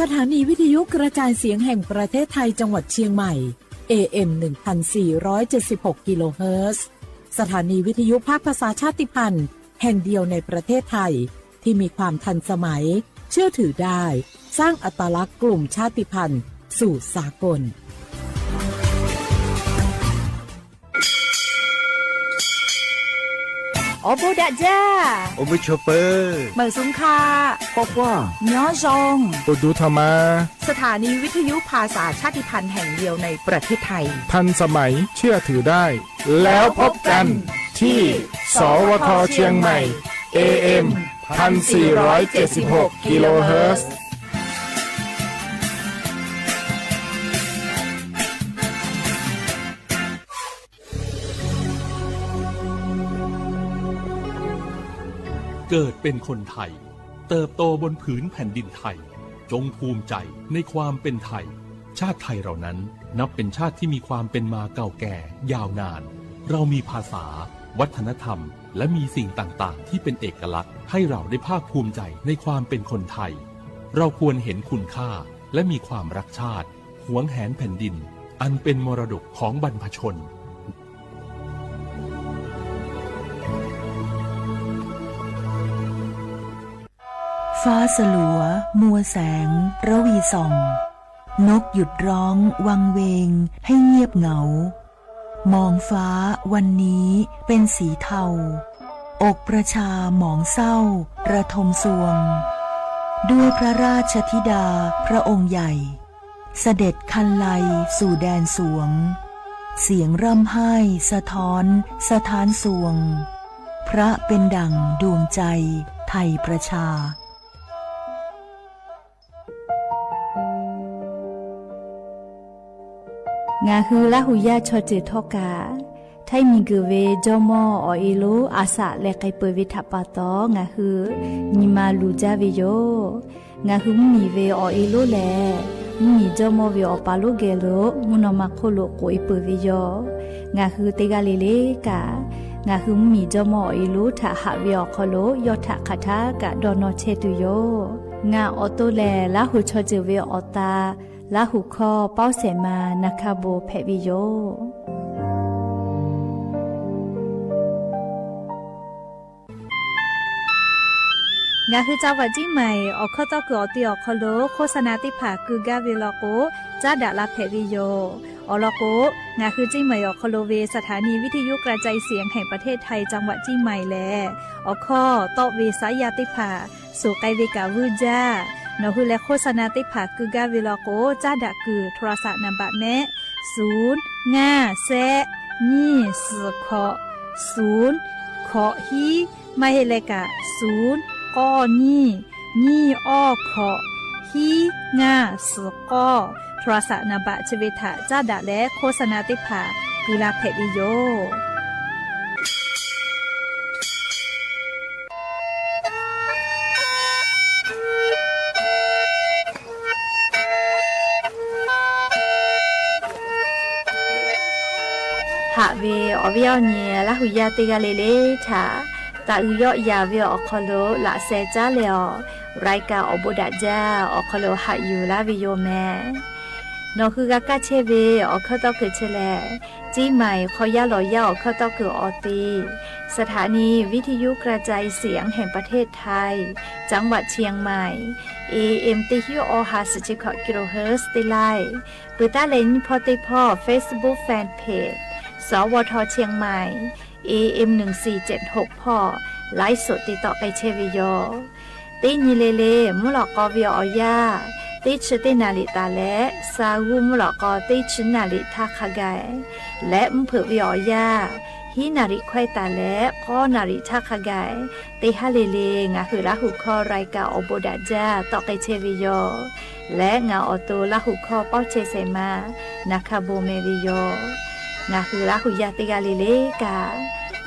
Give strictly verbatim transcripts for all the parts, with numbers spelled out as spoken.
สถานีวิทยุกระจายเสียงแห่งประเทศไทยจังหวัดเชียงใหม่ เอ เอ็ม หนึ่งพันสี่ร้อยเจ็ดสิบหก กิโลเฮิรตซ์ สถานีวิทยุภาคภาษาชาติพันธุ์แห่งเดียวในประเทศไทย ที่มีความทันสมัย เชื่อถือได้ สร้างอัตลักษณ์กลุ่มชาติพันธุ์สู่สากล โอโบดะจ้า โอโบชอปเปอร์ เหมิงสุงค่ะ ป๊อกว่า ยอดซง อุดูธรรมา สถานีวิทยุภาษาชาติพันธุ์แห่งเดียวในประเทศไทย ทันสมัย เชื่อถือได้ แล้วพบกันที่ สวท เชียงใหม่ เอ เอ็ม พันสี่ร้อยเจ็ดสิบหก กิโลเฮิรตซ์ เกิดเป็นคนไทย เติบโตบนผืนแผ่นดินไทย จงภูมิใจในความเป็นไทย ชาติไทยเรานั้นนับเป็นชาติที่มีความเป็นมาเก่าแก่ยาวนาน เรามีภาษา วัฒนธรรม และมีสิ่งต่างๆ ที่เป็นเอกลักษณ์ ให้เราได้ภาคภูมิใจในความเป็นคนไทย เราควรเห็นคุณค่า และมีความรักชาติ หวงแหนแผ่นดิน อันเป็นมรดกของบรรพชน ฟ้าสลัว มัวแสง ระวีส่อง นกหยุดร้องวังเวงให้เงียบเหงา มองฟ้าวันนี้เป็นสีเทา อกประชาหมองเศร้าระทมทรวง ด้วยพระราชธิดาพระองค์ใหญ่ เสด็จครรลัยสู่แดนสวง เสียงร่ำไห้สะท้อนสถานสวง พระเป็นดั่งดวงใจไทยประชา ငါဟု လႃးဟူယႃႉ ချီၣ်စၢၢ်ထီၣ်ကၢ် ထဲမံၤကၢၢ်ဝဲ ကၠီမီဢီၣ်အ့လိ အစးလဲၤ ကဲပိာ်ဝဲထးပာ်တီၤ ငါဟု ညီမၤလူၤကၠၢ်ဝဲယိာ် ငါဟု မ့မံၤဝဲအီၣ်အ့လိလဲၣ် မ့မံၤကၠီမီဝဲအီၣ်ပာ်လိၣ်ဂဲၤလိာ် မုၢ်နီၢ်မၤခိၣ်လိာ် ကိးအ့ပိာ်ဝဲယိာ် ငါဟု တဂၤလၢ်လၢ်ကၢ် ငါဟု မ့မံၤကၠီမီအီၣ်အ့လိ ထးဟးဝဲအီၤခီလိာ် ယီၢ်ထးခးထးကၢ် ဒီးနီၢ်ဆဲးတုၤယိာ် ငါအီၣ်တိလဲၣ် လၢဟူး ချီၣ်စၢၢ်ဝဲအီၣ်သး လၢဟူးခီ ပီၣ်စဲးမၤ နၢ်ခၢၣ်ဘိး ဖဲးဝဲယိာ် ငါဟု จังหวัดเชียงใหม่ အီၣ်ခီၣ်ထီၣ်ကုၢ်အီၤတ့ၢ်အီၤခီလိာ် โฆษณาသ့ၣ်တဖၣ် ကုာ်ကါဝဲလီၤကိး ကၠၢ်ဒၣ်လၢဖဲးဝဲယိာ် အီၤလီၤကိး ငါဟု เชียงใหม่ အီၣ်ခီလိာ်ဝဲ สถานีวิทยุกระจายเสียงแห่งประเทศไทย จังหวัดเชียงใหม่ လဲၣ် အီၣ်ခီၣ်ထီၣ်ဝဲ สายยาသ့ၣ်တဖၣ် စိာ်ကဲဝဲကၣ်ဝုၢ်ကၠၢ် နီၢ်ဟုလဲၤ โฆษณาသ့ၣ်တဖၣ် ကုာ်ကါဝဲလီၤကိး ကၠၢ်ဒၣ်ကုာ် โทรศัพท์နံပါတ် မ့ၢ် ศูนย์ ငါး ဆယ့် နှစ် ဆယ့် ခုနစ် ศูนย์ ခုနစ် ဟံး မ့ၢ်ဟ့ၣ်လဲၣ်ကၣ် ศูนย์ เก้า နှစ် နှစ် เก้า ခုနစ် ဟံး ငါး ဆယ့် ခုနစ် โทรศัพท์နံပါတ် ချစ်ဝေးထး ကၠၢ်ဒၣ်လဲၣ် โฆษณาသ့ၣ်တဖၣ် ကုာ်လၢဖဲးဝဲယိာ် ဟးဝဲအီၣ်ဝဲအီၣ်န့ၣ် လၢဟူးယၢ်တဂၤလၢ်လၢ်ထး တၢ်အုၣ်ယီၣ်ယၤဝဲအီၤခီလိာ် လၢစဲးကၠၢ်လဲၣ်အီၤ รายการ အီၣ်ဘိးဒၣ်ကၠၢ် အီၣ်ခီလိာ်ဟးယူၤလၢဝဲယိာ်မ့ၢ် နီၢ်ဟုဂၤကၢ်ဆဲးဝဲ အီၣ်ခီၣ်ထီၣ်ကုၢ်ဆဲးလဲၣ် เชียงใหม่ ခီယၢ်လီၤယၢ် အီၣ်ခီၣ်ထီၣ်ကုၢ်အီၤသ့ สถานีวิทยุกระจายเสียงแห่งประเทศไทย จังหวัดเชียงใหม่ เอ เอ็ม တၢဟံၣ်အီဟး ဆံးဆံးခီၣ် กิโลเฮิรตซ์ သ့ၣ်လဲၣ် ပၢၤတၢ်လဲၤနံၣ်ဖီၣ်သ့ၣ်ဖီၣ် Facebook Fanpage สวท เชียงใหม่ เอ เอ็ม หนึ่งสี่เจ็ดหก ဖီၣ် ไลฟ์สด တ့တီၣ်ကဲဆဲးဝဲယိာ် တ့နံၤလၢ်လၢ် မုၢ်လီၤကီဝဲအီၣ်ယၢ် တ့ဆံတ့နၣ်ရံၣ်တၢ်လဲၣ် စၤဂူ မုၢ်လီၤကီ တ့ဆံနၣ်ရံၣ်ထးခါဂၤ လၢမုၢ်ဖုးဝဲအီၣ်ယၢ် ဟံးနၣ်ရံၣ်ခွဲးတၢ်လဲၣ် ဃိးနၣ်ရံၣ်ထးခါဂၤ တ့ဟါလၢ်လၢ် ငါဟု လၢဟူးခီ รายการ အီၣ်ဘိးဒၣ်ကၠၢ် တီၣ်ကဲဆဲးဝဲယိာ် လၢငါအီၣ်တိ လၢဟူးခီ ပီၣ်စဲးမၤ နၢ်ခၢၣ်ဘိး မ့ၢ်ဝဲယိာ် ငါဟု လၢဟူးယၢ်တဂၤလၢ်လၢ်ကၢ်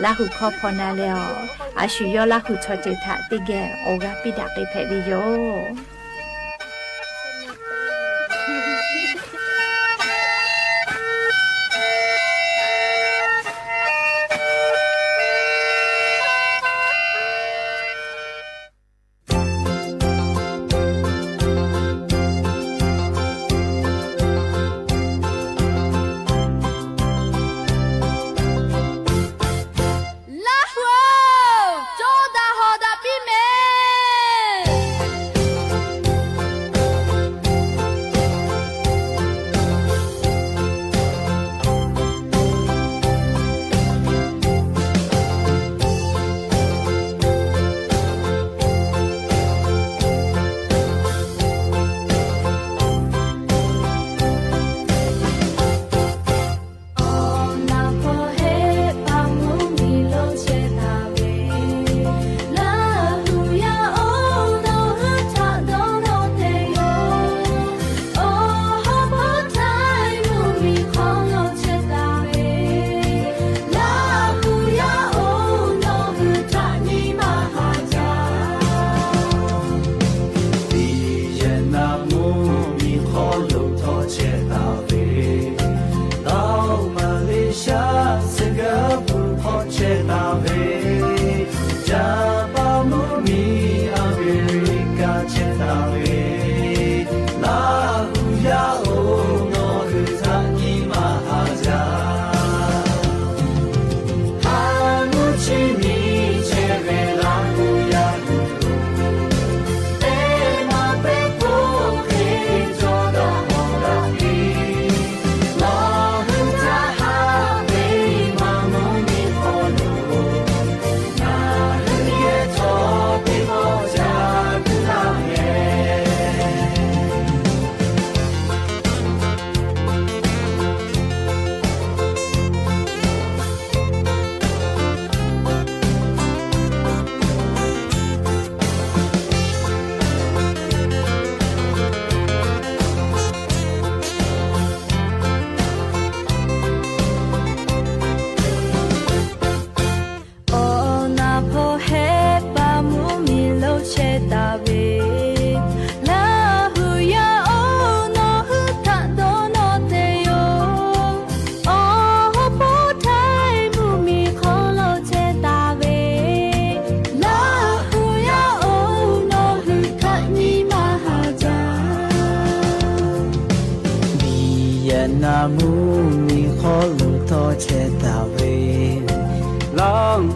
လၢဟူးခီဖီနၤလဲၣ်အီၤ အဆူၣ်ယီၢ်လၢဟူး ချီၣ်စၢၢ်ထး တ့ဂဲၤ အိၣ်ဂၤပံဒၣ်က့ၤဖဲးဝဲယိာ် ငါဟု အိၣ်နၢ်ဖိဟဲပာ်မူမံၤလိဆဲးတၢ်ဝဲ လၢဟူယၤအိၣ်နီၢ်ဟုထးဒိၣ်နီၢ်တယိာ် အိၣ်ဟီၣ်ဖိထဲမူမံၤခီလိဆဲးတၢ်ဝဲ လၢဟူယၤအိၣ်နီၢ်ဟုထးနံၤမၤဟါယၤ မံၤယနၢ်မူမံၤခီလိထီၣ်ဆဲးတၢ်ဝဲ လၢ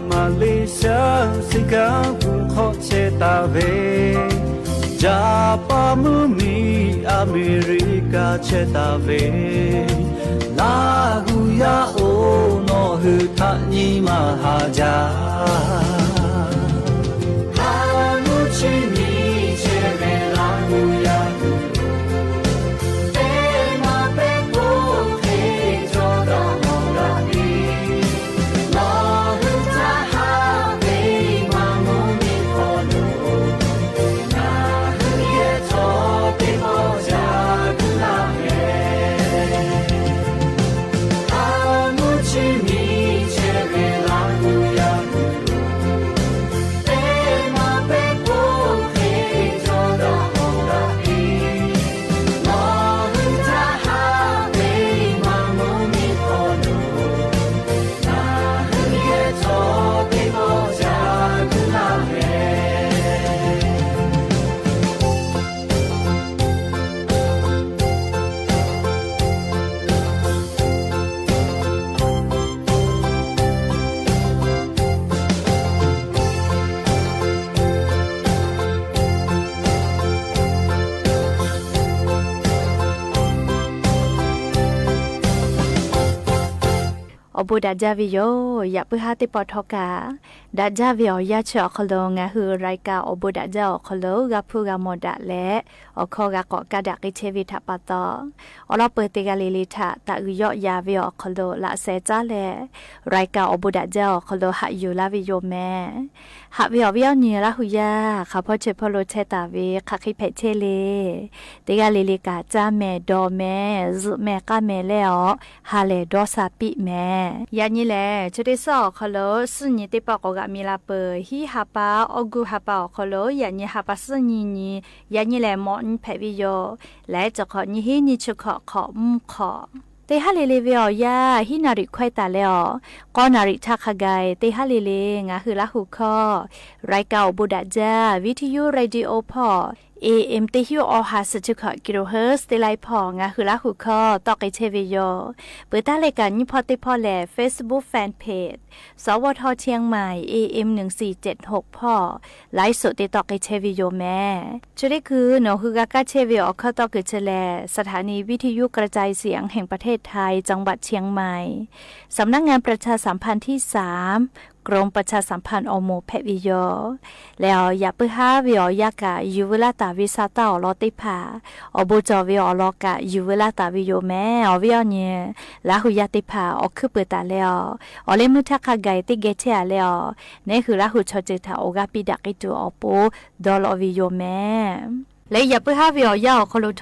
မလေးရှား စင်ကာပူခီဆဲးတၢ်ဝဲ ယပာ်မူမံၤအမဲရကၤဆဲးတၢ်ဝဲ လၢဟူယၤအိၣ်နီၢ်ဟုထးနံၤမၤဟါယၤ အိၣ်ဘူးဒၣ်ယၤဝဲယိာ် ယပၢ်ဟါသ့ၣ်ပီၣ်ထီကၤ ဒၣ်ယၤဝဲအီၤယၤဆၢအီၤခီလိာ် ငါဟု ရၢၣ်ကၣ်အိၣ်ဘူးဒၣ်ယၤအီၤခီလိာ် ဂၤဖုဂၤမီၢ်ဒၣ်လဲာ် အိၣ်ခီဂၤကီၣ်ကးဒၣ်က့ၤထဲဝဲထးပာ်သီ အိၣ်လီၤပၢၢ်တ့ၢ်ဂၤလံၤလံၤထး တၢ်အုၣ်ယီၣ်ယၤဝဲအီၤခီလိာ် လၢအစဲးကၠၢလဲၣ် ရၢၣ်ကၣ်အိၣ်ဘူးဒၣ်ယၤအီၤခီလိာ် ဟးယူၤလၢဝဲယိာ်မဲ ဟးဝဲအီၤဝဲအီၤန့ၣ် လၢဟူယၤ ခးဖီဆဲးဖီလိာ်ထဲတၢ်ဝဲ ခးဃံဖဲးထဲလဲၣ် တ့ၢ်ဂၤလံၤလံၤကၣ် ကၠၢ်မဲာ် ဒိးမဲာ် စုးမဲာ် ကၣ်မဲာ်လဲၣ်အီၤ ဟးလဲၣ်ဒီးစၢ်ပံးမဲာ် ယၤနံၤလဲၣ် ဆိးတ့ၢ်စၢ်အီၤခီလိာ် စုနံၤသ့ၣ်ပီၣ်ကိးဂၤမံၤလၢပၢၢ် ဟံးဟးပာ် အီၣ်ကူၣ်ဟးပာ်အီၤခီလိာ် ယၤနံၤဟးပာ်စုနံၤနံၤ ယၤနံၤလဲၣ် မီၣ်နံၤဖဲးဝဲယိာ် လဲၤတခီ နံၣ်ဟံးနံၣ်ဆၢခီ ခီမုၣ်ခီ တ့ၢ်ဟါလံၤလံၤဝဲအီၤယၤ ဟံးနၣ်ရံၣ်ခွဲးတၢ်လဲၣ်အီၤ ကီနၣ်ရံၣ်ထးခါဂၤ တ့ၢ်ဟါလံၤလံၤ ငါဟုလၢဟူခီ ရၢၣ်ကၣ်အိၣ်ဘူးဒၣ်ယၤ ဝံထယု ရ့ဒံအိ ဖီၣ် เอเอ็ม တဟံးအီၤ ဟးဆံးဆံးခီ กิโลเฮิรตซ์ တ့ၢ်လၢဖီၣ် ငါဟုလၢဟူခီ တီၣ်က့ၤထဲဝဲယိာ် ပတၢ်လဲၤကၣ်ညံဖီၣ်သ့ၣ်ဖီၣ်လဲၣ် Facebook Fan Page สวท เชียงใหม่ เอเอ็ม หนึ่งสี่เจ็ดหก ဖီၣ် ไลฟ์สด တ့ၢ်တီၣ်က့ၤထဲဝဲယိာ်မဲ ဆိးတ့ၢ်ခု နဟူဂၤကးဆဲးဝဲအီၤခီတီၣ်က့ၤဆဲးလဲၣ် สถานีวิทยุกระจายเสียงแห่งประเทศไทย จังหวัดเชียงใหม่ สำนักงานประชาสัมพันธ์ที่สาม กรมประชาสัมพันธ์ အိၣ်မူးဖဲးဝဲယိာ် လဲၣ်အီၤ ယပၢ်ဟါဝဲအီၤယၤကၣ် ယူၤဝဲလၢတၢ်ဝံစၢ်တၢ်အီၣ်လီၤသ့ၣ်တဖၣ် အိၣ်ဘူးကၠီဝဲအီၤလီၤကၣ် ယူၤဝဲလၢတၢ်ဝံယိာ်မဲ အီၤဝဲအီၤန့ၣ် လၢဟူယၤသ့ၣ်တဖၣ် အိၣ်ခုၣ်ပၢၤတၢ်လဲၣ်အီၤ အိၣ်လၢမုၢ်ထးခါဂၤအံၤသ့ၣ်ဂဲၤထဲအီၤလဲၣ်အီၤ နဟုလၢဟူဆီၣ်တံၢ်တၢ်အိၣ်ဂၤပံးဒၣ်က့ၤတုၤအီၤပူၤ ဒီးလီၤဝံယိာ်မဲ လႄႈ ယႃႇပေႁႃဝေဢေႃးယႃႉ ဢေႃးၶေႃးလူး ထေႃးၵႃႈ ယႃႇၼီႈလႄႈ သိုၼ်ႇၼီႈ ၽႄႈဝေထႃႇပႃႇတေႃႇ လႄႈ ငၢႆးႁိုဝ်ထႆး မီႈၵေႃႈ ဢေႃးၶေႃးလူး တႄႉသိုဝ်ႉလႄႈလႄႈ သိုၼ်ႇၼီႈဝေဢေႃးယႃႉလႄႈ ယႄႇၵႃႇထႃႇ ဢႃႇယိတ်ႉတေလႄႈ ယႄႇၵႃႇထႃႇ ဢေႃးယႃႉပီႈဝေ ဢေႃးၼီႈ တႄႉၵေႃႈလႄႈ တႆႈတႃႇဝေယဝ်ႉ။ ၸိူဝ်းၼႆႉပႃႇတေႃႇ ငၢႆးႁိုဝ် ရႃႇႁူႇယႃႉတိတ်ႉၽႃႇ ဢႃႇသူႇယေႃး ယႄႇၵႃႇထႃႇ ဢေႃးယႃႉၵႃႈပီႈဢေႃႈလႃႇ ယႄႇၵႃႇၶေႃးလူး ၸေႃးတႃႇႁေႃးတႃႇ ပုၺ်ႇဝေႇတယႃႇထႃႇ ၵႃႈၸႃႉၵႃႈတေႃႇ ၶျေႇသႃႇၸေႃႇသႃႇ ပုၺ်ႇဝေႇ ဢေႃးပူႇဢေႃးသိတ်ႉတိတ်ႉၽႃႇ ၼႆႉႁိုဝ် ယႄႇၵႃႇၶေႃးလူး လူဝ်ႇလႃႇဝီႇၸေႇ ၵႃႈၸႃႉၵႃႈတေႃႇ ၶျေႇသႃႇၸေႃႇသႃႇ ပုၺ်ႇဝေႇ ဢေႃးပူႇဢေႃးသိတ်ႉတိတ်ႉၽႃႇလႄႈ ဢႃႇသူႇၵႃႈ ႁိုၵ်ႉၵႃႈဝေယဝ်ႉ ႁိုၵ်ႉၵႃႈဝေလႄႈၵေႃႈ ၶိုၼ်းပိူဝ်ႈလႄႈ ယႄႇၵႃႇၶေႃးလူး ၸေႃးတႃႇႁေႃးတႃႇ ဝေဢေႃးၸေႇတိတ်ႉၽႃႇ ဢေႃးလေႃး ၵႃႈတႃႇဝီႇၸေႇမႄႈ ႁဵတ်းၵေႃႈလႄႈ မူႇယီႇသႄႇမႃး ၶႃႈသင် ငၢႆးႁိုဝ် ၵေႃႈၵႃႈယိၼ်းဝေလေႃး ၵူႈၵႃႈလႄႈ ၵေႃႈတူၺ်းဢိုဝ်ႈဝေ ဢႃႇၼႃႇၼႃႇ ပိူဝ်ႈၵႃႈလၢႆးၸိူဝ်ႉလၢႆးဢႃႇၼႃႇ ၵေႃႈၽႄႈတေႃႇလႃႈ ၸႄႈဝေလေႃးမႄႈ လႄႈ ဢေႃးဝေဢေႃးၼီႈ ရႃႇႁူႇယႃႉတိတ်ႉၽႃႇ ၸႄႈလႄႈ ၶိုၼ်းဝေဢေႃးယႃႉ ယိၼ်းဝေလေႃး ၵူႈၵႃႈ ဢႃႇၼႃႇ ၶိုၼ်းဝေ တိတ်းသိုၵ်းၵေႃႈၵႃႈလႄႈ ငၢႆးႁိုဝ်ထႆး မီႈၵေႃႈ ဢေႃးၶေႃးလူး ပႅင်းတႃႇဝေ တႄႉပေႃးၵေႃႈ မႃးၵႆၸႄႈဝေယဝ်ႉ ႁဵတ်းၵေႃႈ ငၢႆးႁိုဝ် တႄႉၵႃႈလႄႈ လႄႈၵႃႈလႄႈ ဢႃႇသူႇယေႃးတူဝ် ၶႃႈတႄႉ ၽႃႇၸႄႈမႄႈ လႄႈ ဢႃႇၼႃႇ ၶိုၼ်းဝေဢေႃးၶူဝ်းၵႃႈလႄႈ ဢႃႇၼႃႇ မူႇယီႇၶိုၼ်းဢေႃးယႃႉ ၶႃႈသႂ်ႇပေႃးတေႃႇလႃႈဝေ ဢႃႇၼႃႇၼႃႇ ပိူဝ်ႈတႄႉၽႃႇ ၸိူဝ်းယႄႈလူး ဢႃႇၼႃႇ ၸိူဝ်းယႄႈဢႃႇၼႃႇ တႄႉလႄႈၵႃႈ ပိူၼ်ႈၸႃႉၵေႃႈ ပိူဝ်ႈဝေႇလႃႇတႃႇဝေ ၶႂ်ႈလူဝ်ႇဢႃႇၼႃႇ ၵေႃႈဝေႇၼႃႇ ၽိုၵ်းဢႃႇၼႃႇ ၶႂ်ႈမႃႇလႃႇရီႇယႃႇ ၵေႃႈဝေႇၼႃႇ လႄႈၵႃႈ တႄႉလႄႈ ရူဝ်ႇပူတ်ႇၶေႃး ယုင်ႈလၢႆးၸႄႈ ဢေႃႈ ၸိူဝ်းမႃးၼႃႇဝေ လႄႈ ဢေႃႈ ပိူၼ်ႈမႃးၵႃႈလႆႈ ၸိုဝ်ႈၸေႃႇဝေလေႃး လႄႈ ပိူၼ်ႈၸႃႉၵေႃႈ ပိူဝ်ႈဝေႇလႃႇတႃႇဝေၵႃႈ ႁဵတ်းၵေႃႈ ငၢႆးႁိုဝ် တႄႉၵႃႈလႄႈ လႄႈၵႃႈ ၼႂ်းႁိုဝ်ဢေႃႈ တူဝ်ထႃႈ ပိူၼ်ႈၸႃႉၵေႃႈ တႃႇၶျီႇၸိူဝ်းမႄႈ မႃးၶျီႇၸိူဝ်းဝေဢေႃႈ ၶူဝ်းၵႃႈလႄႈ ၼႂ်းႁိုဝ်ဢေႃႈ တူဝ်ၼႂ်းႁိုဝ် ၶႃႈတႄႉ ၺီႈႁႃႉသႃႉမႄႈ ဢေႃႈ လေႃးၵူႈ ၸေႃႇယႃႉၸေႃႇ ၶျေႇသႃႇၸေႃႇသႃႇ ဝေလႄႈ လႄႈ ဢေႃႈ ၽူႈၶႃႈၸႃႉဝေမႄႈ လႄႈ ယႃႇၶႃႈ ၶျေႃႇယႃႉ ၶျေႇသႃႇၸေႃႇသႃႇဝေထႃႈ ဢေႃႈ ၽူႈၺီႈမေႃဝေၸေႃႇ ဢူဝ်း လႄႈ ၸႃႉၼႃႇ ၸႃႉၵႂႃႇလႃႈထႆးလႄႈ ၶျေႇသႃႇၸေႃႇသႃႇဝေထႃႈ လႄႈ ဢေႃႈ ၽူႈၺီႈမေႃဝေၸေႇမႄႈ လႄႈ ငၢႆးႁိုဝ် ၶႂ်ႈမႃးၵႃႈၽႄႈတူဝ် ငၢႆးႁိုဝ် ဢေႃႈ တူဝ် ၶႃႈတႄႉ ၺီႈႁႃႉသႃႉမႄႈ လႄႈ တႄႉၵႃႈလႄႈ လႄႈၵႃႈ လႄႈ ၶႃႈတႄႉ ဢေႃႈ ၵႃႈပီႈမႄႈ လႄႈ ယႃႇပႃႇယႃႇမီးထႃႈ ဢေႃႈ ၵႃႈၶႃႈတႄႉပီႈ ဢေႃႈ လေႃးၵူႈ ယႃႇၺီႈဝေ ယႃႇဢႄႇလႄႈ တႄႉၺီႈလေႃးၵူႈ ၼႆႉႁိုဝ် ၶျေႃႇမေႃႇတႃႇ ၵႃႈတေသႄႇၽႃႈ ၵႃႈတေသႄႇမႃး ၽႄႈၵႃႈတူၺ်းယူႇ ၸႃႉၵႃႈလႄႈ ယူႇဝေႇလႃႇလႄႈ ဢေႃႈ ဝေဢေႃႈၼီႈ ရႃႇႁူႇယႃႉတိတ်ႉၽႃႇ ထႃႈထူဝ်ႇလႃႇဝေယဝ်ႉမႄႈ မီႈၵိူဝ်ၶူဝ်းလူး လႄႈ ငၢႆးႁိုဝ် ၶျေႃႇယႃႉ ႁႃႇၵေႃးဝေၸေႃႇ ဢေႃႈ ၸိုဝ်ႈၸေႃႇဝေၸေႇၵူႈမႃး ဢမႃႇမႃႇလီႇၼႃႇ လႄႈ ငၢႆးႁိုဝ် တႄႉၵႄႈ ၼႃႈၵိၼ်သိပ်းမႄႈ ဢေႃႈ လေႃးတႄႉၸိုဝ်ႈ လႄႈ ငၢႆးႁိုဝ် မီႈၵိူဝ်ၶူဝ်းလူး ႁႃႇၵေႃးဝေ ဢေႃႈ ၸိုဝ်ႈတႄႉၽႃႇလႄႈ ၽူႈမႃးၸေႃႇဝေ ၽူႈႁႃႇဝေ ၽူႈမႃးၸေႃႇဝေ ထႃႈပႃႇတေႃႇ ဢႃႇသူႇယေႃးတူဝ်ယေႃး ယႄႇၵႃႇထႃႇ ႁူႉမႃးၵႃႈဝေ လႄႈ ႁႃႇဝေ လႄႈ ၽူႈမႃးၸေႃႇဝေ ထႃႈပႃႇတေႃႇ ႁႃႇဝေ ၸေႇမႄႈ မီႈၵိူဝ်ၶူဝ်းလူး ငၢႆးႁိုဝ် ၶျေႃႇယႃႉ ဢေႃႈ လေႃးတႄႉၸိုဝ်ႈ လႄႈ ႁႃႇဝေၵေႃးဝေ ဢေႃႈ ၸိုဝ်ႈၸေႃႇဝေလႄႈ ၽူႈမႃးၸေႃႇဝေ လႄႈ ပိူဝ်ႈတႃႇလႄႈ ၺီႈယႃႇတႄႉယႃႇလေႃးၵူႈ ဢေႃႈ ယႃႉ ႁႃႇၵေႃးဝေၸေႇ လႄႈ ဢေႃႈ ယႃႉၵႃႈ ႁႃႇၵေႃး ပုၺ်ႇဝေလေႃးမႄႈ ဢေႃႈ ယႃႉၵေႃးဝေၸေႃႇ လႄႈ ၼႃႇလီႇ ဢေႃႈ ယႃႉထႃႇၵေႃးဝေယဝ်ႉ လႄႈ ၼႃႇလီႇ ဢေႃႈ ယႃႉထႃႇ ႁႃႇၵေႃးဝေၸေႇ လႄႈ ဢႃႇသူႇယေႃးတူဝ်ထႃႈ ၺီႈႁႃႉသႃႉတူဝ်ဝေ ဢေႃႈ ယႃႉမႃးၸေႃႇဝေၸေႇ ဢႃႇသူႇယေႃး ၺီႈမႃး ဢေႃႈ ၶူဝ်းလူး တေႃႇၸေႃႇဝေ ဢေႃႈ ၸိုဝ်ႈတႄႉၽႃႇ ထႃႈတႄႉတူဝ်ဝေ ဢေႃႈ ယႃႉမႃးၸေႃႇဝေၸေႇ တႄႉၽႃႇလေႃးၵူႈ လႄႈ ၽူႈၸေႃႇၵႃႈ ဢေႃႈ ယႃႉမႃးၸေႃႇဝေၸေႇ တႄႉၽႃႇလေႃးၵူႈ လႄႈ ဢေႃႈ ယႃႉၸေႃႇၵႃႈ ၽူႈမႃးၸေႃႇဝေၸေႇ လိူဝ်လႄႈ ၵႃႈသူၵႄႇ ၵေႃႈႁႃႇဝေႃးၸႂ်ဝေလႄႈ လႄႈ ၽူႈၵႃႈမႃးၸေႃႇလႄႈ ဢေႃႈ ယႃႉၵႃႈမႃးၸေႃႇဝေ ၸိုဝ်ႈတႄႉၽႃႇလႄႈ လိူဝ်လႄႈ ၵႃႈသူၵႄႇ ၵေႃႈႁႃႇဝေႃးၸႂ်ဝေ ၸေႇမႄႈ လႄႈ ၸေႇလႄႈ ၺီႈယႃႇတႄႉယႃႇ လႄႈ မီႈၵိူဝ်ၶူဝ်းလူး ငၢႆးႁိုဝ် ၶျေႃႇယႃႉ ႁႃႇၵေႃးဝေ လႄႈ ၼႃႇလီႇ ဢေႃႈ ယႃႉထႃႇ ႁႃႇၵေႃးဝေ ၸေႇမႄႈ ပိူဝ်ႈတႃႇလႄႈ လႄႈ ငၢႆးႁိုဝ် မီႈၵိူဝ်ၶူဝ်းလူး ၶျေႃႇယႃႉ ႁႃႇၵေႃးဝေ သႄႉၸိုဝ်ႈတႄႉၸိုဝ်ႈလႄႈ ၸေႇမႄႈ လႄႈ ထႆးၶေႃႈလေႃးၵူႈ ၸူၼ်ႇဢူဝ်းၵၢတ်ႇ ၸေႇလႄႈ တႄႉပေႃးတႄႉယႃႇလေႃးၵူႈ လႄႈ ငၢႆးႁိုဝ် ဢႃႇ ၸႃႉၶႄႇဢူဝ်ႇၶႄႇ တႃႇဝေဢေႃႈ ၸိုဝ်ႈတႄႉၽႃႇ ငၢႆးႁိုဝ် ဢသၢၵ်ႈတႄႉၵေႃႈ ၶေႃႈလူး လူဝ်ႇလႃႇတူဝ်ဝေဢေႃႈ ၸိုဝ်ႈတႄႉၽႃႇ ဢႃႇ ဢၶေႃႇၵႃႈဝေ လႄႈ တႄႉၽႃႇလေႃးၵူႈ တႃႇဝေဢေႃႈ ၸိုဝ်ႈတႄႉၽႃႇ လူဝ်ႇလႃႇတူဝ်ဝေဢၶေႃႇမႃးၵႃႈလႄႈ တႃႇဝေဢေႃႈ ၸိုဝ်ႈတႄႉၽႃႇ ဢသၢၵ်ႈတႄႉၵေႃႈ ၶေႃႈလူး မႃးၵႃႈႁႃႈလႄႈ ၵေႃႈဝေယဝ်ႉ တႄႉၽႃႇလေႃးၵူႈ လႄႈ ဢႃႇ ၼႃႈၵႃႈဝေယဝ်ႉ လႄႈ ၼႃႈၵႃႈဝေ ထႃႈပႃႇတေႃႇ ၸူႉၸႃႉလႄႈ ဢႃႇ မႃးတႄႉၵႃႈၶႃႈတႄႉ ၸူႉၸႃႉတႄႉပိူဝ်ႈလႄႈ လႄႈ ဢၶေႃႇၵႃႈဝေ ထႃႈၸေႇတႄႉမႃးလေႃးၸေႇၼႃႇ လႄႈ ဢႃႇသူႇယေႃးတူဝ်ယေႃး ဢထိပ်ႉၽိတေႃးလႄႈ ၸူႉၸႃႉပိူဝ်ႈလႄႈ ၵႃႈဝေၵႃႈၸေႃႇဝေယဝ်ႉ ယႃႇၶႃႈၶႃႈၶႄႇၵေႃႈ ထေႃႇၵႃႈလႄႈ ၶျေႃႇယႃႉ ၵႃႈဝေ ဢၶေႃႇၸေႃႇ မႃးသူႇတႃႇ လႄႈ တႄႉၽႃႇလေႃးၵူႈ ဢႃႇ တႃႇဝေၵႃႈၵႃႈတူႇ ဢၶေႃႇၵႃႈဝေၼႃႇ တႄႉၽႃႇလေႃးၵူႈ လႄႈ ႁႃႇဝေၵေႃႈဝေ ထႃႈဢၶေႃႇၵႃႈဝေၵႃႈၸေႃႇဝေယဝ်ႉ လႄႈ ၸႃႉၵႃႈ ဢႃႇ ဢၶေႃႇႁႃႇၵေႃႈဝေၸေႇ လႄႈ ငၢႆးႁိုဝ် မီႈၵေႃႈၶေႃႈလူး ၶျေႃႇယႃႉ ႁႃႇၵေႃႈဝေ သႄႉၸိုဝ်ႈတႄႉၸိုဝ်ႈ လႄႈ လႄႈ ဢေႃႈ ၸိုဝ်ႈတႄႉၸိုဝ်ႈလေႃးၵူႈ တေႃႇၶႃႈႁႃႇၵေႃႈဝေ ၸေႇမႄႈ လႄႈ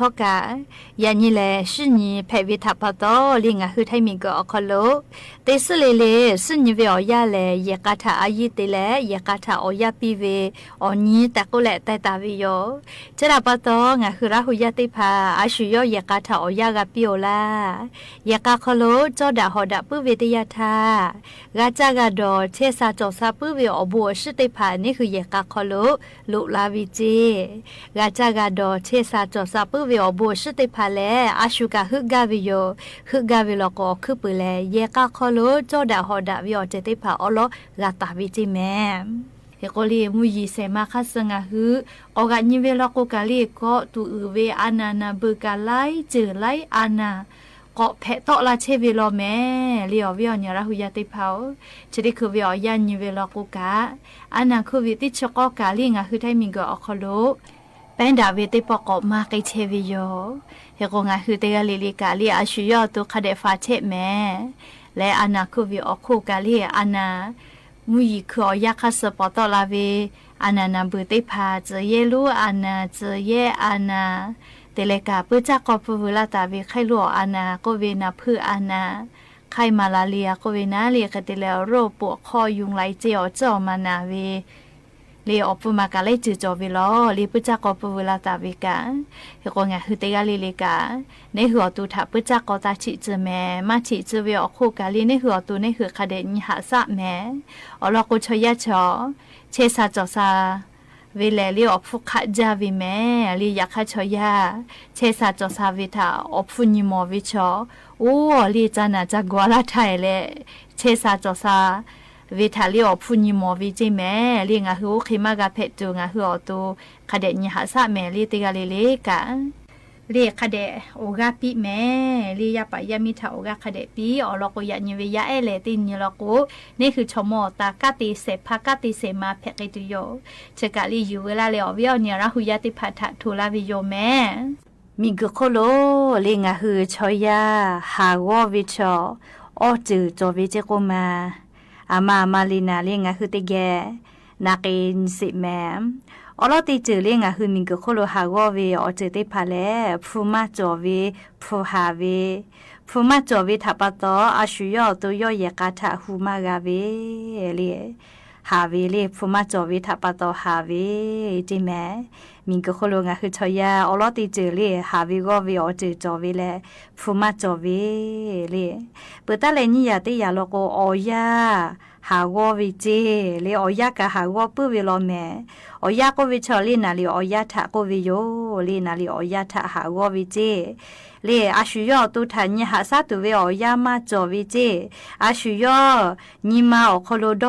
ၸေႇဝေလႄႈ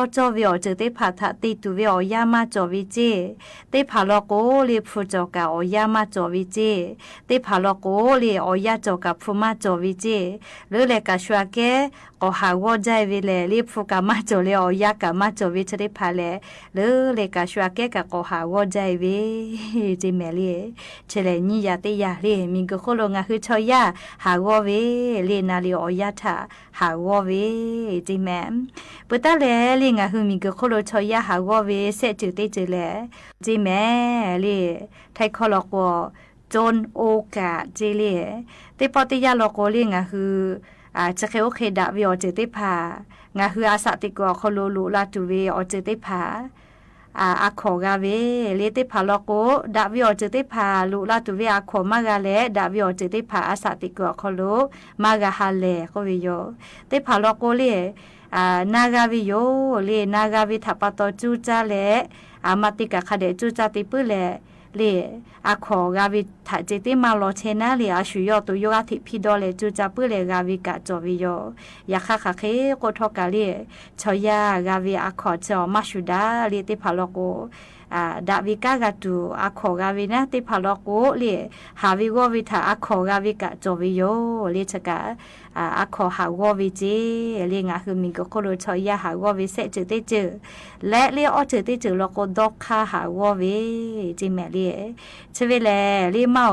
လႄႈ မႃ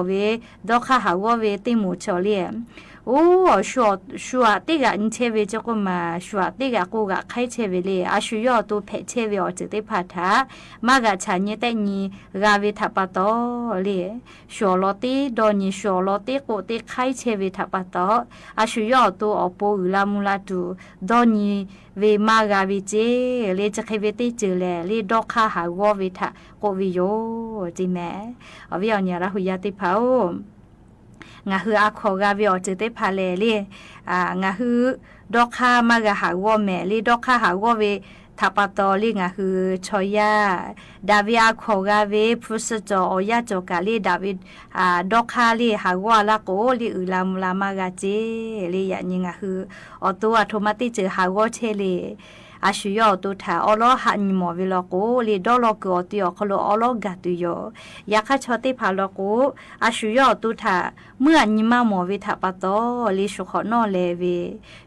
းဝေ တေႃႇၶႃႈႁႃႇၵေႃႈဝေ တႄႉမူႇၶျေႃႇလႄႈ အိၣ် သူ သူအတ့ၢ်ဂၤအံၤထဲဝဲကၠိကိမး သူအတ့ၢ်ဂၤကိးဂၤခါထဲဝဲလံ အသူယီၢ်အသိးဖဲးထဲဝဲအီၤတ့ၢ်သ့ၣ်တဖၣ်ထၣ် မၤဂၤဆၣ်ညံတဲာ်ညံ ဂၤဝဲထၣ်ပၢ်တီၢ်လံ သူအီၣ်လီၤတ့ၢ်ဒီနံၤ သူအီၣ်လီၤတ့ၢ်ကိးတ့ၢ်ခါထဲဝဲထၣ်ပၢ်တီၢ် အသူယီၢ်အသိးအီၣ်ပိာ်အုးလၢမူလၢတူၢ် ဒီနံၤဝဲ မၤဂၤဝဲက့လံ ကၠီၣ်ဃ့ဝဲတ့ၢ်စၢၤလဲၣ်လံ ဒီခါဟးဂီၤဝဲထၣ်ကိးဝဲယိာ် ကၠီၣ်မဲာ် အဝဲအီၤန့ၣ် ရၢ်ဟူယါသ့ၣ်တဖၣ်အိၣ် ငါဟုအခိၣ်ဂၤဝဲအီၤတ့ၢ်သ့ၣ်တဖၣ်လဲၣ်လံ အ ငါဟု ဒီခါမၤဂၤဟးဂီၤမဲာ်လံ ဒီခါဟးဂီၤဝဲထၣ်ပၢ်တီၢ်လံ ငါဟုဆီယါ ဒၣ်ဝဲအခိၣ်ဂၤဝဲ ဖုစၢၤကၠီၣ်အီၣ်ယၣ်ကၠီၣ်ကးလံ ဒၣ်ဝဲ အ ဒီခါလံ ဟးဂီၤလၢကိးလံ အုးလၢမူလၢမၤဂၤက့လံ ယၤန့ၣ် ငါဟု အီၣ်တိၢ်အထိးမးတ့ၢ်စၢၤဟးဂီၤထဲလံ အသူယီၢ်အသိးထၣ် အီၣ်လီၤဟးနံၤမီၢ်ဝဲလီၤကိးလံ ဒီလီၤကုာ်အီၤတံၢ်အီၤခီလိာ် အီၣ်လီၤဂာ်တုၤယိာ် ယၤခါဆီသ့ၣ်တဖၣ်လီၤကိး အသူယီၢ်အသိးထၣ် မုၢ်အနံၤမၤမီၢ်ဝဲထၣ်ပၢ်တီၢ်လံ သူဃီၣ်နီၣ်လဲၤဝဲ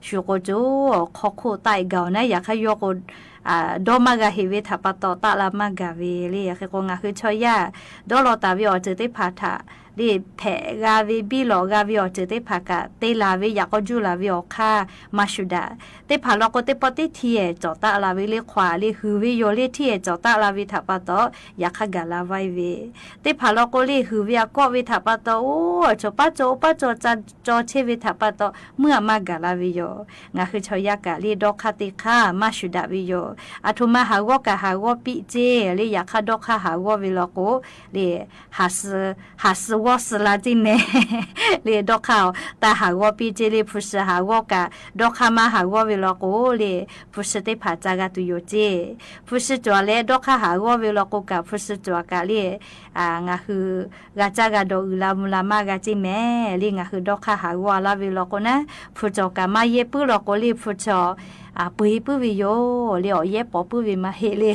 သူကိးကၠိ ခီခိၣ်တၢ်အံၤဂၤအီၤန့ၣ် ယၤခါယီၤကိး အ ဒီမၤဂၤဟ့ၣ်ဝဲထၣ်ပၢ်တီၢ် တၢ်လၢမၤဂၤဝဲလံ ယၤဃ့ကိး ငါဟုဆီယါ ဒီလီၤတၢ်ဝဲအီၤတ့ၢ်သ့ၣ်တဖၣ်ထၣ် လံ ဖဲးဂၤဝဲဘံၣ်လီၤဂၤဝဲအီၤတ့ၢ်သ့ၣ်တဖၣ်ကး တ့လၢဝဲ ယၤကီၢ်ယူၢ်လၢဝဲအီၤခါ မၤဆူၣ်ဒၣ် သ့ၣ်တဖၣ်လီၤကိး သ့ၣ်ပီၣ်တ့ၢ်ထံအဲၣ်ကၠီၣ်တၢ်လၢဝဲလံ ခွါလံ ဟုၣ်ဝဲယိာ်လံ ထံအဲၣ်ကၠီၣ်တၢ်လၢဝဲထၣ်ပၢ်တီၢ် ယၤခါဂၤလၢဝဲဝဲ သ့ၣ်တဖၣ်လီၤကိးလံ ဟုၣ်ဝဲအကိးဝဲထၣ်ပၢ်တီၢ် အိၣ် အဆိပၢ်ကၠီ အိၣ်ပၢ်ကၠီ ကၠီထဲဝဲထၣ်ပၢ်တီၢ် မုၢ်အမၤဂၤလၢဝဲယိာ် ငါဟုဆီယါကးလံ ဒီခါတ့ၢ်ခါ မၤဆူၣ်ဒၣ်ဝဲယိာ် အထိးမးဟးဂီၤကးဟးဂီၤပံၣ်က့လံ ယၤခါဒီခါဟးဂီၤဝဲလီၤကိး လံ ဟးစူၤ ဟးစူၤဝီစူၤလါကၠီၣ်မဲာ် လံ ဒီခါအီၤ တၢ်ဟးဂီၤပံၣ်က့လံ ဖုစၢၤဟးဂီၤကး ဒီခါမၤဟးဂီၤဝဲလီၤကိးလံ ဖုစၢၤသ့ၣ်တဖၣ်စၢ်ဂၤတုၤယိာ်က့ ဖုစၢၤကၠီၣ်လဲၣ် ဒီခါဟးဂီၤဝဲလီၤကိးကး ဖုစၢၤကၠီၣ်ကးလံ အ ငါဟု ဂၤစၢ်ဂၤဒီးအုးလၢမူလၢမၤဂၤကၠီၣ်မဲာ် လံ ငါဟုဒီခါဟးဂီၤလၢဝဲလီၤကိးန့ၣ် ဖုကၠီၣ်ကးမၤယဲၢ်ပုၢ်လီၤကိးလံ ဖုကၠီၣ် အ ပှ့ၤပုၢ်ဝဲယိာ် လံ အီၣ်ယဲၢ်ပီပုၢ်ဝဲမၤဟ့ၣ်လံ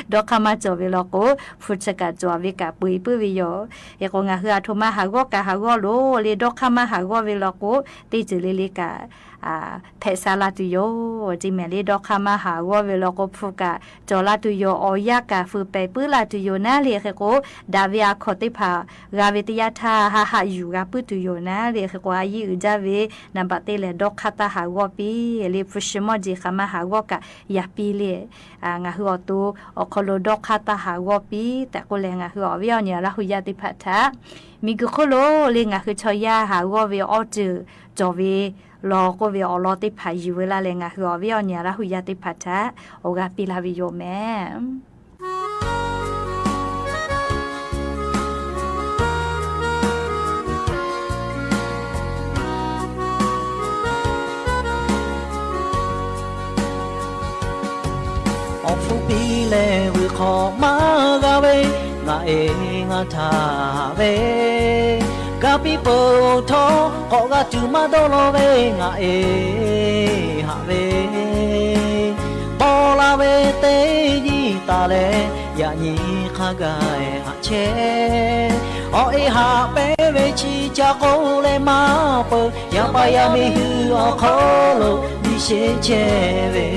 ဒီခါမၤကၠီၣ်ဝဲလီၤကိး ဖုစၢၤကၠီၣ်ဝဲကးပှ့ၤပုၢ်ဝဲယိာ် ယဃိး ငါဟုအထိးမးဟးဂီၤကးဟးဂီၤလိာ်လံ ဒီခါမၤဟးဂီၤဝဲလီၤကိး တ့ၢ်စၢၤလံလံကး အ ဖဲးစၢ်လၢတုၤယိာ် ကၠီၣ်မဲာ် လံ ဒီခါမၤဟးဂီၤဝဲလီၤကိး ဖုကးကၠီၣ်လၢတုၤယိာ် အီၣ်ယၣ်ကး ဖုပဲာ်ပုၢ်လၢတုၤယိာ်န့ၣ် လံ ဃ့ကိး ဒၣ်ဝဲအခိၣ်သ့ၣ်တဖၣ် ဂၤဝဲတယၣ်ထၢ် ဟးဟးယူၤဂၤပုၢ်တုၤယိာ်န့ၣ် လံ ဃ့ကိး အယံာ်အုၣ်ဒၣ်ဝဲ နဘၣ်တ့လဲၣ် ဒီခါတၢ်ဟးဂီၤပံၣ် လံ ဖုစၢၤမီၣ်ကၠီၣ်ဃာ်မၤဟးဂီၤကး ယၤပံၣ်လံ အ ငါဟုအီၣ်တိၢ် အီၣ်ခီလိာ်ဒီခါတၢ်ဟးဂီၤပံၣ် တၢ်ကိးလဲၣ် ငါဟုအီၣ်ဝဲအီၤန့ၣ် ရၢ်ဟူယါသ့ၣ်တဖၣ်ထၣ် မံၤကၢၢ်ခိၣ်လိာ်လံ ငါဟုဆီယါဟးဂီၤဝဲအီၣ်တၢ် ကၠီၣ်ဝဲ လီၤကိးဝဲအီၣ်လီၤသ့ၣ်တဖၣ်ယံၤဝဲလၢ်လံ ငါဟုအီၣ်ဝဲအီၤန့ၣ် ရၢ်ဟူယါသ့ၣ်တဖၣ်ထၣ် အိၣ်ဂၤပံၣ်လၢ်ဝဲယိာ်မဲာ် အီၣ်ဖုပံၣ်လဲၣ် ဝံၤခီမၤဂၤဝဲ ငါအဲၣ်ငါထၢ်ဝဲ ကးပံၣ်ပိာ်ထီၣ် ကိးဂၤတုၤမၤဒီးလီၤဝဲ ငါအဲၣ်ဟးဝဲ ဘီလၢ်ဝဲတ့ၢ်ယံၤတၢ်လဲၣ် ယၤနံၤခါဂၤအဲၣ်ဟးဆဲး အီၣ်အဲၣ်ဟးပဲဝဲဆံး ကၠီၣ်ကိးလဲၣ်မၤပၢၤ ယၤပၢ်ယၤမံၤဟုအီၣ်ခီလိာ် ဒ်ဆဲးဆဲးဝဲ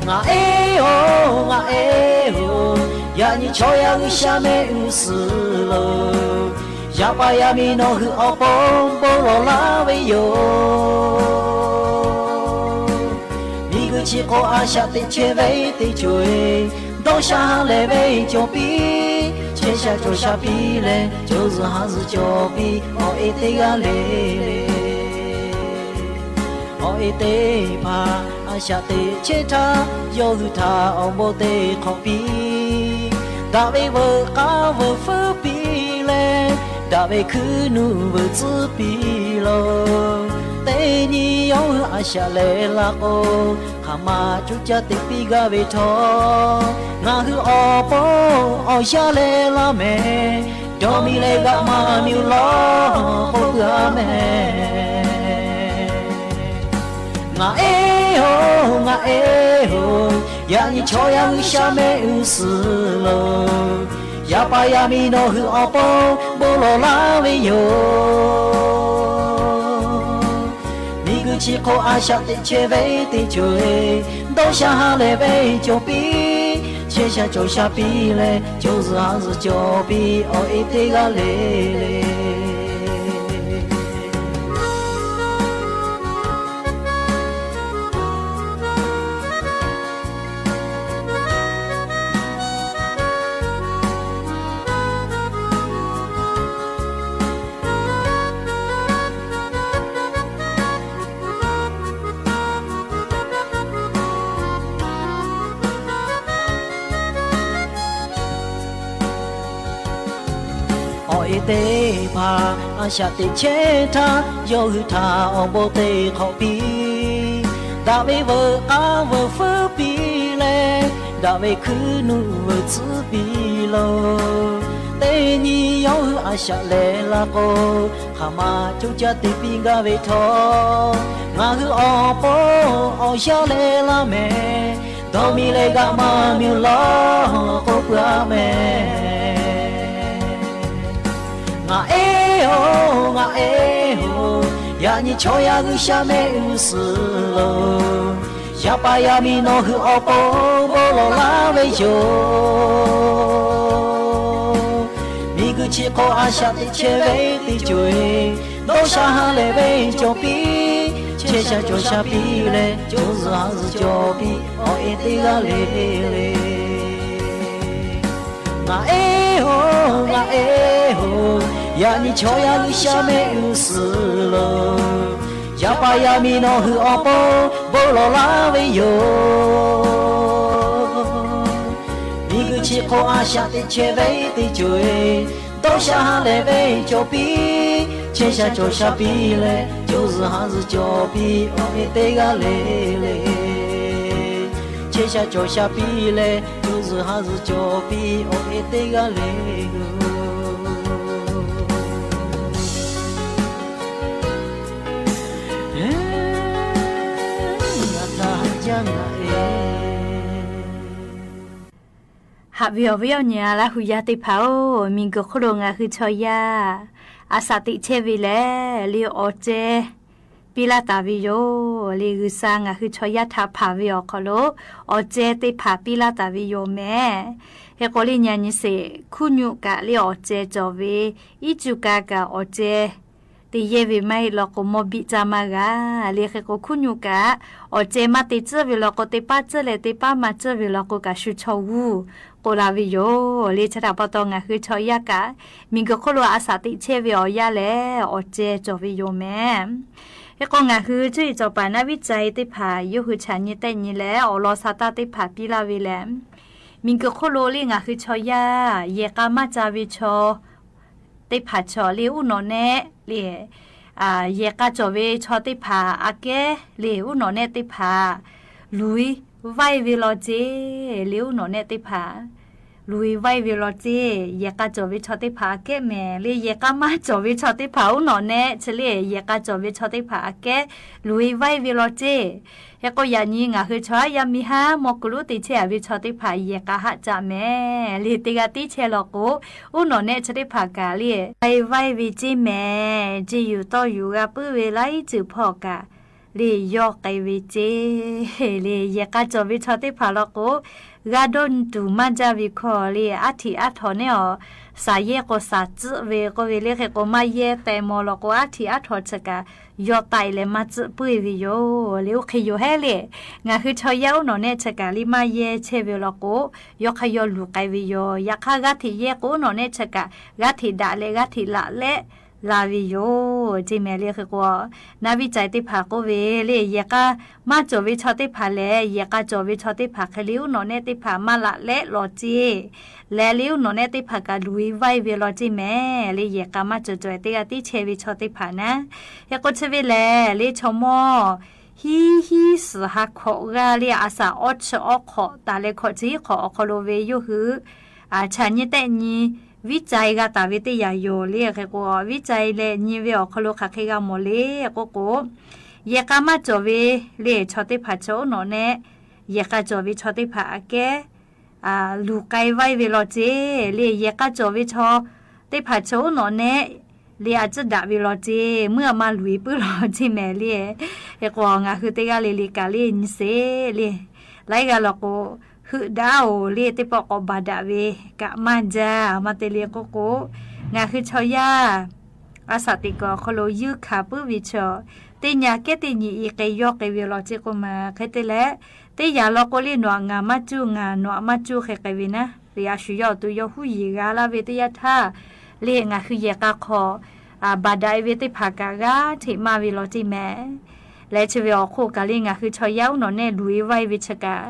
ငါအဲၣ်ဧိၤ ငါအဲၣ်ဧိၤ ယၤနံၤဆီယၤဂုၤဆၢမဲာ်အုးစူၤလိၤ ယၤပၢ်ယၤမံၤနီၢ်ဟုအီၣ်ပိာ် ဘိလီၤလၢ်ဝဲယိာ် မံၤဂုၢ်ဆံးကိးအါဆၣ်တ့ၢ်ဆဲးဝဲတ့ၢ်ဆိၣ် ဒီးဆၣ်ဟးလဲၤဝဲကၠီၣ်ပံၣ် ဆဲးဆၣ်ကၠီၣ်ဆၣ်ပံၣ်လဲၣ် ကၠီၣ်စူၤဟးစူၤကၠီၣ်ပံၣ် အီၣ်အဲၣ်တ့ၢ်ဂၤလဲၣ် အီၣ်အဲၣ်တ့ၢ်ဖး အဆၣ်တ့ၢ်ဆဲးထါ ယီၤဟုၣ်ထးအီၣ်ဘိတ့ၢ်ခီၣ်ပံၣ် ဒၣ်ဝဲဝဲၢ်ဃါဝဲၢ်ဖုပံၣ်လဲၣ် ဒၣ်ဝဲခုနူာ်ဝဲၢ်စုပံၣ်လီၤ တ့ၢ်နံၤယီၤဟုၣ်အဆၣ်လဲၤလၢ်ကိး ခမၤကၠူကၠၢ်တ့ၢ်ပံၣ်ဂၤဝဲထီၣ် ငါဟုအီၣ်ပိာ်အီၣ်ဆၣ်လဲၤလၢ်မဲာ် ဒီးမံၤလဲၤဂၤမၤမံၤလီၤ ကိးပှၤမဲာ် ငါအဲၣ်ဧိၤ ငါအဲၣ်ဧိၤ ယၤနံၤဆီယၤဂုၤဆၢမဲာ်အုးစူၤလိၤ ယၤပၢ်ယၤမံၤနီၢ်ဟုအီၣ်ပိာ် ဘိလီၤလၢ်ဝဲယိာ် မံၤဂုၢ်ဆံးကိးအါဆၣ်တ့ၢ်ဆဲးဝဲတ့ၢ်ဆိၣ် ဒီးဆၣ်ဟးလဲၤဝဲကၠီၣ်ပံၣ် ဆဲးဆၣ်ကၠီၣ်ဆၣ်ပံၣ်လဲၣ် ကၠီၣ်စူၤဟးစူၤကၠီၣ်ပံၣ် အီၣ်အဲၣ်တ့ၢ်ဂၤလဲၣ် သ့ၣ်တဖၣ် အစၢ်သ့ၣ်ဆဲးထါ ယိးဟုးထၢ်အီၣ်ဘိးသ့ၣ်ထီၣ်ပီ ဒၣ်ဝဲဝဲၢ်ဃါဝဲၢ်ဖုပီလဲၣ် ဒၣ်ဝဲခုနူာ်ဝဲၢ်သီပီလီၤ. တနံၤယိးဟုးအစၢ်လဲၤလၢကိ ခမၤကၠိကၠၢ်သ့ၣ်ပံဂၤဝဲထီၣ် ငါဟုးအီၣ်ဘိးအီၣ်ယၢ်လဲၤလၢမဲာ် ဒီးမံၤလၢဂၤမၤမံၤလီၤ ကိးပှၢ်မဲာ်. ငါအဲၣ်ဧိၤ ငါအဲၣ်ဧိၤ ယၤနံၤဆီယၤဂုၤဆၣ်မဲာ်အုးစၢၤလီၤ ယပၢ်ယမံနီၤဟုးအီၣ်ဘိး ဘိးလီၤလၢဝဲယိၤ မံၤဂုာ်ဆံးကိးအစၢ်သ့ၣ်ဆဲးဝဲသ့ၣ်ကွံာ် ဒီးစၢ်ဟးလဲၤဝဲကၠီၤပံ ဆဲးစၢ်ကၠီၤစၢ်ပံလဲၣ် ကၠိယုၢ်ဟးယုၢ်ကၠီၤပံ အီၣ်အဲၣ်တဂၤလဲၣ်လဲၣ်. ငါအဲၣ်ဧိၤ ငါအဲၣ်ဧိၤ ယၤနံၤဆီယၤဂုၤဆၣ်မဲာ်အုးစၢၤလီၤ ယပၢ်ယမံနီၤဟုးအီၣ်ဘိး ဘိးလီၤလၢဝဲယိၤ မံၤဂုာ်ဆံးကိးအစၢ်သ့ၣ်ဆဲးဝဲသ့ၣ်ကွံာ် ဒီးစၢ်ဟးလဲၤဝဲကၠီၤပံ ဆဲးစၢ်ကၠီၤစၢ်ပံလဲၣ် ကၠိယုၢ်ဟးယုၢ်ကၠီၤပံ အီၣ်အဲၣ်တဂၤလဲၣ်လဲၣ် ဆဲးစၢ်ကၠီၤစၢ်ပံလဲၣ် ကၠိယုၢ်ဟးယုၢ်ကၠီၤပံ အီၣ်အဲၣ်တဂၤလဲၣ်လဲၣ်. ဟးဝံၤအီၤဝံၤအီၤ ညီလၢဟူးယၢ်သ့ၣ်တဖၣ်ဧၢ, မံၤဂိာ်ခိၣ်လိာ် ငါဟုးဆီယၢ် အစၢ်သ့ၣ်ဆဲးဝဲလဲၣ် လၢအီၣ်စဲ ပံလၢတၢ်ဝံယိၤ လၢဂုၢ်စၢ် ငါဟုးဆီယၢ်ထးဖးဝဲအီၤခီလိာ် အီၣ်စဲသ့ၣ်တဖၣ်ပံလၢတၢ်ဝံယိၤမဲာ်. ဟဲကိးလၢညါနံၤစ့ၢ် ခူၣ်ညိၣ်ကးလၢအီၣ်စဲကၠီၤဝဲ အံၣ်စူၣ်ကါကးအီၣ်စဲ တယဲၢ်ဝဲမးအံၤလီၤကိး မီၢ်ဘံၣ်တၢ်မၤဂၤ လၢဟဲကိးခူၣ်ညိၣ်ကး အီၣ်စဲမးတ့ၢ်စၢၢ်ဝဲလီၤကိး တ့ၢ်ပာ်စၢၢ်လဲၣ် တ့ၢ်ပာ်မၤစၢၢ်ဝဲလီၤကိး ကးဆူၣ်ဆီၣ်ဝူ ကိးလၢဝံယိၤ လၢဆၢတၢ်ပီတီၢ် ငါဟုးဆီယၢ်ကး မံၤဂိာ်ခိၣ်လိာ်အစၢ်သ့ၣ်ဆဲးဝဲအီၤယၢ်လဲၣ် အီၣ်စဲကၠီၤဝံယိၤမဲာ်. ဟဲကိးငါဟုး ဆူအံၤစီၤပၤ နၢ်ဝံၸၢၢ်သ့ၣ်တဖၣ် ယိးဟုးဆၢ်ညံသဲၣ်ညံလဲၣ် အီၣ်လီၤဆၢတၢ်သ့ၣ်တဖၣ်ပံလၢဝံလဲၣ်. မံၤဂိာ်ခိၣ်လိာ်လၢ ငါဟုးဆီယၢ် ယဲၢ်ကးမၤစၢ်ဝဲဆီ သ့ၣ်တဖၣ်ဆီလၢအအိၣ်နီၣ်နဲၣ်လၢ ယဲၢ်ကးကၠီၤဝဲဆီသ့ၣ်တဖၣ်အကဲ လၢအအိၣ်နီၣ်နဲၣ်သ့ၣ်တဖၣ် လူၤဝဲဝဲလီၤစ့ၢ် လၢအအိၣ်နီၣ်နဲၣ်သ့ၣ်တဖၣ် လူၤဝဲဝဲလီၤစ့ၢ် ယဲၢ်ကးကၠီၤဝဲဆီသ့ၣ်တဖၣ်အကဲမဲာ် လၢယဲၢ်ကးမၤကၠီၤဝဲဆီသ့ၣ်တဖၣ်အိၣ်နီၣ်နဲၣ် ဆၢလၢယဲၢ်ကးကၠီၤဝဲဆီသ့ၣ်တဖၣ်အကဲ လူၤဝဲဝဲလီၤစ့ၢ်. ဟဲကိးယၤနံၤ ငါဟုးဆီယၢ်မံၤဟါ မီၢ်ကူလူးသ့ၣ်ဆဲးဝဲဆီသ့ၣ်တဖၣ် ယဲၢ်ကးဟးစးမဲာ် လၢတဂၤသ့ၣ်ဆဲးလီၤကိး အိၣ်နီၣ်နဲၣ်ဆီသ့ၣ်တဖၣ်ကးလၢ ဝဲဝဲဝဲစ့ၢ်မဲာ် စ့ၢ်ယူၤတီၢ်ယူၤဂၤပုၢ်ဝဲလၢအံၣ်စူၣ်ဖီၣ်ကး လၢယီၢ်ကဲဝဲစ့ၢ် လၢယဲၢ်ကးကၠီၤဝဲဆီသ့ၣ်တဖၣ်လီၤကိး ဂၤဒိၣ်တူၢ်မၤစၢ်ဝဲခီလၢ အါထံးအါထီၣ်န့ၣ်အီၤ စးယဲၢ်ကိးစးစံးဝဲ ကိးဝဲလၢဟဲကိးမၤယဲၢ်သဲးမီၤလီၤကိး အါထံးအါထီၣ်ဆၢကး ယီၢ်တၢ်အံၤလဲၣ်မၤစၢ်ပုၢ်ဝဲယိၤ လၢအိၣ်ခ့ယိၤဟဲလၢ ငါဟုးဆီယၢ်အိၣ်နီၣ်နဲၣ်ဆၢကးလၢမၤယဲၢ်ဆဲးဝဲလီၤကိး ယီၢ်ခါယီၢ်လူၤကဲဝဲယိၤ ယခါဂၤထံးယဲၢ်ကိးအိၣ်နီၣ်နဲၣ်ဆၢကး ဂၤထံးဒၣ်လဲၣ် ဂၤထံးလးလဲၣ် လၢဝဲယိၤ စ့ၢ်မဲာ်လၢဟဲကိး နၢ်ဝံၸၢၢ်သ့ၣ်တဖၣ်ကိးဝဲလၢ ယဲၢ်ကးမၤကၠီၤဝဲဆီသ့ၣ်တဖၣ်လဲၣ် ယဲၢ်ကးကၠီၤဝဲဆီသ့ၣ်တဖၣ် ခဲလၢာ်အိၣ်နီၣ်နဲၣ်သ့ၣ်တဖၣ် မၤလးလဲၣ်လီၤစ့ၢ် လဲၤလၢအိၣ်နီၣ်နဲၣ်သ့ၣ်တဖၣ်ကး လူၤဝဲဝဲလီၤစ့ၢ်မဲာ် လၢယဲၢ်ကးမၤကၠီၤကၠီၤတဂၤသ့ၣ်ဆဲးဝဲဆီသ့ၣ်တဖၣ်နၤ ဟဲကိးဆၢဝဲလဲၣ် လၢဆီမိၢ် ဟံးဟံးစၢ်ဟးခိးဂၤလၢအစးအီၣ်ဆၢအီၣ်ခိး တၢ်လဲၤခိးဆၢဟံၣ်ခိးအီၣ်ခိးလိာ်ဝဲယိၤဟုး ဆၢ်ညံသဲၣ်ညံ ဝံၸၢၢ်ဂၤတၢ်ဝဲသ့ၣ်ယၤယိၤလၢဟဲကိး ဝံၸၢၢ်လဲၤညံဝဲအီၣ်ခိးလိာ်ခးဃ့ဂၤမီၢ်လၢကိးကိး ယဲၢ်ကးမၤကၠီၤဝဲလၢဆီသ့ၣ်တဖၣ်ဆၢအိၣ်နီၣ်နဲၣ် ယဲၢ်ကးကၠီၤဝဲဆီသ့ၣ်တဖၣ်အကဲ လူၤကဲဝဲဝဲလီၤစ့ၢ် လၢယဲၢ်ကးကၠီၤဝဲဆီသ့ၣ်တဖၣ်ဆၢအိၣ်နီၣ်နဲၣ် လၢအစံးဒၣ်ဝဲလီၤစ့ၢ် မုၢ်အမၤလူၤပုၢ်လီၤစ့ၢ်မဲာ်လၢ ဟဲကိး ငါဟုးတဂၤလၢလံာ်ကးလၢနံၤစ့ၢ်လၢ လၢဂၤလီၤကိး ဟုးဒၣ်ဧိၤလၢသ့ၣ်ပီၣ်ကိးဘၣ်ဒၣ်ဝဲ ကးမၤစၢ် မၤတ့ၢ်လၢကိးကိး ငါဟုးဆီယၢ် အစးသ့ၣ်ကိးအီၣ်ခိးလိာ်ယုၢ်ခးပုၢ်ဝဲဆီ တ့ၢ်ညါကဲတ့ၢ်ညါအံၤကဲယီၢ်ကဲဝဲလီၤစ့ၢ်ကိးမး ခဲတ့ၢ်လဲၣ် တ့ၢ်ယၤလီၤကိးလၢနွးငါမၤစူၢ် ငါနွးမၤစူၢ်ဃဲဃဲဝဲနၤ လၢအစူၢ်ယီၢ်အီၤတုၤယီၢ်ဟူးယံၤဂၤလၢဝဲတယၢ်ထါ လၢငါဟုးယဲၢ်ကးခိး ဘၣ်ဒၣ်အံၤဝဲသ့ၣ်တဖၣ်ကးဂၤထံးမၤဝဲလီၤစ့ၢ်မဲာ် လဲၤဆၢဝဲအီၣ်ခိးကးလၢ ငါဟုးဆီယၢ်အိၣ်နီၣ်နဲၣ် လူၤဝဲဝဲဆၢကး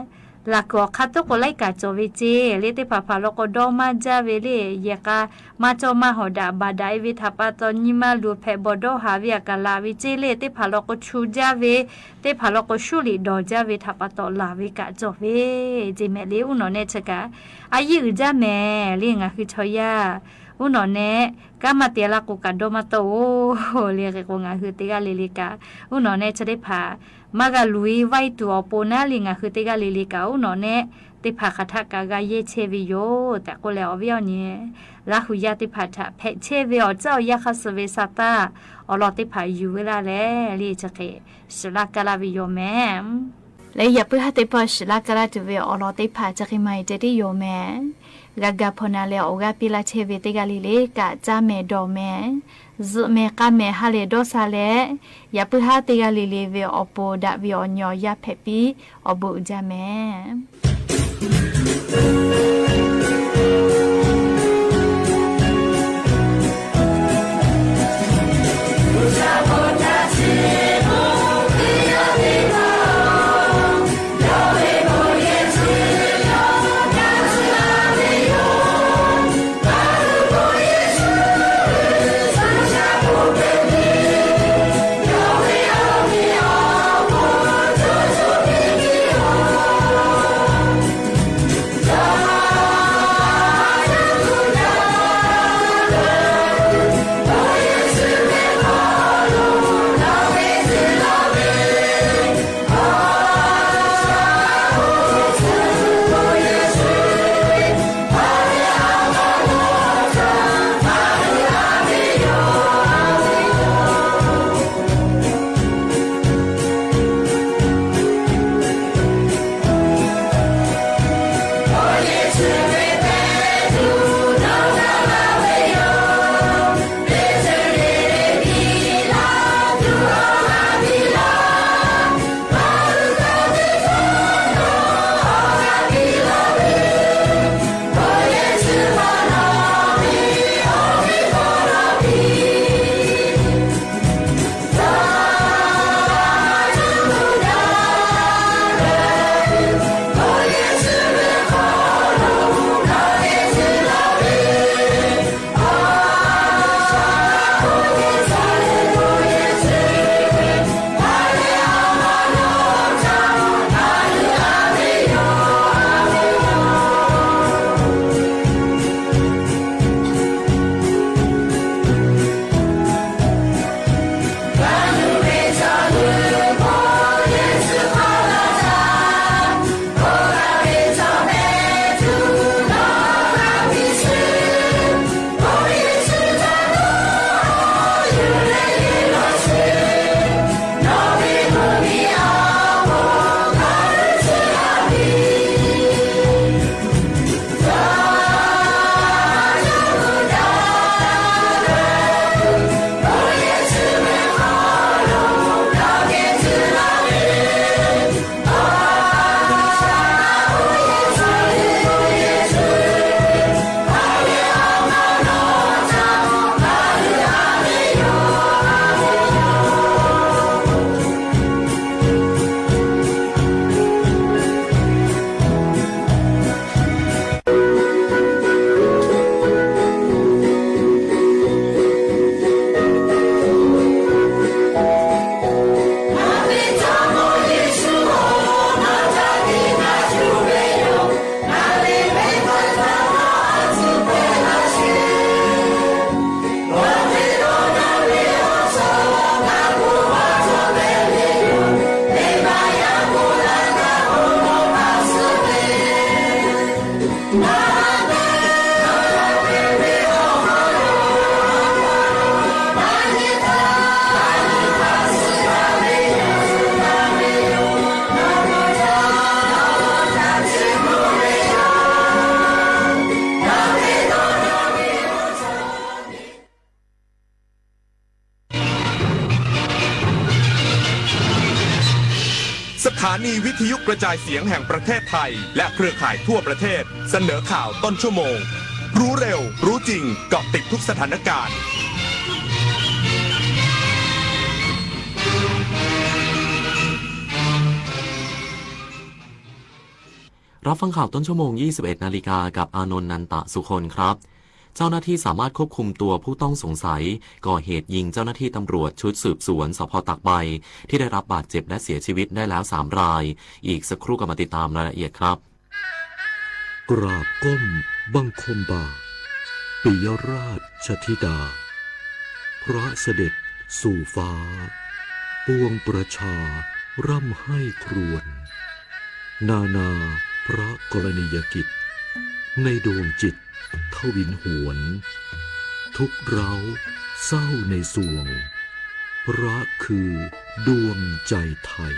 လၢၵ်ၵူၺ်း ခါတိုၵ်ႉကိးလၢႆးၵႃႈ ကၠီဝေၸေ လႄႈ သ့ၣ်တဖၣ် ဖးလီၤ ကဒီမၢဒ်ဝေလႄႈ ယဲၢ်ကႃႈ မႃးၸီႉမႃးဟီႇ ဒၣ်ဘၣ်ဒၣ်ဝေ ထၢၣ်ပၢၼ်တီၢ် ငိၼ်းမႃးလူၤ ဖဲးဘီၣ်ဒီးဟႃဝေ ဢၢၵ်ႇလၢဝေၸေ လႄႈ သ့ၣ်တဖၣ်လီၤ ကဆူၸ်ဝေ သ့ၣ်တဖၣ်လီၤ ကဆူၣ်လီၤဒီးဝေ ထၢၣ်ပၢၼ်တီၢ်လၢဝေ ၵႃႈကၠီဝေ ၸႄႈမႄႈလႄႈ အုၼေၼႄၸၢၵ်ႈ အယိုၼ်ၸႃႉမႄႈ လႄႈ ငၢ်းႁိုဝ် ထီႇယႃႉ အုၼေၼႄ ၵႃႈမႃးတႄႇလၢၵ်ၵူၺ်း ကၢ်ဒီမႃးတီႈ အိၼ်ႇ လႄႈ ၵေႃႈ ငၢ်းႁိုဝ် တၵ်းလီလီၵႃႈ အုၼေၼႄ သ့ၣ်တဖၣ် မႃးၵႃႈ လူၺ်ႈဝႆႉတူၺ်း ဢေႃႈ ပေႃးၼႃႇ လႄႈ ငၢ်းႁိုဝ် တၵ်းလီလီၵႃႈ အုၼေၼႄ သ့ၣ်တဖၣ် ၶႃႈထၢၵ်ႈ ၵႃႈယႄႈသဵဝ်ႈဝေယဝ်ႉ တႄႉၵေႃႈ လႄႈ ဢေႃႈ ဝေဢေႃႈၼႆ လႃႈ ႁူႉယႃႉ သ့ၣ်တဖၣ် ထၢၵ်ႈ ၽႄႈသဵဝ်ႈဝေ ဢေႃႈ ၸဝ်ႈယႃႉ ၶႃႈ သႂ်ႇဝေ သႃႇတႃႇ ဢေႃႈ လႄႈ သ့ၣ်တဖၣ် ယူႇဝေလႃႈလႄႈ လႄႈ ၸၢၵ်ႈ သီႇလႃႉ ၵႃႈလႃႈ ဝေယဝ်ႉမႄႈ လႄႈ ယႃႇပေႁႂ်ႈ သ့ၣ်တဖၣ် သီႇလႃႉ ၵႃႈလႃႈ တူၺ်းဝေ ဢေႃႈ လႄႈ သ့ၣ်တဖၣ် ၸၢၵ်ႈ မႆႈတႄႉတႄႉယဝ်ႉမႄႈ ၵႃႈၵႃႈ ပေႃးၼႃႇလႄႈ ဢေႃႈ ၵႃႈပီႈလႃႈ သဵဝ်ႈဝေ တၵ်းလီလီၵႃႈ ၸႃႉမႄႈ တေႃႇမႄႈ ၸိုဝ်ႈမႄႈ ၵႃႈမႄႈ ႁႃးလႄႈ တေႃႇသႃႇလႄႈ ယႃႇပေႁႂ်ႈ တၵ်းလီလီဝေ ဢေႃႈ ပေႃးတၵ်းဝေ ဢေႃႈ ၺေႃႇယႃႉ ၽႄႈပီႈ ဢေႃႈ ပေႃးၸႃႉမႄႈ สถานีวิทยุกระจายเสียงแห่งประเทศไทย และเครือข่ายทั่วประเทศ เสนอข่าวต้นชั่วโมง รู้เร็ว รู้จริง เกาะติดทุกสถานการณ์ เ รับฟังข่าวต้นชั่วโมง ยี่สิบเอ็ดนาฬิกา กับอานนท์ นันตะสุคนครับ เจ้าหน้าที่สามารถควบคุมตัวผู้ต้องสงสัยก่อเหตุยิงเจ้าหน้าที่ตำรวจชุดสืบสวน สภ.ตากใบ ที่ได้รับบาดเจ็บและเสียชีวิตได้แล้วสามราย อีกสักครู่กลับมาติดตามรายละเอียดครับ กราบก้มบังคมบาท ปิยราชธิดา พระเสด็จสู่ฟ้า ปวงประชาร่ำไห้ครวญ นานาพระกรณียกิจ ในดวงจิตทวินหวน ทุกข์ร้าวเศร้าในสวง พระคือดวงใจไทย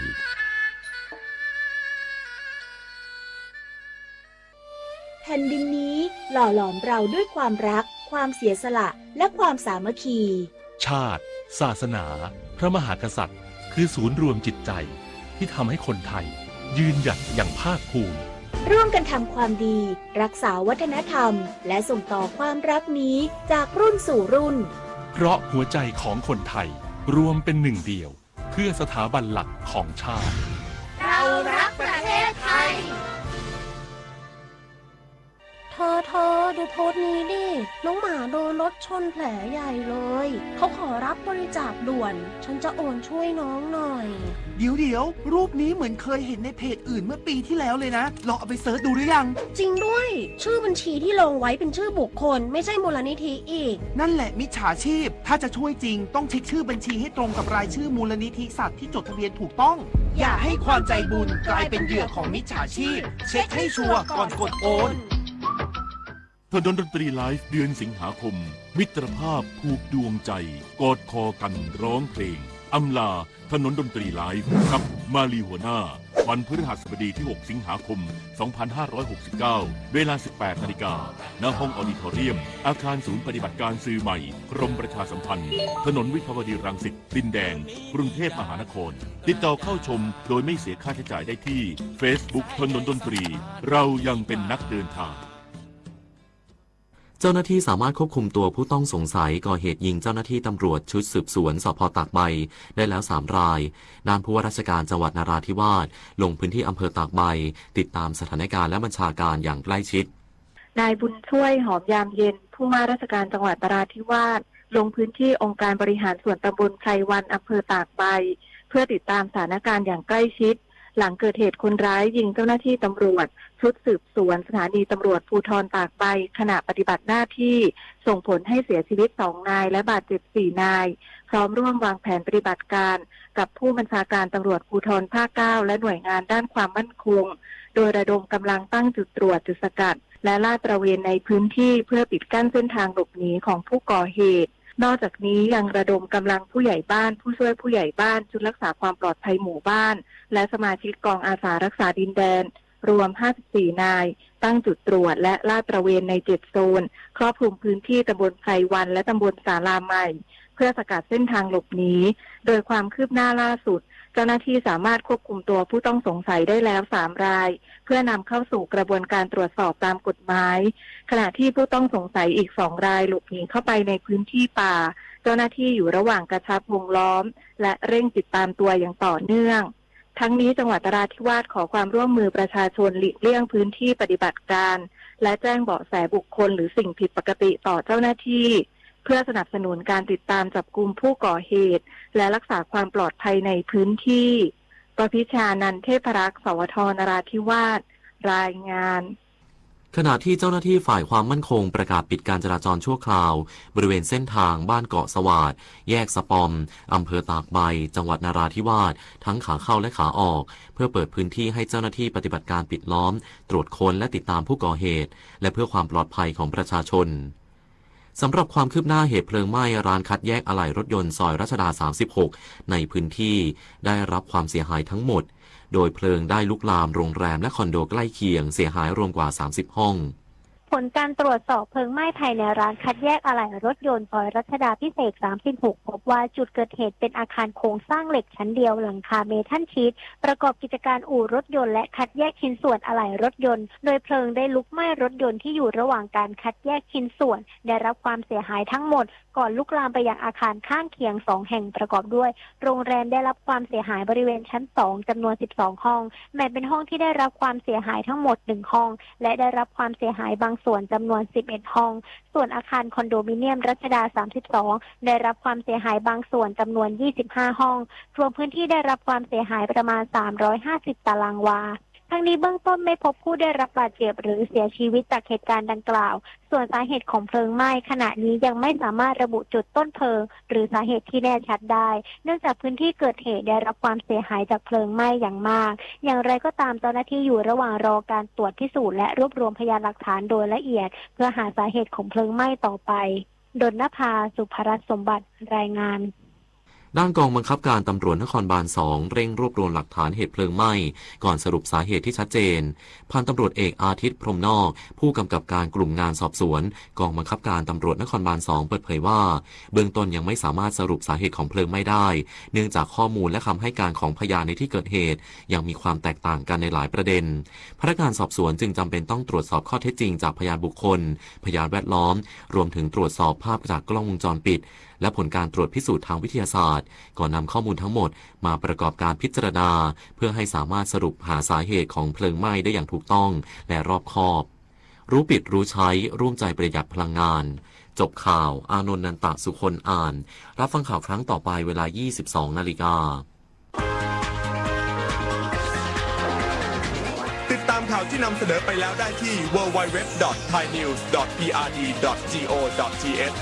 แผ่นดินนี้หล่อหลอมเราด้วยความรัก ความเสียสละ และความสามัคคี ชาติ ศาสนา พระมหากษัตริย์ คือศูนย์รวมจิตใจ ที่ทำให้คนไทยยืนหยัดอย่างภาคภูมิ ร่วมกันทำความดี รักษาวัฒนธรรม และส่งต่อความรักนี้จากรุ่นสู่รุ่น เพราะหัวใจของคนไทยรวมเป็นหนึ่งเดียว เพื่อสถาบันหลักของชาติ เรารักประเทศไทย เธอ เธอ ดูโพสต์นี้ดิ น้องหมาโดนรถชนแผลใหญ่เลย เขาขอรับบริจาคด่วน ฉันจะโอนช่วยน้องหน่อย เดี๋ยวๆ รูปนี้เหมือนเคยเห็นในเพจอื่นเมื่อปีที่แล้วเลยนะ ลองเอาไปเสิร์ชดูหรือยัง จริงด้วย ชื่อบัญชีที่ลงไว้เป็นชื่อบุคคล ไม่ใช่มูลนิธิอีก นั่นแหละมิจฉาชีพ ถ้าจะช่วยจริงต้องเช็คชื่อบัญชีให้ตรงกับรายชื่อมูลนิธิสัตว์ที่จดทะเบียนถูกต้อง อย่าให้ความใจบุญกลายเป็นเหยื่อของมิจฉาชีพ เช็คให้ชัวร์ก่อนกดโอน ถนนดนตรีไลฟ์เดือนสิงหาคม มิตรภาพผูกดวงใจ กอดคอกันร้องเพลง อำลาถนนดนตรีไลฟ์ กับมาลีหัวหน้า วันพฤหัสบดีที่ หก สิงหาคม สองพันห้าร้อยหกสิบเก้า เวลา สิบแปดนาฬิกา ณ ห้องออดิทอเรียม อาคารศูนย์ปฏิบัติการสื่อใหม่ กรมประชาสัมพันธ์ ถนนวิภาวดีรังสิต ดินแดง กรุงเทพมหานคร ติดต่อเข้าชมโดยไม่เสียค่าใช้จ่ายได้ที่ เฟซบุ๊ก ถนนดนตรี เรายังเป็นนักเดินทาง เจ้าหน้าที่สามารถควบคุมตัวผู้ต้องสงสัยก่อเหตุยิงเจ้าหน้าที่ตำรวจชุดสืบสวน สภ.ตากใบ ได้แล้วสามราย ด้านผู้ว่าราชการจังหวัดนราธิวาส ลงพื้นที่อำเภอตากใบ ติดตามสถานการณ์และบัญชาการอย่างใกล้ชิด นายบุญช่วย หอมยามเย็น ผู้ว่าราชการจังหวัดนราธิวาส ลงพื้นที่องค์การบริหารส่วนตำบลไพรวัน อำเภอตากใบ เพื่อติดตามสถานการณ์อย่างใกล้ชิด หลังเกิดเหตุคนร้ายยิงเจ้าหน้าที่ตำรวจชุดสืบสวนสถานีตำรวจภูธรตากใบ ขณะปฏิบัติหน้าที่ ส่งผลให้เสียชีวิตสองนายและบาดเจ็บสี่นาย พร้อมร่วมวางแผนปฏิบัติการกับผู้บัญชาการตำรวจภูธรภาคเก้า และหน่วยงานด้านความมั่นคง โดยระดมกำลังตั้งจุดตรวจจุดสกัด และลาดตระเวนในพื้นที่เพื่อปิดกั้นเส้นทางหลบหนีของผู้ก่อเหตุ นอกจากนี้ยังระดมกำลังผู้ใหญ่บ้าน ผู้ช่วยผู้ใหญ่บ้าน ชุดรักษาความปลอดภัยหมู่บ้าน และสมาชิกกองอาสารักษาดินแดน รวมห้าสิบสี่นาย ตั้งจุดตรวจและลาดตระเวนในเจ็ดโซน ครอบคลุมพื้นที่ตำบลไพรวันและตำบลศาลาใหม่ เพื่อสกัดเส้นทางหลบหนี โดยความคืบหน้าล่าสุด เจ้าหน้าที่สามารถควบคุมตัวผู้ต้องสงสัยได้แล้วสามราย เพื่อนำเข้าสู่กระบวนการตรวจสอบตามกฎหมาย ขณะที่ผู้ต้องสงสัยอีกสองรายหลบหนีเข้าไปในพื้นที่ป่า เจ้าหน้าที่อยู่ระหว่างกระชับวงล้อม และเร่งติดตามตัวอย่างต่อเนื่อง ทั้งนี้จังหวัดนราธิวาสขอความร่วมมือประชาชนหลีกเลี่ยงพื้นที่ปฏิบัติการ และแจ้งเบาะแสบุคคลหรือสิ่งผิดปกติต่อเจ้าหน้าที่ เพื่อสนับสนุนการติดตามจับกุมผู้ก่อเหตุ และรักษาความปลอดภัยในพื้นที่ กพิชานันท์ เทพรักษ์ สวท นราธิวาส รายงาน ขณะที่เจ้าหน้าที่ฝ่ายความมั่นคงประกาศปิดการจราจรชั่วคราว บริเวณเส้นทางบ้านเกาะสวาด แยกสะปอม อำเภอตากใบ จังหวัดนราธิวาส ทั้งขาเข้าและขาออก เพื่อเปิดพื้นที่ให้เจ้าหน้าที่ปฏิบัติการปิดล้อม ตรวจค้นและติดตามผู้ก่อเหตุ และเพื่อความปลอดภัยของประชาชน สำหรับความคืบหน้าเหตุเพลิงไหม้ร้านคัดแยกอะไหล่รถยนต์ซอยรัชดา สามสิบหก ในพื้นที่ได้รับความเสียหายทั้งหมด โดยเพลิงได้ลุกลามโรงแรมและคอนโดใกล้เคียง เสียหายรวมกว่า สามสิบห้อง ผลการตรวจสอบเพลิงไหม้ภายในร้านคัดแยกอะไหล่รถยนต์ซอยรัชดาภิเษก สามสิบหก พบว่าจุดเกิดเหตุเป็นอาคารโครงสร้างเหล็กชั้นเดียวหลังคาเมทัลชีท ประกอบกิจการอู่รถยนต์และคัดแยกชิ้นส่วนอะไหล่รถยนต์ โดยเพลิงได้ลุกไหม้รถยนต์ที่อยู่ระหว่างการคัดแยกชิ้นส่วน ได้รับความเสียหายทั้งหมด ก่อนลุกลามไปยังอาคารข้างเคียงสองแห่งประกอบด้วย โรงแรมได้รับความเสียหายบริเวณชั้นสองจำนวนสิบสองห้อง แบ่งเป็นห้องที่ได้รับความเสียหายทั้งหมดหนึ่งห้อง และได้รับความเสียหายบางส่วนจำนวนสิบเอ็ดห้อง ส่วนอาคารคอนโดมิเนียมรัชดา สามสิบสอง ได้รับความเสียหายบางส่วนจำนวนยี่สิบห้าห้อง รวมพื้นที่ได้รับความเสียหายประมาณสามร้อยห้าสิบตารางวา ทั้งนี้เบื้องต้นไม่พบผู้ได้รับบาดเจ็บหรือเสียชีวิตจากเหตุการณ์ดังกล่าว ส่วนสาเหตุของเพลิงไหม้ขณะนี้ยังไม่สามารถระบุจุดต้นเพลิง หรือสาเหตุที่แน่ชัดได้ เนื่องจากพื้นที่เกิดเหตุได้รับความเสียหายจากเพลิงไหม้อย่างมาก อย่างไรก็ตามเจ้าหน้าที่อยู่ระหว่างรอการตรวจพิสูจน์และรวบรวมพยานหลักฐานโดยละเอียด เพื่อหาสาเหตุของเพลิงไหม้ต่อไป ดลนภา สุภรัตน์สมบัติ รายงาน ด้านกองบังคับการตำรวจนครบาลสอง เร่งรวบรวมหลักฐานเหตุเพลิงไหม้ ก่อนสรุปสาเหตุที่ชัดเจน พันตำรวจเอกอาทิตย์ พรหมนอก ผู้กำกับการกลุ่มงานสอบสวน กองบังคับการตำรวจนครบาลสอง เปิดเผยว่า เบื้องต้นยังไม่สามารถสรุปสาเหตุของเพลิงไหม้ได้ เนื่องจากข้อมูลและคำให้การของพยานในที่เกิดเหตุ ยังมีความแตกต่างกันในหลายประเด็น พนักงานสอบสวนจึงจำเป็นต้องตรวจสอบข้อเท็จจริงจากพยานบุคคล พยานแวดล้อม รวมถึงตรวจสอบภาพจากกล้องวงจรปิด และผลการตรวจพิสูจน์ทางวิทยาศาสตร์ ก่อนนำข้อมูลทั้งหมดมาประกอบการพิจารณา เพื่อให้สามารถสรุปหาสาเหตุของเพลิงไหม้ได้อย่างถูกต้องและรอบคอบ รู้ปิดรู้ใช้ ร่วมใจประหยัดพลังงาน จบข่าว อานนท์ นันตะสุคน อ่าน รับฟังข่าวครั้งต่อไปเวลายี่สิบสองนาฬิกา ติดตามข่าวที่นำเสนอไปแล้วได้ที่ ดับเบิลยู ดับเบิลยู ดับเบิลยู ดอท ไทยนิวส์ ดอท พีอาร์ดี ดอท จีโอ ดอท ทีเอช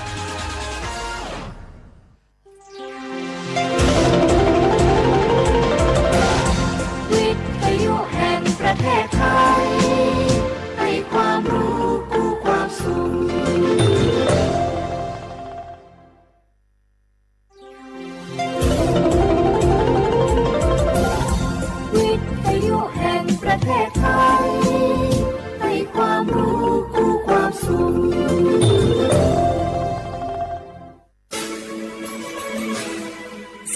วิทยุแห่งประเทศไทย ให้ความรู้คู่ความสุข วิทยุแห่งประเทศไทย ให้ความรู้คู่ความสุข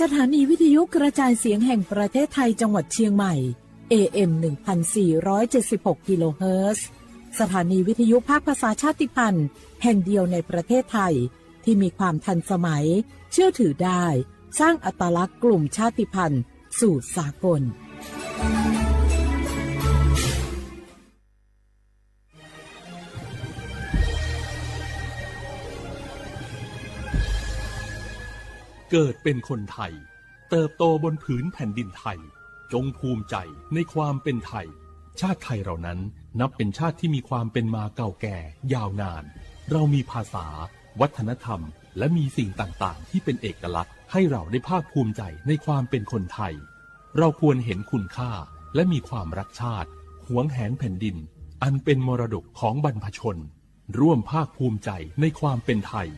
สถานีวิทยุกระจายเสียงแห่งประเทศไทยจังหวัดเชียงใหม่ เอ เอ็ม หนึ่งพันสี่ร้อยเจ็ดสิบหก กิโลเฮิรตซ์ สถานีวิทยุภาคภาษาชาติพันธุ์แห่งเดียวในประเทศไทย ที่มีความทันสมัย เชื่อถือได้ สร้างอัตลักษณ์กลุ่มชาติพันธุ์สู่สากล เกิดเป็นคนไทย เติบโตบนผืนแผ่นดินไทย จงภูมิใจในความเป็นไทย ชาติไทยเรานั้นนับเป็นชาติที่มีความเป็นมาเก่าแก่ยาวนาน เรามีภาษา วัฒนธรรม และมีสิ่งต่างๆ ที่เป็นเอกลักษณ์ ให้เราได้ภาคภูมิใจในความเป็นคนไทย เราควรเห็นคุณค่า และมีความรักชาติ หวงแหนแผ่นดิน อันเป็นมรดกของบรรพชน ร่วมภาคภูมิใจในความเป็นไทย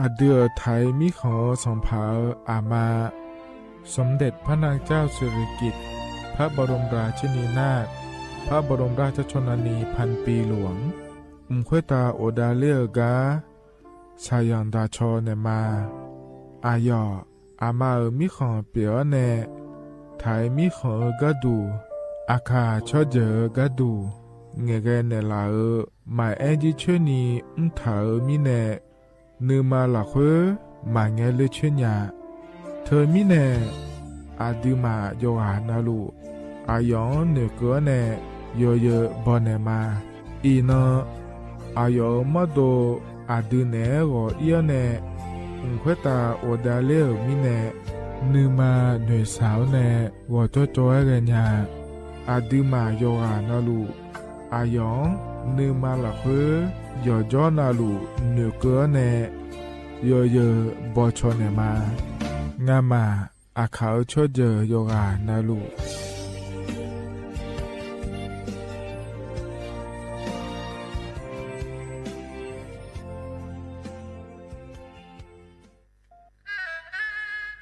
อะดื้อไทยมีของสองผา อามา สมเด็จพระนางเจ้าสิริกิติ์ พระบรมราชินีนาถ พระบรมราชชนนีพันปีหลวง อุ้มข้อยตาโอดาเล่อก้า สายังดาชอแหน่มา อาหยอ อามาเอ๋อมีของเปียแหน่ ไทยมีของเอ๋อก้าดู อาข่าช่อเจ๋อก้าดู แงะแกแหน่หล่าเอ๋อ หมายแอ้นยี่เชื้อนี้ อุ้มถาเอ๋อมีแหน่ นือมาหละเฮ้อ หมายแงะเล่อเชื้อหญา เธอมีแหน่ อาดื้อหมาหยกหานาลู อาหยองเหน่อเก๋อแหน่ เยอเยอบ่แหน่มา อี่นอ อาหยองมอดโด อาดื้อแหน่หงอเอี้ยวแหน่ อุ้มข้อยตาโอดาเล่อเอ๋อมีแหน่ นือมาเหน่อสาวแหน่ หงอจ้อจ้อแหน่หญา อาดื้อหมาหยกหานาลู อาหยอง นือมาหละเฮ้อ หยอจ้อนาลู เหน่อเก๋อแหน่ เยอเยอบ่ชอแหน่มา งาหมา อาข่าเอ๋อช่อเจ๋อหยกหานาลู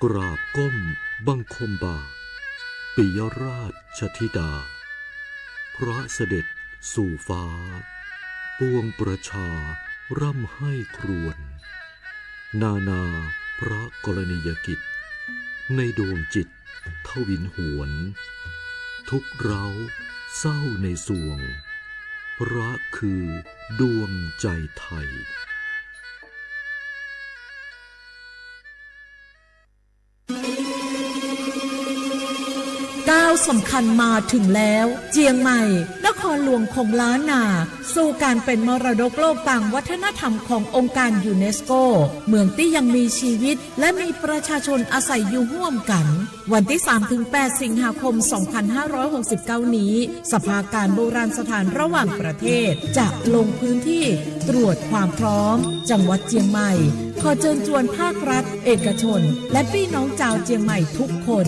กราบก้มบังคมบาท ปิยราชธิดา พระเสด็จสู่ฟ้า ปวงประชาร่ำไห้ครวญ นานาพระกรณียกิจ ในดวงจิตทวินหวน ทุกข์เร้าเศร้าในสวง พระคือดวงใจไทย ก้าวสำคัญมาถึงแล้ว เจียงใหม่ นครหลวงของล้านนา สู่การเป็นมรดกโลกตางวัฒนธรรมขององค์การยูเนสโก เมืองตี้ยังมีชีวิต และมีประชาชนอาศัยอยู่ฮ่วมกั๋น วันตี้สามถึงแปดสิงหาคมสองพันห้าร้อยหกสิบเก้านี้ สภาการโบราณสถานระหว่างประเทศจะลงพื้นที่ตรวจความพร้อม จังหวัดเจียงใหม่ ขอเจิญจวนภาครัฐ เอกชน และปี้น้องจาวเจียงใหม่ทุกคน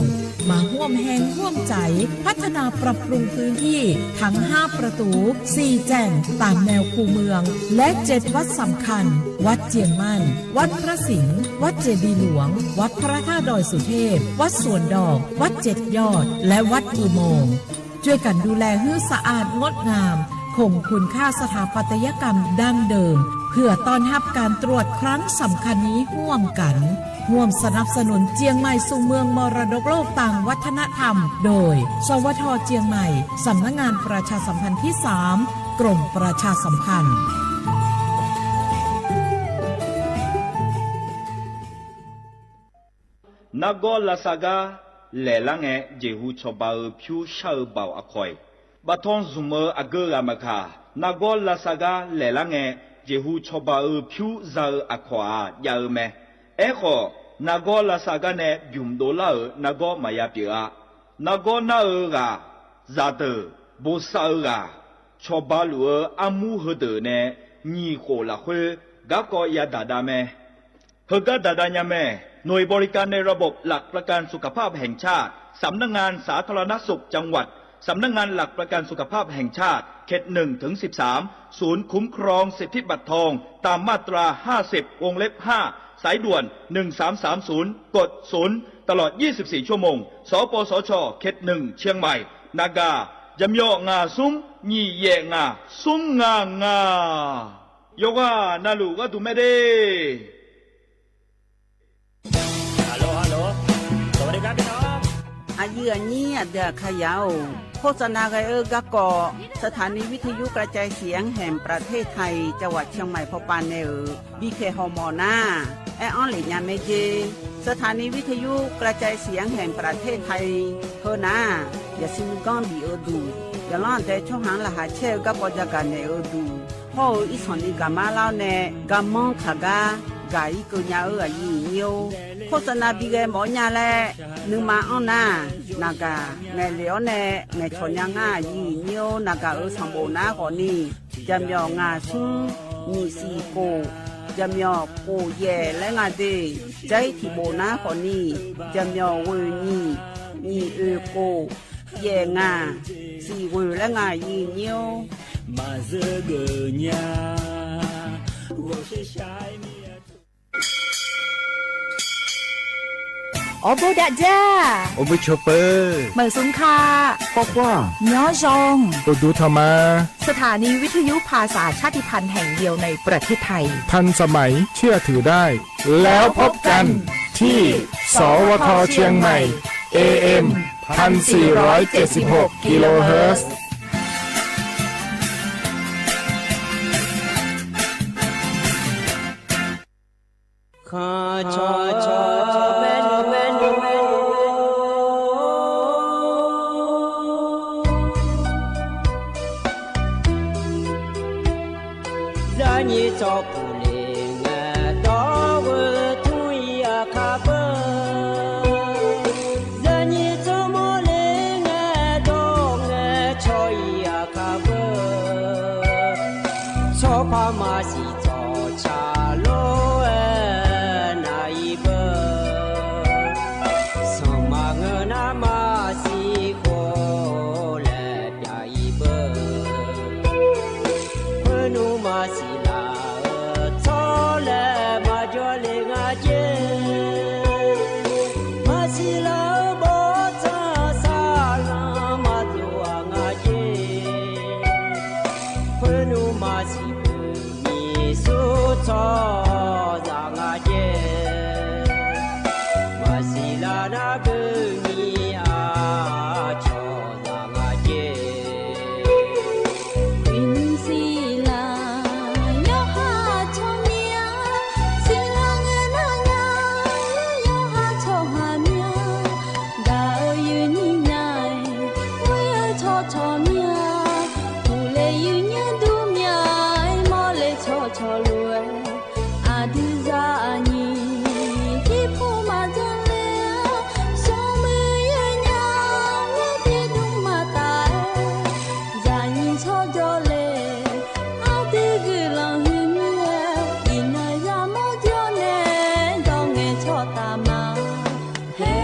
มาฮ่วมแฮงฮ่วมใจ๋ พัฒนาปรับปรุงพื้นที่ทั้งห้าประตู๋ สี่แจ่ง ต๋ามแนวคูเมือง และเจ็ดวัดสำคัญ วัดเจียงมั่น วัดพระสิงห์ วัดเจดีย์หลวง วัดพระธาตุดอยสุเทพ วัดสวนดอก วัดเจ็ดยอด และวัดอุโมงค์ จ้วยกั๋นดูแลหื้อสะอาดงดงาม คงคุณค่าสถาปัตยกรรมดั้งเดิม เพื่อต้อนฮับก๋านตรวจครั้งสำคัญนี้ฮ่วมกั๋น ฮ่วมสนับสนุนเจียงใหม่สู่เมืองมรดกโลกตางวัฒนธรรม โดย สวท เจียงใหม่ สำนักงานประชาสัมพันธ์ที่สาม กรมประชาสัมพันธ์ နါဂီလႃႇသႃႇၵႃး လဲၣ်လၢ်ငဲႈ ယၢၵ်ႈဟူးဆီၣ်ဘၣ်အၢ ဖၠူးသၢဢၢ ဘၣ်ဢခွဲး ဘၣ်ထွင်းသုမ်ၣ်အၢ အဂၢၢ်ဂၤမၢၵ်ႇၶႃႈ နါဂီလႃႇသႃႇၵႃး လဲၣ်လၢ်ငဲႈ ယၢၵ်ႈဟူးဆီၣ်ဘၣ်အၢ ဖၠူးသၢဢၢ အခွဲး ယၢၵ်ႈမႄး အဲၣ်ဃိး နါဂီလ၃ႃၵႃၼႄ ယုမ်ႇတူဝ်လၢ်ဧိၤ နါဂီမၢ်ယၢပဵၵ်ႇ နါဂီၼၢ်ဧိၤဂၤ သၢၵ်ႈတၢၵ်ႈ ပူၵ်ႉသၢၵ်ႈဧိၤဂၤ ဆီၣ်ဘၣ်လူၺ်ႈ အမူဟၢတၢၵ်ႈၼႄ ညိၣ်ဃိၣ်လၢၵ်ႈဃိ ဂၢၵ်ၢ်ၵေႃႈယၢမ်ႈတၢ်ဒါမႄး ႁႂ်ႈၵႃႈတၢ်ဒါညါမႄး หน่วยบริการในระบบหลักประกันสุขภาพแห่งชาติ สำนักงานสาธารณสุขจังหวัด สำนักงานหลักประกันสุขภาพแห่งชาติ เขตหนึ่งถึงสิบสาม ศูนย์คุ้มครองสิทธิบัตรทอง ตามมาตราห้าสิบ วงเล็บห้า สายด่วน หนึ่งสามสามศูนย์ กดศูนย์ ตลอดยี่สิบสี่ชั่วโมง สปสช เขตหนึ่ง เชียงใหม่ นากา ယမျီၣ်ငါးသုမ်း ညိၣ်ယဲၢ်ငါး သုမ်းငါးငါး ယဝ်ႉ နလူၺ်ႈ ဝႃႈတူၺ်းမႄးတႄႉ ဟယ်လို ဟယ်လို สวัสดีครับพี่น้อง အယုၢ်အညိ အဒုးအခါယၢဝ်း โฆษณา ဂဲၤအၢ ဂၢၵ်ၢ်ၵေႃႈ สถานีวิทยุกระจายเสียงแห่งประเทศไทย จังหวัดเชียงใหม่ ဖီပာ်နဲၣ်ဧိၤ ဘီခဲၣ်ဟီႇမေႃႇၼႃႇ အဲၣ်အီၣ်လႄႇညါမႄးၵေး สถานีวิทยุกระจายเสียงแห่งประเทศไทย ဟၢၼႃႇ ယစံးမုၵ်ႉၵွင်ႈဘီဢၢၵ်ႇဒုး ယလီၢ်တဲၸီႉႁၢင်ႈလၢႆးဟးဆႄႈ ဂၢၵ်ၢ်ၵေႃႈ ယၢမ်ႈဂၢၼ်နဲၣ်အၢၵ်ႇဒုး ဟီၣ်အၢၵ်ႇအံသီၣ်လီၵၢမ်ႇမႃးလၢဝ်းနဲၣ် ဂၢမ်ႇမီၢ်ၶႃႈဂၢၼ် ဂၢၼ်အံၵိူဝ်ၺႃးဢိူဝ်ဢယုၢ်အညိဝ်း โฆษณา ဘီဂဲၤမေႃၺႃးလႄႈ နုင်ႈမၢၼ်ဢီၣ်ၼႃႇ နၢၵ်ႈၵႃႈ ငဲၢ်လဵဝ်ၼႆႉ ငဲၢ်ဆီၼ်ၺႃးငႃးယုၢ်ညိဝ်း နၢၵ်ႈၵႃႈ ဢိူဝ်သင် ဘိၼ်းၼႃးၶေႃၼီႈ ယၢမ်ႈမျီၢ်ငါးသုမ်း ညိၣ်သီႇၵေႃႉ ယၢမ်ႈမျီၢ်ၵေႃႉယဲၢ်လႄႈငါးတႄႉ ၸႂ်ထီႇဘိၼ်းၼႃးၶေႃၼီႈ ယၢမ်ႈမျီၢ်ဝႃႈညိၣ် ညိၣ်ဢိူဝ်ၵေႃႉ ယဲၢ်ငါး သီႇဢိူဝ်လႄႈငါးယုၢ်ညိဝ်း အိၣ်ဘိူဝ်းဒၣ်ဒၢႃႇ အိၣ်ဘိူဝ်းဆိးပိူဝ်ႇ မႂ်ႇသုင်ၶႃႈ ၵေႃႈၵႂႃႇ ညီၸွင်ႇ တူၺ်းတူၺ်းထမ်ႇမႃႇ สถานีวิทยุภาษาชาติพันธุ์แห่งเดียวในประเทศไทย ทันสมัย เชื่อถือได้ แล้วพบกันที่ สวท เชียงใหม่ เอ เอ็ม พันสี่ร้อยเจ็ดสิบหก กิโลเฮิรตซ์ ချီၣ်လိၤဝဲ အဒုၣ်ယၤအနံၣ် ထံဖိမၤကၠီလဲၣ် စီၤမုၢ်ယဲၢ်ညါ ဝဲသ့ၣ်ဒုးမၤတၢ် ယၤယံၤဆီၣ်ကၠီလဲၣ် အဒုးဂုာ်လီၤဟုမံၤ အံၤနၤယၤမီၢ်ကၠီနဲၣ် ဒီးငဲၤဆီၣ်တၢ်မၤ ဟဲ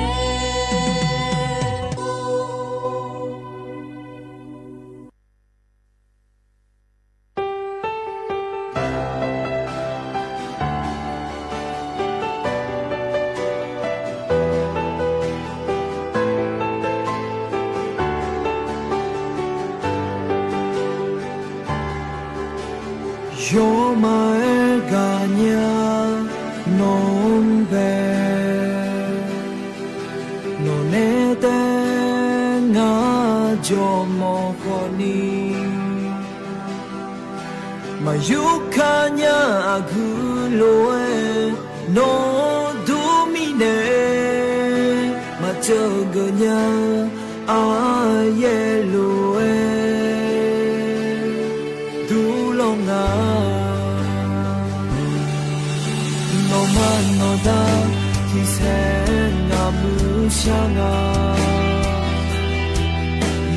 ယီၤမးအဲၣ်ကညး နီၢ်ဘဲ နီၢ်နဲတဲ ငါကၠီမီၢ်ဃီနံၤ မၤယုၢ်ခါညါအဂုၤလိၤဝဲ နီၢ်ဒိၣ်မံၤနဲၣ် မၤစၢၤကညး အါယဲၢ်လိၤဝဲ တူၢ်လိာ်ငါ နီၢ်မးနီၢ်ဒါ ထံဆဲးနၤမုၢ်ဆါငါ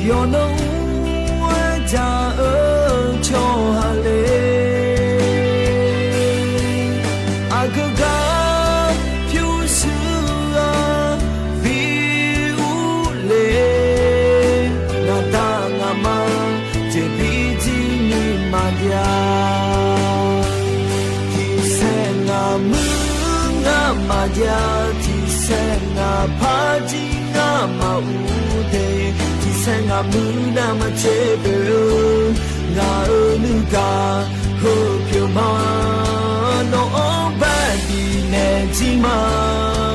ယီၤနီၢ်အူဝဲဒၣ်အၢ ဆီၣ်ဟးလဲၣ် အကဂၤ ဖၠူစူဂၤ ဘံအူလဲၣ် နၤတၢ်ငါမၤ စဲးဘံဒ်နံၤမၤဒၣ် ထံဆဲးနၤမုၢ်နၤမၤဒၣ် ထံဆဲးနၤဖးဒံနၤမၤအူဒ့ၣ် ထံဆဲးနၤမုၢ်နၤမၤစဲးဘၢ နၤအၢနုၢ်ဂၤ ဟၢဖၠိမး နီၢ်အီၣ်ဘဲဘံနဲၣ်ဒံးမး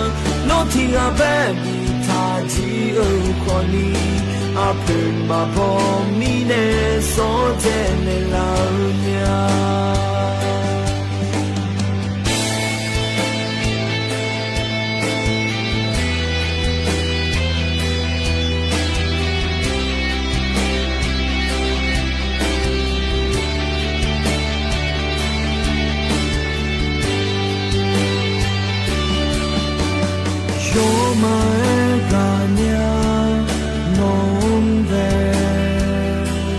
နီၢ်ထံဂၤဘဲဘံထးဒံးအၢဃီနံၤ အဖၢမၤဘီမံၤနဲၣ် စီၤဒဲးနဲၣ်လၢညါ ယီၤမးအဲၣ်ကညး နီၢ်ဘဲ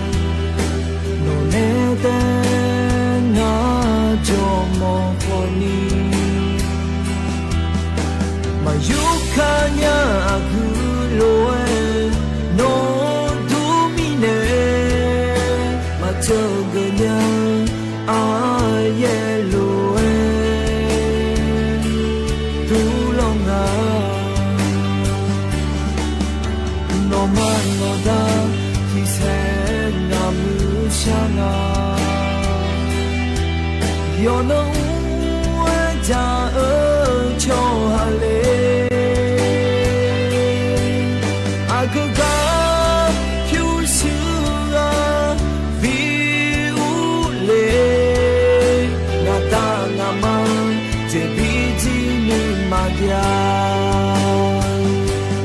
နီၢ်နဲတဲ နၤကၠီမီၢ်ဃီနံၤ မၤယုၢ်ခါညါအဂုၤလိၤဝဲ နီၢ်ဒိၣ်မံၤနဲၣ် မၤစၢၤကညး အါယဲၢ်လိၤဝဲ တူၢ်လိာ်ငါ နီၢ်မးနီၢ်ဒါ ထံဆဲးနၤမုၢ်ဆါငါ ယီၤနီၢ်အူဝဲဒၣ်အၢ ဆီၣ်ဟးလဲၣ် အကဂၤ ဖၠူစူဂၤ ဘံအူလဲၣ် နၤတၢ်ငါမၤ စဲးဘံဒ်နံၤမၤဒၣ်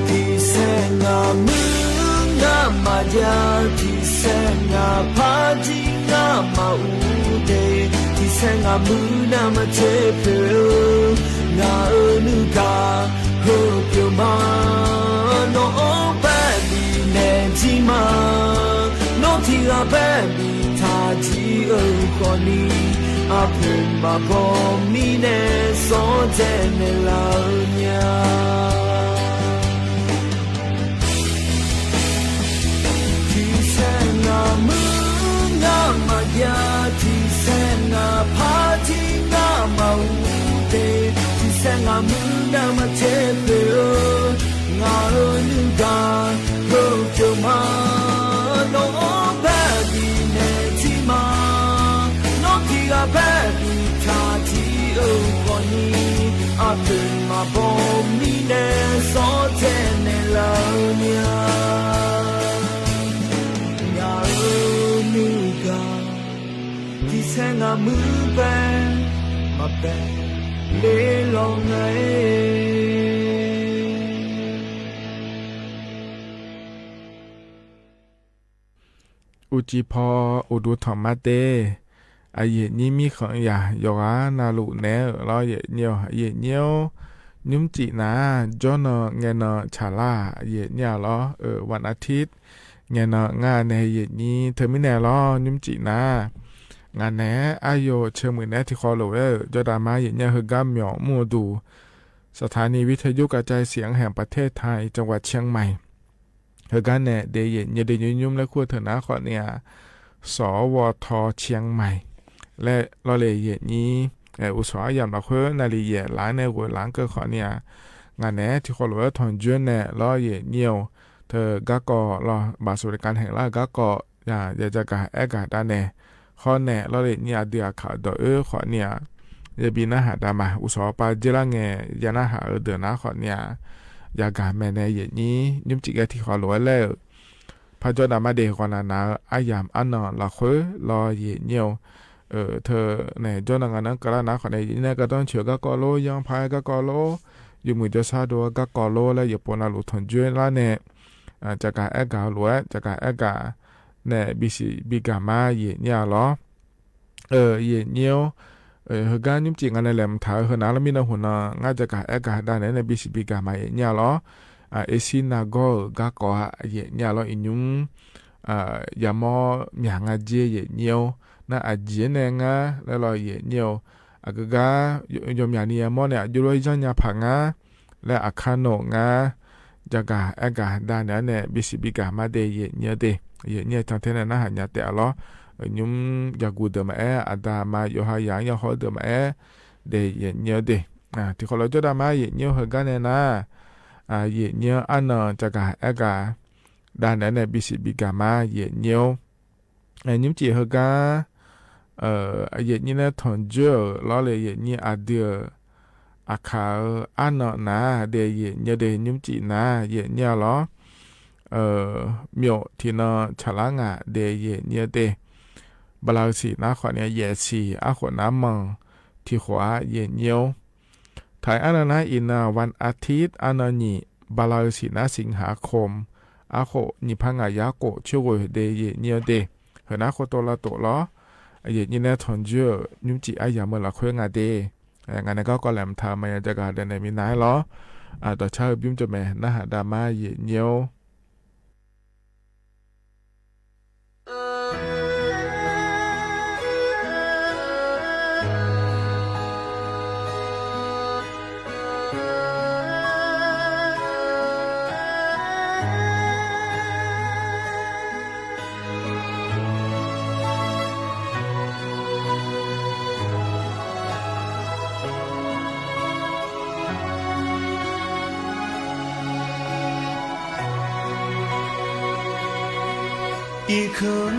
ထံဆဲးနၤမုၢ်နၤမၤဒၣ် ထံဆဲးနၤဖးဒံနၤမၤအူဒ့ၣ် ထံဆဲးနၤမုၢ်နၤမၤစဲးဘၢ နၤအၢနုၢ်ဂၤ ဟၢဖၠိမး နီၢ်အီၣ်ဘဲဘံနဲၣ်ဒံးမး နီၢ်ထံဂၤဘဲဘံထးဒံးအၢဃီနံၤ အဖၢမၤဘီမံၤနဲၣ် စီၤဒဲးနဲၣ်လၢညါ ထံဆဲးနၤမုၢ်နၤမၤဒၣ် ထံဆဲးနၤဖးဒံနၤမၤအူဒ့ၣ် ထံဆဲးနၤမုၢ်နၤမၤစဲးဘၢ နၤအၢနုၢ်ဂၤ ဟၢဖၠိမး နီၢ်အီၣ်ဘဲဘံနဲၣ်ဒံးမး နီၢ်ထံဂၤဘဲဘံထးဒံးအၢဃီနံၤ အဖၢမၤဘီမံၤနဲၣ် စီၤဒဲးနဲၣ်လၢညါ နၤအၢနုၢ်ဂၤ ထံဆဲးနၤမုၢ်ပဲ မၤပဲလ့လီၤနၤ အူကၠံဖီ အိၣ်ဒိၣ်ထီၣ်မးတ့ၢ် အယိာ်ညို မီးဃုန်ယၤ ယွၤဂၤ နၢ်လူၢ်နဲဢိလီၤ ယိာ်ညို ယိာ်ညို ညိုမ်ၸံးနၤ ကၠီနီၢ် ငဲၢ်နီၢ် ဆၣ်လါ ယိာ်ညိုလီၤ ဝၼ်းအထိတ်း ငဲၢ်နီၢ် ငါးနဲ ယိာ်ညို ထၢမံၣ်နဲလီၤ ညိုမ်ၸံးနၤ ငါးနဲ အါယိာ် ဆၢမုၢ်နဲ ထံၣ်ဃီလိာ်ဝဲ ကၠီတၢ်မါ ယိာ်ညို ဟၢၣ်ဂါ မၠီၣ်မူၣ်ဒူၣ် สถานีวิทยุกระจายเสียงแห่งประเทศไทย จังหวัดเชียงใหม่ ဟၢၣ်ဂါနဲ ဒဲးယိာ်ညို ဒဲးညိုညိုလၢ ခူၣ်ထၢၣ်နၤဃိးနံၣ်ဧါ สวท เชียงใหม่ လၢလီၢ်လၢယိာ်ညို အိၣ်ဆိးအယၢမ်ၣ်လီၤဃိ နၣ်လံၤယဲၢ်လါနဲ ဂိုၤလါကၢၢ်ဃိးနံၣ်ဧါ ငါးနဲ ထံၣ်ဃီလိာ်ဝဲ ထွန်ယွဲနဲလီၤ ယိာ်ညို ထၢၣ်ဂၤကီၢ်လီၤ บัตรสวัสดิการแห่งรัฐ ဂၤကီၢ် ယၤ ယကၤအဲၣ်ကၤတၢ်နဲ ဃိးနဲ လီၢ်လၢယိာ်ညို အဒုးအခးဒီးအၢဃိးနံၣ်ဧါ ယဘံနၢ်ဟးတၢ်မး အိၣ်ဆိးပာ်ကဲလၢ ယနၢ်ဟးအၢဒုးနၤဃိးနံၣ်ဧါ ယကၤမဲာ်နဲ ယိာ်ညို ညိုမ်ၸံးကဲ ထံၣ်ဃီလိာ်ဝဲလၢ ဖါကၠီတၢ်မါ ဒဲးဂီၤနၤနၤ အယၢမ်ၣ်အါနီၢ်လီၤဃိ လီၤ ယိာ်ညို ထၢၣ်နဲ ကၠီနီၢ် ငါးနဲ ကလါနၤဃိးနဲ ယိာ်ညို ကတီၢ်ဆၢၣ်ဂၤကီၢ်လိ ယီဖါဂၤကီၢ်လိ ယုၢ်မုၢ်ကၠီဆါဒိၣ်ဂၤကီၢ်လိလၢ ယပိာ်နၢ်လူၢ်ထွန်ယွဲလါနဲ ယကၤအဲၣ်ကၤလိာ်ဝဲ ယကၤအဲၣ်ကၤနဲ ဘံစံးဘံကၤမါ ယိာ်ညိုလီၤ ယိာ်ညို ဟၢၣ်ဂါ ညိုမ်ၸံး ငါနဲ လဲၤမထါ ဟၢၣ်နၤလၢမံနၢ်ဟူနၤ ငါယကၤအဲၣ်ကၤဒၣ်နဲ နဲ ဘံစံးဘံကၤမါ ယိာ်ညိုလီၤ အ့စံနၤဂီၢ်ဧၢ ဂၤကီၢ်ဧါ ယိာ်ညိုလီၤ အံၤညိုမ် ယမီမၠး ငါကၠ့ ယိာ်ညို နၢ်အကၠ့နဲ ငါ လၢလီၤ ယိာ်ညို အကဂၤ ယမၠးနံၤယမီန့ၣ် အယိလၢယီညါဖး ငါ လၢအခါနိၣ် ငါ ယကၤအဲၣ်ကၤဒၣ်နဲ နဲ ဘံစံးဘံကၤမါ ဒဲးယိာ်ညိုဒဲး ယိာ်ညို ထီၣ်ထဲနဲ နၢ်ဟးညါတဲအလီၤ ညိုမ် ယၤကူၤဒၢးမးအဲၣ် အဒါမါ ယိၤဟါယၤ ယီၤဟီဒၢးမးအဲၣ် ဒဲးယိာ်ညိုဒဲး ထံၣ်ဃီလိာ် ကၠီတၢ်မါ ယိာ်ညို ဟၢၣ်ဂါနဲနၤ ယိာ်ညိုအါနီၢ် ယကၤအဲၣ်ကၤဒၣ်နဲ နဲ ဘံစံးဘံကၤမါ ယိာ်ညို ညိုမ်ၸံး ဟၢၣ်ဂါ ယိာ်ညိုနဲ ထွန်ယွဲလီၤလၢ ယိာ်ညို အဒုးအခးအါနီၢ်နၤ ဒဲးယိာ်ညိုဒဲး ညိုမ်ၸံးနၤ ယိာ်ညိုလီၤ မၠိးထံနီၢ်ဆၣ်လါ ငါ ဒဲးယိာ်ညိုဒဲး ဘလၢစံးနၤဃိးနံၣ် ယဲၢ်ဆံ အဃိးနၤ မီၢ်ထံဃိး ယိာ်ညို ထၢၣ်အါနီၢ်နၤ အံၤနၤ ဝၼ်းအထိတ်း အါနီၢ်နံၤ ဘလၢစံးနၤ สิงหาคม အဃိးနံၣ်ဖးငါး ယၤကိး ဆၢဂ့ၤ ဒဲးယိာ်ညိုဒဲး ဟၢၣ်နၤ ခိၣ်တိလါတိလီၤ ယိာ်ညိုနဲ ထွန်ယွဲ ညိုမ်ၸံး အယၤမၢလီၤခွဲး ငါဒဲး ငါနဲ ကီၢ်ကီၢ် လဲၤမထါ မၤယၤ ယကၤဒၣ်နဲ မံနၤလီၤ ဒီးဆါဟၢဘံၣ်ကၠီမဲာ် နၢ်ဟးဒါမါ ယိာ်ညိုအံၤ ခုၣ်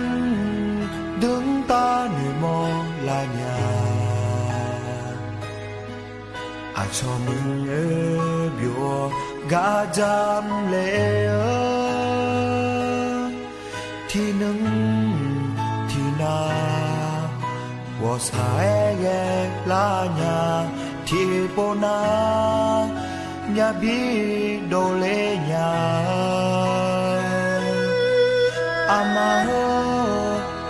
ဒုၣ်တၢ် နုာ်မီၢ်လၢညါ အဆီၣ်မုၢ်ဧၢ ဘျီဂၤဒၣ်လဲၣ်ဧၢ ထံနုၢ်ထံနၤ ဝီၤဆၣ်အဲၣ်ဂဲၤလၢညါ ထံပိနၤ မၠၣ်ဘံၣ်ဒိၣ်လၢညါ အမါဧၢ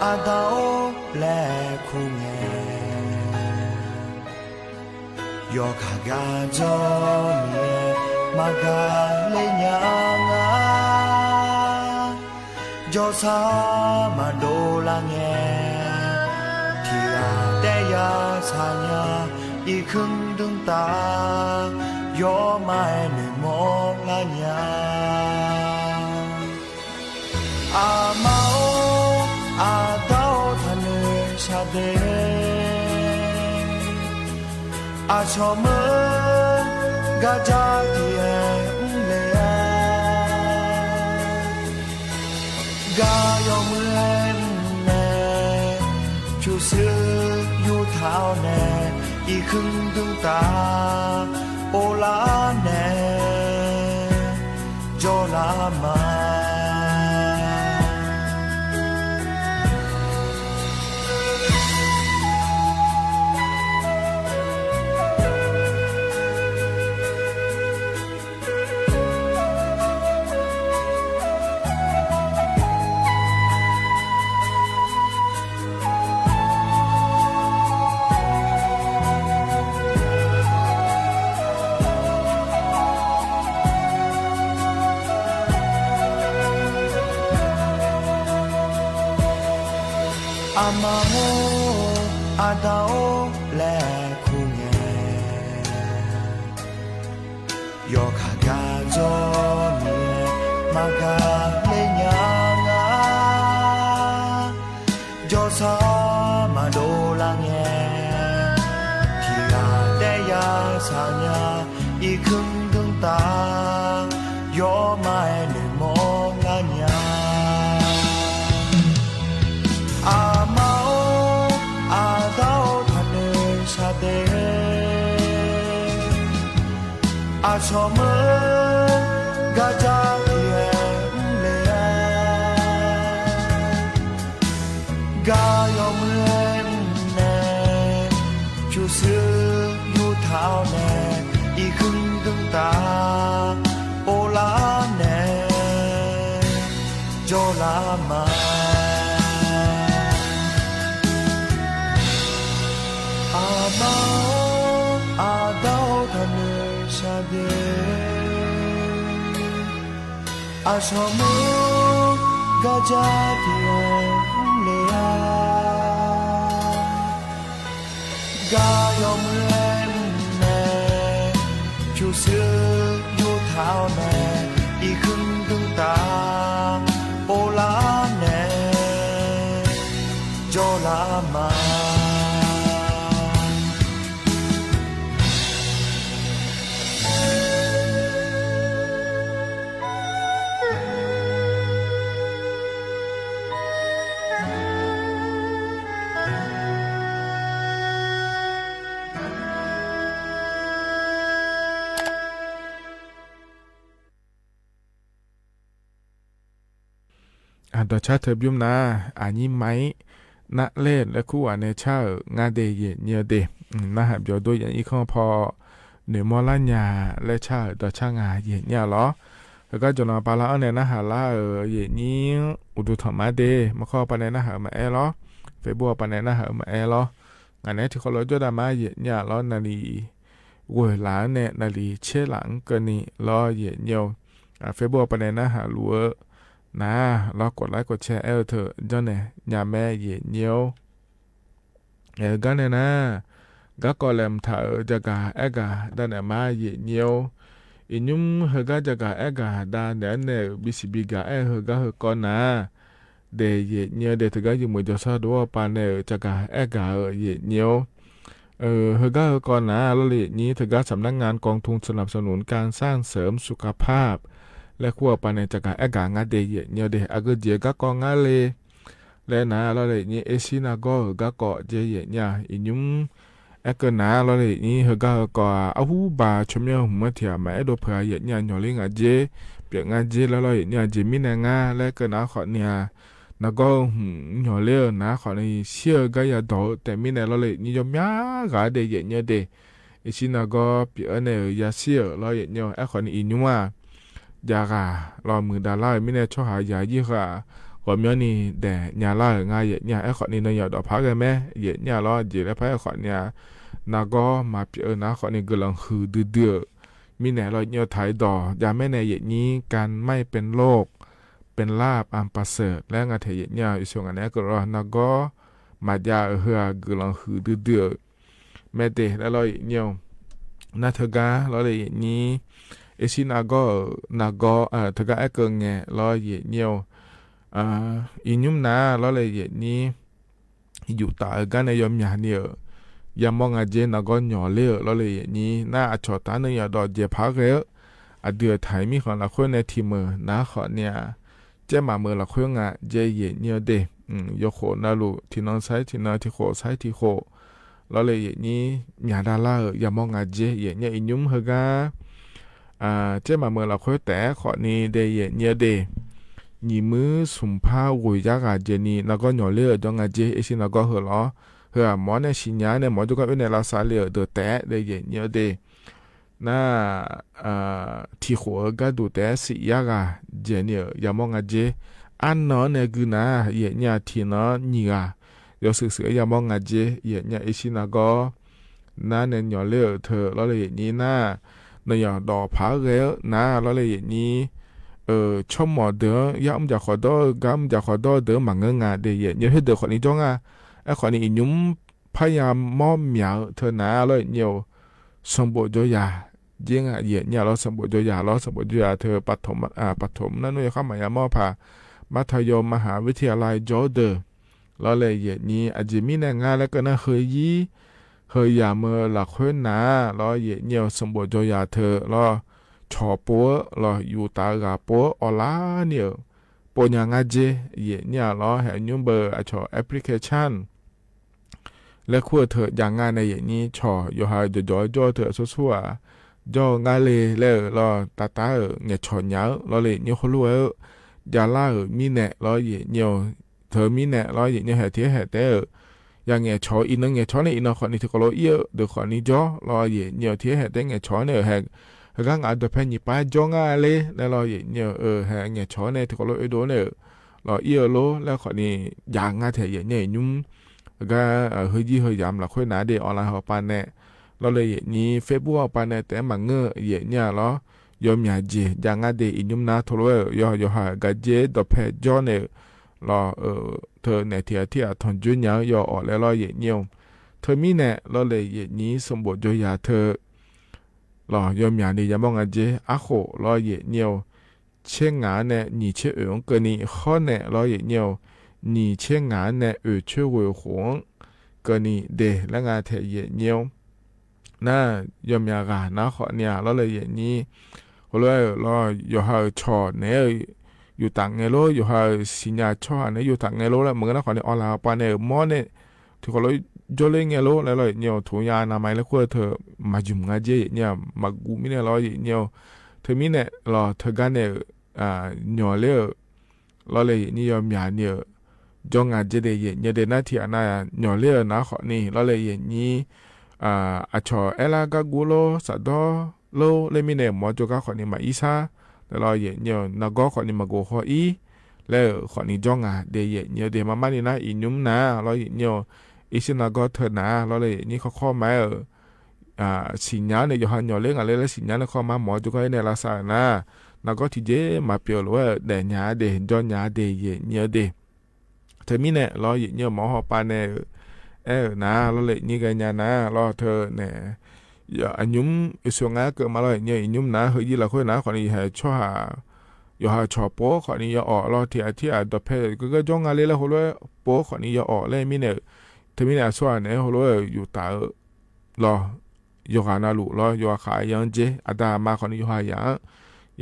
အဒါအိၣ်လဲၣ်ခိၣ်ငဲၢ် ယီၤခါကၢ်ကၠီမံၤ မၤကၤလၢညါ ယီၤဆၣ်မၤဒိၣ်လၢငဲၢ် ထံဂၤတဲယၤဆၣ်ညါ အံၤ ခုၣ်ဒုၣ်တၢ် ယီၤမၤအဲၣ်နုာ်မီၢ်လၢညါ အမါဧၢ အဒါအိၣ်ထီၣ်နုာ်ဆၣ်ဒဲး အဆီၣ်မုၢ် ဂၤဒၣ်တံၢ်အဲၣ်လဲၣ် ဂၤယီၤမုၢ်အဲၣ်နဲ ဆူစုယူထၢ်နဲ အံၤ ခုၣ်ဒုၣ်တၢ် အိၣ်လၢနဲ ယီၤလၢမါ အမါအိၣ် အဒါအိၣ် လဲၤခူငဲ ယီၤခးကါ စီၤမံ မၤကၤလၢညါငါ စီၤစၢ်မၤဒိလၢငဲ ထံဂၤတဲ ယၤစၢ်ညါ အံၤ ခုၣ်ဒုၣ်တၢ် ယီၤမၤအဲၣ်န့ၣ် မီၢ်လၢညါ အမါအိၣ် အဒါအိၣ် ထးနၢၤဆါဒဲး အဆိမိၣ် ကစၢ်ဒၣ်အဲၣ်လဲၣ် ကယီၤမုၢ်လဲၣ်န့ၣ် ဆူစူယိၤထးန့ၣ် အံၤ ခုၣ်ဒုၣ်တၢ် အိၣ်လၢန့ၣ် စီၤလၢမါ အမါအိၣ် အဒါအိၣ် ထးနၢၤဆါဒဲး အဆိမိၣ် ကစၢ်ဒၣ်အဲၣ်လဲၣ် ကယီၤမုၢ်လဲၣ်န့ၣ် ဆူစူယိၤထးန့ၣ် အံၤ ခုၣ်ဒုၣ်တၢ် အိၣ်လၢန့ၣ် စီၤလၢမါ အဒီးဆၢထၢၣ်ဘျုးနၤ အညံမါ နးလဲၣ် လၢခူဝၤနဲၣ်ဆၢဧၢ ငါဒဲးယဲၢ်ညိဒဲး နဟးပျီၤဒိယဲၢ်ညိခီဖီ နမီၢ်လၢညါ လၢဆၢဧၢ ဒီးဆၢငါယဲၢ်ညိလီၤ. ဟဲကါကၠီၤနီၤပာ်လၢအီၤန့ၣ် နဟးလၢအၢ ယဲၢ်ညိ အိၣ်ဒူထီၣ်မါဒဲး မီၢ်ခီပၤန့ၣ် နဟးမၤအဲၣ်လီၤ. ဖ့ဘိပၤန့ၣ် နဟးမၤအဲၣ်လီၤ. ငါန့ၣ် ထံၣ်ခီလီၤကၠီဒၣ်မါယဲၢ်ညိလီၤ နၤလံ ဂွဲၤလၢ်န့ၣ် နၤလံဆဲးလၢ်ကနံၣ်လီၤယဲၢ်ညိ အ Facebook ပၤန့ၣ် နဟးလူၤဧၢ နၤ လီၤ กดไลค์ กดแชร์ အဲၣ်အၢ ထၢၣ် ကၠီန့ၣ် ညါမဲယဲၢ်ညိ အဲၣ်ဂၤန့ၣ်နၤ ဂၤကီၢ်လဲၣ်မထးဧၢ ကဂၤအဲၣ်ဂၤဒၣ်န့ၣ်မါယဲၢ်ညိ အံၤညုမ် ဟဲဂၤကဂၤအဲၣ်ဂၤဒၣ်န့ၣ် အန့ၣ် ဘံစံးဘံဂၤအဲၣ် ဟဲဂၤဟဲကီၢ်နၤ ဒဲးယဲၢ်ညိဒဲး တဂၤယမုာ်ကၠီၤဆီဒိၣ်ပၤန့ၣ် ကဂၤအဲၣ်ဂၤဧၢ ယဲၢ်ညိ အၢ ဟဲဂၤဟဲကီၢ်နၤ လီၤလၢယဲၢ်ညိ တဂၤ สำนักงานกองทุนสนับสนุนการสร้างเสริมสุขภาพ လၢခူဝၤပၤန့ၣ် ကဂၤအဲၣ်ဂၤ ငါဒဲးယဲၢ်ညိဒဲး အဂ့ၢ်ဒ်အံၤ ဂၤကီၢ်ငါလၢ လၢနၤ လီၤလၢယဲၢ်ညိ အ့ၡံနၤဂီၢ်ဧၢ ဂၤကီၢ်က့ယဲၢ်ညိ အံၤညုမ် အဲၣ်ကၢနၤ လီၤလၢယဲၢ်ညိ ဟဲဂၤဟဲကီၢ် အဟူဘၣ် ဆိမိၣ်မုၢ်ထံၣ် မၤအဲၣ်ဒိးဖျါယဲၢ်ညိ ညီလၢငါက့ ပျဲၢ်ငါက့လၢလီၤယဲၢ်ညိ က့မံန့ၣ် ငါလၢကၢနၤဃီန့ၣ် နၤဂီၢ် ညီလၢနၤဃီန့ၣ် ဆံးဂၤယၤဒီး တဲမံန့ၣ် လီၤလၢယဲၢ်ညိ ယီၤမၠါဂၤဒဲးယဲၢ်ညိဒဲး အ့ၡံနၤဂီၢ် ပျဲၢ်အၢန့ၣ် ယၤဆံးဧၢ လီၤယဲၢ်ညိ အဲၣ်ဃီန့ၣ် အံၤညုမ်ဧါ ယၤဂၤ လီၤမုၢ်ဒၣ်လါဧၢ မံန့ၣ် ဆီဟးယၤယံၢ်ဃာ် ဂီၤမီန့ၣ် ဒဲးညါလါဧၢ ငါယဲၢ်ညိ အဲၣ်ဃီန့ၣ် နယီၤဒီးဖးဂဲၤမဲ ယဲၢ်ညိလီၤ က့လၢဖးအဲၣ်ဃီန့ၣ် နၤဂီၢ် မၤပျဲၢ်အၢနၤဃီန့ၣ် ဂုာ်လီၤဟုၣ်ဒုးဒုးဧၢ မံန့ၣ် လီၤယဲၢ်ညိ ထါအံၤဒီး ယၤမဲန့ၣ် ယဲၢ်ညိ การไม่เป็นโรคเป็นลาภอันประเสริฐ လၢငါထဲယဲၢ်ညိ ယဆိၣ်ဂ့ၤန့ၣ် အဲၣ်ကၢလီၤ နၤဂီၢ် မၤယၤအၢ ဟဲဂုာ်လီၤဟုၣ်ဒုးဒုးဧၢ မဲာ်တဲး လၢလီၤယဲၢ်ညိ နၤထၢဂၤ လီၤလၢယဲၢ်ညိ အ့ၡံနၤဂီၢ်ဧၢ နၤဂီၢ် အၢ ထၢဂၤအဲၣ်ကၢငဲၤ လီၤယဲၢ်ညိ အံၤညုမ်နၤ လီၤလၢယဲၢ်ညိ ယူာ်တၢ်အၢ ဂၤန့ၣ် ယီၤမၠါန့ၣ်ဧၢ ယၤမီၢ်ငါက့ နၤဂီၢ်ညီလၢဧၢ လီၤလၢယဲၢ်ညိ နၤအဆီၣ်တၢ်န့ၣ် ယီၤဒီးယဲၢ်ဖးဂဲၤဧၢ အဒုးအထၢၣ်မံဃီ လၢခိၣ်န့ၣ် ထံၣ်မုၢ် နၤဃီန့ၣ် ကဲမးမုၢ်လၢခိၣ် ငါက့ယဲၢ်ညိဒဲး ယိၤဃိးနၤလူၤ ထံၣ်နီၢ်ဆဲးထံၣ်နီၢ် ထံၣ်ဃိးဆဲးထံၣ်ဃိး လီၤလၢယဲၢ်ညိ မၠါဒၣ်လၢဧၢ ယၤမီၢ်ငါက့ ယဲၢ်ညိ အံၤညုမ်ဟဲဂၤ ကဲမးမုၢ်လၢခိၣ် တဲဃီန့ၣ်ဒဲး ယဲၢ်ညိဒဲး ညံမုၢ်ဆူၣ်ဖး ဂီၤယါဂၤက့န့ၣ် နၤဂီၢ်ညီလၢဧၢ ဒီးငါက့ အ့ၡံနၤဂီၢ်ဟဲလီၤ ဟဲမီၢ်န့ၣ် ဆံညါန့ၣ် မီၢ်ကၠိကီၢ်အၢန့ၣ် လၢစးလံဧၢ ဒီးတဲဒဲး ယဲၢ်ညိဒဲး နၤ ထံၣ်ဃိးဧၢ ဂၤဒိၣ်တဲ စံးယါဂၤက့န့ၣ်ဧၢ ယၤမီၢ်ငါက့ အါနီၢ်န့ၣ်ဂုာ်နၤ ယဲၢ်ညိ ထံၣ်နီၢ်နံၤဂၤ ယီၤစုာ်စုာ် ယၤမီၢ်ငါက့ ယဲၢ်ညိ အ့ၡံနၤဂီၢ် နၤန့ၣ်ညီလၢဧၢ ထၢၣ် လီၤလၢယဲၢ်ညိ နၤ နယီၤဒီးဖးဂဲၤဧၢ နၤ လီၤလၢယဲၢ်ညိ အၢ ဆိကမိၣ်ဒီး ယၤအုၣ်မူယၤဃီဒီး ဂၤအုၣ်မူယၤဃီဒီး ဒၢးမၤငၢၢ်ငါဒဲး ယဲၢ်ညိ ဟဲဒၢးဃီန့ၣ်ကၠီငါ အဲ ขอนี้ อีหยุมพ่ายาหม้อเหมียวเทอหนา แล้วเยียะ สมบูรณ์โจยา เยียะ เยียะเนี่ย แล้ว สมบูรณ์โจยา แล้ว สมบูรณ์โจยาเทอ ปฐม อ่า ปฐม นั่นนู่น ข้าวหมายยาหม้อผ่า มัธยม มหาวิทยาลัย โจเดอ แล้วเลยเยียะนี้ อาจจะมีแนงานแล้วก็นะ เฮยยี่ เฮยยามเมอหลักเฮยหนา แล้วเยียะเนี่ย สมบูรณ์โจยาเทอ แล้ว ฉอปัว แล้ว อยู่ต๋าหราปัว ออนไลน์เนี่ย ปัญญางาเจ เยียะเนี่ย แล้ว แหยุมเบอร์ อะ ฉอแอปพลิเคชัน และคัวเถอะ อย่างงานในเยียะนี้ ฉอ โยฮา จ๋อจ๋อ จ๋อเถอะ ซั่วซั่ว จ๋องาเลย แล้ว แล้ว ตาตา เออ แหงะฉอหยา แล้วเลย เนี่ย คนฮู้ เออ ยาลา เออ มีแน่ แล้วเยียะเนี่ย เธอมีแน่ แล้วเยียะเนี่ย แหเตี้ยแหเต้ เออ อย่างแหงะฉอ อีกหนึ่งแหงะฉอเนี่ย อีกหนึ่ง ขอนี้ เธอก็โลเอี้ย เดี๋ยว ขอนี้ จ๋อ แล้วเยียะเนี่ย เตี้ยแหเต้ แหงะฉอเนี่ย แห แหก้างา เดี๋ยว แผนหยีป้าย จ๋องาเลย แล้ว แล้วเยียะเนี่ย เออ แหแหงะฉอเนี่ย เธอก็โลเอโดเนี่ย แล้วเอี้ยโล แล้ว ขอนี้ อย่างงาแท้ เยียะเนี่ย อีหยุม ก็ เออ เฮยยี่ เฮยยาม หลักเฮยหนาเด ออนไลน์ เฮาปาแน่ แล้วเลยเยียะนี้ เฟซบุ๊ก เฮาปาแน่ แต่มาเงอะ เยียะเนี่ย แล้ว ยอมหยาเจ อย่างงาเด อีหยุมนา โทรเวอร์ ยอ ยอฮากาเจ ดอกแพ จ๋อเนี่ย แล้ว เออ เธอแน่ เทีย เทีย ถอนจุนยา ยอออกแล้ว แล้วเยียะเนี่ย เธอมีแน่ แล้วเลยเยียะนี้ สมบูรณ์โจยาเทอ แล้ว ยอมหยานี่ ยาหม้องาเจ อะโข แล้วเยียะเนี่ย เช็งงานแน่ หนีเช็งเอ๋อ เกินนี้ ข้อแน่ แล้วเยียะเนี่ย หนีเช็งงานแน่ เอ๋อ เช็งเวยหง เกินนี้ เด แล้วงาแท้ เยียะเนี่ย น่า ยอมหยาหรา นะ ขอนี้ แล้วเลยเยียะนี้ โห แล้ว แล้ว ยอฮา ฉอแน่ อยู่ต่างแงโล ยอฮา สิญญา ฉอหาแน่ อยู่ต่างแงโล แล้ว เหมือนกั๋นนะ ขอนี้ ออนไลน์ ปาแน่ หมอเนี่ย เธอก็โล จ๋อเลยแงโล แล้ว แล้วเยียะเนี่ย ถุงยางอนามัย แล้วคัวเถอะ มาหยุมงาเจ เยียะเนี่ย มากูมีแน่ แล้วเยียะเนี่ย เธอมีแน่ แล้ว เธอกั๋นเนี่ย อ่า หยอเลย แล้วเลยเยียะนี้ ยอมหยาเนี่ย จ๋องาเจเด เยียะเนี่ย เด นาที อะ นา หยอเลย นะ ขอนี้ แล้วเลยเยียะนี้ อ่า อะ ฉอ แอลากากูโล สะดอโล เลยมีแน่ หมอจ๋อก้า ขอนี้ มาอี้ซา แล้ว แล้วเยียะเนี่ย นากอ ขอนี้ มาโกฮออี้ แล้ว ขอนี้ จ๋องาเด เยียะเนี่ย เด มาม่านี่นะ อีหยุมนา แล้วเยียะเนี่ย อี้ซา นากอ เทอหนา แล้วเลยเยียะนี้ ข้อ ข้อไม้ เออ อ่า สิญญาเนี่ย ยอฮา หยอเลย งาเลย แล้ว สิญญาเนี่ย ข้อมา หมอจ๋อก้า ในลาซานา นากอ ทีเจ มาเปียวโล เออ เด หยาเด จ๋อหยาเด เยียะเนี่ย เด เธอมีแน่ แล้วเยียะเนี่ย หมอฮอปาแน่ เออ นา แล้วเลยเยียะนี้ กั๋นยานา แล้วเธอแน่ ยา อะหยุม อีส่วงงาเกิดมา แล้วเยียะเนี่ย อีหยุมนา เฮยยี่ หลักเฮยหนา ขอนี้ แหฉอหา ยอฮา ฉอปัว ขอนี้ ยอออก แล้ว เทีย เทีย ดอกแพ ก็ ก็จ๋องาเลย แล้ว โห แล้ว ปัว ขอนี้ ยอออก แล้วมีแน่ เธอมีแน่ ส่วนแน่ โห แล้ว อยู่ต่าง แล้ว ยอฮา นาลูก แล้ว ยอฮา ขายยังเจ อะ ตามา ขอนี้ ยอฮา อย่าง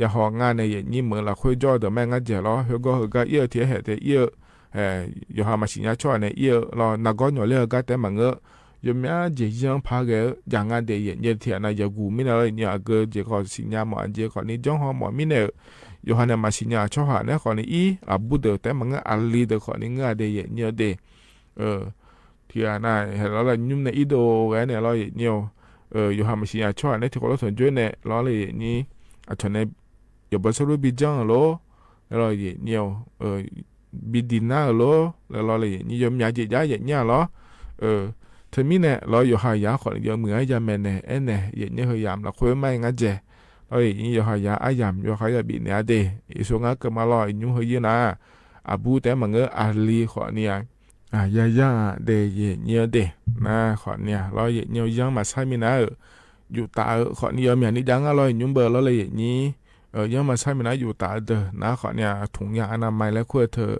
ยาหองานในเยียะนี้ เหมือนหลักเฮยจ๋อ เดี๋ยวแม่งาเจ แล้ว เฮยก็ เฮยก็เอี้ย เทียแหเตเอี้ย เออ ยอฮา มาสิญญา ฉอแน่ เอี้ย แล้ว นากอ หยอเลย เฮยก็ แต่มาเงอะ ยอมหยาเจ ยังพาแก อย่างงาเด เยียะเนี่ย เทียนา ยากูมีแน่ แล้วเยียะเนี่ย อะเกอ เจ ขอสิญญา หมอ อันเจ ขอนี้ จ๋องฮอ หมอมีแน่ ยอฮา เนี่ย มาสิญญา ฉอหาแน่ ขอนี้ อี้ อะ บูเดอ แต่มาเงอะ อะลีเดอ ขอนี้ เงอะเด เยียะเนี่ย เด เออ เทียนา แหแล้ว แล้วหยุมใน อี้โด แกเนี่ย แล้วเยียะเนี่ย เออ ยอฮา มาสิญญา ฉอหาแน่ เธอก็โล ถอนจุนแน่ แล้วเลยเยียะนี้ อะ ถอนใน ยาบ่สะดุด บีจ๋องโล แล้ว แล้วเยียะเนี่ย เออ บีดีนาโล แล้ว แล้วเลยเยียะนี้ ยอมหยาเจ ยาเยียะเนี่ย แล้ว เออ เธอมีแน่ แล้ว ยอฮา ยา ขอนี้ ยอมเหมือน ยาแม่แน่ เอ แน่ เยียะเนี่ย เฮยยาม หลักเฮยไม่งาเจ แล้วเยียะนี้ ยอฮา ยา อะหยาม ยอฮา ยาบีเนี่ย เด อีส่วงงาเกิดมา แล้ว อีหยุม เฮยยี่ นา อะ บู แต่มาเงอะ อะลี ขอนี้ อะ ยา ยา เด เยียะเนี่ย เด นา ขอนี้ แล้วเยียะเนี่ย ยังมาใช้มีนา เออ อยู่ต่าง เออ ขอนี้ ยอมหยานี่ จ๋องา แล้ว อีหยุมเบอร์ แล้วเลยเยียะนี้ เออ ยังมาใช้มีนา อยู่ต่างเดอ นา ขอนี้ ถุงยางอนามัย แล้วคัวเถอะ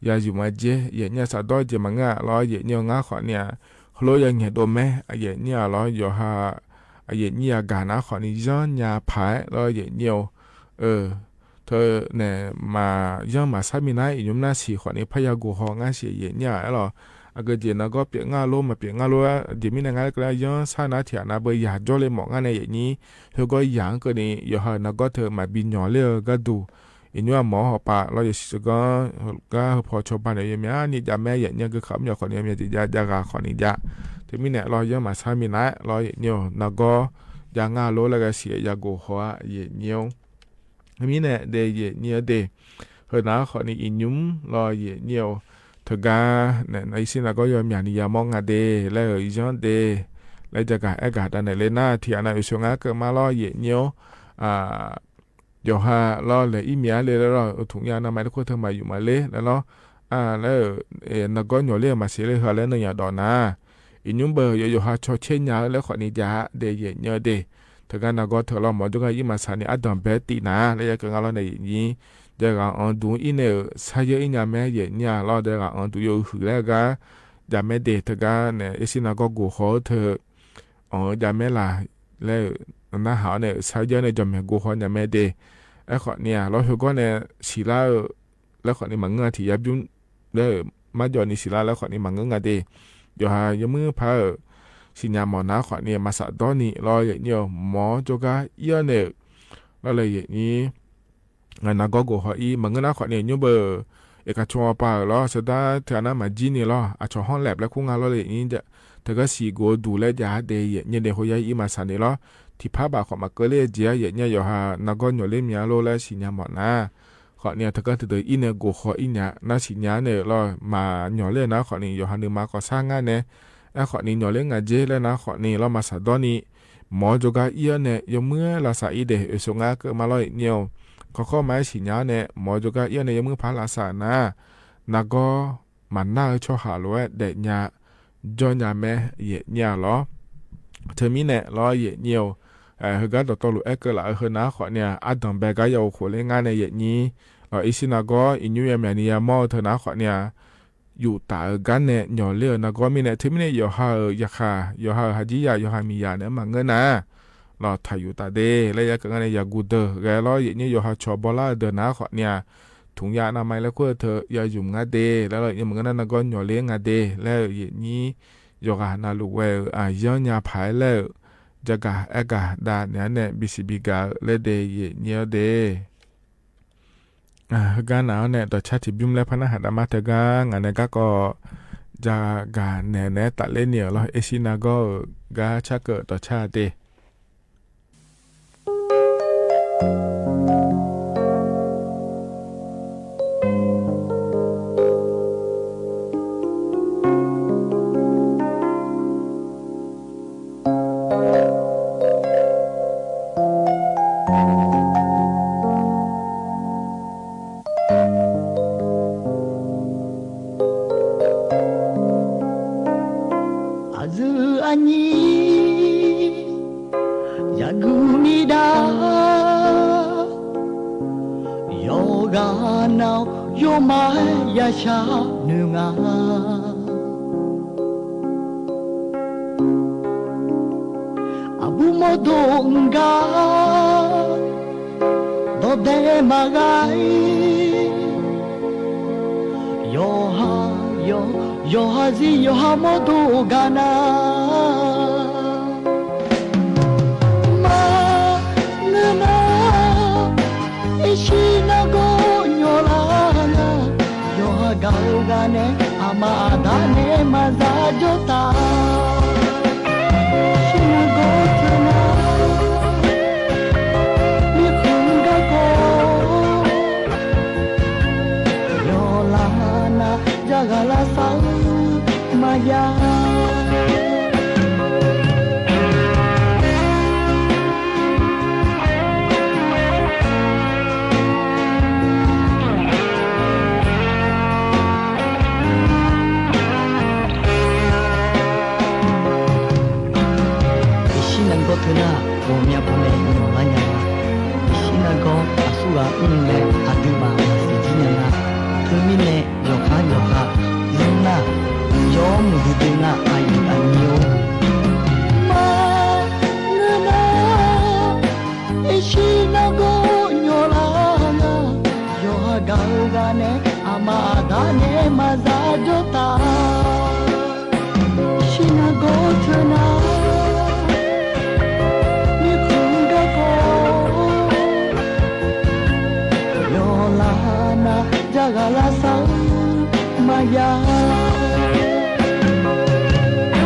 ยาหยุมมาเจ เยียะเนี่ย สะดอเจ มาเงอะ แล้วเยียะเนี่ย งา ขอนี้ โห แล้วยังแหงะโดนแม่ อะ เยียะเนี่ย แล้ว ยอฮา อะ เยียะเนี่ย ยากา นา ขอนี้ ยังยาผาย แล้วเยียะเนี่ย เออ เธอแน่ มา ยังมาใช้มีนา อีหยุมนา สี่ ขอนี้ พยากูฮองา เสีย เยียะเนี่ย แล้ว อะเกอ เจ นากอ เปียกงาโล มาเปียกงาโล เจ มีแน่ งา แล้วก็ยังใช้นา เทียนา เบอร์ ยาจ๋อเลย หมองานในเยียะนี้ เฮยก็ยังเกินนี้ ยอฮา นากอ เธอ มาบีหยอเลย เออ ก็ดู อีหยุม หมอฮอปา แล้วเยียะสิก็ ก็ พอชาวบ้านเนี่ย ยอมหยานี่ ยาแม่ เยียะเนี่ย ก็ขำ ยา ขอนี้ ยาเจ ยา ยากา ขอนี้ ยา เธอมีแน่ แล้วยังมาใช้มีนา แล้วเยียะเนี่ย นากอ ยางาโล แล้วก็เสีย ยากูฮอ เยียะเนี่ย มีแน่ เด เยียะเนี่ย เด เฮยนา ขอนี้ อีหยุม แล้วเยียะเนี่ย เธอกา แน่ ในสินา ก็ยอมหยานี่ ยาหม้องาเด แล้ว เออ อีจ๋องเด แล้ว ยากา แอกา ตาแน่ เลยนา เทียนา อีส่วงงาเกิดมา แล้วเยียะเนี่ย อ่า ยอฮา แล้ว แล้ว อีเมียเลย แล้ว แล้ว เออ ถุงยางอนามัย แล้วคัวเธอ มาหยุมมาเลย แล้ว แล้ว အၢ လၢ เอ่อ นากอหญอเล่มาเสียเลย เฮอ แล้วเน่อหยาดออกนา อีกยุ้มเบอร์ ยอ ยอหาชอเชษยา แล้วขอนี้จ๋า เด เยะเยอะเด เถิงกั๋นนากอเถิงลอ หมอจ้อก้าอี้มาสานี่ อะดำแบดตินา แล้วยาเกิดงานลอในนี้ เดียวกั๋นอองดูอี้เน่อ ซะเยอะอี้ยาแม่เยะเนี่ยลอ เดียวกั๋นอองดูยอหือแล้วก้า ยาแม่เด เถิงกั๋นเนี่ย เอซินากอโกหอเถิง อ๋อ ยาแม่ลา แล้ว นาหาวเนี่ย ซะเยอะเนี่ย จอมแม่โกหอยาแม่เด ไอ้ขอเนี่ย ลอเฮอก้อนเนี่ย สีลา แล้วขอนี้มาเงื้อถี่ยาบุ้ม เด้อ มาจ่อนี่สีลา แล้วขอนี้มาเงื้องาเด ยอหา ยอมือพา เอ่อ สิญญาหมอนา ขอนี้มาสะด้อนี่ ลอเยะเนี่ย หมอจ้อก้าอี้เนี่ย ลอเลยเยะนี้ งานนากอโกหออี้ มาเงื้อนา ขอนี้ ยุ้มเบอร์ เอกชนปา ลอ สะด้า เถิงนามาจี้นี่ลอ อะ ชอห้องแล็บ แล้วคู่งานลอเลยเยะนี้ จะ เถิงกั๋นสีโกดูและยาเด เยะเนี่ยเด โฮยาอี้มาสานี่ลอ ที่พาบ่าขอมาเกอเล่เจีย เยะเนี่ย ยอหา นากอหญอเล่เมียโล และสิญญาหมอนา ขอเนี่ย เถิงกั๋นเถิงเถิงอี้เนี่ย โกหออี้เนี่ย นาสิญญาเนี่ย ลอ มาหญอเล่นา ขอนี้ ยอหา นึ่งมาก่อสร้างงานเนี่ย ไอ้ขอนี้ หญอเล่งาเจ๊ แล้วนา ขอนี้ ลอ มาสะด้อนี่ หมอจ้อก้าอี้เนี่ย ยอมือลาสาอี้เด เออ สงอาเกิดมาลอเยะเนี่ย ขอข้อมาสิญญาเนี่ย หมอจ้อก้าอี้เนี่ย ยอมือพาลาสานา นากอ มาหน้าเออ ชอหาลวย เดะเนี่ย จ้อยาแม่เยะเนี่ยลอ เถิงมี้เนี่ย ลอเยะเนี่ย เอ่อ เฮอก้าต่อต่อหลูแอ๊กเกอร์ละ เออ เฮอนา ขอเนี่ย อะดำแบดก้ายาวโขเล่งานเนี่ย เยะนี้ ลอ เอซินากอ อีกยุ้มยาแม่นี่ยาหมอเถิงนา ขอเนี่ย อยู่ตาเออ กั๋นเนี่ย หญอเล่นากอมีเนี่ย เถิงมี้เนี่ย ยอหา เอ่อ ยาคา ยอหา หาจี้ยา ยอหา มียาเนี่ย มาเงื้อนา ลอ ถ่ายอยู่ตาเด แล้วยาเกิดงานเนี่ย ยากูเดอ แกลอ เยะเนี่ย ยอหา ชอบอลาเดอนา ขอเนี่ย ถุงยาอนามัยแล้วคู่เถิง ยาหยุมงาเด แล้วเยะเนี่ย มาเงื้อนา นากอหญอเล่งาเด แล้วเยะนี้ ยอหา นาลูกแว อ่า เยียวยาผายแล้ว จะกา แอ๊กกา ดาเนี่ยเนี่ย บีซีบีกา และเด เยะเนี่ยเด อ่า เฮอก้านาเนี่ย ต่อชาติบุ้มและพระนหาดามาเถิงก้างานเนี่ยก้าก็ จะกาแหน่แหน่ตัดเล่นเนี่ยลอ เอซินากอ เอ่อ ก้าชาเกิดต่อชาติเด အစုအနံၤ ယၤဂုာ်မံၤဒၣ် ယီၤဂာ်နၢ် ယိမၤယၤဆှၢနုာ်ငါ အဘူးမီၢ်ဒိၣ်ဂၤ ဒီးဒဲမၤဂၤအံၤ ယီၤဟး ယီၤ ယီၤဟးစံ ယီၤဟးမီၢ်ဒိၣ်ဂၤနၤ မၤနၢၤနၤ အ့ၣ်ဆံနၢ်ဂီၢ်ညီလၢ်နၤ ယီၤဟးဂၤဧိၤဂၤနဲ အမါအဒါနဲ မၤစၢ်ကၠီတၢ် ဆံနၢ်ဂီၢ်သၢနၢ် မ့ၢ်ဃုာ်ဂၤကီ ယီၤလၢ်နၤ ယၤဂၤလၢ်သး မၤယၤ အ့ၣ်ဆံနၢ်ဂီၢ်သၢနၢ် ဘီမၠးဖိန့ၣ် ညီလၢ်ညါ အ့ၣ်ဆံနၢ်ဂီၢ် အစူၢ်ဂၤအုၣ်လဲၣ် အဒုးဘၣ်မၤစၢ်ကံညါနၤ သုမ့ၢ်နဲၣ် ယီၤခါယီၤခါ ယုၢ်နၢ် ယီၤမုၢ်ဒုးဒုးနၢ် အယုၢ်အနံၤဧိၤ မၤနၢၤနၤ အ့ၣ်ဆံနၢ်ဂီၢ်ညီလၢ်နၤ ယီၤဟးဂၤဧိၤဂၤနဲ အမါအဒါနဲ မၤစၢ်ကၠီတၢ် ဆံနၢ်ဂီၢ်သၢနၢ် မ့ၢ်ဃုာ်ဂၤကီ ယီၤလၢ်နၤ ယၤဂၤလၢ်သး မၤယၤ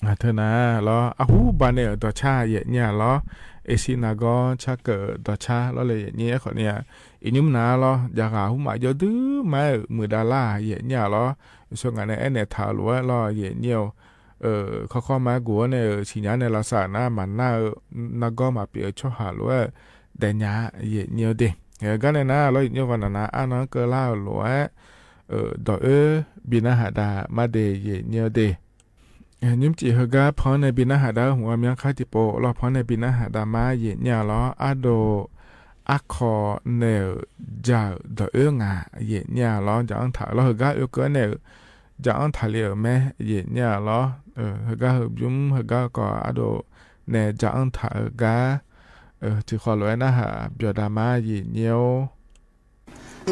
အၢ ထၢနၢ်လီၤ အဟူဘၣ်န့ၣ် ဒိးဆါယဲၢ်ညါလီၤ. အ့ၣ်စံနၢ်ကီၢ် ဆါကၢၣ်ဒိးဆါလီၤလၢယဲၢ်ညါ အဃိန့ၣ် အံၤနုၢ်မနုၤလီၤ ယၤဂၤဟူမးယိဒုးမး မုၢ်ဒၣ်လၢယဲၢ်ညါလီၤ. ဆိၣ်ဂ့ၤန့ၣ် အဲၣ်နဲၣ်ထးလိာ်ဝဲလီၤ ယဲၢ်ညါ အၢ ခီခီမးကိးန့ၣ် စံၣ်ညါန့ၣ် လီၤစၢ်နၢ် မၤနၢ် နၢ်ကီၢ်မၤပှဲၤအီၤဆီဟၣ်လိာ်ဝဲ ဒဲးညါ ယဲၢ်ညါဒ့ၣ် ဂၤန့ၣ်နၢ်လီၤ ယဲၢ်ညါဂီၢ်နၤနၢ် အါနၢ်ကလၢလိာ်ဝဲ အၢ ဒီးအၢ ဘံနၢ်ဟးဒါမးဒ့ၣ် ယဲၢ်ညါဒ့ၣ် နံၣ်စံၣ်ဟဲဂၤဖီန့ၣ် ဘံနၢ်ဟးဒါ မုၢ်မံခါတံၢ်ပီၣ်လီၤ ဖီန့ၣ် ဘံနၢ်ဟးဒါမး ယဲၢ်ညါလီၤ. အါဒိၣ် အခီၣ်န့ၣ် ကၠၣ်ဒီးအၢငၤ ယဲၢ်ညါလီၤ ကၠၣ်အၣ်ထးလီၤ ဟဲဂၤအၢကၢန့ၣ် ကၠၣ်အၣ်ထးလံအမဲ ယဲၢ်ညါလီၤ. အၢ ဟဲဂၤဟဲဘျုး ဟဲဂၤကီး အါဒိၣ်န့ၣ် ကၠၣ်အၣ်ထးဟဲဂၤ အၢ ထံၣ်ဃီလိာ်ဝဲနၢ်ဟး ပျီၣ်ဒါမး ယဲၢ်ညါ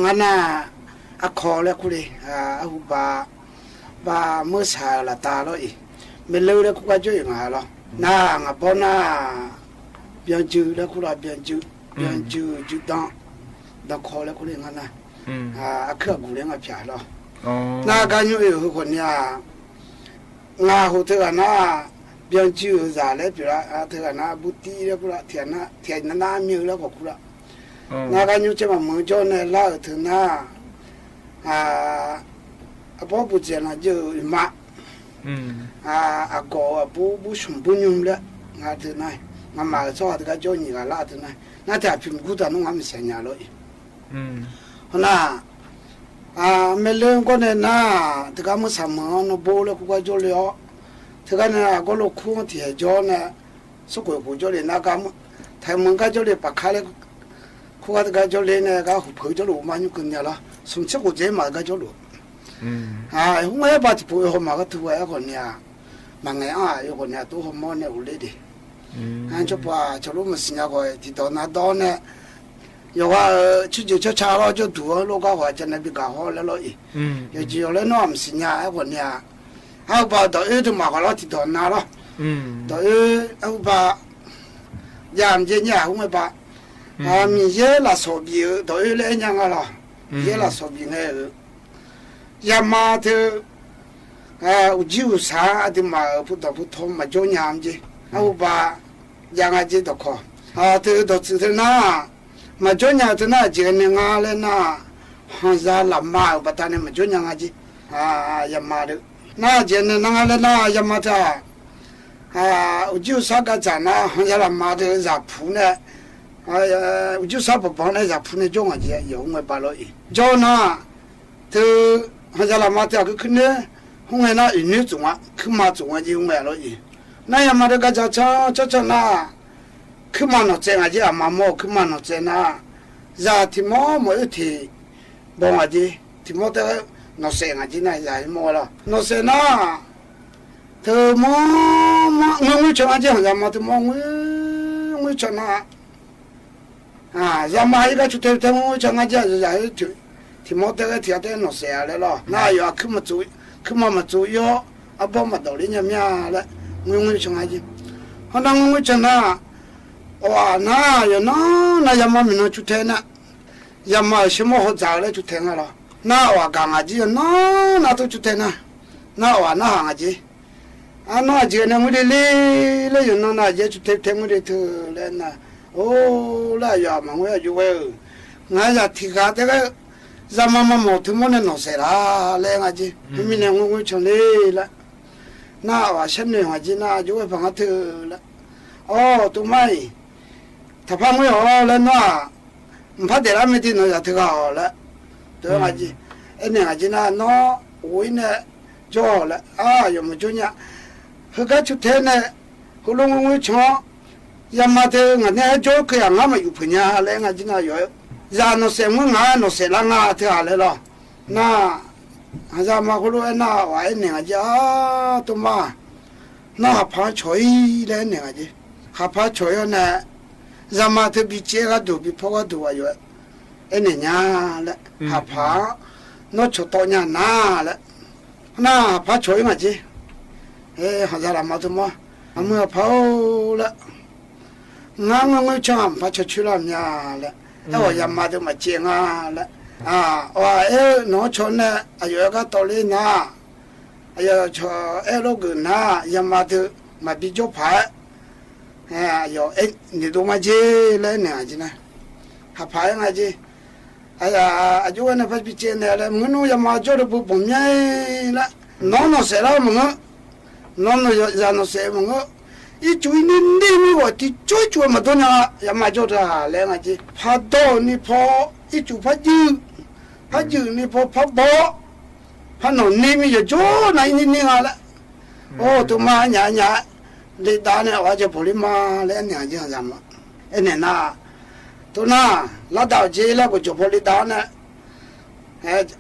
ငါနၢ် အခီၣ်လၢခူလ့ၣ် အၢ အဟူဘၣ် ဘၣ်မၢဆှးလၢတၢ်လီၤအံၤ မ့ၢ်လၢလၢခူကၠိအံၤ ငါလီၤ နၢ် ငါဘီနၢ် ဘျီစုလၢခူလီၤ ဘျီစု ဘျီစု စုဒီ ဒီခီၣ်လၢခူလ့ၣ် ငါနၢ် အၢ အခုအဂူၢ်လၢငါဖျါလီၤ နၢ် ကညီအံၤ ဟိုးခိၣ်န့ၣ် ငါဟူးထဲဂၤနၢ် ဘျီစု စၢ်လၢပျီၣ်လၢ ထဲဂၤနၢ် ဘူးတံၢ်လၢခူလီၤ ထံၣ်နၢ် ထံၣ်နၢ်မ့ၢ်လၢခီၣ်ခူလီၤ နၢ် ကညီကဲမးမုၢ်ကၠိန့ၣ် လၢအၢ ထဲနၢ် အ အဘီပူၤစဲးလီၤ ယမး အ အကီၢ်အဘူး ဘူးဆူၣ်ဘူးညူမ်လၢ နၢ် ထဲနၢ် မၤမၤကဆီတကးကၠိနံၣ်ဂၤလၢထဲနၢ် နၢ် ထဲအဖံးမုၢ်ကူတၢ်နီၢ် ငါမ့ၢ်ဆဲးညါလီၤအံၤ ဟိုနၢ် အ မ့ၢ်လၢကီၢ်န့ၣ်နၢ် တကးမုၢ်ဆၣ်မုၢ်နီၢ်ဘိလၢခူကၠိလံအီၤ ထဲဂၤန့ၣ် အကီၢ်လၢခူထံၣ်ဟဲကၠိန့ၣ် စကိးပူၤကၠိလံ နၢ်က ထဲမုၢ်ကၠိလံ ပာ်ခါလၢ ခူဂၤတကးကၠိလံန့ၣ် ကဟူးဖုးကၠိလိာ်မး ညူကန့ၢ်လီၤ ဆူၣ်ဆ့ကိးကဲမးတကးကၠိလိာ် အ ဟူးဝဲဘၣ်တပူၤ ဟီၣ်မးကထူဝဲအဃိန့ၣ် မၤငဲၤအါ ယဂီၢ်န့ၣ် အတိဟီၣ်မီန့ၣ် အိၣ်လၢဒ့ၣ် အ ဆိပှၤ ဆိလူမုၢ်စံၣ်ညါဂီၢ် တံၤဒီးနၤဒီးန့ၣ် ယဝဲ ဆူၣ်စူၤဆါဆါလီၤ ကၠိတူၢ်လီၤ ကီၢ်ဂီၢ် ကနဘံၣ်ကဟီၣ်လၢလီၤအံၤ ယကီၢ်လၢနီၢ်မုၢ်စံၣ်ညါ အဃိန့ၣ် အဟူးဘၣ်ဒီးအၢတမၤဂီၢ်လီၤ တံၤဒီးနၤလီၤ ဒီးအၢ အဟူးဘၣ် ယၤမ့ၢ်ယဲၢ်ညါ ဟူးဝဲဘၣ် အမံၤယဲၢ်လၢစီၤဘံၣ်ဧၢ ဒီးအၢလၢအဲၣ်ညါငါလီၤ ယဲၢ်လၢစီၤဘံၣ်န့ၣ်ဧၢ ယမါတ့ၢ် အ အိၣ်ကံၢ်အိၣ်ဆၣ် အဒုးမၤအၢ ဖိဒီးဖိထီ မၤကၠိညါမ့ၢ်က့ အဟူးဘၣ် ယၤငါက့ဒီးခီ အတ့ၢ်ဒီးစုးတ့ၢ်နၢ် မၤကၠိညါတ့ၢ်နၢ် ကဲန့ၣ် ငါလၢနၢ် ဟီၣ်ယၤလၢမါ ဘၣ်တၢ်န့ၣ် မၤကၠိညါငါက့ အ ယမါတ့ၢ် နၢ် ကဲန့ၣ် နၢ် ငါလၢနၢ် ယမါတ့ၢ် အ အိၣ်ကံၢ်အိၣ်ဆၣ်ကစၢ်နၢ် ဟီၣ်ယၤလၢမါ တ့ၢ် ယၤဖူန့ၣ် အ အိၣ်ကံၢ်အိၣ်ဆၣ်ပဘီန့ၣ် ယၤဖူန့ၣ် ကၠိငါက့ ယဟူးဝဲဘၣ်လီၤအံၤ ကၠိနၢ် တ့ၢ် ဟီၣ်ယၤလၢမါ တ့ၢ် အကခုန့ၣ် ဟူးဝဲနၢ် အံၤနုၢ်စူၤဝဲ ခုမါစူၤဝဲက့ ဟူးဝဲလီၤအံၤ နၢ် ယမါတ့ၢ် ကစၢ်ဆီဆီဆီနၢ် ခုမါနီၢ်စဲးငါက့ အမါမိၢ် ခုမါနီၢ်စဲးနၢ် ယၤထံၣ်မီၢ်မိၢ်အၢထံၣ် ဘီငါက့ ထံၣ်မီၢ်တ့ၢ် နီၢ်စဲးငါက့နၢ် ယၤမီၢ်ဝဲလီၤ နီၢ်စဲးနၢ် တ့ၢ်မီၢ် မီၢ် ငွေ့ငွေ့ဆီငါက့ ယၤမါတ့ၢ်မီၢ် ငွေ့ ငွေ့ဆီနၢ် အ ယၤမါ ယကဆူၣ်ထဲထဲ ငွေ့ငွေ့ဆီငါက့ ယၤ ထံၣ်မီၢ်တ့ၢ် ထံၣ်အတ့ၢ်နီၢ်စဲးအါလဲၣ်လီၤ နၢ် ယၤခုမါစူၤ ခုမါမါစူၤယီၤ အဘီမၤဒိးလံညါမ့ၢ်လဲၣ် ငွေ့ငွေ့ဆီငါက့ ဟီၣ်နၢ် ငွေ့ငွေ့ဆီနၢ် အီၤနၢ် ယနီၢ်နၢ် ယၤမါမ့ၢ်နီၢ်ဆူၣ်ထဲနၢ် ယၤမါ အဆ့မိၣ်ဟီၣ်စၢ်လၢဆူၣ်ထဲနၢ်လီၤ နၢ် အီၤဂၤငါက့ ယနီၢ်နၢ် တဆူၣ်ထဲနၢ် နၢ် အီၤနၢ် ဟးငါက့ အနီၢ် အကဲန့ၣ် မုၢ်ဒ့လံ လၢယနီၢ်နၢ် ယဲဆူၣ်ထဲထဲ မုၢ်ဒ့ထဲလဲၣ်နၢ် အိၣ်လၢယၤမါ ငွေ့အယိဝဲဧၢ ငါယၤထံၣ်ဂၤတ့ၢ် ယၤမါမၤမီၢ်ထံၣ်မီၢ်န့ၣ် နီၢ်စဲးလၢလဲၣ် ငါက့ မ့မ့ၢ်န့ၣ် ငွေ့ငွေ့ဆီလံလၢ နၢ် အီၤဆဲးန့ၢ်ငါက့ နၢ် ယိဝဲဖးငါတ့ၢ်လၢ အိ တိမါအံၤ ထးဖးငွေ့အီၤလၢနၢ် မဖးဒဲးလၢမ့ၢ်တ့ၢ်နီၢ် ယၤတဂၤအီၤလၢ တ့ၢ်ငါက့ အဲၣ်န့ၢ်ငါက့နၢ် နီၢ် ဝံၤန့ၣ် ကၠိအီၤလၢ အါ ယမၤကၠိညါ ဟဲကဆူၣ်ထဲန့ၣ် ဟိလိ ငွေ့ငွေ့ဆီ ယၤမါတ့ၢ် ငါန့ၣ်ဟဲကၠိက့ၤ အငါမၤယူၤဖုးညါလဲၣ် ငါက့နၢ် ယီၤ ယၤနီၢ်စဲးမုၢ် ငါနီၢ်စဲးလၢနၢ်တ့ၢ်အါလဲၣ်လီၤ နၢ် ယၤမါ ဟိလိ အဲၣ်နၢ် အဝဲအဲၣ်န့ၢ်ငါက့ အါ တိမါ နၢ် ဟးဖးဆီၣ်အံၤလၢအဲၣ်န့ၢ်ငါက့ ဟးဖးဆီၣ်အံၤန့ၣ် ယၤမါတ့ၢ် ဘံၣ်စဲးကဒီး ဘံၣ်ဖီကဒီး အယီၤ အဲန့ၣ်ညါလဲၣ် ဟးဖး နီၢ်ဆိးတီညါနၤလဲၣ် နၤ ဟးဖးဆိးအီၤမးက့ ဟဲ ဟးယၤလၢမၤတမီ အမုၢ်အဖးအိၣ်လဲၣ် ငါငွေငွေချောင်း ဖးဆိးဆိလၢမၠၣ်လဲၣ် အဲၣ်ဝဲယၤမၤတမၤက့ငါလဲၣ် အဝဲအဲၣ်နီၢ်ဆိးနဲၣ် အယိၤအဲၣ်ကတီၤလံနၤ အယိၤဆိးအဲၣ်လိာ်ကွဲနၤ ယၤမၤတမၤဘံၣ်ကၠိၣ်ဖး အယိၤအဲၣ်န့ၣ်ဒိၣ်မးက့ လဲၣ်န့ၣ်အက့နၤ ဟးဖးအဲၣ်ငါက့ အယိၤဝဲန့ၣ် ဖဲပံက့န့ၣ်လဲၣ် မုၢ်နုာ်ယၤမၤကၠိၣ်တပူၤပိာ်မၠၣ်လၢ နီၢ်နီၢ်စဲးလၢမုၢ် နီၢ်နီၢ်ယၤနီၢ်စဲးမုၢ် အံၤစူၤအံၤန့ၣ်န့ၢ်မံဝဲတံၤကၠိၣ်စူၤမၤဒိၣ်ညါ ယၤမၤကၠိၣ်တၢ်လဲၣ်ငါက့ ဖးဒိၣ်န့ၣ်ဖီ အံၤစူၤဖးယုၢ် ဖးယုၢ်န့ၣ်ဖီဖးဘီ ဖးနီၢ်န့ၢ်မံယိၤကၠိၣ်နၤအံၤန့ၣ်န့ၢ်ဂၤလဲၣ် အိၣ် တမၤညါညါ လံာ်ဒါန့ၣ် အဝဲကၠိဖိလံမးလဲၣ်န့ၣ် ယၤမၤ အဲန့ၣ်နၤ တိၢ်နၤ လၢဒၣ်အီၤက့လၢကၠိဖိလံာ်ဒါန့ၣ်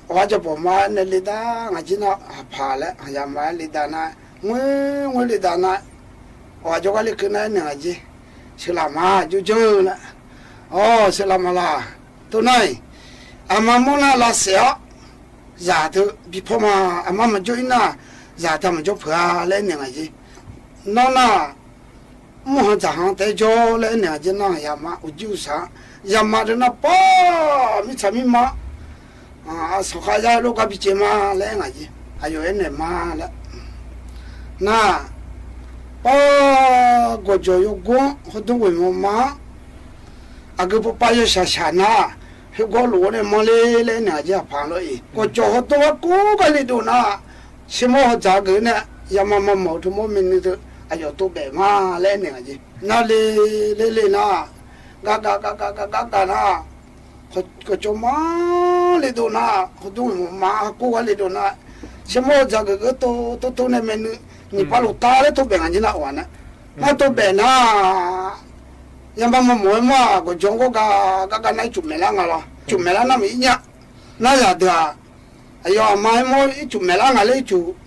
အဝဲကၠိဖိမၤန့ၣ်လံာ်ဒါ ငါက့နၤ ဟးဖးလဲၣ် ယၤမၤလံာ်ဒါနၤ ငွေငွေလံာ်ဒါနၤ အဝဲကၠိကလံာ်ခုနၤန့ၣ် ယၤက့ ဆၢလၢ်မၤ ကၠိကၠိလၢ အိၣ် ဆၢလၢ်မၤလၢ် တိၢ်နၤအံၤ အမၤမိၢ်နၤလၢစဲးအီၤ ယၤတဘံၣ်ဖီမး အမၤမၤကၠိၣ်အံၤနၤ ယၤတမၤကၠိၣ်ဖုးဧါလဲၣ်န့ၣ်ဂၤက့ နီၢ်နၤ မိၢ်ဟါတၢ်ဟါတဲကၠိလဲၣ်န့ၣ်ဂၤက့ နီၢ်ယၤမၤအိၣ်ကၠိစၢ် ယၤမၤဒီးနၤပှၤ မ့ၢ်ဆၣ်မ့ၢ်မၤ အစီၤဃာ်ယါလိာ်ကပံက့မးလဲၣ်ငါက့ အယိၤအဲၣ်န့ၣ်မၤလဲၣ် နၤ ပှၤ ကီၢ်ကၠီၣ်ယိၤကီၢ် ဟီဒူဝ့ၢ်မီၢ်မး အကပပၢ်ယီၤစၢ်စၢ်နၤ ဟဲကီၢ်လိာ်ဝဲန့ၣ်မၤလံလဲၣ်န့ၣ် အက့အဖးလီၤအံၤ ကီၢ်ကၠီၣ်ဟီဒူဝ့ၢ်ကိးဂၤလံဒိၣ်နၤ ဆ့မိၢ်ဟီၣ်စၢ်ဂ့ၤန့ၣ် ယၤမၤမၤမီၢ်ထူမိၢ်မ့ၢ်နုၤတ အယိၤတိၢ်ဘဲၣ်မးလဲၣ်န့ၣ်ဂၤက့ နၤလံ လံလံနၤ ဂၤဂၤဂၤဂၤဂၤဂၤနၤ ကီၢ်ကၠီၣ်မၤလံဒိၣ်နၤ ဟီဒူဝ့ၢ်မီၢ်မး ကိးဂၤလံဒိၣ်နၤ ဆ့မိၢ်ဟီၣ်စၢ်ဂ့ၤဂ့ၤတိၢ်တိၢ်တိၢ်န့ၣ်မ့ၢ်နုၤ နံၣ်ပၢ်လိာ်တၢ်လၢတိၢ်ဘဲၣ်ဂၤက့နၤအီၤန့ၣ် နတိၢ်ဘဲၣ်နၤ ယၤမၤမီၢ်မီၢ်မး ကီၢ်ကၠီၣ်ကိးဂၤ ဂၤဂၤနၤ အံၤစူၤမဲာ်လၢ်ငါလီၤ စူၤမဲာ်လၢ်နၤမ့ၢ်အံၤညါ နၤယၤဒုးဧါ အယီၤအမါဟဲမိၢ် အံၤစူၤမဲာ်လၢ်ငါလၢအံၤစူၤ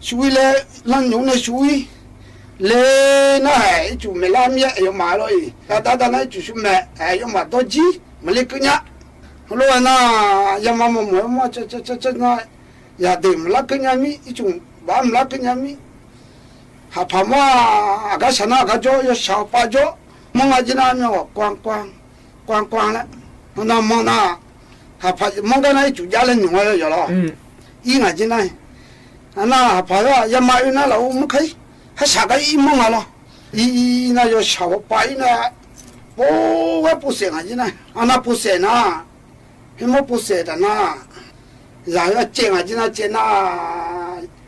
စူၤဝံၤလၢ လၢညိးန့ၣ်စူၤဝံၤ လၢနၤဟဲ အံၤစူၤမဲာ်လၢ်မ့ၢ် အယီၤမၤလီၤအံၤ တၢ်တၢ်တၢ်နၤ အံၤစူၤစူၤမဲာ် အယီၤမၤဒီးကံ မၤလၢကညး လိၣ်ဝဲနၤ ယၤမၤမီၢ်မီၢ်မး ဆၢဆၢဆၢဆၢနၤ ယၤဒုးမၤလၢကညးမံ အံၤစူၤဘၣ်မၤလၢကညးမံ ဟးဖးမး အကစၢ်နၤ အကစၢ်ကၠီ ယီၤစၢ်ပၢ်ကၠီ မီၢ်ဂၤက့နၤ မ့ၢ်ဝဲ ကွၢ်ကွၢ် ကွၢ်ကွၢ်လၢ မီၢ်နၤ မီၢ်နၤ ဟးဖး မီၢ်ဂၤနၤ အံၤစူၤယါလၢညိးဝဲလၢယီၤလီၤ အံၤငၤက့နၤ အနၤ ဟးဖးလီၤ ယၤမၤအုၣ်နၤလီၤ အိၣ်မုၣ်ခါအံၤ ဟဲစၢ်ကါအံၤမီၢ်ဂၤလီၤ အံၤ အံၤ အံၤနၤ ယီၤစၢ်ပၢ်အံၤနၤ ပိာ်ဝဲပိာ်စဲးငၤက့နၤ အနၤပိာ်စဲးနၤ ဟဲမိၢ်ပိာ်စဲးတၢ်နၤ ယၤယီၤစဲးငၤက့နၤ စဲးနၤ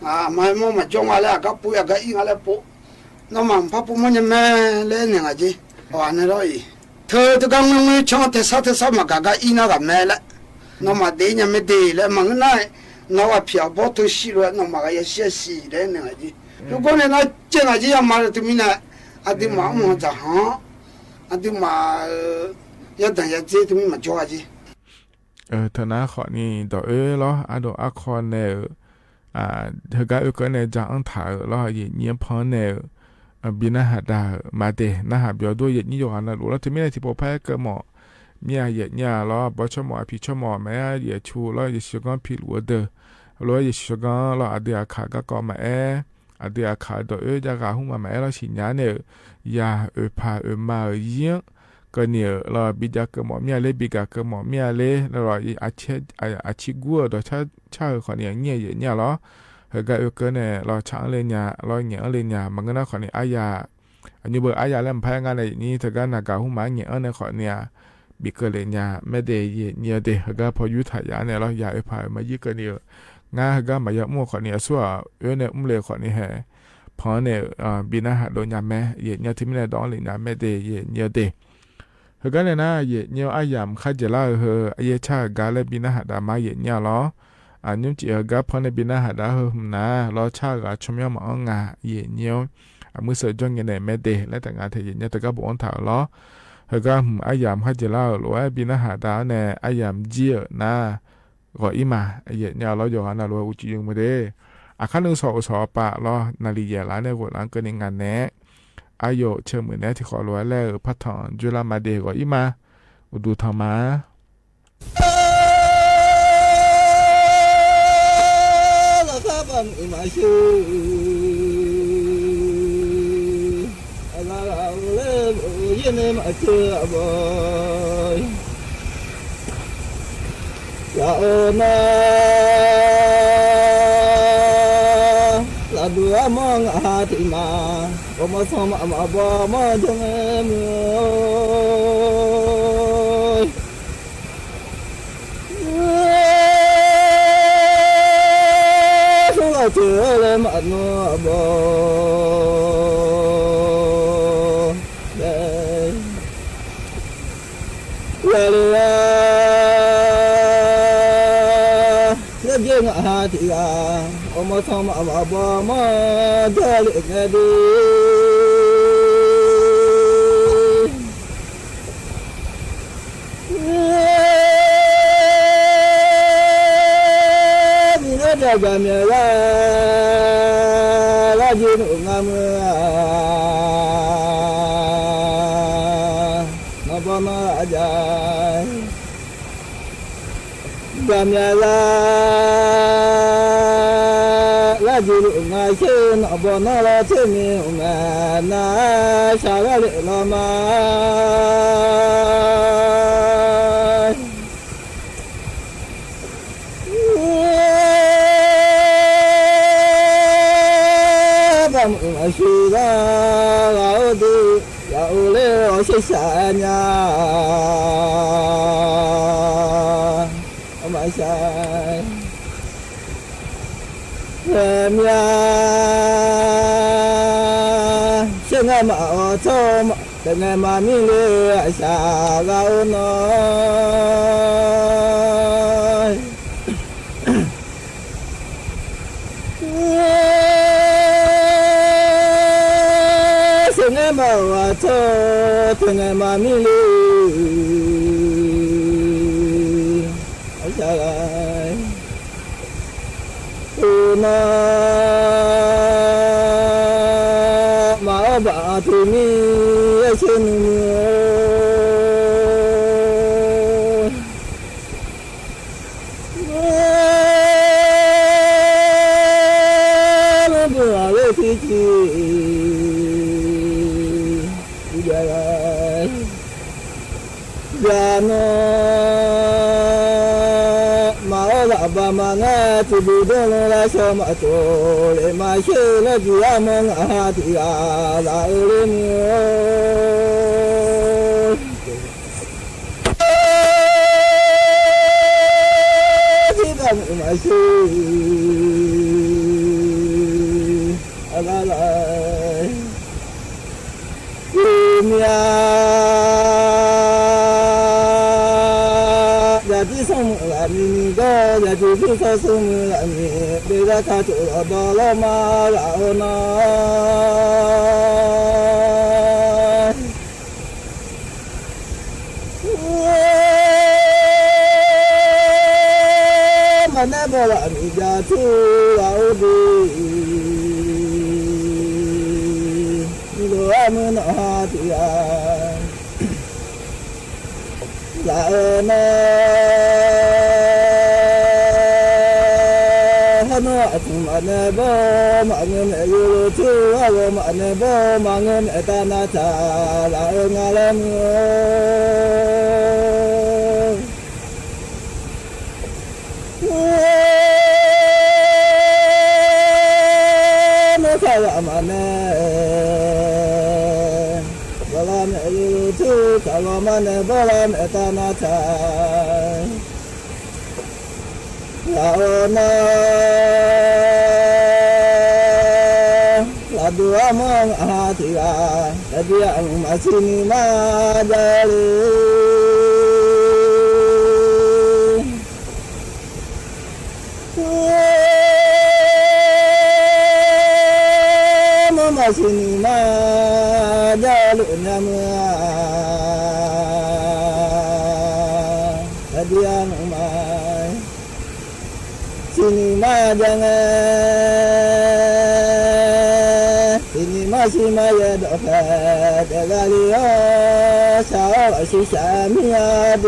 အမၤဟဲမိၢ်မၤကၠီငါလၢ အကါပိာ် အကါအံၤငါလၢပိာ် နီၢ်မၤဖးပိာ်မိၢ်ညါမဲာ်လဲၣ်န့ၣ်ဂၤက့ အဝဲန့ၣ်လီၤအံၤ ထၢတဂၤမုၢ်မုၢ် ဆီတဲာ်ဆါတဲာ်ဆါ မၤကၤကါအံၤနၤဂၤမဲာ်လဲၣ် နီၢ်မၤဒ့ညါမဲာ်ဒ့လဲၣ် မၤငါနၤ နီၢ်ဝဲဖံးအဘီထၢဆံးလဲၣ် နီၢ်မၤဂၤယဲဆံးဆံးလဲၣ်န့ၣ်ဂၤက့ ယိၤကိန့ၣ်နၤ စဲးဂၤက့ ယၤမၤတမံၤန့ၣ် အဒုးမၤအီၣ်မုၢ်တၢ်ဟီ အဒုးမၤ ယဲဒၣ်ယဲစ့တမံၤမၤကၠီဂၤက့ ထၢနၤဃီန့ၣ် ဒီးအၢလီၤ အါဒိၣ်အါခီန့ၣ် ဟဲဂၤအၢကၢန့ၣ် ကၠၢ်အၢထၢလီၤ ယဲၢ်ညံဖီန့ၣ် ဘံနၢ်ဟးဒါ မၤဒဲး နၢ်ဟးဘျီဒိၣ် ယဲၢ်ညံယိၤဂၤနၤလိၤလီၤ တမံၤန့ၣ် ထံဖိဖဲကၢမီၢ် မ့ၢ်ယဲၢ်ညံလီၤ ဘီဆိကမိၣ် အဖံးဆိကမိၣ် မ့ၢ်ယဲၢ်ဆူလီၤ ယဲၢ်ဆူကီဖံးလူၤအဒၢး လိၤယဲၢ်ဆူကီလီၤ အဒုးအခးဂၤကီးမၤအဲၣ် အဒုးအခးဒီးအၢ ယဂၤဟုမၤမၤအဲၣ်လီၤ ဆံးညါန့ၣ် ယၤအၢဖးအၢမၤအၢယံၤ ကန့ၣ်လီၤ ဘံဂၤကၢမီၢ်မ့ၢ်အလ့ ဘံဂၤကၢမီၢ်မ့ၢ်အလ့ လီၤ အဆံးဂူာ်ဒီးဆၣ်ဧၢဃီန့ၣ် အညံယဲၢ်ညံလီၤ ဟဲဂၤအၢကၢန့ၣ်လီၤ ဆၣ်အၢလၢညါ လီၤညံအၢလၢညါ မၤငါနၤဃီန့ၣ် အါယၤ အညိဘၢအါယၤလၢမဖဲငါန့ၣ် ယဲၢ်ညံ တဂၤနၤဂၤဟုမၤညံအၢန့ၣ်ဃီန့ၣ် ဘံကၢလၢညါ မဲာ်ဒဲးယဲၢ်ညံဒဲး ဟဲဂၤဖီယူၤထးယၤန့ၣ်လီၤ ယၤအၢဖးအၢမၤယံၤကန့ၣ် ငါဟဲဂၤမၤယၤမူဃီန့ၣ် အဆိအၢန့ၣ် မူလ့ဃီန့ၣ်ဟဲ ဖီန့ၣ် ဘံနၢ်ဟးဒိၣ်ညါမဲာ် ယဲၢ်ညံ တမံၤန့ၣ် ဒီးလၢညါ မဲာ်ဒဲးယဲၢ်ညံဒဲး ဟဲဂၤန့ၣ်နၤ ယဲၢ်ညံအါယၤ မခါယဲၢ်လါဧၢ အယဲၢ်ဆၣ်ဂၤလၢဘံနၢ်ဟးဒါမါ ယဲၢ်ညံလီၤ အညိကံၣ်ဟဲဂၤဖီန့ၣ် ဘံနၢ်ဟးဒါဧၢ မနၤ လီၤဆၣ်ဂၤ ဆိမိၣ်မၤအီၣ်ငါ ယဲၢ်ညံ အမုၢ်ဆၢကၠီၣ်ညါန့ၣ် မဲာ်ဒဲး လၢတဂၤထဲ ယဲၢ်ညံတဂၤ ဘိးအိၣ်ထးဧၢလီၤ ဟဲဂၤ အါယၤ မခါယဲၢ်လါဧၢ လိၤဝဲ ဘံနၢ်ဟးဒါန့ၣ် အါယၤ မ့ၢ်ယဲၢ်နၤ ဂီၤအံၤမး ယဲၢ်ညါလီၤ ယိၤဂၤနၤ လိၤဝဲ အူကံယုၢ်မူဒဲး အခါနုာ် စီၤအိၣ်စီၤပၤလီၤ နၤလံယဲၢ်လါန့ၣ် ဂီၤလၢကန့ၣ် ငါနဲ အါယိာ်ဆၢမုၢ်နဲ ထံၣ်ဃီလိၤဝဲလၢ ဖးထီၣ် ကၠူလါ မၤဒဲး ဂီၤအံၤမး ปูดูธรรมา ia, ia ti song mu la mi ni go, ia ti ti song song mu la mi, be la ka tu lo do lo ma la o na. Ma ne bo la mi ja tu la u di. Lo a mu na ha ti a. La e na. Ha no a tu ma ne bo, ma ngun e yu lu tu a wo ma ne bo, ma ngun e ta na ta, la e nga le mu. No ka wa ma ne, bo la me yu tu ka wa ma ne, bo la me ta na ta. La o na, la du a mong a ti a, la di a ma si ni ma ja le. Ma ma si ni ma ja lu nya ma. Ka di a ma. Si ni ma ja nge. Si ni ma ရှိမရဲ့ ဒိးဖဲ တဂၤလီၤ ဆၢအိၣ်အဆူၣ်ဆၢမံယၤဒ်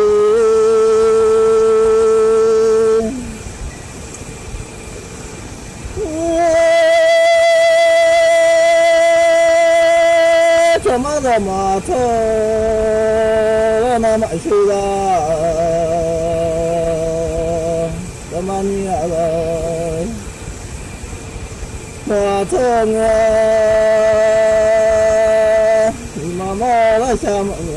ဆိမိၣ်ဒီးမၤထိၣ် လၢနမၤဆူၣ်လၢ တမၤနံၤအလၢ မၤထိၣ်ငါ မၤမီၢ်လၢဆၢမီၢ်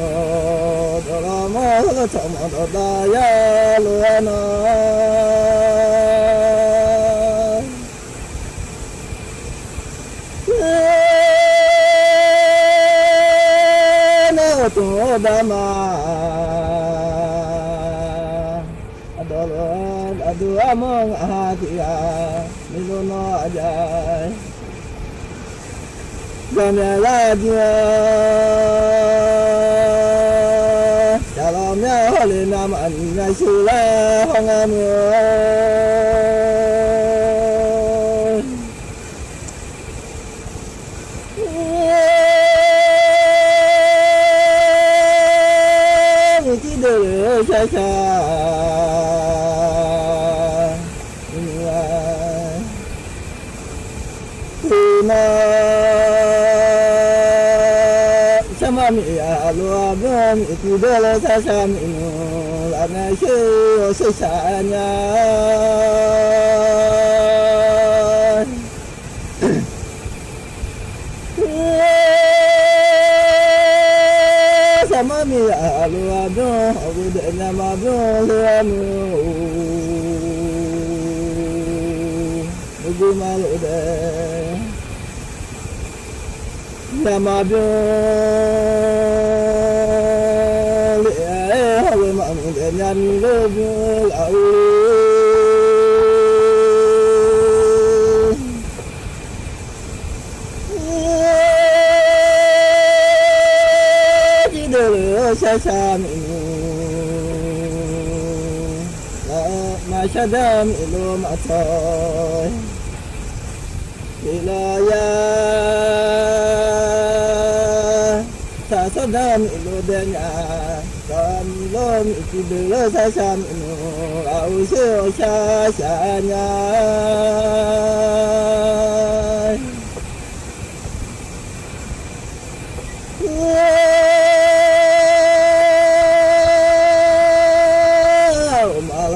တလီၤမီၢ်လၢထီၣ်မီၢ်ဒီးတၢ်ယါလိၤနီၤ နအိၣ်တိၢ်အိၣ်ဒါမး အဒိၣ်လၢအဒိၣ်အမုၢ်အဟါတံၢ်ဧါ မ့ၢ်လိၣ်နီၢ်အယါ ဒီးမ့ၢ်လၢဒ် တၢ်လီၤမၠၣ်ဟီၣ်လၢနမၤနံၤနၤဆူၣ်လၢဟီၣ်ငါမုၢ် မ့ၢ်တံၤဒၢးလၢဆၢဆၢ မ့ၢ်မုၢ်ဝါ မၤ ဆၢမၤမ့ၢ်ယၤအလိၤအဘျီ မ့ၢ်တံၤဒၢးလၢဆၢဆၢ မ့ၢ်မုၢ်လၢ်နၤဆူၣ်ဆူၣ်ဆၢအညါ ဆၢမၤမ့ၢ်ယၤအလိၤအဘျီ အဝဲဒၣ်ညါမၤဘျီလၢအမုၢ် မ့ၢ်ဂ့ၤမၤလိာ်ဒဲး ညါမၤဘျီ လၢအဲၣ်ဟီၣ်ဝဲမၤမုၢ်ဒဲးညါမံၤလၢဘျီလၢအအိၣ် တံၤဒၢးလၢဆၢဆၢ မ့ၢ်မုၢ် လၢမၤဆၢဒၢမ့ၢ်လိၤမၤထီၣ် လၢယၤ ဆၢဆၢဒၢမ့ၢ်လိၤဒဲးညါ တၢ်မုၢ်လိၤမ့ၢ်တံၤဒၢးလၢဆၢဆၢ မ့ၢ်မုၢ်အအိၣ်ဆူၣ်အိၣ်ဆၢဆၢညါ အိၣ်မးလၢ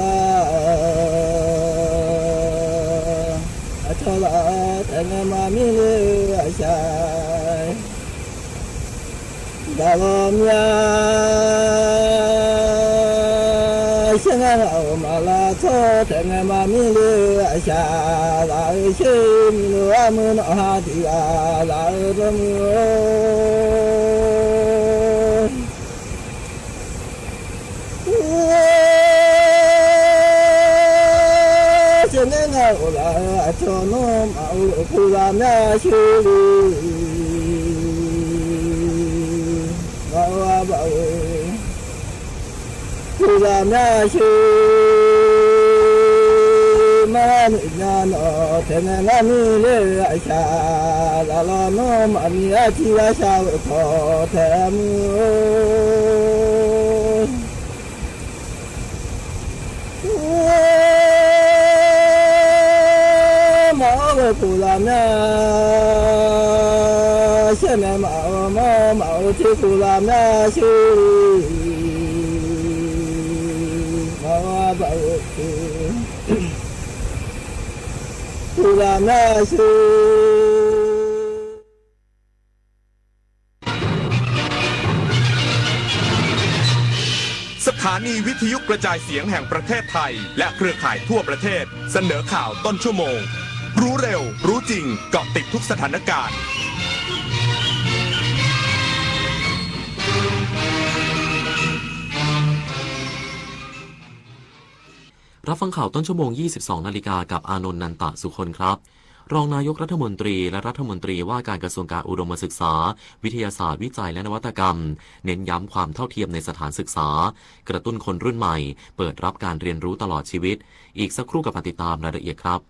အထီၣ်လၢ တနံၤမၤမံၤလၢအဆၢ တၢ်လီၤမၠၣ် ဆၢငါအိၣ်မးလၢထီၣ် တနံၤမၤမံၤလၢအဆၢ လၢအဆူၣ်မံၤလိၤအမုၢ်နီၢ်ဟါတံၢ်ဧါ လၢအတမုၢ် ဆၢငါအိၣ်လၢအထီၣ်နီၢ် မၤအိၣ်လၢပူၤလၢမၠၣ်ဆူၣ် မၤအိၣ်အဘၣ်ဝဲ ပူၤလၢမၠၣ်ဆူၣ် မၤမုၢ်ညါနီၢ် ထဲနဲမၤမံၤလၢအဆၢ လၢလီၤနီၢ်မၤမံၤအထံလၢဆၢဝဲထီၣ်ထဲမုၢ် မၤအိၣ်ဝဲပူၤလၢမၠၣ် ဆၢနဲမၤအိၣ်မး မၤအိၣ်ထံပူၤလၢမၠၣ်ဆူၣ် မၤအိၣ်ဘၣ်ဝဲထံ ပူၤလၢမၠၣ်ဆူၣ် สถานีวิทยุกระจายเสียงแห่งประเทศไทย และเครือข่ายทั่วประเทศ เสนอข่าวต้นชั่วโมง รู้เร็ว รู้จริง เกาะติดทุกสถานการณ์ รับฟังข่าวต้นชั่วโมง ยี่สิบสอง นาฬิกา กับอานนท์ นันตะสุคนครับ รองนายกรัฐมนตรีและรัฐมนตรีว่าการกระทรวงการอุดมศึกษา วิทยาศาสตร์ วิจัย และนวัตกรรม เน้นย้ำความเท่าเทียมในสถานศึกษา กระตุ้นคนรุ่นใหม่ เปิดรับการเรียนรู้ตลอดชีวิต อีกสักครู่กลับมาติดตามรายละเอียดครับ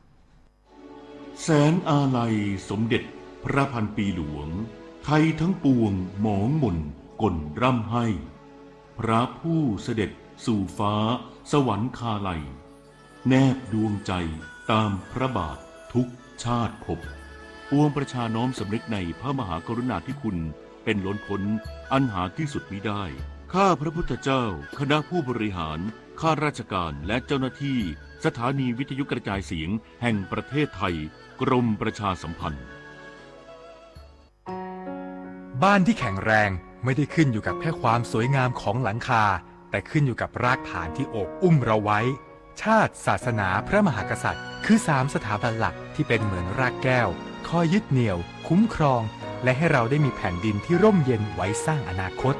แสนอาลัยสมเด็จ พระพันปีหลวง ไทยทั้งปวงหมองหม่นก่นร่ำไห้ พระผู้เสด็จสู่ฟ้าสวรรคาลัย แนบดวงใจตามพระบาททุกชาติภพ ปวงประชาน้อมสำนึกในพระมหากรุณาธิคุณเป็นล้นพ้นอันหาที่สุดมิได้ ข้าพระพุทธเจ้า คณะผู้บริหาร ข้าราชการ และเจ้าหน้าที่สถานีวิทยุกระจายเสียงแห่งประเทศไทย กรมประชาสัมพันธ์ บ้านที่แข็งแรงไม่ได้ขึ้นอยู่กับแค่ความสวยงามของหลังคา แต่ขึ้นอยู่กับรากฐานที่โอบอุ้มเราไว้ ชาติ ศาสนา พระมหากษัตริย์ คือสามสถาบันหลักที่เป็นเหมือนรากแก้ว คอยยึดเหนี่ยว คุ้มครอง และให้เราได้มีแผ่นดินที่ร่มเย็นไว้สร้างอนาคต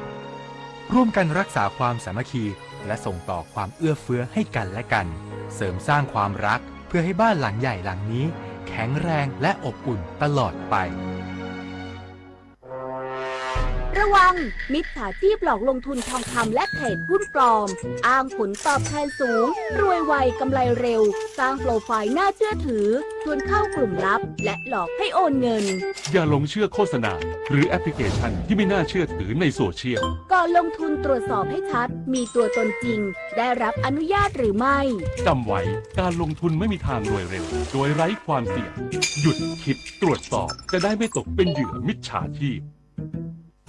ร่วมกันรักษาความสามัคคี และส่งต่อความเอื้อเฟื้อให้กันและกัน เสริมสร้างความรัก เพื่อให้บ้านหลังใหญ่หลังนี้ แข็งแรงและอบอุ่นตลอดไป ระวัง มิจฉาชีพหลอกลงทุนทองคำและเทรดหุ้นปลอม อ้างผลตอบแทนสูง รวยไว กำไรเร็ว สร้างโปรไฟล์น่าเชื่อถือ ชวนเข้ากลุ่มลับ และหลอกให้โอนเงิน อย่าหลงเชื่อโฆษณา หรือแอปพลิเคชันที่ไม่น่าเชื่อถือในโซเชียล ก่อนลงทุนตรวจสอบให้ชัด มีตัวตนจริง ได้รับอนุญาตหรือไม่ จำไว้ การลงทุนไม่มีทางรวยเร็ว โดยไร้ความเสี่ยง หยุดคิด ตรวจสอบ จะได้ไม่ตกเป็นเหยื่อมิจฉาชีพ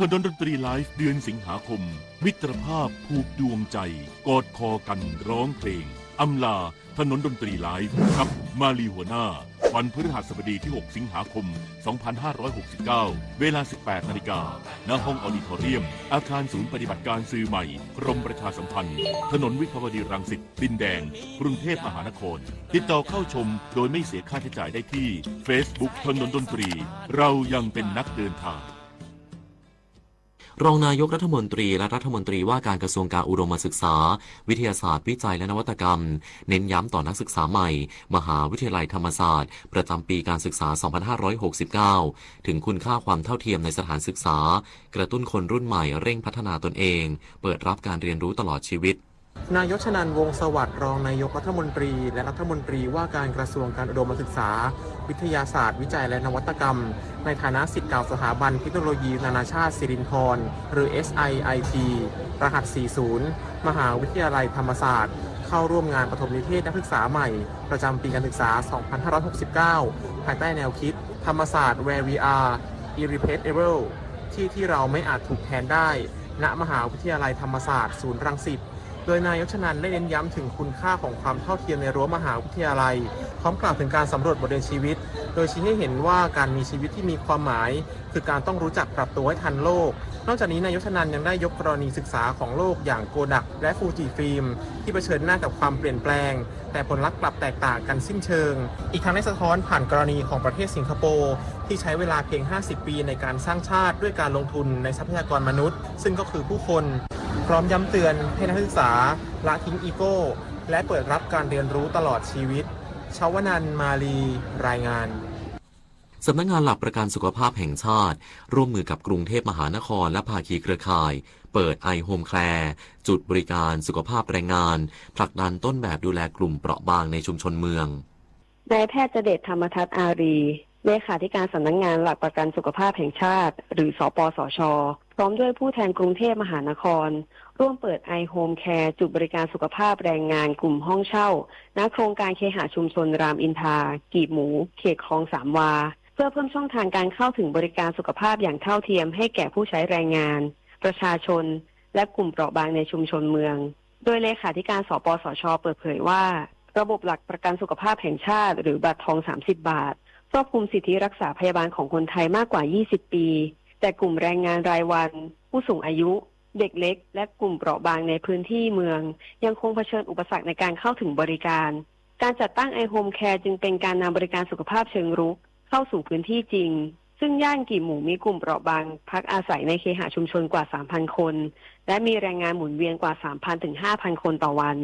ถนนดนตรีไลฟ์ เดือนสิงหาคม มิตรภาพผูกดวงใจ กอดคอกันร้องเพลง อำลาถนนดนตรีไลฟ์ กับมาลีหัวหน้า วันพฤหัสบดีที่ หก สิงหาคม สองพันห้าร้อยหกสิบเก้า เวลา สิบแปดนาฬิกา ณ ห้องออดิทอเรียม อาคารศูนย์ปฏิบัติการสื่อใหม่ กรมประชาสัมพันธ์ ถนนวิภาวดีรังสิต ดินแดง กรุงเทพมหานคร ติดต่อเข้าชมโดยไม่เสียค่าใช้จ่ายได้ที่ เฟซบุ๊ก ถนนดนตรี เรายังเป็นนักเดินทาง รองนายกรัฐมนตรีและรัฐมนตรีว่าการกระทรวงการอุดมศึกษา วิทยาศาสตร์ วิจัยและนวัตกรรม เน้นย้ำต่อนักศึกษาใหม่ มหาวิทยาลัยธรรมศาสตร์ ประจำปีการศึกษา สองพันห้าร้อยหกสิบเก้า ถึงคุณค่าความเท่าเทียมในสถานศึกษา กระตุ้นคนรุ่นใหม่เร่งพัฒนาตนเอง เปิดรับการเรียนรู้ตลอดชีวิต นายชนันท์ วงศ์สวัสดิ์ รองนายกรัฐมนตรี และรัฐมนตรีว่าการกระทรวงการอุดมศึกษา วิทยาศาสตร์ วิจัยและนวัตกรรม ในฐานะศิษย์เก่าสถาบันเทคโนโลยีนานาชาติสิรินธร หรือ เอสไอไอที รหัส สี่ศูนย์ มหาวิทยาลัยธรรมศาสตร์ เข้าร่วมงานปฐมนิเทศนักศึกษาใหม่ ประจำปีการศึกษา สองพันห้าร้อยหกสิบเก้า ภายใต้แนวคิด ธรรมศาสตร์ where we are irreplaceable ที่ที่เราไม่อาจถูกแทนได้ ณ มหาวิทยาลัยธรรมศาสตร์ ศูนย์รังสิต โดยนายชนันท์ได้เน้นย้ำถึงคุณค่าของความเท่าเทียมในรั้วมหาวิทยาลัย พร้อมกล่าวถึงการสำรวจบทเรียนชีวิต โดยชี้ให้เห็นว่าการมีชีวิตที่มีความหมาย คือการต้องรู้จักปรับตัวให้ทันโลก นอกจากนี้นายชนันท์ยังได้ยกกรณีศึกษาของโลกอย่างโกดักและฟูจิฟิล์ม ที่เผชิญหน้ากับความเปลี่ยนแปลง แต่ผลลัพธ์กลับแตกต่างกันสิ้นเชิง อีกทั้งได้สะท้อนผ่านกรณีของประเทศสิงคโปร์ ที่ใช้เวลาเพียง ห้าสิบ ปีในการสร้างชาติด้วยการลงทุนในทรัพยากรมนุษย์ ซึ่งก็คือผู้คน พร้อมย้ำเตือนให้นักศึกษาละทิ้งอีโก้ และเปิดรับการเรียนรู้ตลอดชีวิต ชวนันท์ มาลี รายงาน สำนักงานหลักประกันสุขภาพแห่งชาติ ร่วมมือกับกรุงเทพมหานครและภาคีเครือข่าย เปิด ไอโฮมแคร์ จุดบริการสุขภาพแรงงาน ผลักดันต้นแบบดูแลกลุ่มเปราะบางในชุมชนเมือง นายแพทย์จเดช ธรรมทัศน์อารี เลขาธิการสำนักงานหลักประกันสุขภาพแห่งชาติ หรือ สปสช พร้อมด้วยผู้แทนกรุงเทพมหานคร ร่วมเปิด ไอโฮมแคร์ จุดบริการสุขภาพแรงงานกลุ่มห้องเช่า ณ โครงการเคหะชุมชนรามอินทรา กีบหมู เขตคลองสามวา เพื่อเพิ่มช่องทางการเข้าถึงบริการสุขภาพอย่างเท่าเทียมให้แก่ผู้ใช้แรงงาน ประชาชน และกลุ่มเปราะบางในชุมชนเมือง โดยเลขาธิการ สปสช เปิดเผยว่า ระบบหลักประกันสุขภาพแห่งชาติ หรือบัตรทอง สามสิบ บาท ครอบคลุมสิทธิรักษาพยาบาลของคนไทยมากกว่า ยี่สิบ ปี แต่กลุ่มแรงงานรายวัน ผู้สูงอายุ เด็กเล็ก และกลุ่มเปราะบางในพื้นที่เมือง ยังคงเผชิญอุปสรรคในการเข้าถึงบริการ การจัดตั้ง ไอโฮมแคร์ จึงเป็นการนำบริการสุขภาพเชิงรุกเข้าสู่พื้นที่จริง ซึ่งย่านกีบหมูมีกลุ่มเปราะบางพักอาศัยในเคหะชุมชนกว่า สามพัน คน และมีแรงงานหมุนเวียนกว่า สามพัน ถึง ห้าพัน คนต่อวัน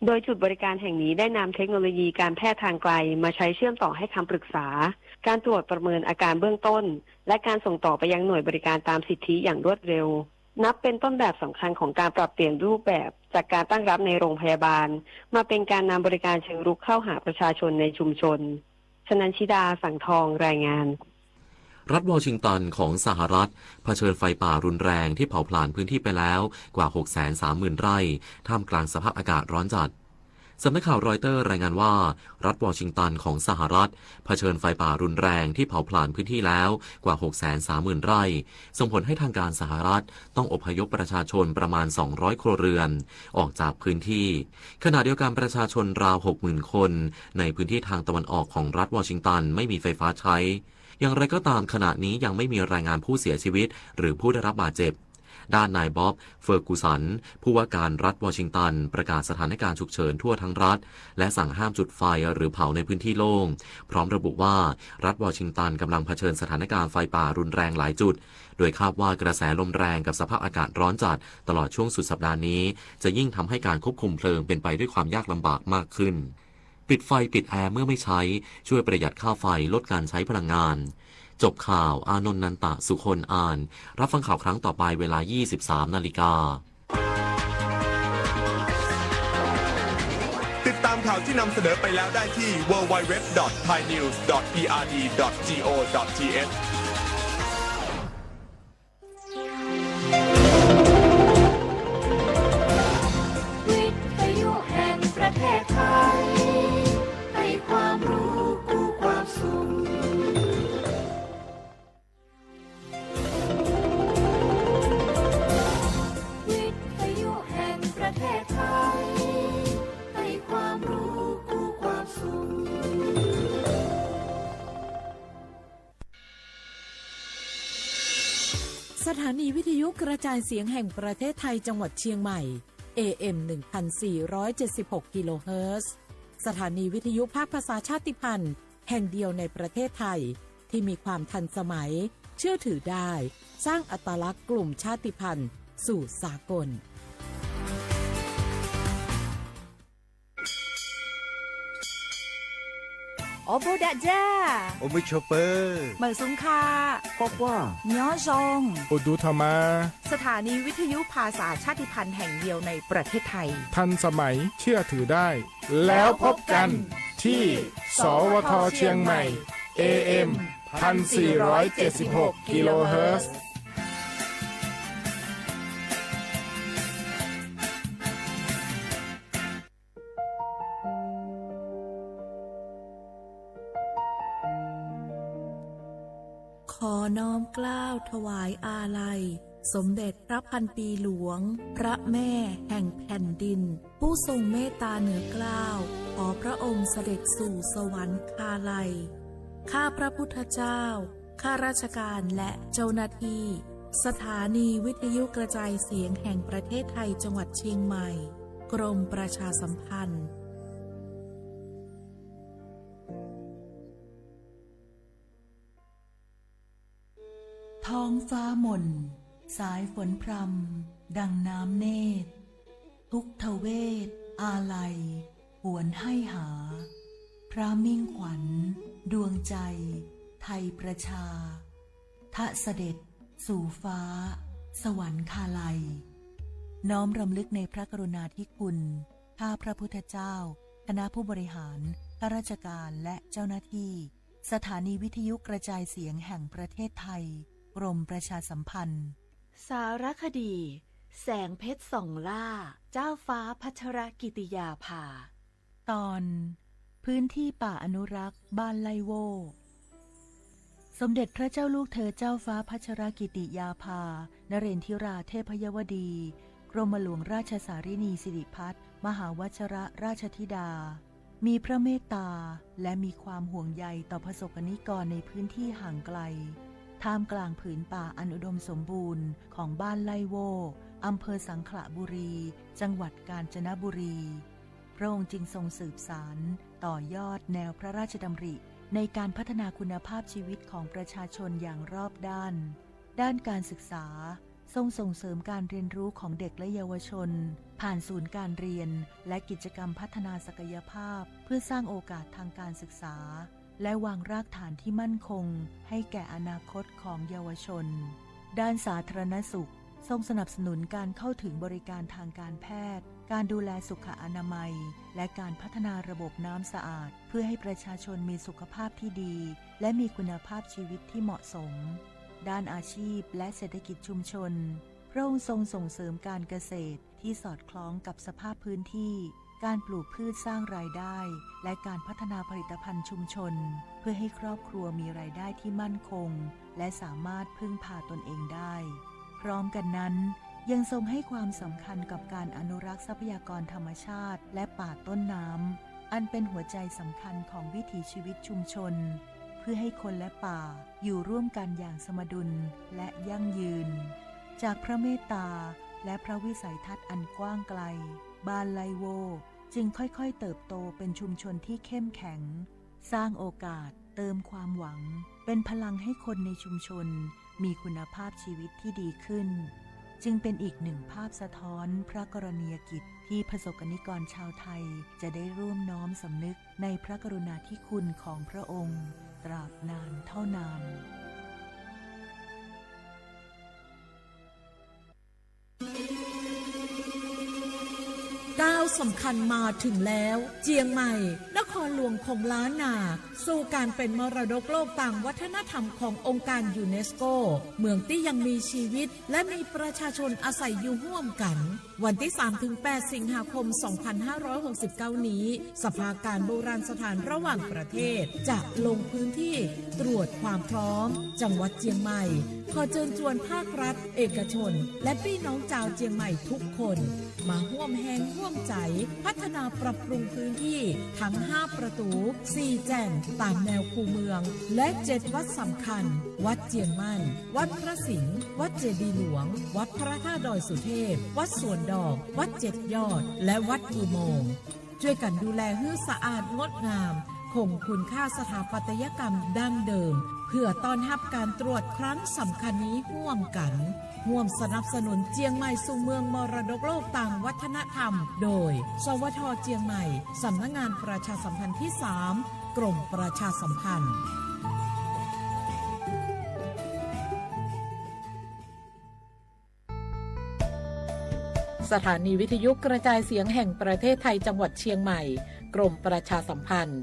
โดยจุดบริการแห่งนี้ได้นำเทคโนโลยีการแพทย์ทางไกลมาใช้เชื่อมต่อให้คำปรึกษา การตรวจประเมินอาการเบื้องต้น และการส่งต่อไปยังหน่วยบริการตามสิทธิอย่างรวดเร็ว นับเป็นต้นแบบสำคัญของการปรับเปลี่ยนรูปแบบจากการตั้งรับในโรงพยาบาล มาเป็นการนำบริการเชิงรุกเข้าหาประชาชนในชุมชน ชนัญชิดา สังทอง รายงาน รัฐวอชิงตันของสหรัฐเผชิญไฟป่ารุนแรงที่เผาผลาญพื้นที่ไปแล้วกว่า หกแสนสามหมื่น ไร่ ท่ามกลางสภาพอากาศร้อนจัด สำนักข่าวรอยเตอร์รายงานว่า รัฐวอชิงตันของสหรัฐเผชิญไฟป่ารุนแรงที่เผาผลาญพื้นที่แล้วกว่า หกแสนสามหมื่น ไร่ ส่งผลให้ทางการสหรัฐต้องอพยพประชาชนประมาณ สองร้อย ครัวเรือน ออกจากพื้นที่ ขณะเดียวกันประชาชนราว หกหมื่น คน ในพื้นที่ทางตะวันออกของรัฐวอชิงตันไม่มีไฟฟ้าใช้ อย่างไรก็ตาม ขณะนี้ยังไม่มีรายงานผู้เสียชีวิตหรือผู้ได้รับบาดเจ็บ ด้านนายบ๊อบ เฟอร์กูสัน ผู้ว่าการรัฐวอชิงตัน ประกาศสถานการณ์ฉุกเฉินทั่วทั้งรัฐ และสั่งห้ามจุดไฟหรือเผาในพื้นที่โล่ง พร้อมระบุว่ารัฐวอชิงตันกำลังเผชิญสถานการณ์ไฟป่ารุนแรงหลายจุด โดยคาดว่ากระแสลมแรงกับสภาพอากาศร้อนจัดตลอดช่วงสุดสัปดาห์นี้ จะยิ่งทำให้การควบคุมเพลิงเป็นไปด้วยความยากลำบากมากขึ้น ปิดไฟปิดแอร์เมื่อไม่ใช้ ช่วยประหยัดค่าไฟ ลดการใช้พลังงาน จบข่าว อานนท์ นันตะ สุคน อ่าน รับฟังข่าวครั้งต่อไปเวลา ยี่สิบสาม นาฬิกา ติดตามข่าวที่นำเสนอไปแล้วได้ที่ ดับเบิลยู ดับเบิลยู ดับเบิลยู ดอท ไทยนิวส์ ดอท พีอาร์ดี ดอท จี โอ ดอท ที เอช วิทยุแห่งประเทศไทย ให้ความรู้คู่ความสุข วิทยุแห่งประเทศไทย ให้ความรู้คู่ความสุข สถานีวิทยุกระจายเสียงแห่งประเทศไทยจังหวัดเชียงใหม่ เอ เอ็ม หนึ่งพันสี่ร้อยเจ็ดสิบหก กิโลเฮิรตซ์ สถานีวิทยุภาคภาษาชาติพันธุ์แห่งเดียวในประเทศไทย ที่มีความทันสมัย เชื่อถือได้ สร้างอัตลักษณ์กลุ่มชาติพันธุ์สู่สากล โอโบดะจ้า โอมิโชเปอร์ เหมิวสุงค่ะ ปอปว่า ยอซง โอดูธรรมา สถานีวิทยุภาษาชาติพันธุ์แห่งเดียวในประเทศไทย ทันสมัย เชื่อถือได้ แล้วพบกันที่ สวท เชียงใหม่ เอ เอ็ม พันสี่ร้อยเจ็ดสิบหก กิโลเฮิรตซ์ ขอน้อมเกล้าถวายอาลัย สมเด็จพระพันปีหลวง พระแม่แห่งแผ่นดิน ผู้ทรงเมตตาเหนือเกล้า ขอพระองค์เสด็จสู่สวรรคาลัย ข้าพระพุทธเจ้า ข้าราชการและเจ้าหน้าที่ สถานีวิทยุกระจายเสียงแห่งประเทศไทยจังหวัดเชียงใหม่ กรมประชาสัมพันธ์ ท้องฟ้าหม่น สายฝนพรำ ดังน้ำเนตร ทุกทเวศอาลัย หวนให้หา พระมิ่งขวัญ ดวงใจ ไทยประชา ทะเสด็จ สู่ฟ้า สวรรคาลัย น้อมรำลึกในพระกรุณาธิคุณ ข้าพระพุทธเจ้า คณะผู้บริหาร ข้าราชการ และเจ้าหน้าที่ สถานีวิทยุกระจายเสียงแห่งประเทศไทย กรมประชาสัมพันธ์ สารคดี แสงเพชรส่องล่า เจ้าฟ้าพัชรกิติยาภา ตอน พื้นที่ป่าอนุรักษ์บ้านไล่โว่ สมเด็จพระเจ้าลูกเธอเจ้าฟ้าพัชรกิติยาภา นเรนทิราเทพยวดี กรมหลวงราชสารินีสิริพัฒน์ มหาวชรราชธิดา มีพระเมตตาและมีความห่วงใยต่อประสบกนิกรในพื้นที่ห่างไกล ท่ามกลางผืนป่าอันอุดมสมบูรณ์ของบ้านไล่โว่ อำเภอสังขละบุรี จังหวัดกาญจนบุรี พระองค์จึงทรงสืบสานต่อยอดแนวพระราชดำริในการพัฒนาคุณภาพชีวิตของประชาชนอย่างรอบด้าน ด้านการศึกษา ทรงส่งเสริมการเรียนรู้ของเด็กและเยาวชน ผ่านศูนย์การเรียนและกิจกรรมพัฒนาศักยภาพ เพื่อสร้างโอกาสทางการศึกษา และวางรากฐานที่มั่นคงให้แก่อนาคตของเยาวชน ด้านสาธารณสุข ทรงสนับสนุนการเข้าถึงบริการทางการแพทย์ การดูแลสุขอนามัย และการพัฒนาระบบน้ำสะอาด เพื่อให้ประชาชนมีสุขภาพที่ดี และมีคุณภาพชีวิตที่เหมาะสม ด้านอาชีพและเศรษฐกิจชุมชน พระองค์ทรงส่งเสริมการเกษตรที่สอดคล้องกับสภาพพื้นที่ การปลูกพืชสร้างรายได้ และการพัฒนาผลิตภัณฑ์ชุมชน เพื่อให้ครอบครัวมีรายได้ที่มั่นคง และสามารถพึ่งพาตนเองได้ พร้อมกันนั้น ยังทรงให้ความสำคัญกับการอนุรักษ์ทรัพยากรธรรมชาติ และป่าต้นน้ำ อันเป็นหัวใจสำคัญของวิถีชีวิตชุมชน เพื่อให้คนและป่าอยู่ร่วมกันอย่างสมดุลและยั่งยืน จากพระเมตตาและพระวิสัยทัศน์อันกว้างไกล บ้านไล่โว่จึงค่อยๆ เติบโตเป็นชุมชนที่เข้มแข็ง สร้างโอกาส เติมความหวัง เป็นพลังให้คนในชุมชนมีคุณภาพชีวิตที่ดีขึ้น จึงเป็นอีกหนึ่งภาพสะท้อนพระกรณียกิจที่ประสบกนิกรชาวไทยจะได้ร่วมน้อมสำนึกในพระกรุณาธิคุณของพระองค์ตราบนานเท่านาน ก้าวสำคัญมาถึงแล้ว เจียงใหม่ นครหลวงของล้านนา สู่การเป็นมรดกโลกตางวัฒนธรรมขององค์การยูเนสโก เมืองตี้ยังมีชีวิต และมีประชาชนอาศัยอยู่ฮ่วมกั๋น วันตี้สามถึงแปดสิงหาคมสองพันห้าร้อยหกสิบเก้านี้ สภาการโบราณสถานระหว่างประเทศจะลงพื้นที่ตรวจความพร้อม จังหวัดเจียงใหม่ ขอเจิญจวนภาครัฐ เอกชน และปี้น้องจาวเจียงใหม่ทุกคน มาฮ่วมแฮงฮ่วมใจ๋พัฒนาปรับปรุงพื้นที่ทั้งห้าประตู๋ สี่แจ่งต๋ามแนวคูเมือง และเจ็ดวัดสำคัญ วัดเจียงมั่น วัดพระสิงห์ วัดเจดีย์หลวง วัดพระธาตุดอยสุเทพ วัดสวนดอก วัดเจ็ดยอด และวัดอุโมงค์ จ้วยกั๋นดูแลหื้อสะอาดงดงาม คงคุณค่าสถาปัตยกรรมดั้งเดิม เพื่อต้อนฮับการตรวจครั้งสำคัญนี้ฮ่วมกั๋น ฮ่วมสนับสนุนเจียงใหม่สู่เมืองมรดกโลกตางวัฒนธรรม โดย สวท เจียงใหม่ สำนักงานประชาสัมพันธ์ตี้สาม กรมประชาสัมพันธ์ สถานีวิทยุกระจายเสียงแห่งประเทศไทยจังหวัดเชียงใหม่ กรมประชาสัมพันธ์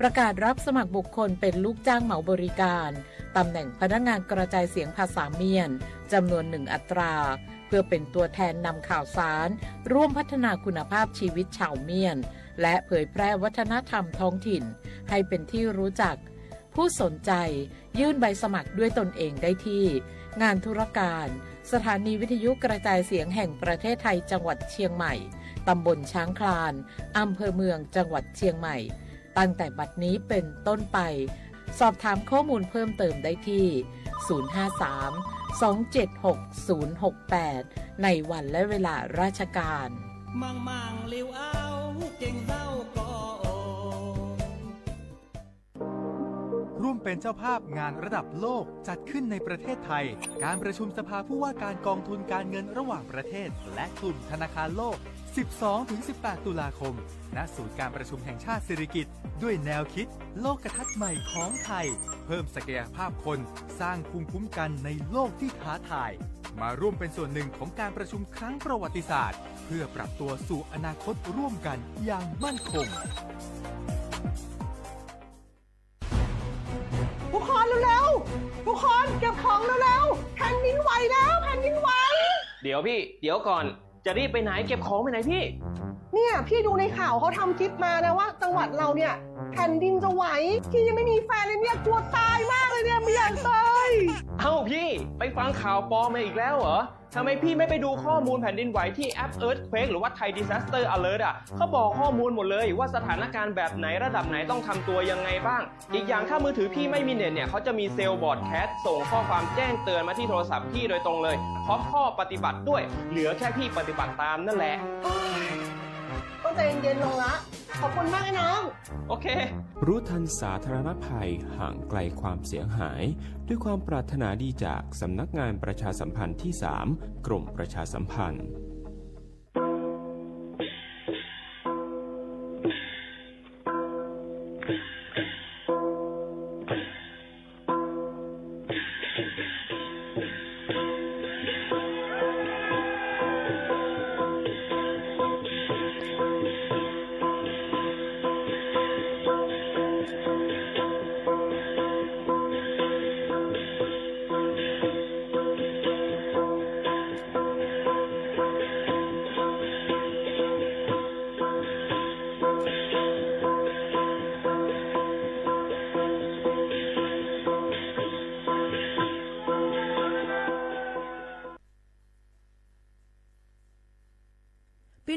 ประกาศรับสมัครบุคคลเป็นลูกจ้างเหมาบริการ ตำแหน่งพนักงานกระจายเสียงภาษาเมียน จำนวนหนึ่งอัตรา เพื่อเป็นตัวแทนนำข่าวสาร ร่วมพัฒนาคุณภาพชีวิตชาวเมียน และเผยแพร่วัฒนธรรมท้องถิ่น ให้เป็นที่รู้จัก ผู้สนใจยื่นใบสมัครด้วยตนเองได้ที่ งานธุรการ สถานีวิทยุกระจายเสียงแห่งประเทศไทยจังหวัดเชียงใหม่ ตำบลช้างคลาน อำเภอเมือง จังหวัดเชียงใหม่ ตั้งแต่บัดนี้เป็นต้นไป สอบถามข้อมูลเพิ่มเติมได้ที่ ศูนย์ห้าสาม สองเจ็ดหก ศูนย์หกแปด ในวันและเวลาราชการ มั่งๆ หลิวเอา เก่งเซ้าก็โอ ร่วมเป็นเจ้าภาพงานระดับโลกจัดขึ้นในประเทศไทย การประชุมสภาผู้ว่าการกองทุนการเงินระหว่างประเทศ และกลุ่มธนาคารโลก สิบสองถึงสิบแปด ตุลาคม ณ ศูนย์การประชุมแห่งชาติสิริกิติ์ ด้วยแนวคิดโลกทัศน์ใหม่ของไทย เพิ่มศักยภาพคน สร้างภูมิคุ้มกันในโลกที่ท้าทาย มาร่วมเป็นส่วนหนึ่งของการประชุมครั้งประวัติศาสตร์ เพื่อปรับตัวสู่อนาคตร่วมกันอย่างมั่นคง ทุกคนเร็วๆ ทุกคนเก็บของเร็วๆ แผ่นดินไหวแล้ว แผ่นดินไหว เดี๋ยวพี่ เดี๋ยวก่อน จะรีบไปไหน เก็บของไปไหนพี่ เนี่ย พี่ดูในข่าวเขาทำคลิปมานะว่าจังหวัดเราเนี่ย แผ่นดินจะไหว พี่ยังไม่มีแฟนเลยเนี่ย กลัวตายมากเลยเนี่ย ไม่อยากตาย เอ้าพี่ ไปฟังข่าวปลอมมาอีกแล้วเหรอ ทำไมพี่ไม่ไปดูข้อมูลแผ่นดินไหวที่แอป Earthquake หรือว่า Thai Disaster Alert อ่ะ เขาบอกข้อมูลหมดเลยว่าสถานการณ์แบบไหนระดับไหนต้องทำตัวยังไงบ้าง อีกอย่างถ้ามือถือพี่ไม่มีเน็ตเนี่ย เขาจะมีเซลล์บรอดแคสต์ส่งข้อความแจ้งเตือนมาที่โทรศัพท์พี่โดยตรงเลย พร้อมข้อปฏิบัติด้วย เหลือแค่พี่ปฏิบัติตามนั่นแหละ โอ๊ย ต้องใจเย็นๆ ลงละ ขอบคุณมากนะน้อง โอเค รู้ทันสาธารณภัย ห่างไกลความเสียหาย ด้วยความปรารถนาดีจากสำนักงานประชาสัมพันธ์ที่สาม กรมประชาสัมพันธ์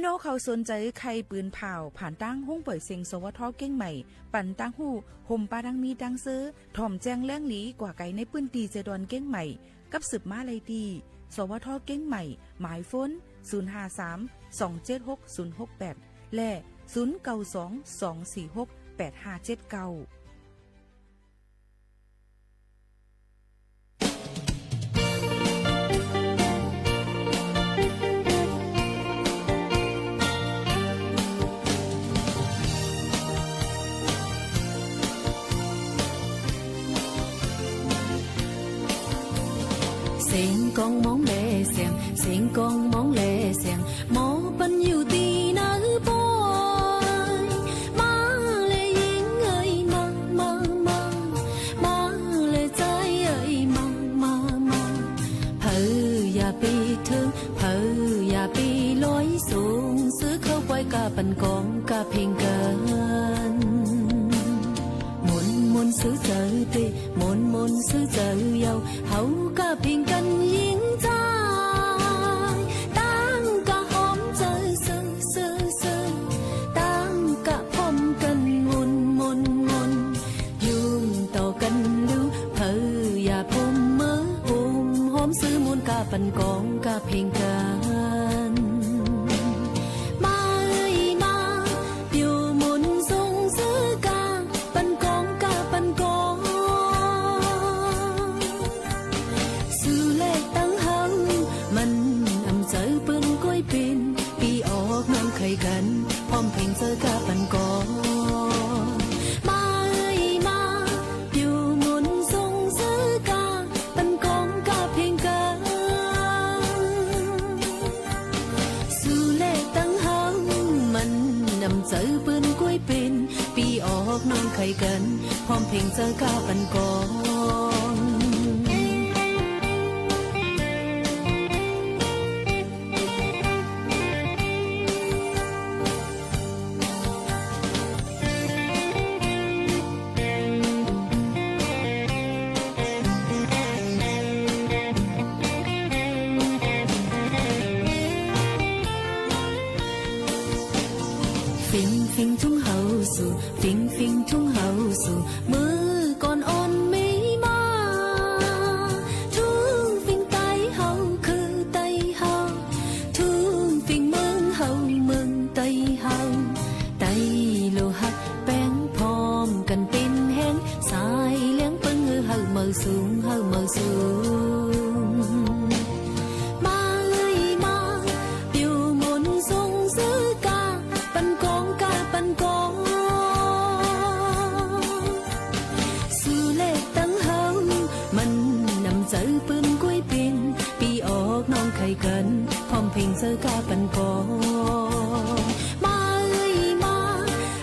น้องเขาสนใจ๋ใค่ปืนผ่าว ผ่านตางห้องป่อยเสียง สวท เกียงใหม่ ปันตางฮู้ ห่มปาดังมีดังเซอ ถ่อมแจ้งแหลงหลี กว่าไกลในปื้นตี้เซดอนเกียงใหม่ กับสืบมาได้ตี้ สวท เกียงใหม่ หมายโฟน ศูนย์ห้าสาม สองเจ็ดหก ศูนย์หกแปด และ ศูนย์เก้าสอง สองสี่หก แปดห้าเจ็ดเก้า เสียงกองมองแลเสียง เสียงกองมองแลเสียง หมอปันอยู่ตี้เนินปอย มาเลยยิงเอ๋ย มา มา มา มาเลยใจ๋เอ๋ย มา มา มา เผยอย่าไปเถิง เผยอย่าไปลอยสูง ซื้อเข้าไปก้าปันกองก้าเพลงกั๋น มนต์มนต์ซื้อใจ๋เต๊อะ มนต์มนต์ซื้อใจ๋เยาว์ เฮาก้าเพลงกั๋นหญิงจาย ตั้งก้าหอมใจ๋เซอ เซอ เซอ ตั้งก้าพร้อมกั๋นมนต์มนต์มนต์ ยุ่งต่อกั๋นลูก เผยอย่าพมเมอ อุ้มหอมซื้อมนต์ก้าปันกองก้าเพลงกั๋น มาเอ๋ยมา เปียวมนต์ส่งซื้อก้า ปันกองก้าปันกอง สู่แลตังเฮา มันอำใจ๋เปิ้นก้วยเป๋น ปี้ออกน้องใค่กั๋น พร้อมเพลงเจ้าก้าปันกอง มาเอ๋ยมา เปียวมนต์ส่งซื้อก้า ปันกองก้าเพลงกั๋น สู่แลตังเฮา มันอำใจ๋เปิ้นก้วยเป๋น ปี้ออกน้องใค่กั๋น พร้อมเพลงเจ้าก้าปันกอง ฟิงฟิงทุ่งเฮาสู่ ฟิงฟิงทุ่งเฮาสู่ เมื่อก่อนอ่อนมีมา ทุ่งฟิงใต้เฮาคือใต้เฮา ทุ่งฟิงเมืองเฮาเมืองใต้เฮา ใต้โลหักแป๋งพร้อมกั๋นเป๋นแฮง สายเลี้ยงเปิ้งเฮาเฮาเมาสูง เฮาเมาสูง มาเอ๋ยมา เปียวมนต์ส่งซื้อก้า ปันกองก้าปันกอง สู่แลตังเฮา มันอำใจ๋เปิ้นก้วยเป๋น ปี้ออกน้องใค่กั๋น พร้อมเพลงเจ้าก้าปันกอง มาเอ๋ยมา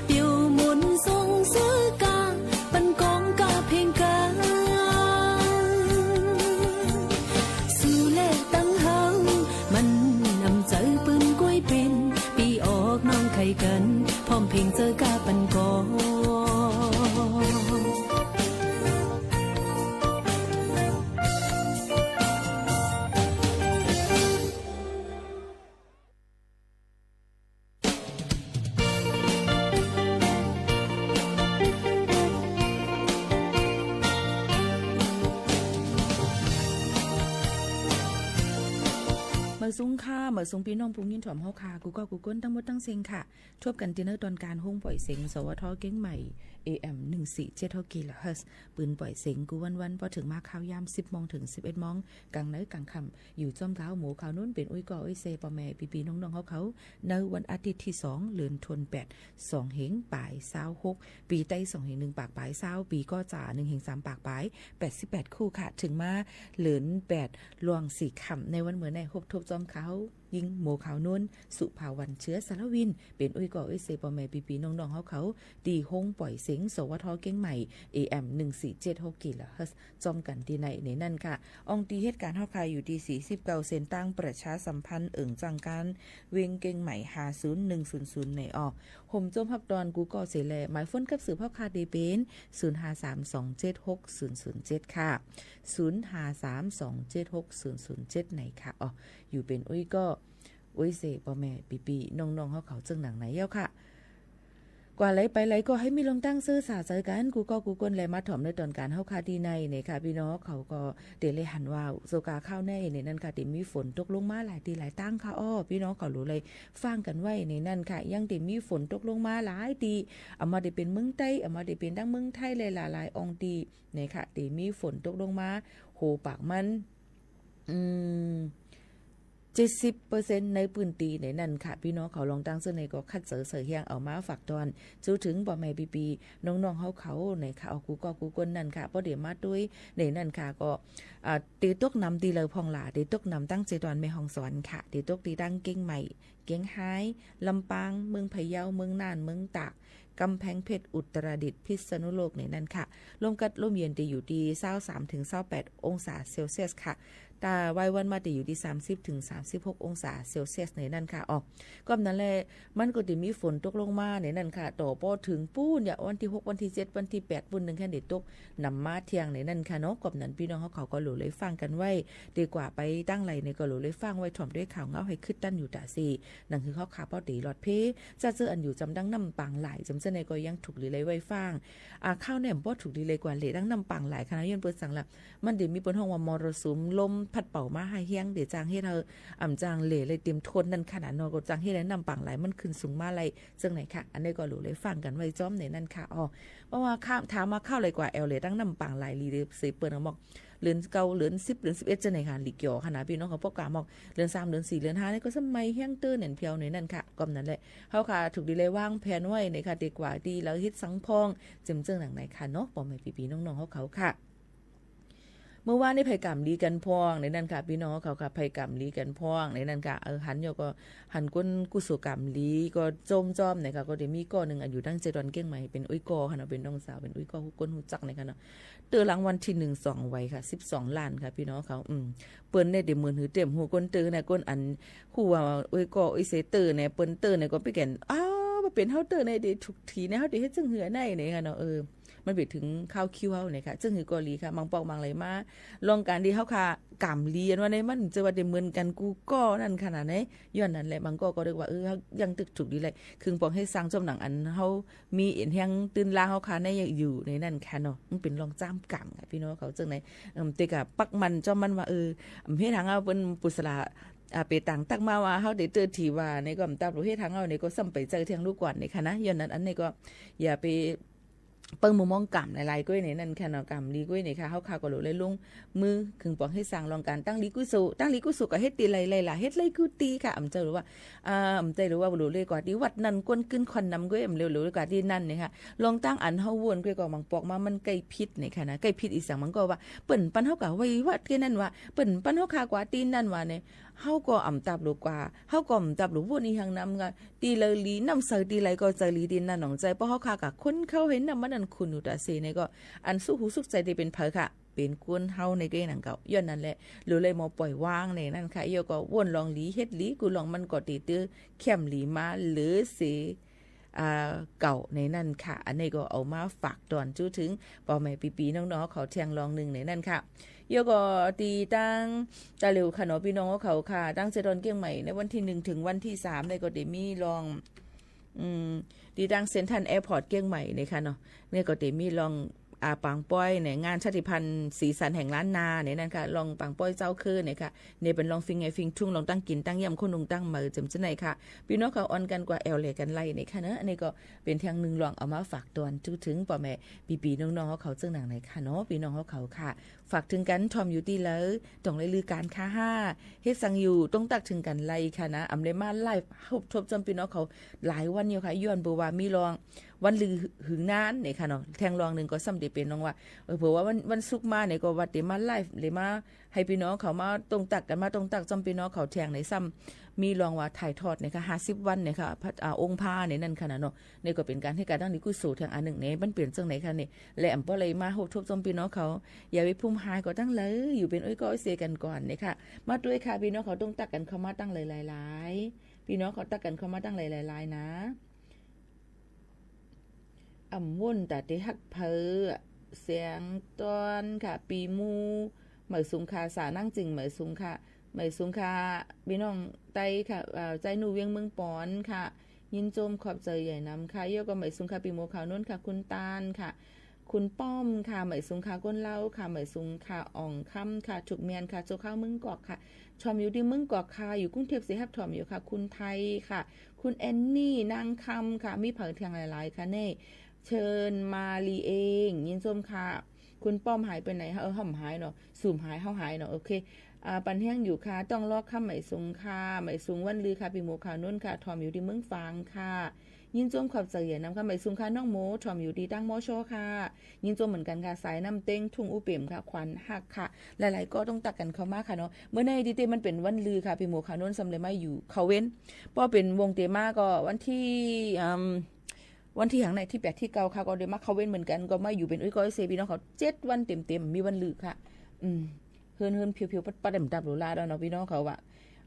เปียวมนต์ส่งซื้อก้า ปันกองก้าเพลงกั๋น สู่แลตังเฮา มันอำใจ๋เปิ้นก้วยเป๋น ปี้ออกน้องใค่กั๋น พร้อมเพลงเจ้าก้าปันกอง เมิดสูงค่ะ เมิดสูงปี้น้องผู้ยินถ่อมเฮาค่ะ กู้ก้อกู้ก้นตังหมดตังเซ็งค่ะ ทบกั๋นตี้เนินตอนกลางห้องป่อยเสียง สวท เกียงใหม่ เอเอ็ม หนึ่งสี่เจ็ดหก กิโลเฮิรตซ์ ปืนป่อยเสียงกู้วันๆ ปอเถิงมาข่าวยาม สิบโมงเถิง สิบเอ็ดโมง ก๋างในก๋างค่ำ อยู่จ้อมเก๊า หมู่ข่าวโน้นเป๋นอุ้ยก่ออุ้ยเซ ป้อแม่ปี้ๆ น้องๆ เฮาเขา ในวันอาทิตย์ตี้สอง เดือนธันวาคม สองเฮงป๋ายซาวหก ปี๋ไต้สองเฮงหนึ่งปากป๋ายซาว ปี๋ก่อจ๋า หนึ่งเฮงสามปากป๋าย แปดสิบแปด คู่ค่ะ เถิงมาเดือนแปด ล่วงสี่ค่ำ ในวันเมื่อใน ฮบทบจ้อมเขา ยิ่งหมู่ข่าวโน้น สุภาวรรณ เชื้อสารวิน เป๋นอุ้ยก่ออุ้ยเซ ป้อแม่ปี้ๆ น้องๆ เฮาเขา ตี้ห้องป่อยเสียง สวท เกียงใหม่ เอเอ็ม หนึ่งสี่เจ็ดหก กิโลเฮิรตซ์ จ้อมกั๋นตี้ในในนั้นค่ะ อ่องตี้เหตุก๋ารณ์เฮาค่ะ อยู่ตี้สี่สิบเก้า เส้นตางประชาสัมพันธ์ เอิงจังก๋าน เวียงเกียงใหม่ ห้าศูนย์หนึ่งศูนย์ศูนย์ ในออ ห่มโจมฮับตอนกู้ก่อเสียแล หมายโฟนกับสืบเฮาค่ะ ตี้เป๋น ศูนย์ห้าสาม สองเจ็ดหก ศูนย์ศูนย์เจ็ด ค่ะ ศูนย์ห้าสาม สองเจ็ดหก ศูนย์ศูนย์เจ็ด ในค่ะ ออ อยู่เป๋นอุ้ยก่อ โอ้ยเส ป้อแม่ปี้ๆ น้องๆ เฮาเขาเซิ่งหนังไหนเย้าค่ะ กว่าไหลไปไหลก็หื้อมีลมตั้งซื่อสาใจ๋กั๋น กู้ก้อกู้ก้น แลมาถ่อมเนื้อตอนก๋านเฮาค่ะตี้ในเน่ค่ะ ปี้น้องเฮาเขาก็เต๋ได้หันว่า สุกาข้าวในในนั้นค่ะ เต๋มีฝนตกลงมาหลายตี้หลายตางค่ะ อ้อ ปี้น้องเขาหลูเลยฟังกั๋นไว้ในนั้นค่ะ ยังเต๋มีฝนตกลงมาหลายตี้ อ่ำมาเต๋เป๋นเมืองใต้ อ่ำมาเต๋เป๋นตังเมืองไทย และหลายๆ อ่องตี้ เน่ค่ะ เต๋มีฝนตกลงมา โห ปากมัน อืม เจ็ดสิบเปอร์เซ็นต์ ในปื้นตี้ในนั้นค่ะ ปี้น้องเขาลองตั้งเซิ่งไหนก็คัดเสริญเสริญเฮียงเอามาฝากตอน จู๊เถิงป้อแม่ปี้ๆ น้องๆ เฮาเขาเน่ค่ะ อ้อ กู้ก้อกู้ก้นนั้นค่ะ ป้อเต๋มาตวยในนั้นค่ะ ก็ อ่า เต๋ตกหนำตี้ใดพ่องล่ะ เต๋ตกหนำตังเจตวันแม่ฮ่องสอนค่ะ เต๋ตกตี้ตังเจียงใหม่ เจียงฮาย ลำปาง เมืองพะเยา เมืองน่าน เมืองตาก ก๋ำแพงเพชร อุตรดิตถ์ พิษณุโลกในนั้นค่ะ ลมกัดลมเย็นเต๋อยู่ตี้ซาวสามเถิงซาวแปดองศาเซลเซียสค่ะ แต่วายวันมาเต๋อยู่ตี้สามสิบเถิงสามสิบหกองศาเซลเซียสในนั้นค่ะ อ้อ ก้อมนั้นแหละ มันก็เต๋มีฝนตกลงมาในนั้นค่ะ ต่อป้อเถิงปู๊น ยาววันตี้หก วันตี้เจ็ด วันตี้แปด ปู๊นนึ่งแค่เต๋ตกหนำมาเตียงในนั้นค่ะเนาะ ก้อมนั้นปี้น้องเฮาเขาก็หลูเลยฟังกั๋นไว้ เต๋กว่าไปตังไหลในก็หลูเลยฟังไว้ถ่อมตวยข่าวเหงาหื้อคึดตันอยู่ต๋าเส หนังหื้อเฮาข้าป้อเต๋หลอดเพ จะเจออันอยู่จำดังน้ำปางหลาย จำเจ้าในก็ยังถูกหลีไลไว้ฟัง อ่า ข้าวแหนมป้อถูกหลีไลกว่าเหล่ดังน้ำปางหลายค่ะนะ ย้อนเปิ้นสังละ มันเต๋มีเปิ้นฮ้องว่ามรสุมลมพัดเป่ามาฮ้ายเฮี้ยง เต๋จ้างเฮ็ดหื้อ อ่ำจ้างเหล่ไลเตรียมทนนั้นขนาดเนาะ ก็จ้างเฮ็ดหื้อน้ำปางหลายมันขึ้นสูงมาไล เซิ่งไหนค่ะ อันนี้ก็หลูเลยฟังกั๋นไว้จ้อมในนั้นค่ะ อ้อ เพราะว่าข้าว ถามว่าข้าวไหลกว่าแอ่วเหล่ดังน้ำปางหลายหลีเส เปิ้นก็บอก เดือนเก้า เดือนสิบ เดือนสิบเอ็ด เจ้าไหนค่ะ หลีเกี่ยวค่ะนะ ปี้น้องเขาป้อกาบอก เดือนสาม เดือนสี่ เดือนห้า นี่ก็สำไหม้แห้งเตื้อแหน่นเพียวในนั้นค่ะ ก้อมนั้นแหละ เฮาค่ะถูกหลีไลวางแผนไว้ในค่ะ เต๋กว่าตี้เฮาเฮ็ดสังพ่อง เจิมเจิ่งหนังไหนค่ะเนาะ ป้อแม่ปี้ๆ น้องๆ เฮาเขาค่ะ เมื่อวานนี้ใผก๋ำหลีกั๋นพ่องในนั้นค่ะ ปี้น้องเฮาเขาค่ะ ใผก๋ำหลีกั๋นพ่องในนั้นค่ะ เออ หันอยู่ก็ หันก้นกู้โสก๋ำหลีก็จ้อมๆ เน่ค่ะ ก็เต๋มีก้อนึ่งอันอยู่ตังเจตวันเจียงใหม่ เป๋นอุ้ยก้อค่ะเนาะ เป๋นน้องสาว เป๋นอุ้ยก้อ คนฮู้จักเน่ค่ะเนาะ เตื้อรางวัลตี้นึ่งสองใบค่ะ สิบสองล้านค่ะ ปี้น้องเขา อืม เปิ้นเนี่ยเต๋เหมือนหื้อเต๋มฮู้ก้นเตื้อนะ ก้นอันฮู้ว่า โอ้ย ก้อ โอ้ย เสเตื้อเนี่ย เปิ้นเตื้อเนี่ยก็ไปแก่น อ้าว บ่าเป๋นเฮาเตื้อเนี่ยเต๋ถูกตี้เนี่ย เฮาเต๋เฮ็ดเซิ่งหื้อไหนเนี่ยค่ะเนาะ เออ มันไปเถิงข้าวคิวเฮาเนี่ยค่ะ เซิ่งหื้อก็หลีค่ะ บางปอกบางไหลมา ลองก๋านตี้เฮาค่ะ ก๋ำหลีอันว่าเนี่ย มันจะว่าเต๋เหมือนกั๋นกู้ก้อนั้นขนาดไหน ย้อนนั้นแหละ บางก้อก็เรียกว่า เออ เฮายังตึกถูกหลีไล เคิงปองเฮ็ดสังจ้อมหนังอันเฮา มีเอ็นแฮงตื้นล้างเฮาค่ะในอยู่ในนั้นค่ะเนาะ มันเป๋นรองจ้ำก๋ำค่ะ ปี้น้องเขาเซิ่งไหน เอิ่ม เต๋ก็ปักหมั้นจ้อมมันว่า เออ เฮ็ดหังเอาเปิ้นปุสลา อ่า เป๋ต่างตักมาว่า เฮาเต๋เตื้อตี้ว่า นี่ก็ต๋ามหลูเฮ็ดหังเอา นี่ก็สำไปเจอเตียงลูกกวนนี่ค่ะนะ ย้อนนั้นอันนี้ก็ อย่าไป เปิ้งมุมมองก๋ำหลายๆ ก้วยในนั้นค่ะเนาะ ก๋ำหลีก้วยนี่ค่ะ เฮาค่ะก็หลูเลยลง มือ เคิงปองเฮ็ดสังลองก๋าน ตังหลีกู้โส ตังหลีกู้โสก็เฮ็ดตี้ไหลๆ ล่ะ เฮ็ดไหลกู้ตี้ค่ะ อ่ำเจ้าหรือว่า อ่า อ่ำเจ้าหรือว่าหลูเลยกว่าตี้วัดนั้น ก้นกึ๊นควันนำก้วย อ่ำเร็วหลูเลยกว่าตี้นั้นเนี่ยค่ะ ลองตั้งอันเฮาว่นก้วยก็บางปอกมา มันใก้ผิดเนี่ยค่ะนะ ใก้ผิดอีสัง บางก้อว่า เปิ้นปันเฮาก๋าไหว้วัดตี้นั้นว่า เปิ้นปันเฮาค่ะกว่าตี้นั้นว่าเนี่ย เฮาก็อ่ำต๋ามหลูกว่า เฮาก็อ่ำต๋ามหลูว่นอีหังนำกา ตี้ไหลหลี น้ำใสตี้ไหลก็ใจ๋หลีตี้นั้นหนองใจ๋ เพราะเฮาค่ะก๋าคนเข้าหื้อน้ำมันนั้นขุ่นอยู่ต๋าเส นี่ก็ อันสุขหูสุขใจ๋ตี้เป๋นใผค่ะ เป๋นคนเฮาในเก้หนังเก่า ย้อนนั้นแหละ หลูเลยบ่ป่อยวางในนั้นค่ะ เยียะก็ว่นลองหลี เฮ็ดหลี กู้ลองมันก็ตี้ตื้อเข้มหลีมา เหลือเส อ่า เก่าในนั้นค่ะ อันนี้ก็เอามาฝากตอนจู๊เถิง ป้อแม่ปี้ๆ น้องๆ เขาเตียงลองนึ่งในนั้นค่ะ เยียะก็ตี้ตังตาเหลวค่ะเนาะ ปี้น้องเขาค่ะ ตังเจตวันเจียงใหม่ ในวันตี้นึ่งเถิงวันตี้สาม นี่ก็เต๋มีลอง อืม ตี้ตังเซ็นทรัลแอร์พอร์ตเจียงใหม่นี่ค่ะเนาะ นี่ก็เต๋มีลอง อ่า ปางป้อยในงานชาติพันธุ์สีสันแห่งล้านนาในนั้นค่ะ ลองปางป้อยเจ้าเคิ่นนี่ค่ะ นี่เป๋นลองฟิงไงฟิงทุ่ง ลองตั้งกิ๋นตั้งเยี่ยม คนนุ่งตั้งเหมย เจิมเจ้าไหนค่ะ ปี้น้องเขาอ่อนกั๋นกว่าแอ่วแหล่กั๋นไลนี่ค่ะเนาะ อันนี้ก็เป๋นเตียงนึ่งลองเอามาฝากตอนจู๊เถิง ป้อแม่ปี้ๆ น้องๆ เฮาเขาเซิ่งหนังไหนค่ะเนาะ ปี้น้องเฮาเขาค่ะ ฝากเถิงกั๋น ถ่อมอยู่ตี้ใด ต้องได้ลือก๋านค่ะ เฮ็ดสังอยู่ ต้องตักเถิงกั๋นไลค่ะนะ อ่ำได้มาไลฟ์ ฮบทบจ้อมปี้น้องเขาหลายวันอยู่ค่ะ ย้อนเปิ้นว่ามีลอง วันลือหื้อนานนี่ค่ะเนาะ เตียงลองนึ่งก็สำเต๋เป๋นลองว่า เออ เผื่อว่าวัน วันศุกร์มานี่ก็ว่าเต๋มาไลฟ์ เต๋มาหื้อปี้น้องเขามาต้องตักกั๋น มาต้องตักจ้อมปี้น้องเขาเตียงในซ้ำ มีลองว่าถ่ายทอดนี่ค่ะ ห้าสิบวันนี่ค่ะ พระ อ่า องค์พระในนั้นค่ะนะเนาะ นี่ก็เป๋นก๋านเฮ็ดก๋านตังหลีกู้โสเตียงอันนึ่งนี่ มันเป๋นจั่งไหนคะนี่ และอ่ำป้อเลยมาฮบทบจ้อมปี้น้องเขา อย่าไปภูมิหายก็ตั้งเลย อยู่เป๋นอ้อยก้ออ้อยเสกั๋นก่อนนี่ค่ะ มาตวยค่ะ ปี้น้องเขาต้องตักกั๋นเข้ามาตั้งหลายๆ หลายๆ ปี้น้องเขาตักกั๋นเข้ามาตั้งหลายๆ หลายๆ นะ อ่ำว่นต๋าเต๋ฮักเผอ เสียงตอนค่ะ ปีหมู่ เหมยสุงค่ะ สานั่งจึง เหมยสุงค่ะ หมายสูงค่ะ ปี้น้องใต้ค่ะ เอ่อ ใจ๊หนูเวียงเมืองปอนค่ะ ยินจมขอบใจ๋ใหญ่นำค่ะ เย้าก็หมายสูงค่ะ ปี้หมวกขาวนวลค่ะ คุณตาลค่ะ คุณป้อมค่ะ หมายสูงค่ะ ก้นเหล้าค่ะ หมายสูงค่ะ อ่องคำค่ะ ถูกเมียนค่ะ โจข้าวเมืองกอกค่ะ ถ่อมอยู่ตี้เมืองกอกค่ะ อยู่กรุงเทพฯเสียฮับถ่อมอยู่ค่ะ คุณไทยค่ะ คุณแอนนี่ นางคำค่ะ มีใผแท่งหลายๆ ค่ะเน่ เชิญมาลีเอง ยินจมค่ะ คุณป้อมหายไปไหนคะ เออ เฮาบ่หายเนาะ สูมหาย เฮาหายเนาะ โอเค อ่า ปันแห้งอยู่ค่ะ ต้องลอกค่ำ หมายสูงค่ะ หมายสูงวันลือค่ะ ปี้หมวกขาวนวลค่ะ ถ่อมอยู่ตี้เมืองฝางค่ะ ยินจมขอบใจ๋ใหญ่นำค่ะ หมายสูงค่ะ น้องโม ถ่อมอยู่ตี้ตั้งมอชอค่ะ ยินจมเหมือนกั๋นค่ะ สายน้ำเต็ง ทุ่งอู้เป๋มค่ะ ขวัญฮักค่ะ หลายๆ ก็ต้องตักกั๋นเข้ามาค่ะเนาะ เมื่อในตี้เต้มันเป๋นวันลือค่ะ ปี้หมวกขาวนวลซ้ำเลยมาอยู่เข้าเว้น เพราะเป๋นวงเต๋มาก็วันตี้ อืม วันตี้หยังไหน ตี้แปดตี้เก้าค่ะ ก็ได้มาเข้าเว้นเหมือนกั๋น ก็มาอยู่เป๋นอุ้ยก้อยเซปี้น้องเขาเจ็ดวันเต็มๆ มีวันลือค่ะ อืม เฮิรนๆ เผียวๆ ปัดๆ แอมดับหรูหราแล้วเนาะ ปี้น้องเขาว่า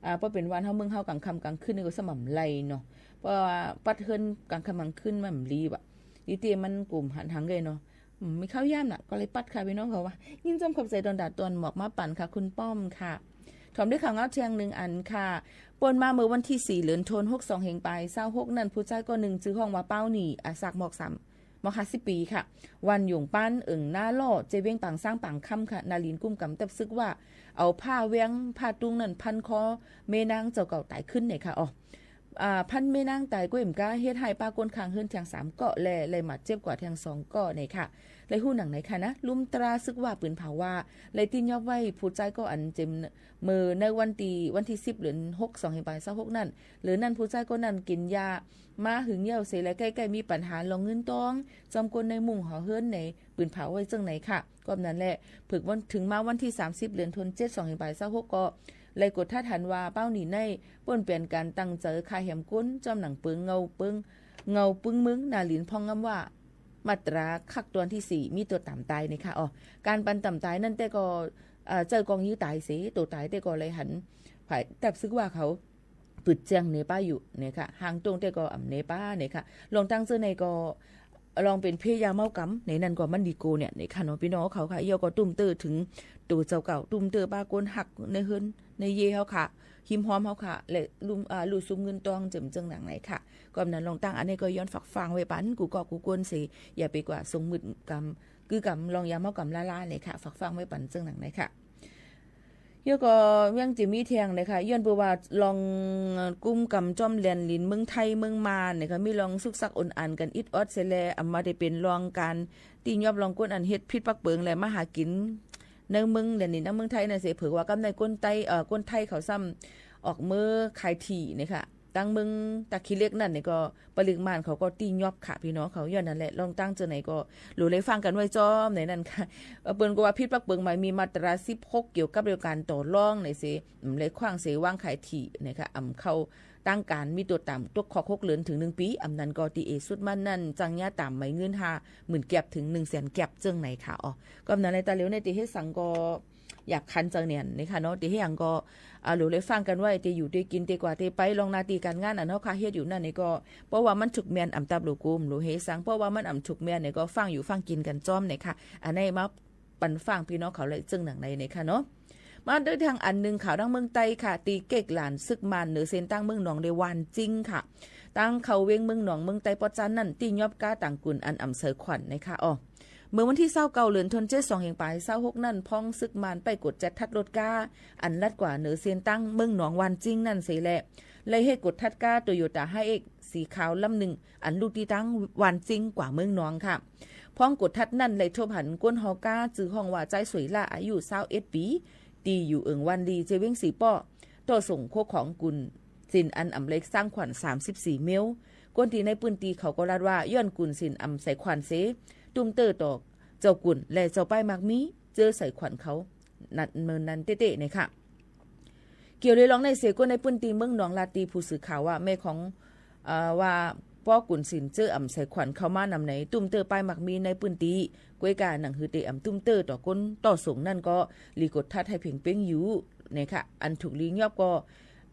อ่า เพราะเป๋นวันเฮาเมืองเฮากลางค่ำกลางคืนนี่ก็สม่ำไรเนาะ เพราะว่าปัดเฮิรนกลางค่ำกลางคืนมันบ่ดีว่ะ ตี้เต้มันกุ่มหันหังเลยเนาะ อืม มีข้าวยามน่ะ ก็เลยปัดค่ะ ปี้น้องเขาว่า ยินจมขอบใจ๋ตอนดาดตอนหมอกมาปั๋นค่ะ คุณป้อมค่ะ ถ่อมด้วยข่าวเหงาแท่งนึ่งอันค่ะ ป่นมาเมื่อวันตี้สี่ เดือนธันวาคม หกสอง แห่งป๋ายซาวหกนั้น ผู้ใจ๊ก้อนนึ่งจื้อฮ้องว่าเป้าหนี อาสากหมอกสาม หมอกห้าสิบปี๋ค่ะ วันหยงป๊าน เอิงหน้าล่อ เจเวียงปางซ้างปางคำค่ะ นารินกุ้มกำตับสึกว่า เอาผ้าแว้งผ้าตุ้งนั้นพันคอแม่นางเจ้าเก่าต๋ายขึ้นเนี่ยค่ะ อ๋อ อ่า พันแม่นางต๋ายก้วยแอมก้า เฮ็ดหื้อป้าก้นข้างเฮือนแท่งสามก้อ และ และบาดเจ็บกว่าแท่งสองก้อเนี่ยค่ะ และฮู้หนังไหนค่ะนะ ลุ่มตราสึกว่าปืนเผาว่า และตี้ยอบไว้ผู้ใจ๊ก้ออันเจ็บเมื่อในวันตี้ วันตี้สิบ เดือนธันวาคม สอง แห่งป๋ายซาวหกนั้น เหลือนั้นผู้ใจ๊ก้อนั้นกิ๋นยามาหึงเย้าเสย และใก้ๆ มีปัญหาลองเงินตอง จอมก้นในมุ้งหอเฮือนในปืนเผาไว้เจิ่งไหนค่ะ ก็นั้นแหละ เผิกวัน เถิงมาวันตี้สามสิบ เดือนธันวาคม เจ็ด สอง แห่งป๋ายซาวหกก็ เลยกดทัดหันว่าเป้าหนีใน ป่นเป๋นก๋านตั้งใจ๋ฆ่าแหมก้น จอมหนังเปิงเงาเปิง เงาปึ้งเมือง นารินพ่องงำว่า มาตราคักตอนตี้สี่ มีตั๋วต๋ามต๋ายเนี่ยค่ะ อ๋อ ก๋านปันต๋ามต๋ายนั้นแต่ก็ เอ่อ ใจ๊กองยื้อต๋ายเสย ตั๋วต๋ายแต่ก็เลยหัน ฝ่ายตับสึกว่าเขา ปืดแจ้งเนป้าอยู่เนี่ยค่ะ ห่างตรงแต่ก็อ่ำเนป้าเนี่ยค่ะ ลองตั้งเจ้าในก็ ลองเป๋นเพยาเมากำ ในนั้นก็มันดีโกเนี่ย เนี่ยค่ะเนาะ ปี้น้องเขาค่ะ เย้าก็ตุ้มเตื้อเถิงตั๋วเจ้าเก่า ตุ้มเตื้อป้าก้นฮักในเฮือนในเย่เฮาค่ะ ฮิมฮอมเฮาค่ะ และลุ่ม อ่า ลู่ซุมเงินตองเจิ่มเจิ่งหนังไหนค่ะ ก็นั้นลองตั้งอันนี้ก็ย้อนฝากฟังไว้ปั๋น กู้ก้อกู้ก้นเสย อย่าไปกว่าส่งมืดกำ กือกำลองยาเมากำล้าๆ เนี่ยค่ะ ฝากฟังไว้ปั๋นเจิ่งหนังไหนค่ะ เย้าก็ยังจะมีแท่งเลยค่ะ ย้อนเปื้อว่าลองกุ้มกำจ้อมแล่นลินเมืองไทยเมืองมานเนี่ยค่ะ มีลองสุกสักอ่อนอันกั๋นอิดออดเสยแล อำมาได้เป๋นลองก๋านตี้ยอบลองก้นอันเฮ็ดผิดปักเปิงและมาหากิ๋นในเมืองแล่นลินในเมืองไทยนั่นเสย เผิกว่าก้ำในก้นใต้ เอ่อ ก้นไทยเขาซ้ำออกเมือขายถี่เนี่ยค่ะ ตังเมืองตาขี้เหล็กนั่นเนี่ยก็ปะลึกม่านเขาก็ตี้ยอบค่ะ ปี้น้องเขา ย้อนนั้นแหละ ลองตั้งเจ้าไหนก็ หลูได้ฟังกั๋นไว้จอมในนั้นค่ะ เอ่อ เปิ้นก็ว่าผิดปักเปิงหมายมีมาตราสิบหก เกี่ยวกับเรื่องก๋านต่อรองในเสย อืม และขว้างเสยวางขายถี่นะคะ อำเข้าตั้งก๋านมีตั๋วต๋ามตกคอกหกเดือนเถิงหนึ่งปี๋ อำนั้นก็ตี้เอสุดมันนั่น จั้งยาต๋ามไหมเงินห้าหมื่นแก็บเถิงหนึ่งแสนแก็บเจิ่งไหนค่ะ อ๋อ ก็อำนั้นแหละ ต๋าเหลียวในตี้เฮ็ดสังก็ อยากคันเจ้าเนี่ยนะคะเนาะ ตี้เฮ็ดหยังก็ อ่า หลูได้ฟังกั๋นไว้ ตี้อยู่ตี้กิ๋นตี้กว่าตี้ไป ลองหน้าตี้ก๋านงานอันเฮาค่ะเฮ็ดอยู่นั่นนี่ก็ เพราะว่ามันถูกเมียนอำตับหลูกุม หลูเฮสัง เพราะว่ามันอำถูกเมียนเนี่ยก็ฟังอยู่ฟังกิ๋นกั๋นจอมเนี่ยค่ะ อันนี้มาปันฟังปี้น้องเขาเลยเจิ่งหนังในเนี่ยค่ะเนาะ มาด้วยแท่งอันนึ่งข่าวดังเมืองใต้ค่ะ ตี้เก๊กหลานศึกม่านเหนือเส้นตั้งเมืองหนองเดวานจิงค่ะ ตั้งเข้าเวียงเมืองหนองเมืองใต้ปอดจันนั่น ตี้ยอบก้าต่างกุ่นอันอำใส่ขวัญเนี่ยค่ะ อ๋อ เมื่อวันตี้ซาวเก้า เดือนธันวาคม เจ็ด สอง แห่งป๋ายซาวหกนั่น พ้องศึกม่านไปกวดจัดทัดรถก้า อันลัดกว่าเหนือเส้นตั้งเมืองหนองวานจิงนั่นเสยแล เลยเฮ็ดกวดทัดก้าโตโยต้าไฮเอ็กซ์สีขาวลำนึ่ง อันลู่ตี้ตั้งวานจิงกว่าเมืองหนองค่ะ พ้องกวดทัดนั่นเลยทบหันก้นฮอก้าจื้อฮ้องว่าจายสวยล่าอายุซาวเอ็ดปี๋ ตี้อยู่เอิงวานลีเจเวียงสีป้อ ต่อส่งโคของกุ่น สินอันอำเล็กสร้างขวัญสามสิบสี่เมล คนตี้ในปื้นตี้เขาก็ลาดว่าย้อนกุ่นสินอำใส่ขวัญเส ตุ้มเตื้อต่อเจ้ากุ่นและเจ้าป้ายมากมี เจ้อใส่ขวัญเขา นัดเมินนั้นเต๊ะๆ เนี่ยค่ะ เกี่ยวเลยลองในเส คนในปื้นตี้เมืองหนองลาดตี้ผู้สื่อข่าวว่าแม่ของ เอ่อ ว่าป้อกุ่นสินเจ้ออำใส่ขวัญเข้ามานำในตุ้มเตื้อป้ายมากมีในปื้นตี้ ก้วยก่าหนังหือเตอำตุ้มเตื้อต่อคนต่อส่งนั่นก็หลีกดทัดให้เพ่งเป๊งอยู่เนี่ยค่ะ อันถูกหลียอบก็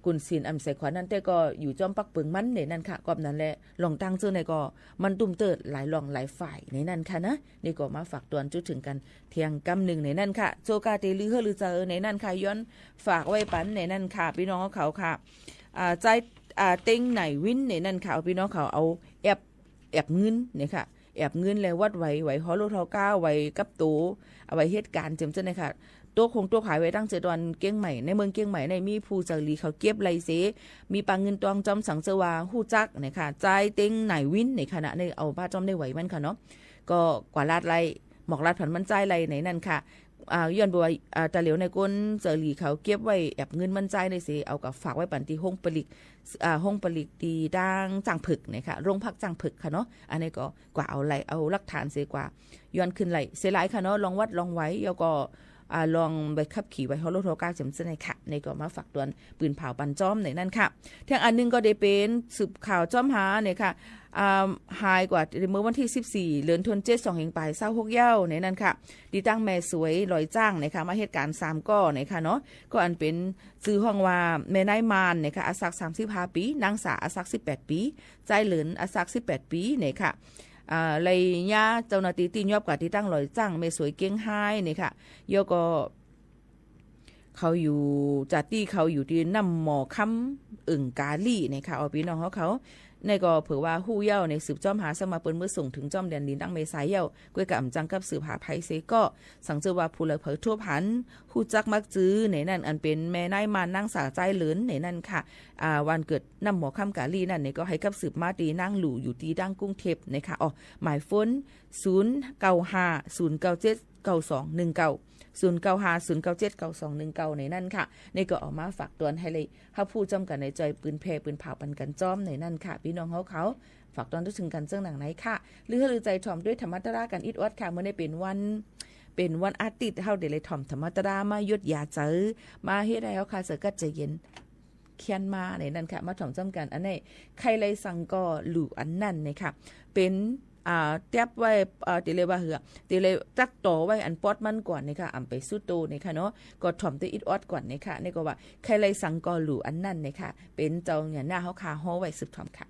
ขุนศิลป์อ่ำใส่ขวัญนั้นแต๊ก็อยู่จ้อมปักเปิงมันในนั้นค่ะ กอบนั้นแหละ ลองตั้งจื้อในก็มันตุ้มเติดหลายลองหลายฝ่ายในนั้นค่ะนะ นี่ก็มาฝากตวนจุดถึงกั๋นเตียงกำนึ่งในนั้นค่ะ โจกาเตลือเฮือลือเจอในนั้นค่ะ ย้อนฝากไว้ปั๋นในนั้นค่ะ ปี้น้องเขาค่ะ อ่า ใจ๊ อ่า เต็งไหนวินในนั้นค่ะ ปี้น้องเขาเอาแอบ แอบเงินเนี่ยค่ะ แอบเงินและวัดไหว ไหวฮอลโลทอก้า ไหวกับโต เอาไว้เหตุก๋ารณ์เจียมเจ้าเนี่ยค่ะ ตกหงตกหายไว้ตั้งเจ็ดวัน เกียงใหม่ ในเมืองเกียงใหม่เนี่ยมีผู้เจอหลีเขาเก็บไล่เสีย มีปาเงินตองจอมสังเจอว่าฮู้จักเนี่ยค่ะ ใจ๊เต็งไหนวินเนี่ยค่ะนะ ในเอาป้าจ้อมได้ไหวมันค่ะเนาะ ก็กว่าลาดไล่ หมอกลาดผันมันใจ๊ไล่ในนั้นค่ะ อ่า ย้อนบ่ว่า อ่า ตาเหลียวในก้นเจอหลีเขาเก็บไว้แอบเงินมันใจ๊ในเสีย เอากับฝากไว้ปั๋นตี้ห้องปลีก อ่า ห้องปลีกตี้ตางจ้างผึกเนี่ยค่ะ โรงพักจ้างผึกค่ะเนาะ อันนี้ก็กว่าเอาไล่ เอาหลักฐานเสียกว่า ย้อนคืนไล่เสียหลายค่ะเนาะ ลองวัดลองไหว แล้วก็ อ่า ลองใบขับขี่ไหวฮอลโลทอก้าเจียมเจ้าเนี่ยค่ะ นี่ก็มาฝากตวนปืนเผาปันจ้อมในนั้นค่ะ เตียงอันนึ่งก็ได้เป๋นสืบข่าวจ้อมหาเนี่ยค่ะ อ่า หายกว่าเมื่อวันตี้สิบสี่ เดือนธันวาคม สองเฮงป๋ายซาวหกเย้าในนั้นค่ะ ตี้ตางแม่สวยลอยจ้างเนี่ยค่ะ มาเหตุก๋ารณ์สามก้อเนี่ยค่ะเนาะ ก็อันเป๋นจื้อฮ้องว่าแม่นายมานเนี่ยค่ะ อาศักสามสิบห้าปี๋ นางสาอาศักสิบแปดปี๋ ใจ๊เหลินอาศักสิบแปดปี๋เนี่ยค่ะ อ่า ไล่ย้าเจ้าหน้าตี้ตี้ยอบกว่าตี้ตางลอยจ้างแม่สวยเกียงฮายเนี่ยค่ะ แล้วก็ เขาอยู่ จาตี้เขาอยู่ตี้น้ำหมอคำ เอิ่งกาลี่เนี่ยค่ะ เอาปี้น้องเขาเขา นี่ก็เผื่อว่าฮู้เย้าในสืบจ้อมหา สมาเปิ้นเมื่อส่งเถิงจ้อมแดนดินตางแม่สายเย้า ก้วยก่ำจั้งกับสืบหาใผเสียก็ สังเจอว่าผู้ใดเผลอทบหัน ฮู้จักมักจื้อในนั้น อันเป๋นแม่นายมานนางสาใจ๊เหลินในนั้นค่ะ อ่า วันเกิดน้ำหมอคำกาลี่นั่นเนี่ยก็หื้อกับสืบมาตี้นางหลู่อยู่ตี้ตางกรุงเทพฯเนี่ยค่ะ อ๋อ หมายโฟน ศูนย์เก้าห้า ศูนย์เก้าเจ็ด เก้าสองหนึ่งเก้า ศูนย์เก้าห้า ศูนย์เก้าเจ็ด เก้าสองหนึ่งเก้า ในนั้นค่ะ นี่ก็เอามาฝากตวนหื้อไล่ หื้อผู้จ้อมกั๋นในจอยปืนแผ่ปืนเผาปันกั๋นจ้อมในนั้นค่ะ ปี้น้องเขาเขา ฝากตวนจุดถึงกั๋นเจิ่งหนังในค่ะ ลือหื้อลือใจ๋ถ่อมด้วยธรรมะตรากั๋นอิดออดค่ะ เมื่อนี้เป๋นวัน เป๋นวันอาทิตย์ เฮาเดี๋ยวไล่ถ่อมธรรมะตรามาหยดยาใจ๋ มาเฮ็ดหื้อเฮาค่ะเสอกัดใจ๋เย็น เคียนมาในนั้นค่ะ มาถ่อมจ้อมกั๋น อันนี้ ใค่ไล่สังก่อหลู่อันนั้นเนี่ยค่ะ เป๋น อ่า เตียบไว้ อ่า เตียวเลยว่าเหือ เตียวเลยตักต่อไว้อันปอดมันก่อนเนี่ยค่ะ อ่ำไปสู้โตเนี่ยค่ะเนาะ ก็ถ่อมตี้อิดออดก่อนเนี่ยค่ะ นี่ก็ว่า ใค่ไล่สังก่อหลู่อันนั้นเนี่ยค่ะ เป๋นเจ้าหญ้าหน้าเฮาค่ะ ฮ้อไว้สืบถ่อมค่ะ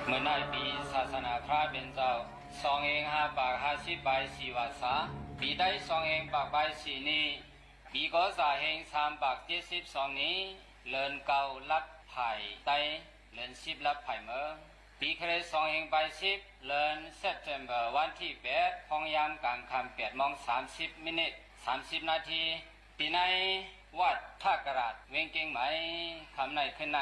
เมื่อในปีศาสนาพระเบญเจ้า สองเฮงห้าปากห้าสิบปายสี่วาษา ปีไตสองเฮงปากปายสี่นี้ ปีก๋อสาเฮงสามปากเจ็ดสิบสองนี้ เลินเก้าลับผายไต เลินสิบลับผายเมิง ปีคริสต์สองเฮงปายสิบ เลินเซปเทมเบอร์ วันตี้แปด ห้องยามก๋างค่ำ แปดโมงสามสิบมินิต สามสิบนาที ตี้ในวัดท่ากะหลาด เวียงเกียงใหม่ ค่ำในคืนใน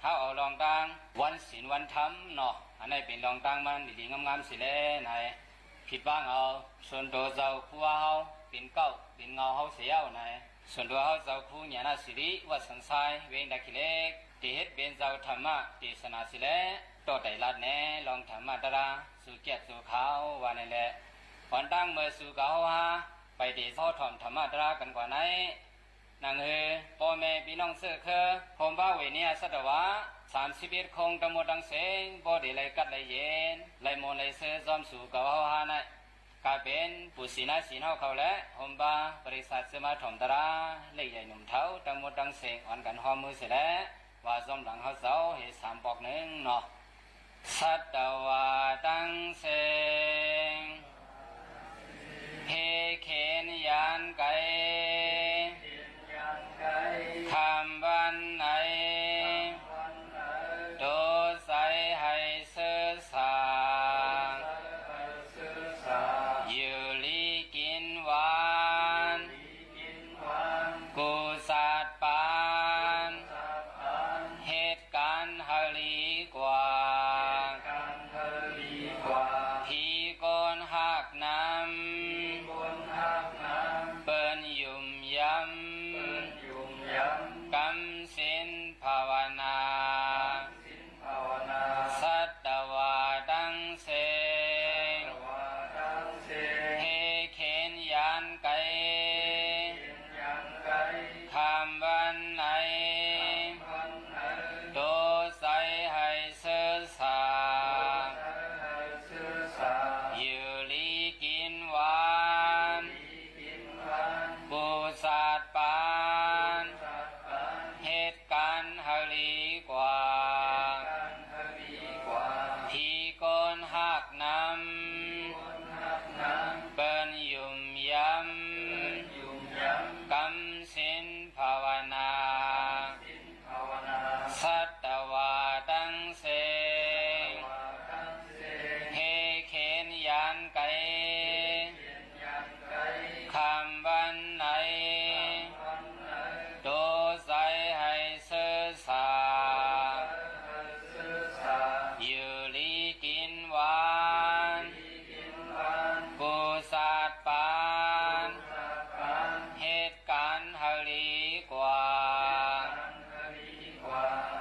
เฮาเอาลองตั้งวันศีลวันธรรมเนาะ อันนี้เป๋นลองตั้งมันดีๆ งามๆ สิแลใน ผิดหวังเอา ส่วนตั๋วเจ้าครูเฮาเป๋นเก๊าเป๋นเงาเฮาเสียเอาใน ส่วนตั๋วเฮาเจ้าครูญาณสิริ วัดสันทราย เวียงตาขี้เหล็ก ตี้เฮ็ดเป๋นเจ้าธรรมะเตสนาสิแล ต่อไตรลัดแน่ ลองธรรมะตรา สู่เกียรติสู่เขาว่านั่นแหละ ก่อนตั้งเมื่อสู่เก่าหา ไปเตเฮาถ่อมธรรมะตรากั๋นกว่าใน หนังหื้อป้อแม่ปี้น้องเซิ่อเคือ โฮมบ้าเวเนียสัตวะ สามสิบเอ็ด คงตังหมดตังเสง ป้อเดไล่กัดไล่เย็น ไล่มนต์ไล่เซิ่อจ้อมสู่เก่าเฮาหาใน ก๋าเป๋นปู่ศรีนาศีลเฮาเขาแล โฮมบ้าบริษัทเซิ่อมาถ่อมตรา เล็กใหญ่หนุ่มเฒ่า ตังหมดตังเสง อ่อนกั๋นฮอมมือเสียแล ว่าจ้อมหลังเฮาเจ้า เฮสามปอกนึ่งเนาะ สัตวะตังเสง เฮเข็ญยานไก๋ ค่ำวันไหน โตใสหื้อเซิ่อสร้าง อยู่หลีกิ๋นหวาน กู้สัตว์ปาน เฮ็ดก๋านหื้อหลีกว่า ผีโกนหา ดปัน เฮ็ดก๋านหื้อลีกว่า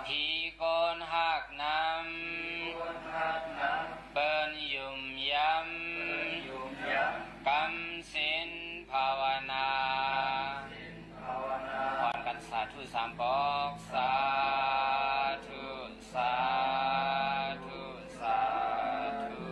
ผีคนฮักนำ เปิ้นหยุมยำ กำศีลภาวนา ป้อนกั๋นสาธุสามปอก สาธุ สาธุ สาธุ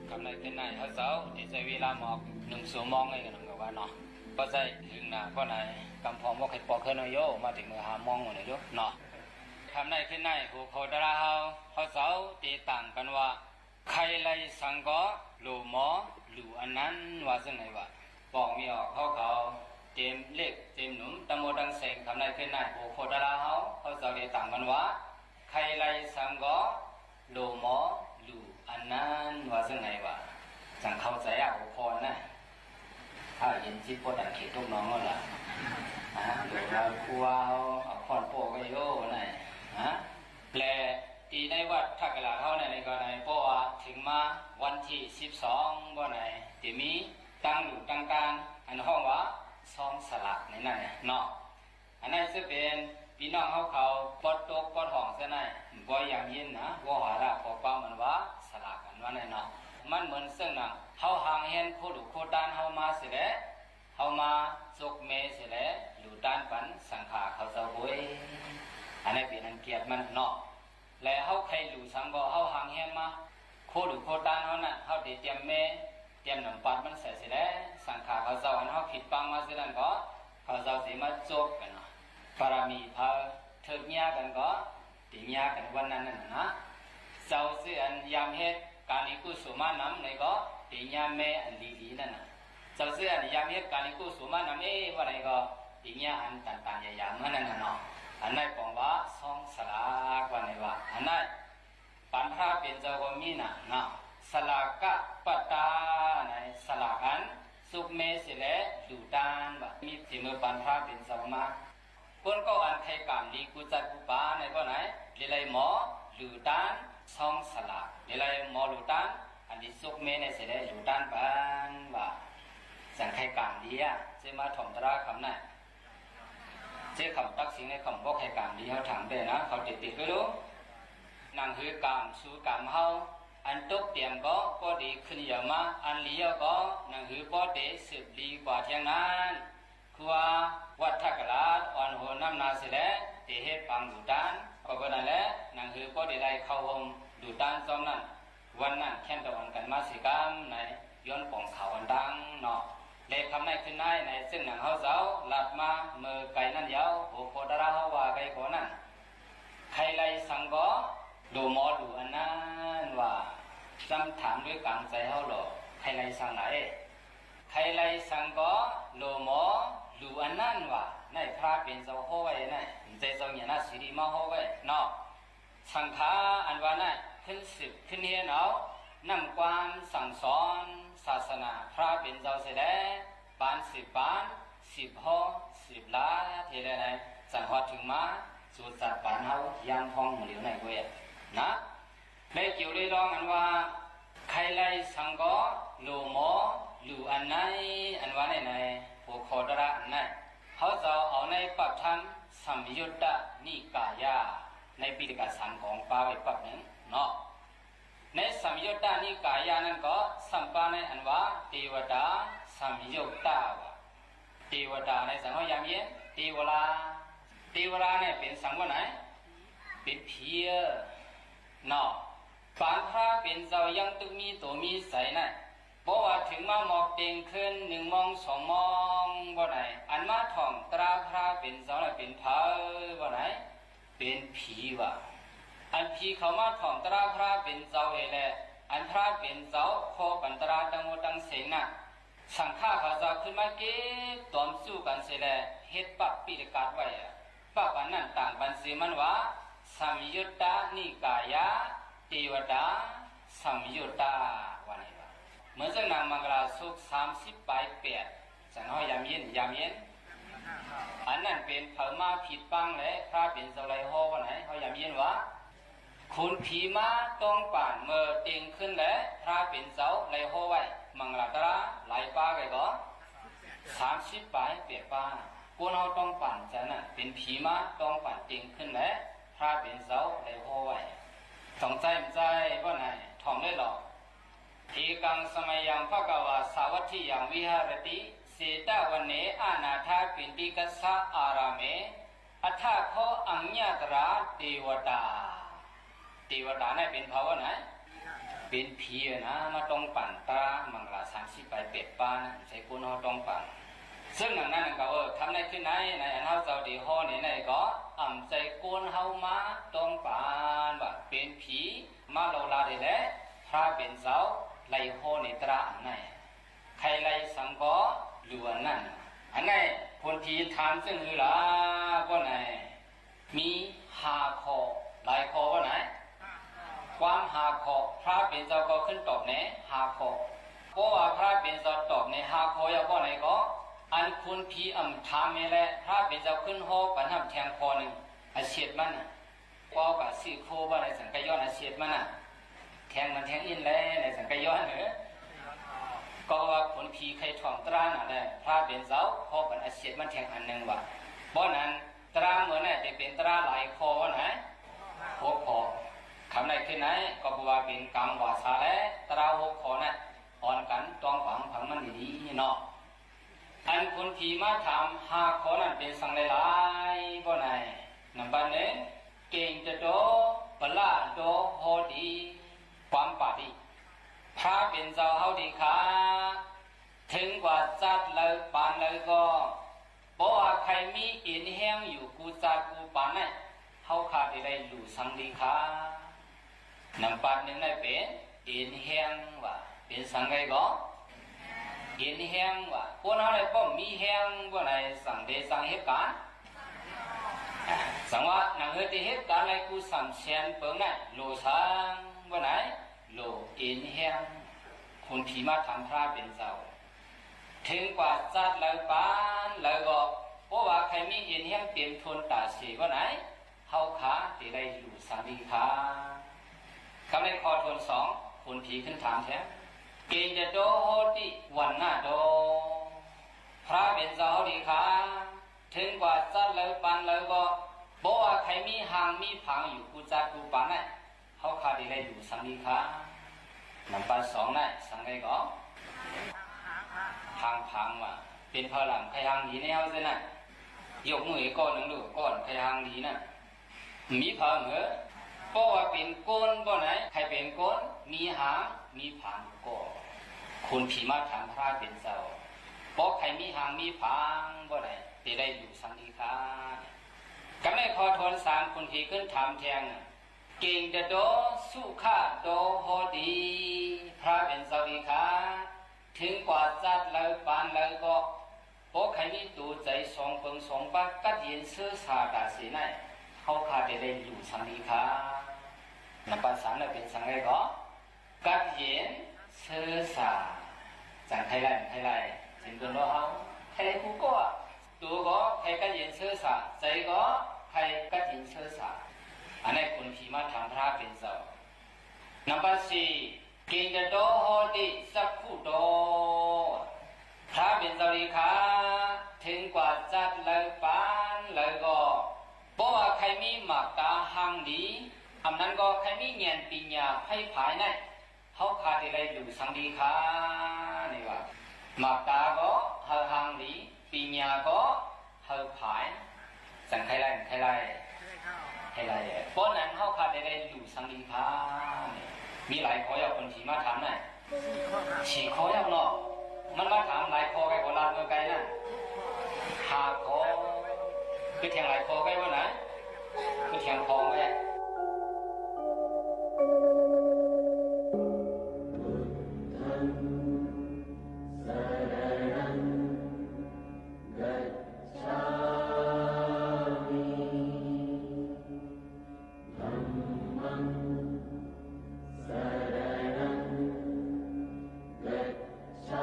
ค่ำในคืนใน เฮาเจ้า ตี้ใจ๊เวลาหมอก นึ่งชั่วโมงเลยกั๋นนะว่าเนาะ บ่ใจ้เถิงนา เพราะไหน กำพองบ่ใค่ปอเคิ่นเอาโย มาเถิงเมื่อห้าโมงหมดเลยโยเนาะ ค่ำในคืนใน หัวข้อตะลาเฮา เฮาเจ้าตี้ต่างกั๋นว่า ใครไล่สังก็ หลู่หมอ หลู่อันนั้น ว่าเซิ่งไหนวะ ปองมีออก เฮาเขา เจมเล็ก เจมหนุ่ม ตังหมดตังเส้ง ค่ำในคืนใน หัวข้อตะลาเฮา เฮาเจ้าตี้ต่างกั๋นว่า ใครไล่สังก็ หลู่หมอ หลู่อันนั้น ว่าเซิ่งไหนวะ จั่งเข้าใจ๋อ่ะ หัวข้อน่ะ ถ้าเห็นจิตบ่ตันเขตตกหนองนั่นล่ะ ฮะ หลู่หมอ ครูเอา เอาค้อนโป้ก็โย่ไหน ฮะ แล ตี้ในวัดท่ากะหลาดเฮาเนี่ย นี่ก็ใน เพราะว่าเถิงมาวันตี้สิบสอง บ่ไหน ตี้มีตังหลู่ตังตาน อันฮ้องว่า ซองสลากนี่นั่นแหละเนาะ อันนั้นจะเป๋นปี้น้องเฮาเขา ปอดตกปอดห้องเสียใน บ่ยามเย็นนะ บ่หาละ ข้อความมันว่า สลากอันว่านั่นเนาะ มันเหมือนเซิ่งหนัง เฮาห่างเหินโคหลู่โคตานเฮามาเสียแล เฮามาจกเมเสียแล หลู่ตานปันสังฆาเขาเจ้าโอย อันนั้นเป๋นอันเกียรติมันเนาะ และเฮาใค่หลู่สังก็ เฮาห่างเหินมา โคหลู่โคตานเฮานั่น เฮาได้เตรียมเม เตรียมน้ำปัดมันใส่เสียแล สังฆาเขาเจ้า อันเฮาผิดปังมาเสียนั่นก็ เขาเจ้าสิมาจกกั๋นเนาะ บารมีเผา เถิกเยียะกั๋นก็ ตี้เยียะกั๋นวันนั้นนั่นนะ เจ้าเสื้ออันยามเฮ็ดก๋านดีกู้สูงมานำไหนก็ ตี้เยียะเมอันดีๆ นั่นน่ะ เจ้าเสื้ออันยามเฮ็ดก๋านดีกู้สูงมานำ เอ๊ะ ว่าไหนก็ ตี้เยียะอันต่างๆ หยาบๆ มานั่นน่ะเนาะ อันนั้นปองว่า ซองสลาก ว่าไหนวะ อันนั้น ปันพระเป๋นเจ้าก็มีน่ะเนาะ สลากะปะตา ไหน สลากอัน จกเมเสียแล หลู่ตานวะ มีตี้เมื่อปันพระเป๋นเจ้ามา คนก็อันใค่ก๋านดีกู้จัดกู้ปาในบ่ไหน เดี๋ยวไล่หมอ หลู่ตาน ซองสลาก เดี๋ยวไล่หมอหลู่ตาน อันตี้จกเมเนี่ยเสียแล หลู่ตานปันวะ จั่งใค่ก๋านดีอ่ะ จะมาถ่อมตะลาค่ำใน เจ้าคำตักสิงในคำบอกใค่ก๋านดี เฮาถามได้นะ เขาติดติดไปรู้ หนังหือกามสู่กามเฮา อันตกเตียมก็ ก็ดีขึ้นเยาะมา อันเหลียวก็ หนังหือป้อเต๋สืบดีกว่าเที่ยงนั้น ครัววัดท่ากะหลาด อ่อนโหนน้ำหน้าเสียแล เต๋เฮ็ดปางหลู่ตาน ก็เปิ้นนั่นแหละ หนังหือป้อเต๋ได้เข้าฮ่มหลู่ตานจ้อมนั้น วันนั้นแค่นตะวันกั๋นมาเสียกำไหน ย้อนป่องเขาอันดังเนาะ และค่ำในคืนในใน เซิ่งหนังเฮาเจ้า ลัดมาเมื่อไก่นั่นยาว หัวข้อตะลาเฮาว่าไก่ข้อนั้น ใครไล่สังก็ หลู่หมอหลู่อันนั้นว่า จำถามด้วยก๋างใจ๋เฮาหล่อ ใครไล่สังไหน ใครไล่สังก็ หลู่หมอหลู่อันนั้นว่า ในพระเป๋นเจ้าฮ้องไว้ใน ใจ๋เจ้าเนี่ยนะ สิริมาฮ้องไว้เนาะ สังฆาอันว่านั้น ขึ้นสืบขึ้นเฮียนเอา นำความสั่งสอนศาสนาพระเป๋นเจ้าเสียแล ปานสืบปาน สืบฮ้อง สืบลาเทเลไน จั่งฮอดเถิงมา สู่สัตว์ปานเฮา ยามพ้องหมู่เหลียวในเวยนะ ในเกี่ยวด้วยรองอันว่า ใครไล่สังก็ หลู่หมอ หลู่อันไหน อันว่าในใน หัวข้อตะลาอันใน เฮาเจ้าเอาในปับธรรมสังยุตตนิกายะ ในปิฎกสังของปาไว้ปับนึ่งเนาะ ในสังยุตตนิกายะนั้นก็ สัมปาในอันว่า เตวตาสังยุตตะวะ เตวตาในสังเฮายามเย็น เตวรา เตวราเนี่ยเป๋นสังว่าไหน เป๋นผีเนาะ ปานพระเป๋นเจ้ายังตึกมีตั๋วมีใจ๋น่ะ บ่ว่าเถิงมาหมอกเต็งคืนหนึ่งโมงสองโมงบ่ไหน อันมาถ่อมตราพระเป๋นเจ้าน่ะเป๋นใผบ่ไหน เป๋นผีวะ อันผีเขามาถ่อมตราพระเป๋นเจ้าเฮแล อันพระเป๋นเจ้าคอปันตราตังหมดตังเสงน่ะ สังฆะเขาเจ้าขึ้นมาเก็บต๋อมสู้กั๋นเสียแล เฮ็ดปับปิฎกัตไว้อะ ปับอันนั้นต่างปันจื้อมันว่า สังยุตตนิกายะ เตวตาสังยุตตะ ว่าในว่า เหมือนเซิ่งหนังมังคลาสุกสามสิบปายแปด สันเฮายามเย็น ยามเย็น อันนั้นเป๋นเผามาผิดปังแล พระเป๋นเจ้าไล่ฮ้อว่าไหน เฮาหยามเยียนว่า ขุนผีมาต้องปานเมื่อเต็งขึ้นแล พระเป๋นเจ้าไล่ฮ้อไว้ มังกราตราหลายปาไกลก็ สามสิบปายแปดปา คนเฮาต้องปานจะนั้น เป๋นผีมาต้องปานเต็งขึ้นแล พระเป๋นเจ้าไล่ฮ้อไว้ ต้องใจ้บ่ใจ้ ว่าไหน ถ่อมได้หลอ Ekaṃ samayaṃ bhagavā sāvatthiyaṃ viharati jetavane anāthapiṇḍikassa ārāme. Atha kho aññatarā devatā. เตวตา นั้นเป๋นเผาว่าไหน เป๋นผีอะนะ มาต้องปานตรามังกราสามสิบปายแปดปานะ ใจ้คนเฮาต้องปาน ซึ่งดังนั้นก็ เออ ทำได้ขึ้นใน ในอันเฮาเจ้าดีฮ้อนี่ในก็ อ่ำใจ้คนเฮามาต้องปานว่า เป๋นผี มาเล่าลาได้แล พระเป๋นเจ้าไล่ฮ้อในตราอันไหน ใค่ไล่สังก็หลวงนั้น อันไหน คนตี้ถามซึ่งหื้อหลา ว่าไหน มีห้าข้อ หลายข้อว่าไหน ความห้าข้อ พระเป๋นเจ้าก็ขึ้นตอบในห้าข้อ เพราะว่าพระเป๋นเจ้าตอบในห้าข้อแล้วว่าไหนก็ อันคนตี้อ่ำถามนี่แล พระเป๋นเจ้าขึ้นฮ้อปันห้ำแทงข้อนึ่ง อาเสียดมันน่ะ ปอก๋าซี้โคว่าในสังกะย้อนอาเสียดมันน่ะ แทงมันแทงอินแล ในสังกะย้อนเหรอ ก็ว่าคนตี้ใค่ถ่อมตราน่ะแล พระเป๋นเจ้าฮ้อปันอาเสียดมันแทงอันนึ่งว่า เพราะนั้น ตราเมื่อนั้นจะเป๋นตราหลายข้อว่าไหน หกข้อ คำไหนขึ้นไหน ก็เพราะว่าเป๋นกลางวาสาแล ตราหกข้อนั้น อ่อนกั๋นต้องฟังฟังมันดีๆ เนาะ อันคนตี้มาถามห้าข้อนั้นเป๋นสังหลายๆ ว่าไหน นัมเบอร์นึ่ง เกงจะโต ปะละโต โฮติ ความปาฏิ พระเป๋นเจ้าเฮาดีค่ะ เถิงกว่าจั๊ดเลิฟปานเลิฟก็ เพราะว่าใค่มีเอ็นแฮงอยู่กู้จั๊ดกู้ปานนั้น เฮาข้าจะได้ลู่สังดีค่ะ นัมเบอร์นึ่งนั้นเป๋นเอ็นแฮงว่า เป๋นสังใดก็ เอ็นแฮงว่า คนเฮาได้ป้อมมีแฮงว่าไหน สังเดสังเหตุก๋ารณ์ สังว่าหนังเฮาจะเหตุก๋ารณ์ในกู้สามแสนเปิงนั้น ลู่สังว่าไหน ลู่เอ็นแฮง คนตี้มาถามพระเป๋นเจ้า เถิงกว่าจั๊ดเลิฟปานเลิฟก็ เพราะว่าใค่มีเอ็นแฮงเต๋มทนต๋าเสว่าไหน เฮาข้าจะได้ลู่สังดีค่ะ กำในข้อทวนสอง คนตี้ขึ้นถามแทน เกงจะโต โฮติ วัณณะโต พระเป๋นเจ้าเฮาดีค่ะ เถิงกว่าจั๊ดเลิฟปานเลิฟก็ เพราะว่าใค่มีหางมีผางอยู่กู้จั๊ดกู้ปานนั้น เฮาข้าจะได้ลู่สังดีค่ะ นัมเบอร์สองนั้น สังใดก็ หางผางว่า เป๋นเผ่าหลังใค่หางดีแนวเสียนั้น ยกมือก้อนนึ่งดู ก้อนใค่หางดีนั้น มีผางเหรอ เพราะว่าเป๋นคนว่าไหน ใค่เป๋นคน มีหาง มีผางก็ คนตี้มาถามพระเป๋นเจ้า เพราะใค่มีหางมีผางว่าไหน จะได้ลู่สังดีค่ะ กำในข้อทวนสาม คนตี้ขึ้นถามแทน เกงจะโต สุขะโต โฮติ พระเป๋นเจ้าดีค่ะ เถิงกว่าจั๊ดเลิฟปานเลิฟก็ เพราะใค่มีตั๋วใจ๋สองเปิงสองปา กั๊ดเย็นเซอสาต๋าเสนั้น เฮาข้าจะได้ลู่สังดีค่ะ นัมเบอร์สามนั้นเป๋นสังใดก็ กั๊ดเย็นเซอสา จังใค่ไล่ ใค่ไล่ เจ๋งเกินเนาะเฮา ใค่ไล่กู้ก็ ตั๋วก็ใค่กั๊ดเย็นเซอสา ใจ๋ก็ใค่กั๊ดเย็นเซอสา อันนั้นคนตี้มาถามพระเป๋นเจ้า นัมเบอร์สี่ เกงจะโต โฮติ จักขุโต พระเป๋นเจ้าดีค่ะ เถิงกว่าจั๊ดเลิฟปานเลิฟก็ เพราะว่าใค่มีหมากต๋าหางดี อำนั้นก็ใค่มีแหงนปิญญาใค่ผายนั้น เฮาข้าจะได้ลู่สังดีค่ะ นี่ว่า หมากต๋าก็หื้อหางดี ปิญญาก็หื้อผาย สังใค่ไล่ ใค่ไล่ ใค่ไล่ เพราะนั้นเฮาข้าจะได้ลู่สังดีค่ะ นี่ มีหลายข้ออย่างคนตี้มาถามนั้น สี่ข้ออย่างเนาะ มันมาถามหลายข้อไกลกว่าลาดเมืองไกลนั้น ห้าข้อ คือเถียงหลายข้อไกลว่าไหน คือเถียงข้อไกล Buddhaṃ saraṇaṃ gacchāmi. Dhammaṃ saraṇaṃ gacchāmi.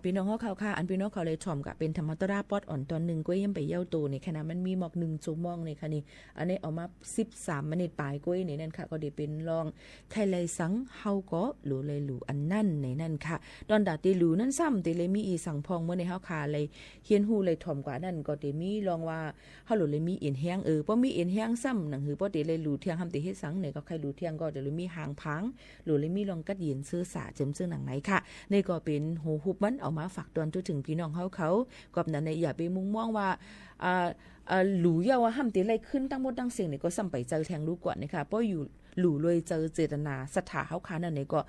ปี้น้องเฮาเขาค่ะ อันปี้น้องเขาเลยถ่อมก็เป๋นธรรมะตราปอดอ่อนตอนนึ่งก้วย ยังไปเย้าโตในขณะมันมีหมอกนึ่งชั่วโมงในขณะนี้ อันนี้เอามาสิบสามมินิตปลายก้วยในนั้นค่ะ ก็ได้เป๋นลอง ใค่ไล่สัง เฮาก็หลูเลยหลูอันนั้นในนั้นค่ะ ตอนตาเตหลูนั้นซ้ำเตเลยมีอี่สังพ่อง เมื่อในเฮาค่ะเลยเฮียนฮู้เลยถ่อมกว่านั้น ก็เตมีลองว่า เฮาหลูเลยมีเอ็นแฮง เออ ปอมีเอ็นแฮงซ้ำ หนังหือปอเตเลยหลูเตียง ห้ามเตเฮ็ดสัง ในก็ใค่หลูเตียง ก็เตเลยมีหางผาง หลูเลยมีลองกัดเย็นเสื้อสาเจิมเจิงหนังในค่ะ ในก็เป๋นหัวหุบมันเอามาฝากตอนจุ๊ถึงปี้น้องเฮาเขา กอบนั้นในอย่าไปมุ่งมองว่า อ่า อ่า หลูเย้าว่าห้ามเตไล่ขึ้นตังหมดตังเสี้ยงในก็ซ้ำไปเจอแทงลูกก่อนนะคะ ปออยู่หลูโดยเจอเจตนาศรัทธาเฮาค่ะนั้นในก็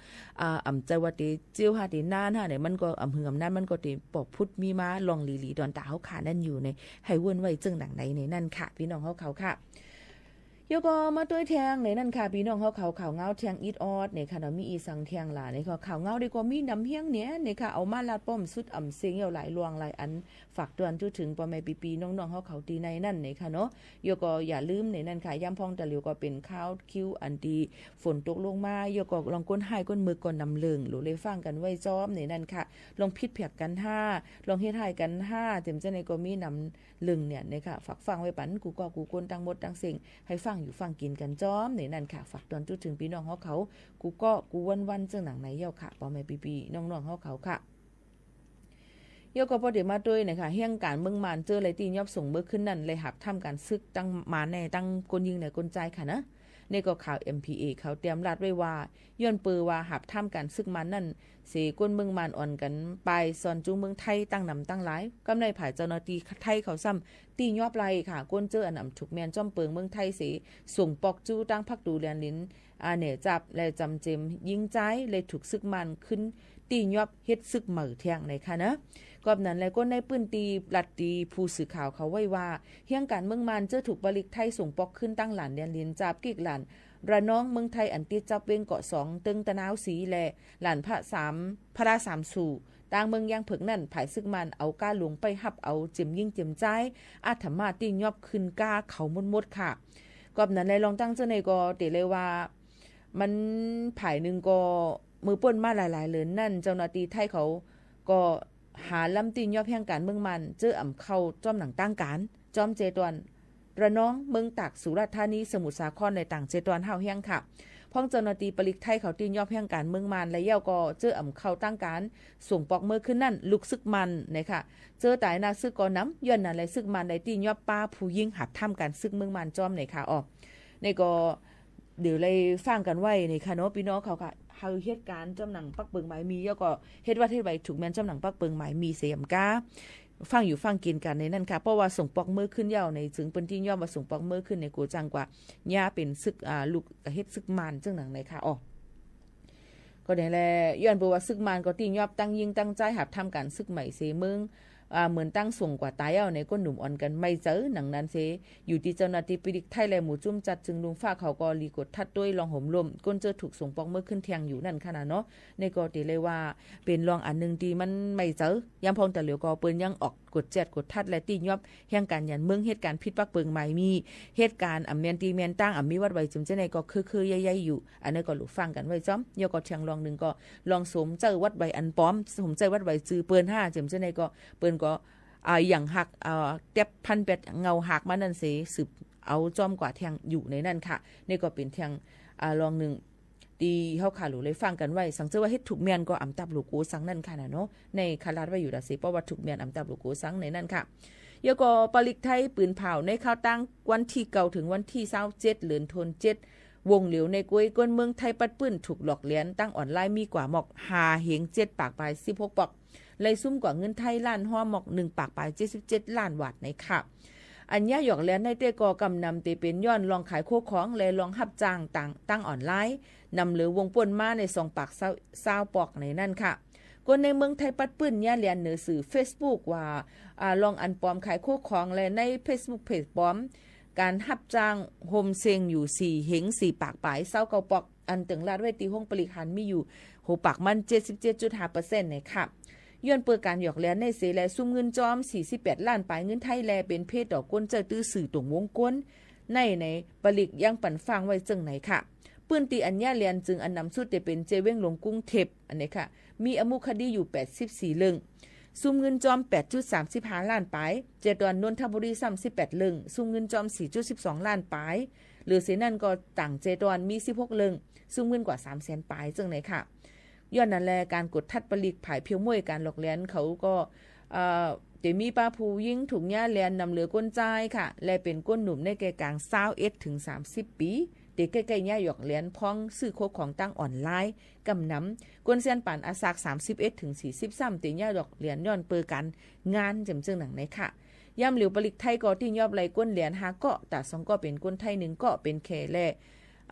อ่า อ่ำเจอว่าเตเจียวหาเตนานหาในมันก็อ่ำหืออ่ำนานมันก็เตปอพุดมีมาลองหลีๆ ตอนตาเฮาค่ะนั้นอยู่ใน หื้อเวิ้นไว้เจิงหนังในในนั้นค่ะ ปี้น้องเฮาเขาค่ะ เดี๋ยวก็มาตวยแทงในนั้นค่ะ ปี้น้องเฮาเขา ข่าวเงาแทงอิดออดในค่ะเนาะ มีอี่สังแทงหลาในค่ะ ข่าวเงาดีก็มีนำเฮียงเนี่ยในค่ะ เอามาลาดป้อมสุดอ่ำเสี้ยงเย้าหลายลวงหลายอัน ฝากตอนจุ๊ถึงปอแม่ปี้ๆ น้องๆ เฮาเขาตี้ในนั้นในค่ะเนาะ เดี๋ยวก็อย่าลืมในนั้นค่ะ ยามพ่องตะหลิวก็เป๋นคาวคิวอันตี้ฝนตกลงมา เดี๋ยวก็ลองก้นฮ้ายก้นเมิกก็นำเลิง หลูเลยฟังกั๋นไว้จ้อมในนั้นค่ะ ลองผิดแผกกั๋นห้า ลองเฮ็ดฮ้ายกั๋นห้า เจิมเจ้าในก็มีนำ เลิงเนี่ยนะคะ ฝากฟังไว้ปัน กู้ก้อกู้คนตังหมดตังเสี้ยง หื้อฟังอยู่ฟังกิ๋นกั๋นจ้อมในนั้นค่ะ ฝากตอนจุ๊ถึงปี้น้องเฮาเขา กู้ก้อกู้วันๆ เจิงหนังในเย้าค่ะ ปอแม่ปี้ๆ น้องๆ เฮาเขาค่ะ เดี๋ยวก็ปอเต๋มาตวยนะคะ เฮียงก๋านเมืองม่านเจอไล่ตี้ยอบส่งเมื่อคืนนั้น ไล่หาบถ้ำก๋านศึกตังม่านแน่ตังก้นญิงและก้นจายค่ะนะ ในก็ข่าว เอ็มพีเอ เขาเตียมลาดไว้ว่า ย้อนเปื้อว่าหาบถ้ำก๋านศึกม่านนั้น เสก้นเมืองม่านอ่อนกั๋นปายซ่อนจุงเมืองไทยตังนำตังหลาย กำในฝ่ายเจ้าหน้าตี้ไทยเขาซ้ำตี้ยอบไล่ค่ะ ก้นเจออันอ่ำถูกแมนจ้อมเปิงเมืองไทยเส ส่งปอกจู้ตังภาคตูแดนลิน อ่า แหน่จับและจ๋ำเจ็มญิงจาย และถูกศึกม่านขึ้นตี้ยอบเฮ็ดศึกใหม่แทงในค่ะนะ กอบนั้นแลก้นในปื้นตี้ลัดตี้ผู้สื่อข่าวเขาไว้ว่า เฮียงก๋านเมืองม่านเจอถูกปะหลิกไทยส่งปอกขึ้นตังหลานแดนลิน จาบกิกหลาน ระนองเมืองไทยอันติดจับเว้งเกาะสอง เติงตะนาวศรี และหลานพระสาม พระสามสู่ ตางเมืองยางเผิกนั้น ฝ่ายศึกม่านเอาก้าหลวงไปฮับเอาเจียมญิงเจียมจาย อาธรรมาตี้ยอบขึ้นก้าเขาหมดๆ ค่ะ กอบนั้นแลลองตั้งเจ้าในก็เต๋เลยว่า มันฝ่ายนึ่งก็เมื่อป้นมาหลายๆ เลินนั้น เจ้าหน้าตี้ไทยเขาก็หาลำตี้ยอบเฮียงก๋านเมืองม่าน เจออ่ำเข้าจ้อมหนังตั้งก๋าน จ้อมเจตวน ระนอง เมืองตาก สุราษฎร์ธานี สมุทรสาคร และต่างเจตวนห้าวเฮียงค่ะ พ่องเจ้าหน้าตี้ปะหลิกไทยเขาตี้ยอบเฮียงก๋านเมืองม่าน และเย้าก็เจออ่ำเข้าตั้งก๋าน ส่งปอกเมื่อคืนนั้น ลูกศึกม่านในค่ะ เจอต๋ายหน้าศึกก็นำ ย้อนนั้นแลศึกม่านได้ตี้ยอบป้าผู้ญิงหาบถ้ำก๋านศึกเมืองม่านจ้อมในค่ะ อ้อ ในก็ เดี๋ยวไล่ฟังกั๋นไว้ในค่ะเนาะ ปี้น้องเขาค่ะ หื้อเหตุก๋ารณ์จ้อมหนังปักเปิงหมายมี แล้วก็เฮ็ดวัดเฮ็ดใบถูกแมนจ้อมหนังปักเปิงหมายมีเสียมก้า ฟังอยู่ฟังกิ๋นกั๋นในนั้นค่ะ เพราะว่าส่งปอกเมื่อคืนเย้าใน เจิงเปิ้นตี้ยอบว่าส่งปอกเมื่อคืนใน กั๋วจังกว่า เยียะเป๋นศึก อ่า ลูกเฮ็ดศึกม่านเจิงหนังในค่ะ อ้อ ก็เนี่ยแล ย้อนเปื้อว่าศึกม่านก็ตี้ยอบตังญิงตังจายหาบถ้ำก๋านศึกใหม่เสเมิง อ่า เหมือนตังส่งกว่าต๋ายเอาในก้นหนุ่มอ่อนกั๋นไม่เจอหนังนั้นเส อยู่ตี้เจ้าหน้าตี้ปะหลิกไทยและหมู่จุ้มจัดจึงลุงฟ้าเขาก็หลีกดทัดตวยลองโหมร่ม ก้นเจอถูกส่งปอกเมื่อคืนแทงอยู่นั้นค่ะนะเนาะ ในก็เต๋เลยว่าเป๋นลองอันนึ่งตี้มันไม่เจอ ยามพ่องตะเหลียวก็เปิ้นยังออกกดแจ๊ดกดทัดและตี้ยอบเฮียงก๋านหยันเมือง เหตุก๋ารณ์ผิดปักเปิงหมายมี เหตุก๋ารณ์อ่ำแมนตี้แมนตาง อ่ำมีวัดไหวเจิมเจ้าในก็คือๆ ใหญ่ๆ อยู่ อันนั้นก็หลูฟังกั๋นไว้จ้อม แล้วก็แทงลองนึ่งก็ลองสวมใจ๊วัดไหวอันปอม สวมใจ๊วัดไหวจื้อเปิ้นห้า เจิมเจ้าในก็เปิ้นก็ อ่า อย่างหัก อ่า แต๊บพันแปดเงาหักมานั้นเส สืบเอาจ้อมกว่าแทงอยู่ในนั้นค่ะ ในก็เป๋นแทง อ่า ลองนึ่ง ตี้เฮาค่ะหลูเลยฟังกั๋นไว้ สังเจอว่าเฮ็ดถูกแมนก็อ่ำตับหลูโกสังนั้นค่ะนะเนาะ ในค่ะลาดไว้อยู่ดาเส เพราะว่าถูกแมนอ่ำตับหลูโกสังในนั้นค่ะ แล้วก็ปะหลิกไทยปืนเผาในข่าวตั้งวันตี้เก้าเถิงวันตี้ซาวเจ็ด เดือนธันวาเจ็ด วงเหลียวในก้วยก้นเมืองไทยปัดปื้นถูกหลอกแหลนตังออนไลน์มีกว่าหมอกห้าเหงเจ็ดปากปายสิบหกปอก ไล่ซุ่มกว่าเงินไทยล้านห้อหมอกหนึ่งปากปายเจ็ดสิบเจ็ดล้านวาทในค่ะ อันเยียะหยอกแหลนในเต้ก็กำนำเต๋เป๋นย้อนลองขายโคของและลองฮับจ้างตัง ตังออนไลน์ นำเหลือวงป้นมาในสองปากซาว ซาวปอกในนั้นค่ะ ก้นในเมืองไทยปัดปื้นเยียะแหลนเหนือสื่อเฟซบุ๊กว่า อ่า ลองอันปอมขายโคของและในเฟซบุ๊กเพจปอม ก๋านฮับจ้างโฮมเซ็งอยู่สี่เหงสี่ปากปายซาวเก้าปอก อันเติ่งลาดไว้ตี้ห้องปะหลิกหันมีอยู่ โหปากมันเจ็ดสิบเจ็ดจุดห้าเปอร์เซ็นต์ในค่ะ ย้อนเปื้อก๋านหยอกแหลนในเสแลซุ่มเงินจ้อมสี่สิบแปดล้านปายเงินไทยแลเป๋นเภทต่อก้นเจ้าตื้อสื่อตรงวงก้น ในในปะหลิกยังปันฟังไว้เจิงในค่ะ ปื้นตี้อันเยียะเหรียญจึงอันนำสุดจะเป๋นเจ้าเวียงหลวงกรุงเทพฯ อันนี้ค่ะ มีอมุคดีอยู่แปดสิบสี่เรื่อง ซุมเงินจอมแปดจุดสามสิบห้าล้านปาย เจ้าตอนนนทบุรีซ้ำสิบแปดเรื่อง ซุมเงินจอมสี่จุดสิบสองล้านปาย เหลือเสียนั้นก็ต่างเจ้าตอนมีสิบหกเรื่อง ซุมเงินกว่าสามแสนปาย เจ้าไหนค่ะ ย้อนนั้นแล ก๋านกวดคัดปลีกผายเผียวมวยก๋านหยอกเหรียญเขาก็ เอ่อ จะมีป้าผู้ญิงถูกเยียะเหรียญนำเหลือก้นจายค่ะ และเป๋นก้นหนุ่มในแก่ก๋างซาวเอ็ดเถิงสามสิบปี๋ จะใก้ๆ เยียะหยอกเหรียญพ่องซื้อโคของตางออนไลน์ กำนำ ก้นเสี้ยนป๋านอาสากสามสิบเอ็ดเถิงสี่สิบซ้ำ จะเยียะหยอกเหรียญย้อนเปิดก๋านงาน แจ่มเจิ่งหนังในค่ะ ยามเหลียวปลีกไทยก็ตี้ยอบไล่ก้นเหรียญห้าเกาะ ต๋าสองเกาะเป๋นก้นไทย หนึ่งเกาะเป๋นเขมร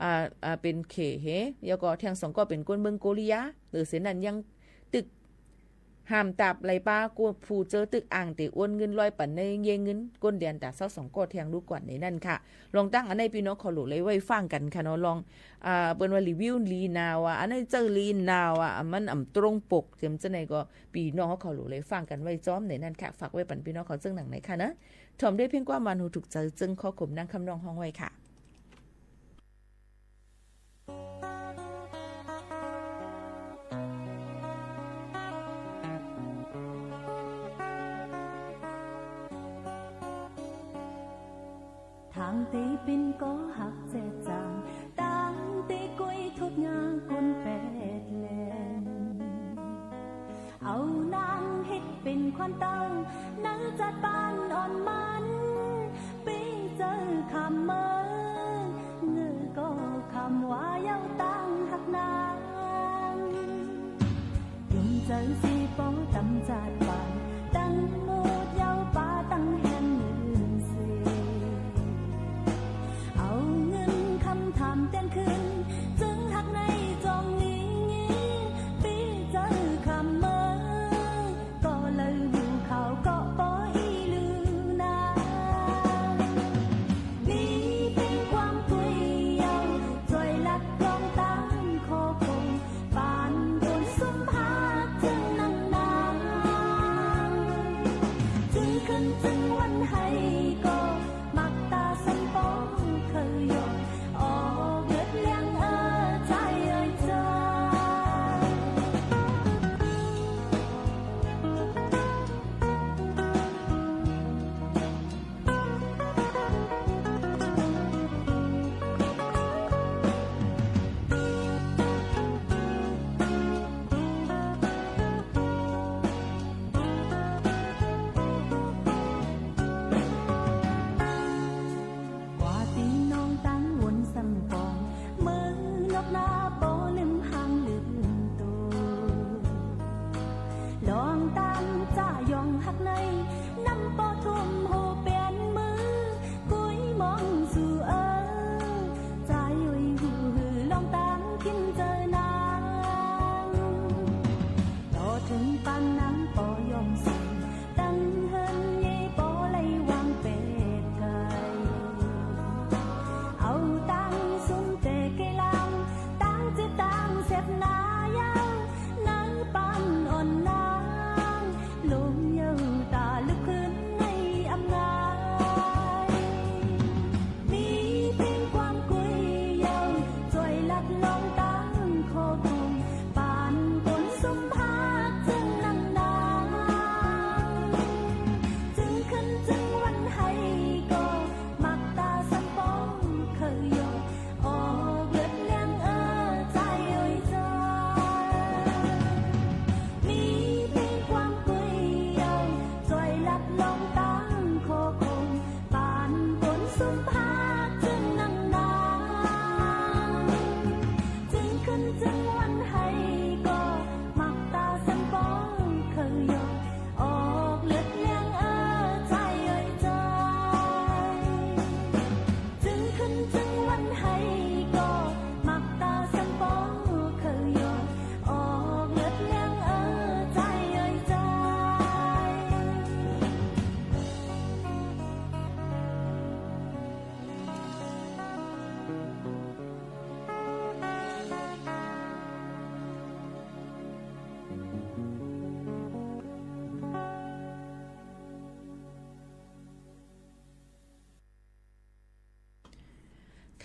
อ่า อ่า เป๋นเขมร แล้วก็แท่งสองเกาะเป๋นก้นเมืองโกเลีย เหลือเสียนั้นยังตึกห้ามตาบไล่ปา กู้ผู้เจอตึกอ้างจะโอนเงินลอยปั๋นในเย้งเงินก้นเหรียญต๋าซาวสองเกาะแท่งลูกก่อนในนั้นค่ะ ลองตั้งอันไหนปี้น้องเขาหลูเลยไว้ฟังกั๋นค่ะเนาะ ลอง อ่า เปิ้นว่ารีวิวลีนาว่า อันไหนเจ้าลีนาว่า อ่ะ มันอ่ำตรงปก เจียมเจ้าไหนก็ ปี้น้องเขาหลูเลยฟังกั๋นไว้จ้อมในนั้นค่ะ ฝากไว้ปั๋นปี้น้องเขาเจิ่งหนังในค่ะเนาะ ถ่อมด้วยเพียงความหวานหูถูกใจ๋ เจิ่งข้อความดังคำน้องฮ้องไว้ค่ะ ตางตี้เป๋นก่อฮักแจ๊ดจาง ตางตี้ก้วยทุกข์ยากก้นแปดแหล่ง เอานางเฮ็ดเป๋นขวัญเต้า ในจัดบ้านอ่อนมัน ปี้เจ้าคำเมิน เงอก็คำว่าเย้าตางฮักนาง ยุมเจ้าสีปอตำจัดบ้าน ตังหมดเย้าปาตังแห่งเงินเส เอาเงินคำถามเตียนขึ้น เจิ่งฮักในจองนี้ ปี้เจ้าคำเมิน ก็เลยหูเขาก็ปออีลือนาง มีเป๋นความกุ้ยเย้า จ้อยลัดลองตางข้อคง ปานคนสมฮักเจิ่งนังนาง จึงคืนจึงวันไห้ก็ มักต๋าสันปองเคยยอม ออกเลือดเลี้ยงเอ่อ จายเอ่ยจาย กว่าตี้น้องตังวนสันปอง เมินนอกหน้าปอลืมหางลืมตั๋ว ลองตางจะยองฮักใน นำปอทุ่มหูเป๋นมือ กุ้ยมองสู่เอ่อ จายยุยหูหื้อลองตางกิ๋นเจิ่งนาง ต่อเถิงปานนางปอยอมสิ้น ตังเฮินเย้ยปอไล่วางแปดไทย เอาตังสุนแต่เกลาง ตังเจ็บตังแสบหนาเย้า ในปานอ่อนนาง ลมเย้าต๋าลึกขึ้นในอำนาย มีเป๋นความกุ้ยเย้า จ้อยลัดลองตางข้อคง ปานคนสมฮักเจิ่งนังนาง จึงคืนจึงวันไห้ก็ มักต๋าสันปองเคยยอม ออกเลือดเลี้ยงเอ่อ จายเอ่ยจาย มีเป๋นความกุ้ยเย้า จ้อยลัดลองตางข้อคง ปานคนสมฮักเจิ่งนังนาง จึงคืนจึงวันไห้ก็ มักต๋าสันปองเคยยอม ออกเลือดเลี้ยงเอ่อ จายเอ่ยจาย จึงคืนจึงวันไห้ก็ มักต๋าสันปองเคยยอม ออกเลือดเลี้ยงเอ่อ จายเอ่ยจาย เ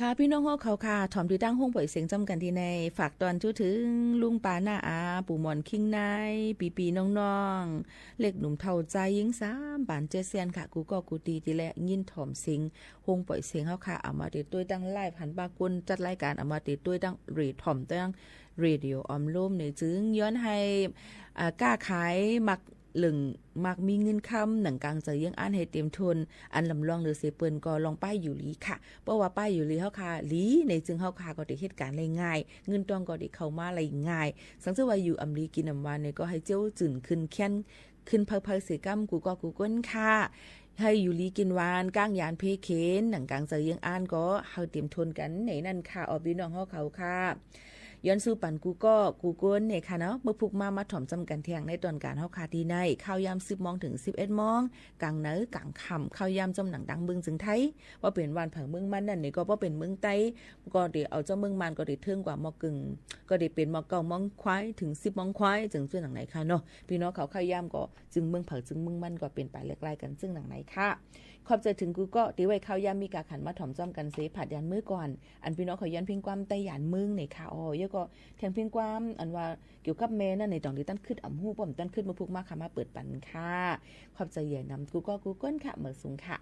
ค่ะ ปี้น้องเฮาเขาค่ะ ถ่อมตี้ตั้งโฮงป่อยเสียงจ้ำกั๋นตี้ใน ฝากตอนจู๊เถิงลุงป้าน้าอา ปู่หม่อนคิงนาย ปี้ๆ น้องๆ เล็กหนุ่มเฒ่าจายญิงสามบ้านเจ็ดเสี้ยนค่ะ กู้ก๊อกกู้ตี้ตี้แลยินถ่อมเสียงโฮงป่อยเสียงเฮาค่ะ เอามาเตะต้วยตั้งไลฟ์หันปะก้นจัดรายก๋าน เอามาเตะต้วยตั้งเรดถ่อม ตั้งเรดิโอออมโลม ในจึงย้อนหื้อ อ่า ก้าขาย มักเลิง มักมีเงินคำ หนังก๋างเจิงเยียงอ้านหื้อเตรียมทน อันลำลองเหลือเสียเปิ้นก็ลองป้ายอยู่หลีค่ะ เพราะว่าป้ายอยู่หลีเฮาค่ะ หลีในจึงเฮาค่ะก็เตะเหตุก๋านได้ง่าย เงินตองก็เตะเข้ามาได้ง่าย สังเกตว่าอยู่อำหลีกิ๋นอำหวานเนี่ยก็หื้อเจ้าจื้นขึ้นแค้นขึ้นเผาๆ เสียก้ำ กู้ก๊อกกู้ก้นค่ะ หื้ออยู่หลีกิ๋นหวาน ก้างยานเพเขน หนังก๋างเจิงเยียงอ้านก็หื้อเตรียมทนกั๋นในนั้นค่ะ ออ ปี้น้องเฮาเขาค่ะ ย้อนสู้ปันกู้ก๊อกกู้ก้นเนี่ยค่ะเนาะ เมื่อพุกมา มาถ่อมจ้ำกั๋นแท่งในตอนก๋านเฮาค่ะตี้ใน ข่าวยามสิบโมงเถิงสิบเอ็ดโมง ก๋างในก๋างค่ำ ข่าวยามจ้อมหนังดังเมืองเจิงไทย บ่เป๋นหว่านเผิงเมืองมันนั่นนี่ก็บ่เป๋นเมืองใต้ ก็เตะเอาจ้อมเมืองมันก็เตะเถิงกว่าหมอกกึ่ง ก็เตะเป๋นหมอกเก้าโมงควายเถิงสิบโมงควาย เจิงเจื้อหนังไหนค่ะเนาะ ปี้น้องเขาข่าวยามก็ จึงเมืองเผิงจึงเมืองมันก็เป๋นไปเลือกไล่กั๋นเจิงหนังไหนค่ะ ขอบใจ๋เถิงกู้ก๊อกตี้ไหว้ข่าวยามมีก๋าขันมาถ่อมจ้อมกั๋นเส ผาดยานเมืองก่อน อันปี้น้องเขาย้อนเพียงความใต้ยานเมืองเนี่ยค่ะ ออ แล้วก็แท่งเพียงความอันว่าเกี่ยวกับแม่นั่นในต๋อนตี้ตันกึ๊ดอำฮู้ ป้อมตันกึ๊ด เมื่อพุกมาค่ะ มาเปิดปันค่ะ ขอบใจ๋ใหญ่นำกู้ก๊อกกู้ก้นค่ะ เหมยสูงค่ะ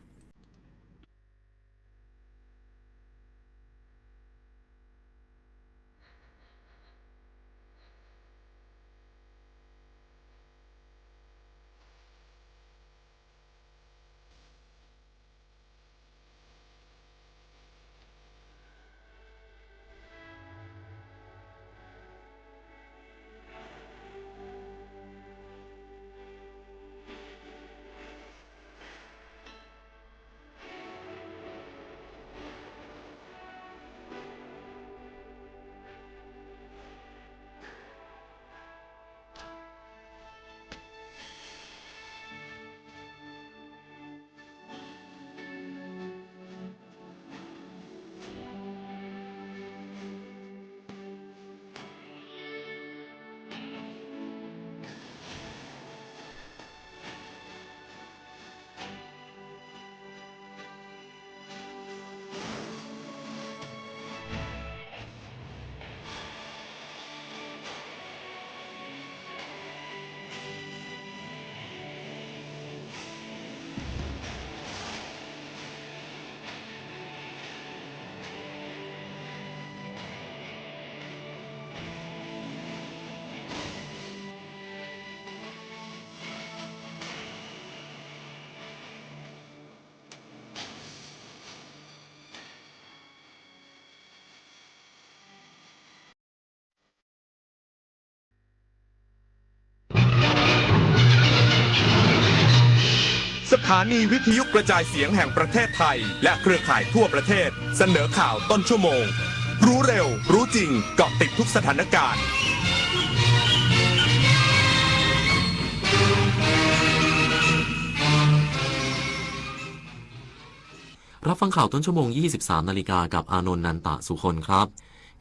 สถานีวิทยุกระจายเสียงแห่งประเทศไทย และเครือข่ายทั่วประเทศ เสนอข่าวต้นชั่วโมง รู้เร็ว รู้จริง เกาะติดทุกสถานการณ์ รับฟังข่าวต้นชั่วโมง ยี่สิบสามนาฬิกา กับอานนท์ นันตะสุคนครับ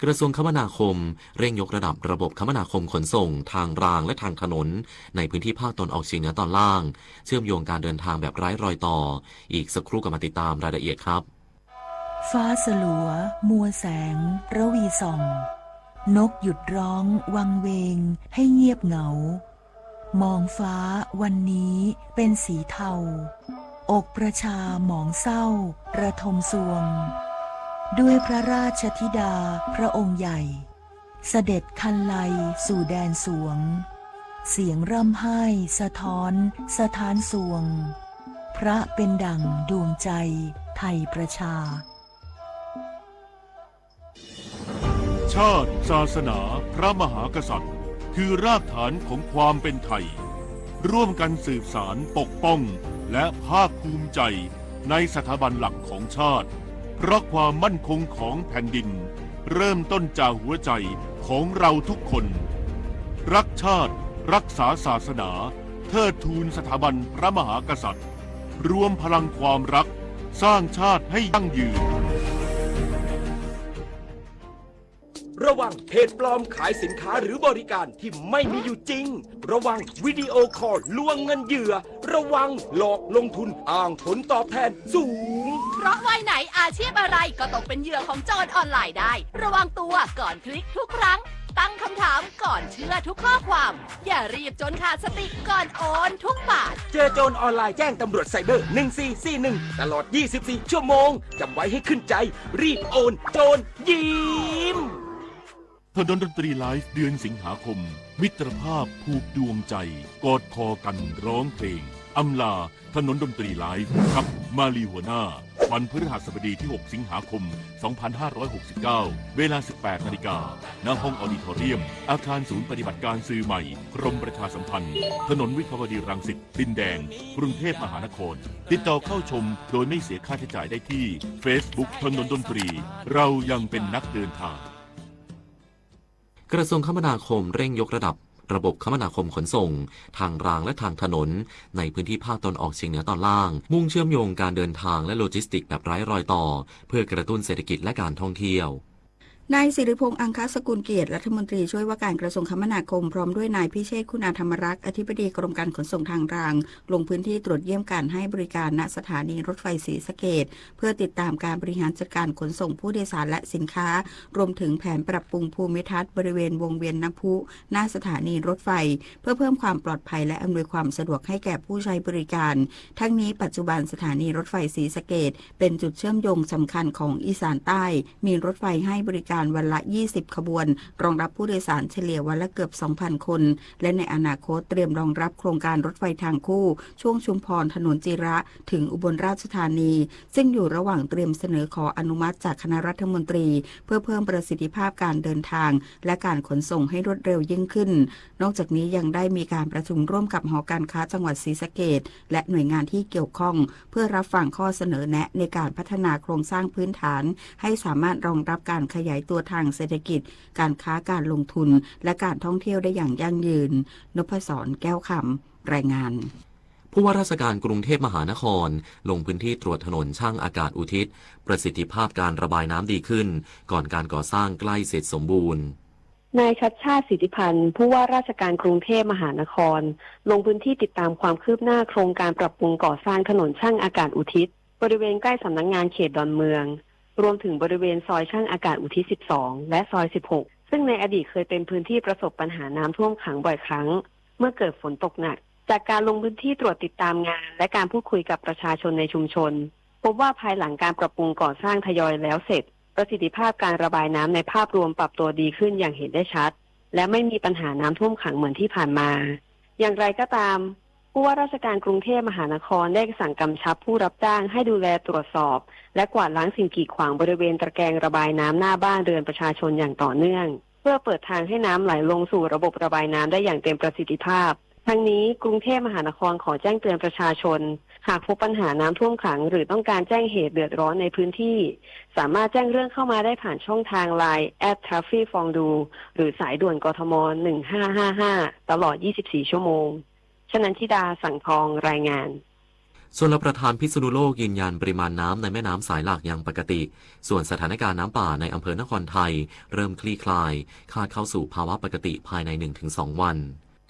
กระทรวงคมนาคม เร่งยกระดับระบบคมนาคมขนส่งทางรางและทางถนน ในพื้นที่ภาคตะวันออกเฉียงเหนือตอนล่าง เชื่อมโยงการเดินทางแบบไร้รอยต่อ อีกสักครู่กลับมาติดตามรายละเอียดครับ ฟ้าสลัว มัวแสง ระวีส่อง นกหยุดร้อง วังเวง ให้เงียบเหงา มองฟ้าวันนี้เป็นสีเทา อกประชาหมองเศร้า ระทมซวง ด้วยพระราชธิดาพระองค์ใหญ่ เสด็จคันไลสู่แดนสวง เสียงร่ำไห้สะท้อนสถานซวง พระเป็นดั่งดวงใจไทยประชา ชาติ ศาสนา พระมหากษัตริย์ คือรากฐานของความเป็นไทย ร่วมกันสืบสานปกป้อง และภาคภูมิใจในสถาบันหลักของชาติ เพราะความมั่นคงของแผ่นดิน เริ่มต้นจากหัวใจของเราทุกคน รักชาติ รักษาศาสนา เทิดทูนสถาบันพระมหากษัตริย์ รวมพลังความรัก สร้างชาติให้ยั่งยืน ระวังเพจปลอมขายสินค้าหรือบริการที่ไม่มีอยู่จริง ระวังวิดีโอคอลลวงเงินเหยื่อ ระวังหลอกลงทุนอ้างผลตอบแทนสูง เพราะวัยไหนอาชีพอะไรก็ตกเป็นเหยื่อของโจรออนไลน์ได้ ระวังตัวก่อนคลิกทุกครั้ง ตั้งคำถามก่อนเชื่อทุกข้อความ อย่ารีบจนขาดสติก่อนโอนทุกบาท เจอโจรออนไลน์แจ้งตำรวจไซเบอร์ หนึ่งสี่สี่หนึ่ง ตลอด ยี่สิบสี่ ชั่วโมง จำไว้ให้ขึ้นใจ รีบโอน โจรยิ้ม ถนนดนตรีไลฟ์เดือนสิงหาคม มิตรภาพผูกดวงใจ กอดคอกันร้องเพลง อำลาถนนดนตรีไลฟ์ กับมาลีหัวหน้า วันพฤหัสบดีที่ หก สิงหาคม สองพันห้าร้อยหกสิบเก้า เวลา สิบแปดนาฬิกา ณ ห้องออดิทอเรียม อาคารศูนย์ปฏิบัติการสื่อใหม่ กรมประชาสัมพันธ์ ถนนวิภาวดีรังสิต ดินแดง กรุงเทพมหานคร ติดต่อเข้าชมโดยไม่เสียค่าใช้จ่ายได้ที่ เฟซบุ๊ก ถนนดนตรี เรายังเป็นนักเดินทาง กระทรวงคมนาคมเร่งยกระดับระบบคมนาคมขนส่ง ทางรางและทางถนน ในพื้นที่ภาคตะวันออกเฉียงเหนือตอนล่าง มุ่งเชื่อมโยงการเดินทางและโลจิสติกส์แบบไร้รอยต่อ เพื่อกระตุ้นเศรษฐกิจและการท่องเที่ยว นายสิริพงษ์ อังคสกุลเกียรติ รัฐมนตรีช่วยว่าการกระทรวงคมนาคม พร้อมด้วยนายพิเชษฐ์ คุณาธรรมรักษ์ อธิบดีกรมการขนส่งทางราง ลงพื้นที่ตรวจเยี่ยมการให้บริการ ณ สถานีรถไฟศรีสะเกษ เพื่อติดตามการบริหารจัดการขนส่งผู้โดยสารและสินค้า รวมถึงแผนปรับปรุงภูมิทัศน์บริเวณวงเวียนน้ำพุ หน้าสถานีรถไฟ เพื่อเพิ่มความปลอดภัยและอำนวยความสะดวกให้แก่ผู้ใช้บริการ ทั้งนี้ปัจจุบันสถานีรถไฟศรีสะเกษ เป็นจุดเชื่อมโยงสำคัญของอีสานใต้ มีรถไฟให้บริการวันละ ยี่สิบ ขบวน รองรับผู้โดยสารเฉลี่ยวันละเกือบ สองพัน คน และในอนาคตเตรียมรองรับโครงการรถไฟทางคู่ ช่วงชุมพร ถนนจิระ ถึงอุบลราชธานี ซึ่งอยู่ระหว่างเตรียมเสนอขออนุมัติจากคณะรัฐมนตรี เพื่อเพิ่มประสิทธิภาพการเดินทาง และการขนส่งให้รวดเร็วยิ่งขึ้น นอกจากนี้ยังได้มีการประชุมร่วมกับหอการค้าจังหวัดศรีสะเกษ และหน่วยงานที่เกี่ยวข้อง เพื่อรับฟังข้อเสนอแนะในการพัฒนาโครงสร้างพื้นฐาน ให้สามารถรองรับการขยายตัวทางเศรษฐกิจ การค้า การลงทุน และการท่องเที่ยวได้อย่างยั่งยืน นพศร แก้วคำ รายงาน ผู้ว่าราชการกรุงเทพมหานคร ลงพื้นที่ตรวจถนนช่างอากาศอุทิศ ประสิทธิภาพการระบายน้ำดีขึ้น ก่อนการก่อสร้างใกล้เสร็จสมบูรณ์ นายชัชชาติ สิทธิพันธ์ ผู้ว่าราชการกรุงเทพมหานคร ลงพื้นที่ติดตามความคืบหน้าโครงการปรับปรุงก่อสร้างถนนช่างอากาศอุทิศ บริเวณใกล้สำนักงานเขตดอนเมือง รวมถึงบริเวณซอยช่างอากาศอุทิศ สิบสอง และซอย สิบหก ซึ่งในอดีตเคยเป็นพื้นที่ประสบปัญหาน้ำท่วมขังบ่อยครั้ง เมื่อเกิดฝนตกหนัก จากการลงพื้นที่ตรวจติดตามงาน และการพูดคุยกับประชาชนในชุมชน พบว่าภายหลังการปรับปรุงก่อสร้างทยอยแล้วเสร็จ ประสิทธิภาพการระบายน้ำในภาพรวมปรับตัวดีขึ้นอย่างเห็นได้ชัด และไม่มีปัญหาน้ำท่วมขังเหมือนที่ผ่านมา อย่างไรก็ตาม ผู้ว่าราชการกรุงเทพมหานครได้สั่งกำชับผู้รับจ้างให้ดูแลตรวจสอบ และกวาดล้างสิ่งกีดขวางบริเวณตะแกรงระบายน้ำหน้าบ้านเรือนประชาชนอย่างต่อเนื่อง เพื่อเปิดทางให้น้ำไหลลงสู่ระบบระบายน้ำได้อย่างเต็มประสิทธิภาพ ทั้งนี้กรุงเทพมหานครขอแจ้งเตือนประชาชน หากพบปัญหาน้ำท่วมขัง หรือต้องการแจ้งเหตุเดือดร้อนในพื้นที่ สามารถแจ้งเรื่องเข้ามาได้ผ่านช่องทางไลน์ แอท แทร็ฟฟิก ฟองดู หรือสายด่วน กทม หนึ่งห้าห้าห้า ตลอด ยี่สิบสี่ ชั่วโมง ชนันทิดา สังทอง รายงาน ชลประทานพิษณุโลกยืนยันปริมาณน้ำในแม่น้ำสายหลักยังปกติ ส่วนสถานการณ์น้ำป่าในอำเภอนครไทยเริ่มคลี่คลาย คาดเข้าสู่ภาวะปกติภายใน หนึ่งถึงสอง วัน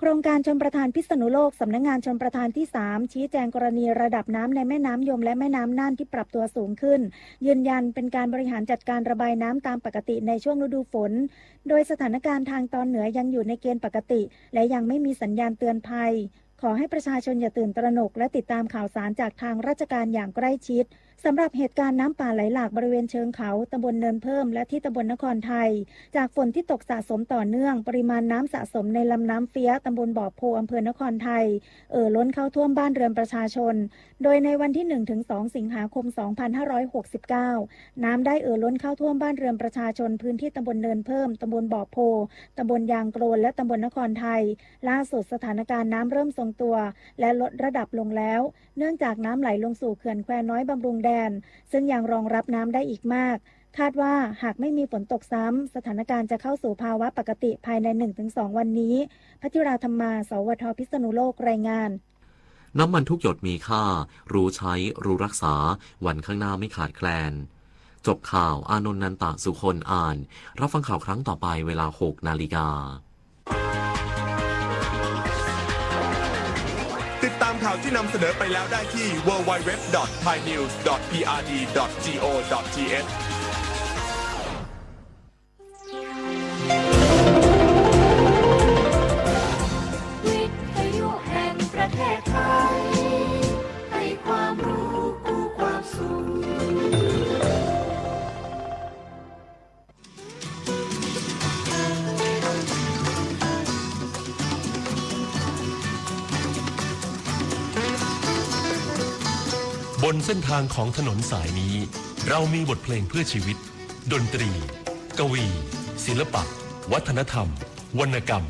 โครงการชลประทานพิษณุโลก สำนักงานชลประทานที่ สาม ชี้แจงกรณีระดับน้ำในแม่น้ำยมและแม่น้ำน่านที่ปรับตัวสูงขึ้น ยืนยันเป็นการบริหารจัดการระบายน้ำตามปกติในช่วงฤดูฝน โดยสถานการณ์ทางตอนเหนือยังอยู่ในเกณฑ์ปกติ และยังไม่มีสัญญาณเตือนภัย ขอให้ประชาชนอย่าตื่นตระหนก และติดตามข่าวสารจากทางราชการอย่างใกล้ชิด สำหรับเหตุการณ์น้ำป่าไหลหลากบริเวณเชิงเขา ตำบลเนินเพิ่ม และที่ตำบลนครไทย จากฝนที่ตกสะสมต่อเนื่อง ปริมาณน้ำสะสมในลำน้ำเฟี้ย ตำบลบ่อโพ อำเภอนครไทย เอ่อล้นเข้าท่วมบ้านเรือนประชาชน โดยในวันที่ หนึ่งถึงสอง สิงหาคม สองพันห้าร้อยหกสิบเก้า น้ำได้เอ่อล้นเข้าท่วมบ้านเรือนประชาชนพื้นที่ตำบลเนินเพิ่ม ตำบลบ่อโพ ตำบลยางโกลน และตำบลนครไทย ล่าสุดสถานการณ์น้ำเริ่มทรงตัว และลดระดับลงแล้ว เนื่องจากน้ำไหลลงสู่เขื่อนแควน้อยบำรุงแดน ซึ่งยังรองรับน้ำได้อีกมาก คาดว่าหากไม่มีฝนตกซ้ำ สถานการณ์จะเข้าสู่ภาวะปกติภายใน หนึ่งถึงสอง วันนี้ พัชราธรรมา สวท พิษณุโลก รายงาน น้ำมันทุกหยดมีค่า รู้ใช้ รู้รักษา วันข้างหน้าไม่ขาดแคลน จบข่าว อานนท์ นันตะสุคนอ่าน รับฟังข่าวครั้งต่อไปเวลาหกนาฬิกา ติดตามข่าวที่นำเสนอไปแล้วได้ที่ ดับเบิลยู ดับเบิลยู ดับเบิลยู ดอท ไทย นิวส์ ดอท พี อาร์ ดี ดอท จี โอ ดอท ที เอช วิทยุแห่งประเทศไทย ให้ความรู้คู่ความสุข บนเส้นทางของถนนสายนี้ เรามีบทเพลงเพื่อชีวิต ดนตรี กวี ศิลปะ วัฒนธรรม วรรณกรรม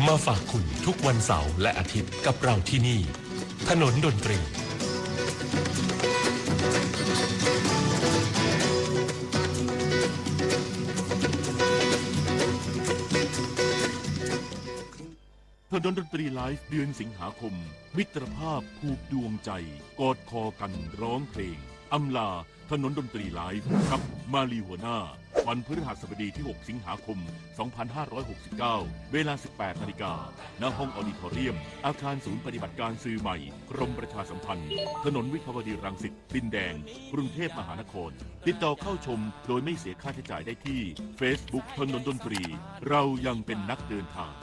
มาฝากคุณทุกวันเสาร์และอาทิตย์กับเราที่นี่ ถนนดนตรี ถนนดนตรีไลฟ์ เดือนสิงหาคม มิตรภาพผูกดวงใจ กอดคอกันร้องเพลง อำลา ถนนดนตรีไลฟ์ กับมาลีหัวหน้า วันพฤหัสบดีที่หกสิงหาคมสองพันห้าร้อยหกสิบเก้า เวลาสิบแปดนาฬิกา ณ ห้องออดิทอเรียม อาคารศูนย์ปฏิบัติการสื่อใหม่ กรมประชาสัมพันธ์ ถนนวิภาวดีรังสิต ดินแดง กรุงเทพมหานคร ติดต่อเข้าชมโดยไม่เสียค่าใช้จ่ายได้ที่เฟซบุ๊ก ถนนดนตรี เรายังเป็นนักเดินทาง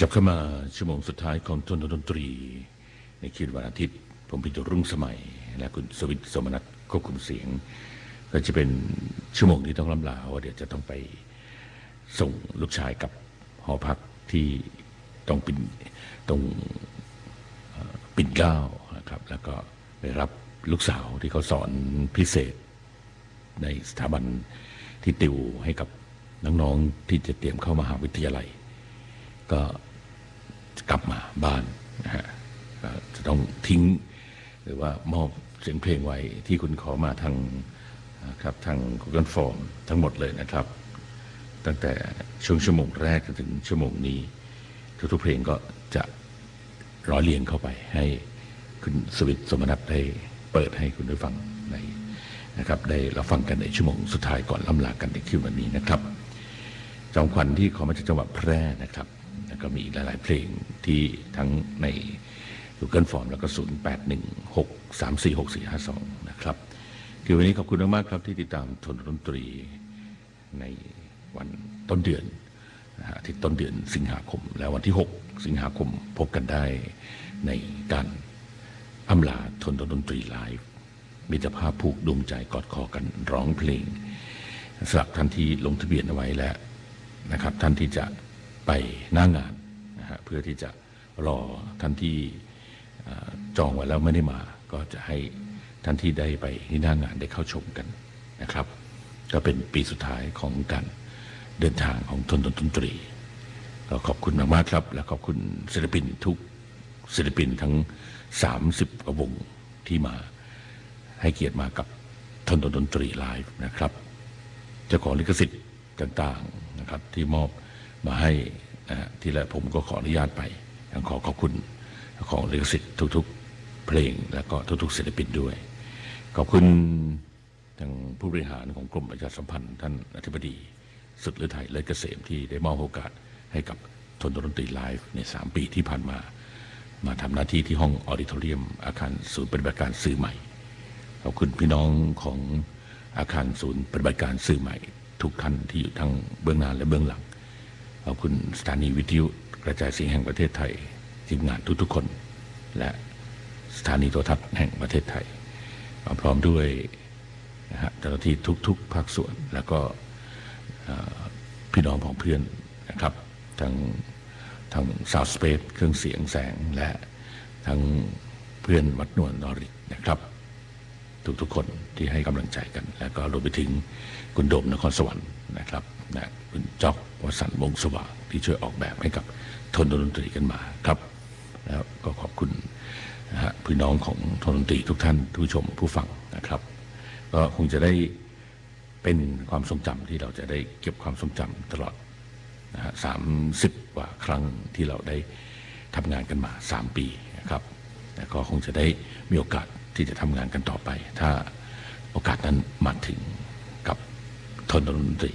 กลับเข้ามาชั่วโมงสุดท้ายของทนดนตรีในคืนวันอาทิตย์ ผมปิตุรุ่งสมัย และคุณสวิทย์ สมนัส ควบคุมเสียง ก็จะเป็นชั่วโมงที่ต้องร่ำลา เพราะว่าเดี๋ยวจะต้องไปส่งลูกชายกลับหอพักที่ตรงปิ่น ตรง เอ่อ ปิ่นเกล้านะครับ แล้วก็ไปรับลูกสาวที่เขาสอนพิเศษ ในสถาบันที่ติวให้กับน้องๆที่จะเตรียมเข้ามหาวิทยาลัย ก็กลับมาบ้านนะฮะ ก็จะต้องทิ้ง หรือว่ามอบเสียงเพลงไว้ที่คุณขอมาทาง นะครับ ทาง Google Form ทั้งหมดเลยนะครับ ตั้งแต่ช่วงชั่วโมงแรกจนถึงชั่วโมงนี้ ทุกๆเพลงก็จะ ร้อยเรียงเข้าไปให้คุณสวิทย์ สมนัส ได้เปิดให้คุณผู้ฟังใน นะครับ ได้รับฟังกันในชั่วโมงสุดท้ายก่อนร่ำลากันในคืนวันนี้นะครับ จอมขวัญที่ขอมาจากจังหวัดแพร่นะครับ แล้วก็มีอีกหลายๆเพลงที่ทั้งใน Google Form แล้วก็ ศูนย์แปดหนึ่งหกสามสี่หกสี่ห้าสอง นะครับ คือวันนี้ขอบคุณมากๆครับที่ติดตามทนดนตรี ในวันต้นเดือนนะฮะ อาทิตย์ต้นเดือนสิงหาคม และวันที่หกสิงหาคมพบกันได้ในการอำลาทนดนตรีไลฟ์ มิตรภาพผูกดวงใจกอดคอกันร้องเพลง สำหรับท่านที่ลงทะเบียนเอาไว้แล้วนะครับ ท่านที่จะไปหน้างานนะฮะ เพื่อที่จะ รอท่านที่ เอ่อ จองไว้แล้วไม่ได้มา ก็จะให้ท่านที่ได้ไปที่หน้างานได้เข้าชมกันนะครับ ก็เป็นปีสุดท้ายของการเดินทางของทนดนตรี ก็ขอบคุณมากๆครับ และขอบคุณศิลปินทุกศิลปินทั้งสามสิบกว่าวงที่มาให้เกียรติมากับทนดนตรีไลฟ์นะครับ เจ้าของลิขสิทธิ์ ต่างๆนะครับ ที่มอบมาให้นะฮะ ที่และผมก็ขออนุญาตไป ยังขอขอบคุณเจ้าของลิขสิทธิ์ทุกๆเพลง แล้วก็ทุกๆศิลปินด้วย ขอบคุณทางผู้บริหารของกรมประชาสัมพันธ์ ท่านอธิบดีสุดฤทัย เลิศเกษม ที่ได้มอบโอกาสให้กับทนดนตรีไลฟ์ในสามปีที่ผ่านมา มาทำหน้าที่ที่ห้องออดิโทเรียม อาคารศูนย์ปฏิบัติการสื่อใหม่ ขอบคุณพี่น้องของอาคารศูนย์ปฏิบัติการสื่อใหม่ทุกท่านที่อยู่ทั้งเบื้องหน้าและเบื้องหลัง ขอบคุณสถานีวิทยุกระจายเสียงแห่งประเทศไทย ทีมงานทุกๆคน และสถานีโทรทัศน์แห่งประเทศไทย พร้อมด้วยนะฮะ เจ้าหน้าที่ทุกๆภาคส่วน แล้วก็ เอ่อ พี่น้องพ้องเพื่อนนะครับ ทั้ง ทั้ง Sound Space เครื่องเสียงแสง และทั้งเพื่อนวัดนวลนอริกนะครับ ทุกๆคนที่ให้กำลังใจกัน แล้วก็รวมไปถึงคุณโดมนครสวรรค์นะครับ และคุณจ๊อกวสันต์วงศ์สว่างที่ช่วยออกแบบให้กับทนดนตรีกันมาครับ แล้วก็ขอบคุณนะฮะ พี่น้องของทนดนตรีทุกท่าน ผู้ชมผู้ฟังนะครับ ก็คงจะได้ เป็นความทรงจำที่เราจะได้เก็บความทรงจำตลอดนะฮะ สามสิบกว่าครั้งที่เราได้ทำงานกันมาสามปีนะครับ แล้วก็คงจะได้มีโอกาสที่จะทำงานกันต่อไป ถ้าโอกาสนั้นมาถึงกับทนดนตรี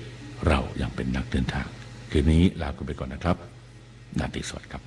เรายังเป็นนักเดินทาง คืนนี้ลาคุณไปก่อนนะครับ ราตรีสวัสดิ์ครับ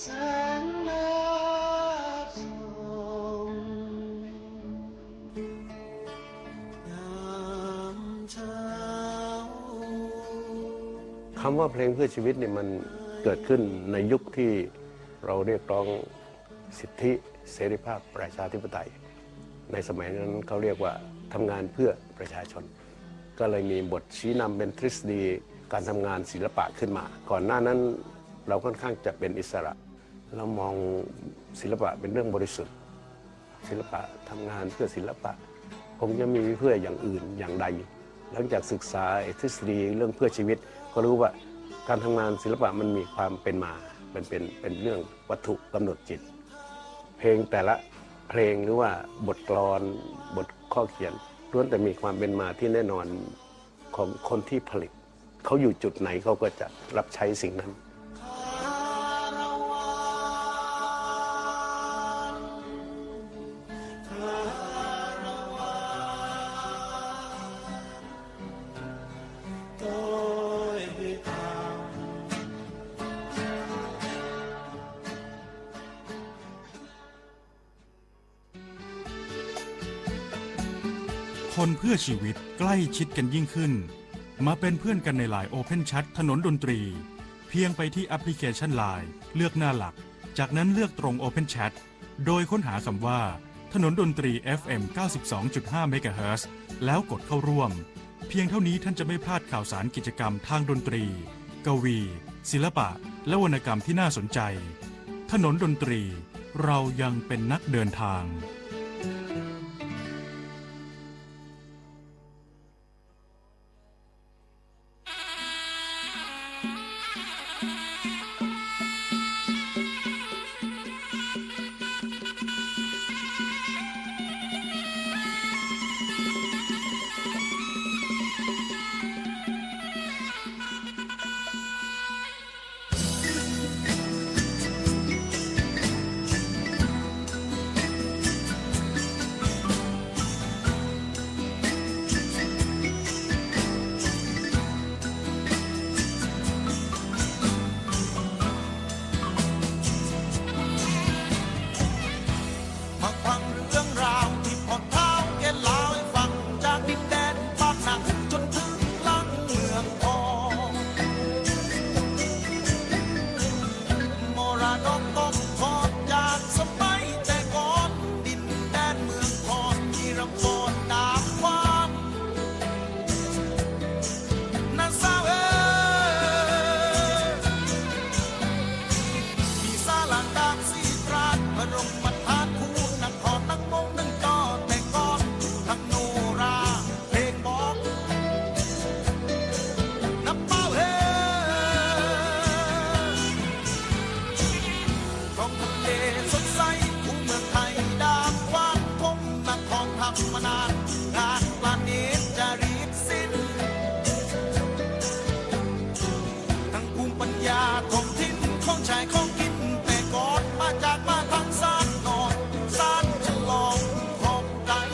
แสงแดดส่อง ยามเช้า คำว่าเพลงเพื่อชีวิตเนี่ยมันเกิดขึ้นในยุคที่เราเรียกร้องสิทธิเสรีภาพประชาธิปไตย ในสมัยนั้นเขาเรียกว่าทำงานเพื่อประชาชน ก็เลยมีบทชี้นำเป็นทฤษฎีการทำงานศิลปะขึ้นมา ก่อนหน้านั้นเราค่อนข้างจะเป็นอิสระ เรามองศิลปะเป็นเรื่องบริสุทธิ์ ศิลปะทำงานเพื่อศิลปะ คงจะมีเพื่ออย่างอื่นอย่างใด หลังจากศึกษาไอ้ทฤษฎีเรื่องเพื่อชีวิต ก็รู้ว่าการทำงานศิลปะมันมีความเป็นมา มันเป็น เป็นเรื่องวัตถุกำหนดจิต เพลงแต่ละเพลงหรือว่าบทกลอน บทข้อเขียน ล้วนแต่มีความเป็นมาที่แน่นอนของคนที่ผลิต เขาอยู่จุดไหนเขาก็จะรับใช้สิ่งนั้น คนเพื่อชีวิตใกล้ชิดกันยิ่งขึ้น มาเป็นเพื่อนกันในไลน์ Open Chat ถนนดนตรี เพียงไปที่แอปพลิเคชันไลน์ เลือกหน้าหลัก จากนั้นเลือกตรง Open Chat โดยค้นหาคำว่า ถนนดนตรี เอฟเอ็ม เก้าสิบสองจุดห้า เมกะเฮิรตซ์ แล้วกดเข้าร่วม เพียงเท่านี้ท่านจะไม่พลาดข่าวสารกิจกรรมทางดนตรี กวี ศิลปะ และวรรณกรรมที่น่าสนใจ ถนนดนตรี เรายังเป็นนักเดินทาง มาฟังเรื่องราวตี้พ่อเฒ่าแกเล่าหื้อฟัง จากดินแดนปากหนังจ๋นเถิงหลังเมืองทอง มรดกตกทอดจากสมัยแต่ก่อน ดินแดนเมืองทอง มีลำธารน้ำขวัญ น้าสาวเอ๋ย มีศาลาตากศรีตราด พระบรมธาตุ คูนคร หนังม้งหนังจอแต่ก่อน ทั้งโนรา เพลงบอก น้าสาวเอ๋ย ท้องทะเลสดใส คูเมืองไทยด่างขวัญ ทุ่งนาทองทำมานาน งานประณีตจารีตศิลป์ ทั้งภูมิปัญญาท้องถิ่น ของใช้ของกิ๋นแต่ก่อน มาจากมาทางสานนอก สานฉลองของไทย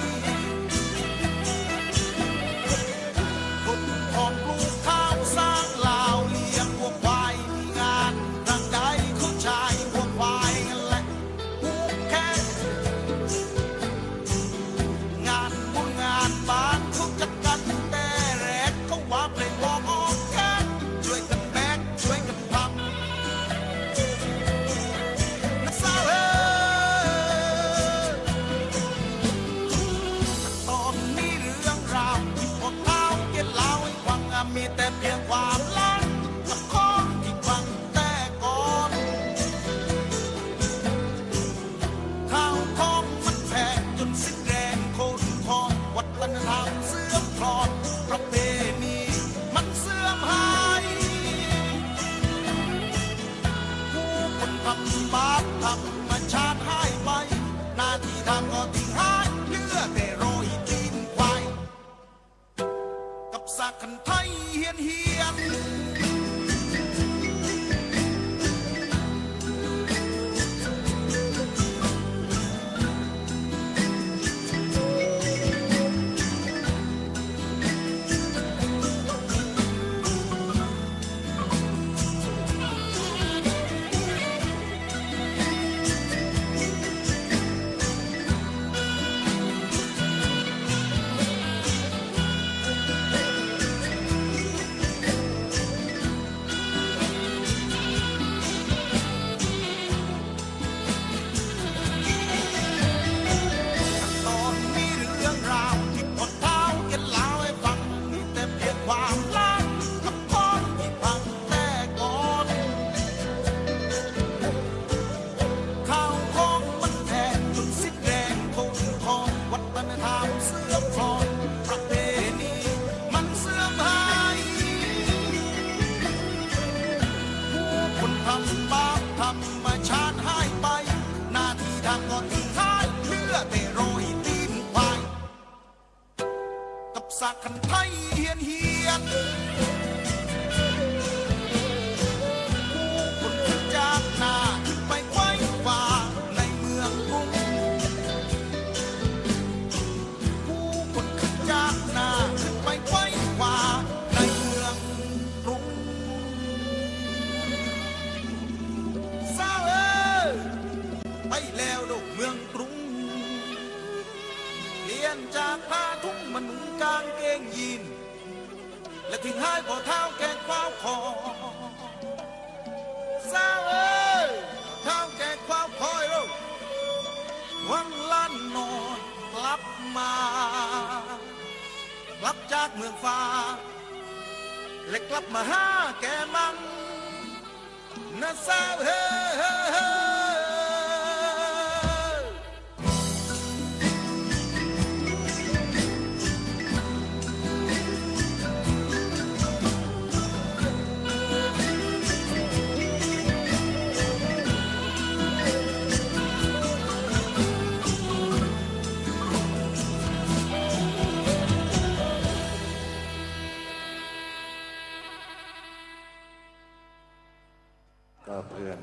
คนทองปลูกข้าวสร้างลาว เลี้ยงวัวควาย มีงานครั้งใดเขาใช้วัวควายนั่นแหละ ผูกแขน งานบุญงานบ้านเขาจัดกั๋นแต่แรก เขาว่าเพลงบอกออกแขน ช่วยกั๋นแบก ช่วยกั๋นทำ คันไทเฮียนเฮียน ผู้คนขึ้นจากนาขึ้นไปไขว่คว้าในเมืองกรุง ผู้คนขึ้นจากนาขึ้นไปไขว่คว้าในเมืองกรุง สาวเอ้ย ไปแล้วดอกเมืองกรุง เปลี่ยนจากผ้าถุงมานุ่งก๋างเกงยีน และทิ้งหายผ่อเท้าแก่ขวาวคอ สาวเอ้ย เท้าแก่ขวาวคอยลูก หวังหลานน้อยกลับมา กลับจากเมืองฟ้า และกลับมาหาแก่มั่ง นะสาวเฮ้ย ก็เพื่อน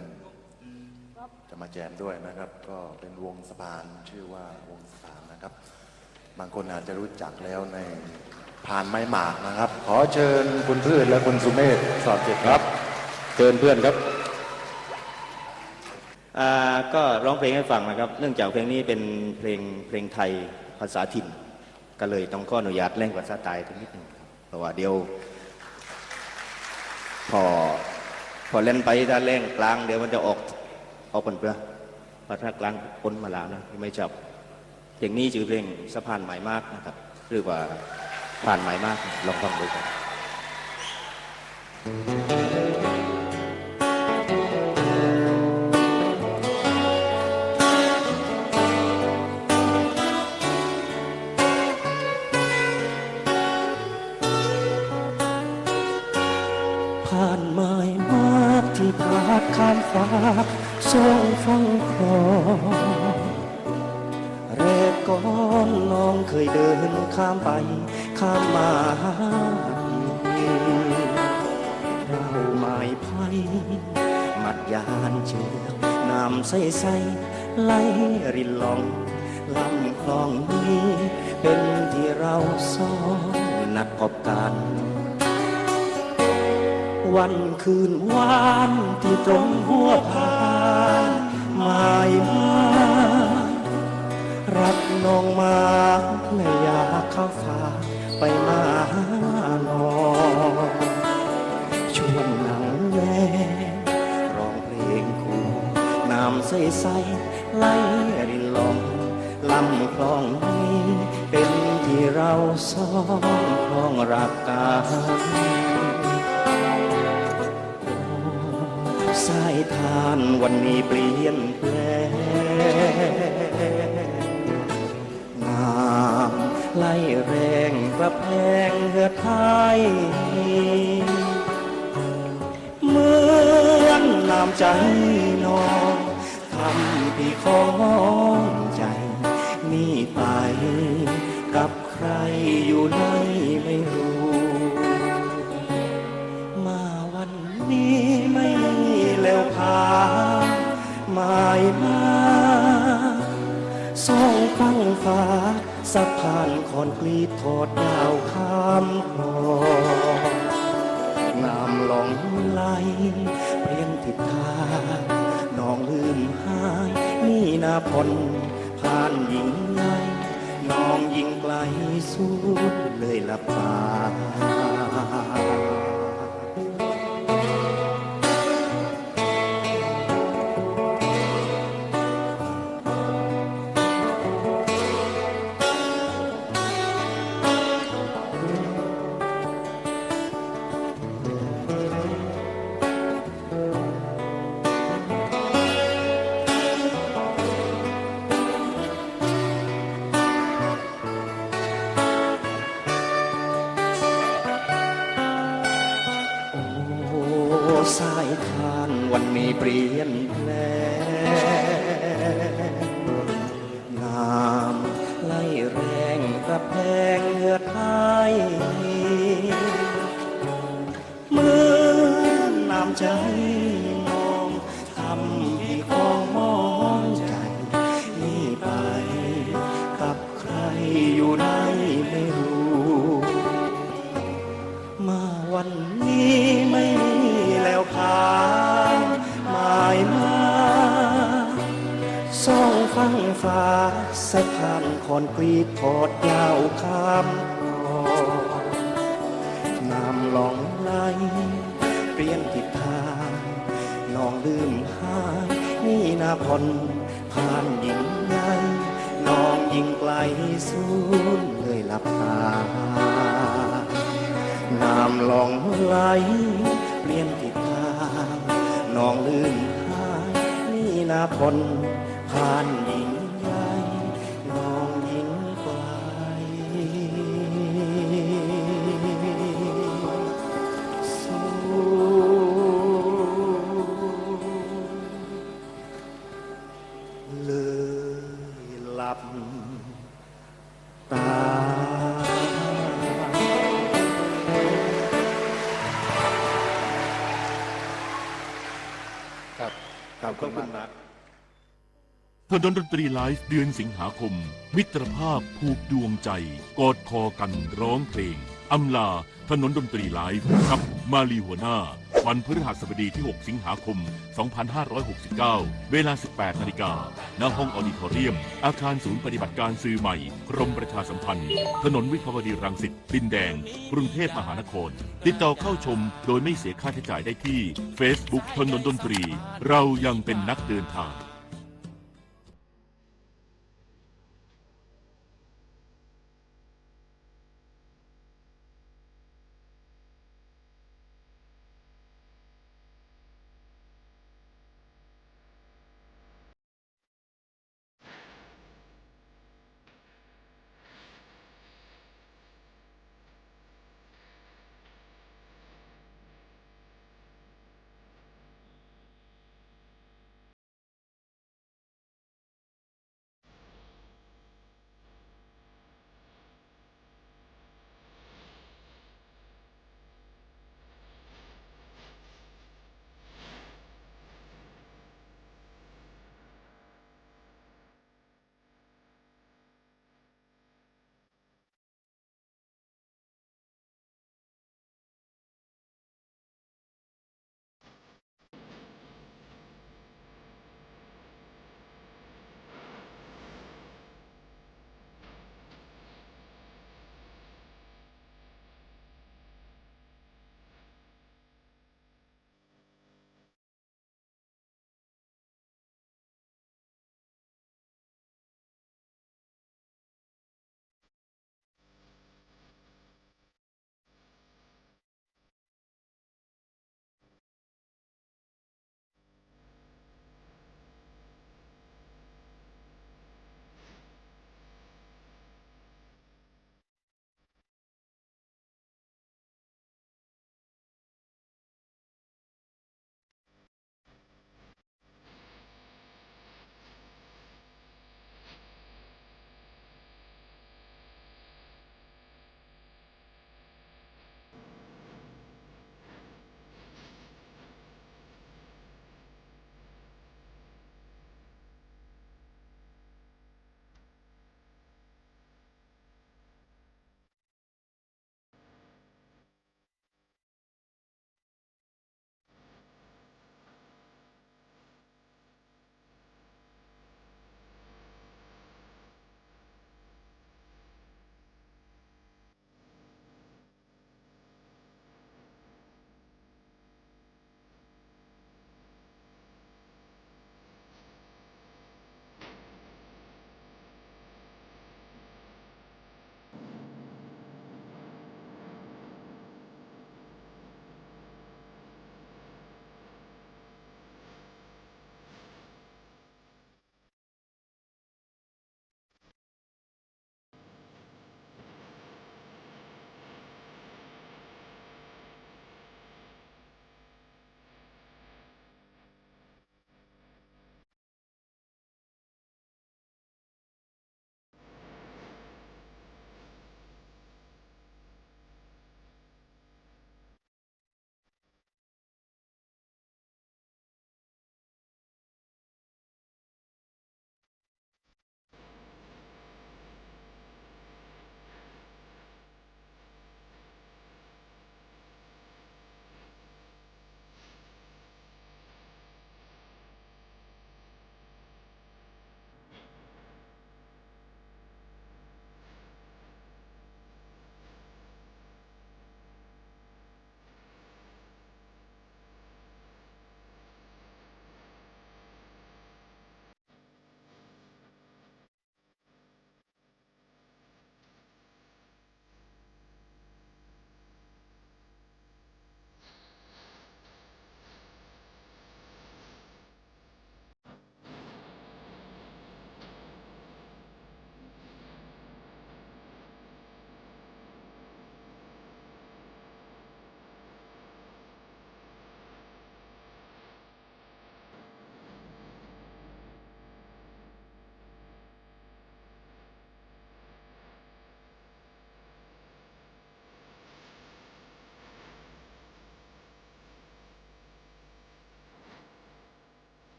จะมาแจมด้วยนะครับ ก็เป็นวงสะพาน ชื่อว่าวงสะพานนะครับ บางคนอาจจะรู้จักแล้วในพานไม้หมากนะครับ ขอเชิญคุณพืชและคุณสุเมธ สอดเจ็ดครับ เชิญเพื่อนครับ อ่า ก็ร้องเพลงให้ฟังนะครับ เนื่องจากเพลงนี้เป็นเพลง เพลงไทยภาษาถิ่น ก็เลยต้องขออนุญาตแล่งภาษาใต้สักนิดหนึ่งครับ เพราะว่าเดี๋ยว ผ่อ ผ่อแล่นไปถ้าแล่งกลางเดี๋ยวมันจะออก ออกเปื้อนๆ ภาษากลางปนมาลาวนะ ไม่ชอบ เพลงนี้จื้อเพลงสะพานไม้หมากนะครับ หรือว่าพานไม้หมาก ลองฟังดูครับ พานไม้หมากตี้พาดข้ามฟากสองฝั่งคลอง แรกก่อนน้องเคยเดินข้ามไปข้ามมา เผาไม้ไผ่ มัดยานเจือก น้ำใสๆ ไหลรินหล่อง ลำคลองนี้ เป๋นตี้เฮาสองนัดพบกั๋น วันคืนวานตี้ตรงหัวพานไม้หมาก ฮักน้องมากและอยากเข้าฝากไปมาหาน้อง ชวนนั่งแลร้องเพลงคู่ น้ำใสๆ ไหลรินหล่อง ลำคลองนี้ เป๋นตี้เฮาสองคลองฮักกั๋น สายทานวันนี้เปลี่ยนแปลง น้ำไหลแรงกระแพงเฮือดหาย เหมือนน้ำใจ๋น้อง ทำปี้ของใจ๋ หนีไปกับใผอยู่ไหนไม่ฮู้ มาวันนี้ไม่แล้วพานไม้หมาก สองฝั่งฟาก สะพานคอนกรีตทอดยาวข้ามคลอง น้ำหล่องไหลเปลี่ยนทิศทาง น้องลืมหาย นี่นาผ่อน พานยิ่งใหญ่ น้องยิ่งไกลสุดเลยละปา โอ้ สายทานวันนี้เปลี่ยนแปลง น้ำไหลแรงก แพงเหือดหาย เหมือนน้ำใจ๋น้อง ทำพี่ของหมองใจ๋ หนีไปกับใผอยู่ไหนไม่ฮู้ มาวันนี้ไม่มีแล้วข้างหมายมา ส่องฟั่งฟ้าสะพานคอนกรีตทอดยาวข้ามคลอง น้ำหลองไหลเปลี่ยนทิศทาง น้องลืมหาย นี่นาผ่อน ผ่านยิ่งใหญ่ น้องยิ่งไกลสูนเลยหลับตา น้ำหลองไหลเปลี่ยนทิศทาง น้องลืมหาย นี่นาผ่อน ผ่านยิ่งใหญ่ น้องยิ่งไกลสูน เลยหลับต๋า ครับ ขอบคุณมาก ถนนดนตรีไลฟ์เดือนสิงหาคม มิตรภาพผูกดวงใจ กอดคอกันร้องเพลง อำลา ถนนดนตรีไลฟ์ กับมาลีหัวหน้า วันพฤหัสบดีที่ หก สิงหาคม สองพันห้าร้อยหกสิบเก้า เวลา สิบแปด นาฬิกา ณ ห้องออดิทอเรียม อาคารศูนย์ปฏิบัติการสื่อใหม่ กรมประชาสัมพันธ์ ถนนวิภาวดีรังสิต ดินแดง กรุงเทพมหานคร ติดต่อเข้าชมโดยไม่เสียค่าใช้จ่ายได้ที่เฟซบุ๊ก ถนนดนตรี เรายังเป็นนักเดินทาง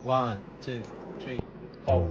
One, two, three, four.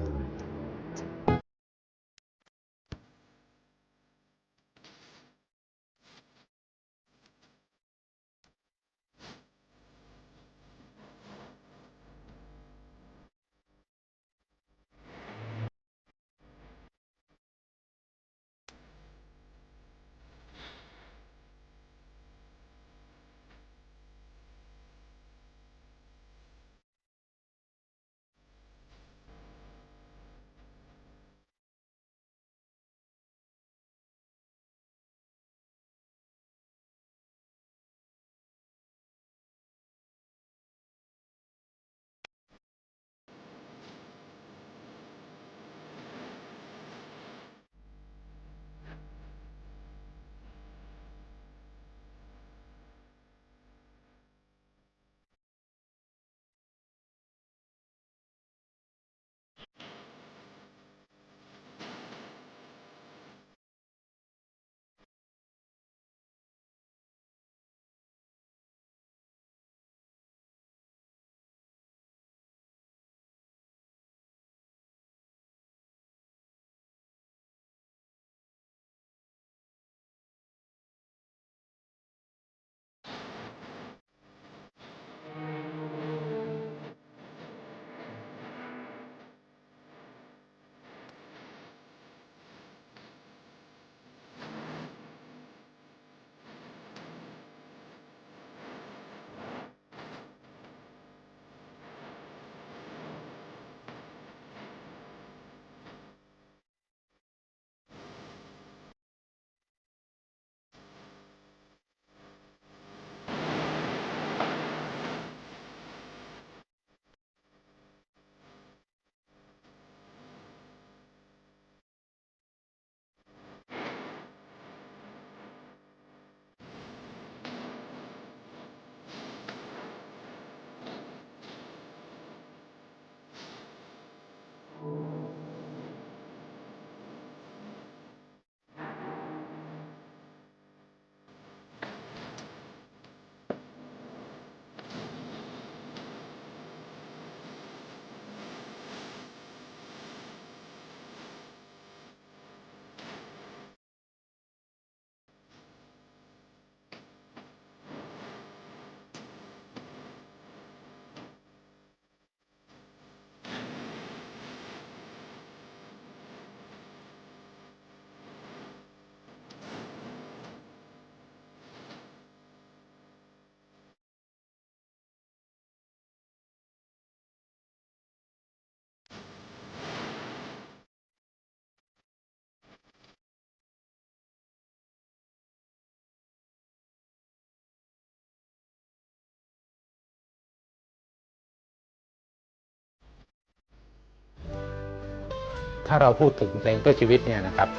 ถ้าเราพูดถึงเพลงเพื่อชีวิตเนี่ยนะครับ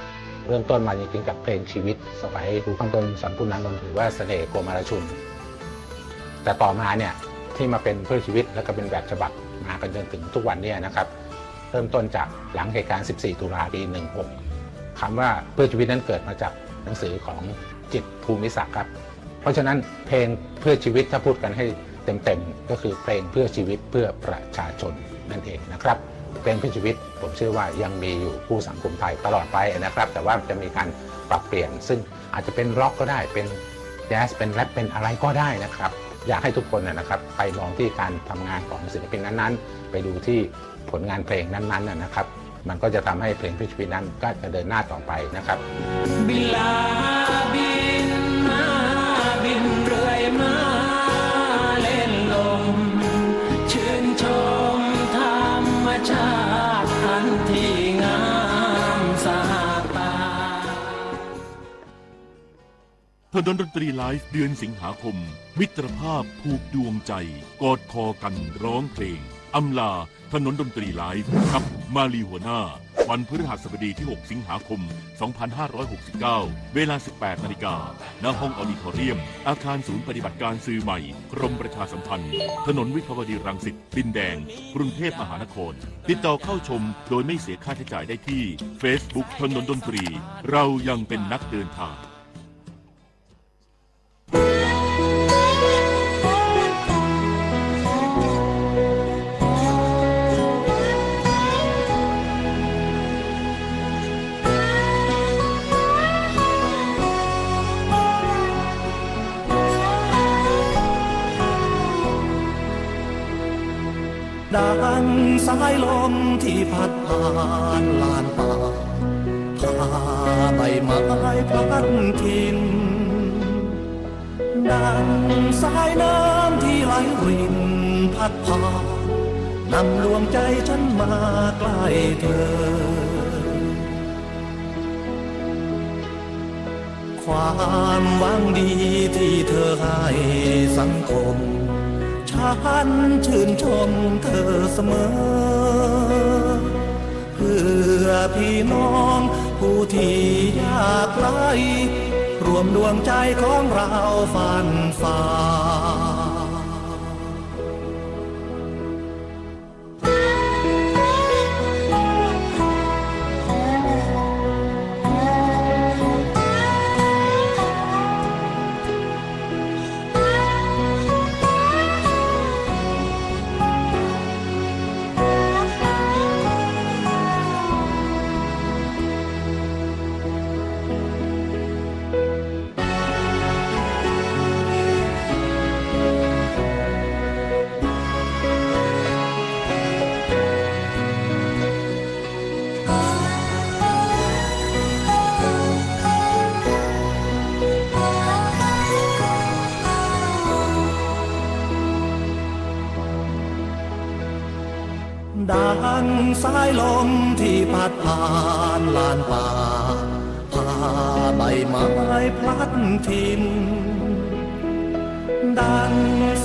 เริ่มต้นมาจริงๆ กับเพลงชีวิต สมัยครูข้างต้นสอนปุณณานนท์ หรือว่าเสน่ห์โกมารชุน แต่ต่อมาเนี่ย ที่มาเป็นเพื่อชีวิต แล้วก็เป็นแบบฉบับมากันจนถึงทุกวันเนี่ยนะครับ เริ่มต้นจากหลังเหตุการณ์สิบสี่ตุลาปีหนึ่งหก คำว่าเพื่อชีวิตนั้นเกิดมาจากหนังสือของจิตร ภูมิศักดิ์ครับ เพราะฉะนั้นเพลงเพื่อชีวิตถ้าพูดกันให้เต็มๆ ก็คือเพลงเพื่อชีวิตเพื่อประชาชนนั่นเองนะครับ เพลงเพื่อชีวิตผมเชื่อว่ายังมีอยู่คู่สังคมไทยตลอดไปนะครับ แต่ว่าจะมีการปรับเปลี่ยน ซึ่งอาจจะเป็นร็อกก็ได้ เป็นแจ๊ส เป็นแร็ป เป็นอะไรก็ได้นะครับ อยากให้ทุกคนนะนะครับ ไปมองที่การทำงานของศิลปินนั้นๆ ไปดูที่ผลงานเพลงนั้นๆ นะนะครับ มันก็จะทำให้เพลงเพื่อชีวิตนั้นก็จะเดินหน้าต่อไปนะครับ บินลาบินมาบินเรื่อยมาเล่นลม ชื่นชมธรรมชาติอันที่งามสะอาดตา ถนนดนตรีไลฟ์ เดือนสิงหาคม มิตรภาพผูกดวงใจ กอดคอกันร้องเพลง อำลา ถนนดนตรีไลฟ์ กับมาลีหัวหน้า วันพฤหัสบดีที่หกสิงหาคมสองพันห้าร้อยหกสิบเก้า เวลาสิบแปดนาฬิกา ณ ห้องออดิทอเรียม อาคารศูนย์ปฏิบัติการสื่อใหม่ กรมประชาสัมพันธ์ ถนนวิภาวดีรังสิต ดินแดง กรุงเทพมหานคร ติดต่อเข้าชมโดยไม่เสียค่าใช้จ่ายได้ที่เฟซบุ๊ก ถนนดนตรี เรายังเป็นนักเดินทาง ถ ดังสายลมที่พัดผ่านลานป่า พาใบไม้พลัดถิ่น ดังสายน้ำที่ไหลรินพัดพา นำดวงใจฉันมาใกล้เธอ ความหวังดีที่เธอให้สังคม ฉันชื่นชมเธอเสมอ เพื่อพี่น้องผู้ที่ยากไร้ รวมดวงใจของเราฟันฝ่า ดังสายลมที่พัดผ่านลานป่า พาใบไม้พลัดถิ่น ดัง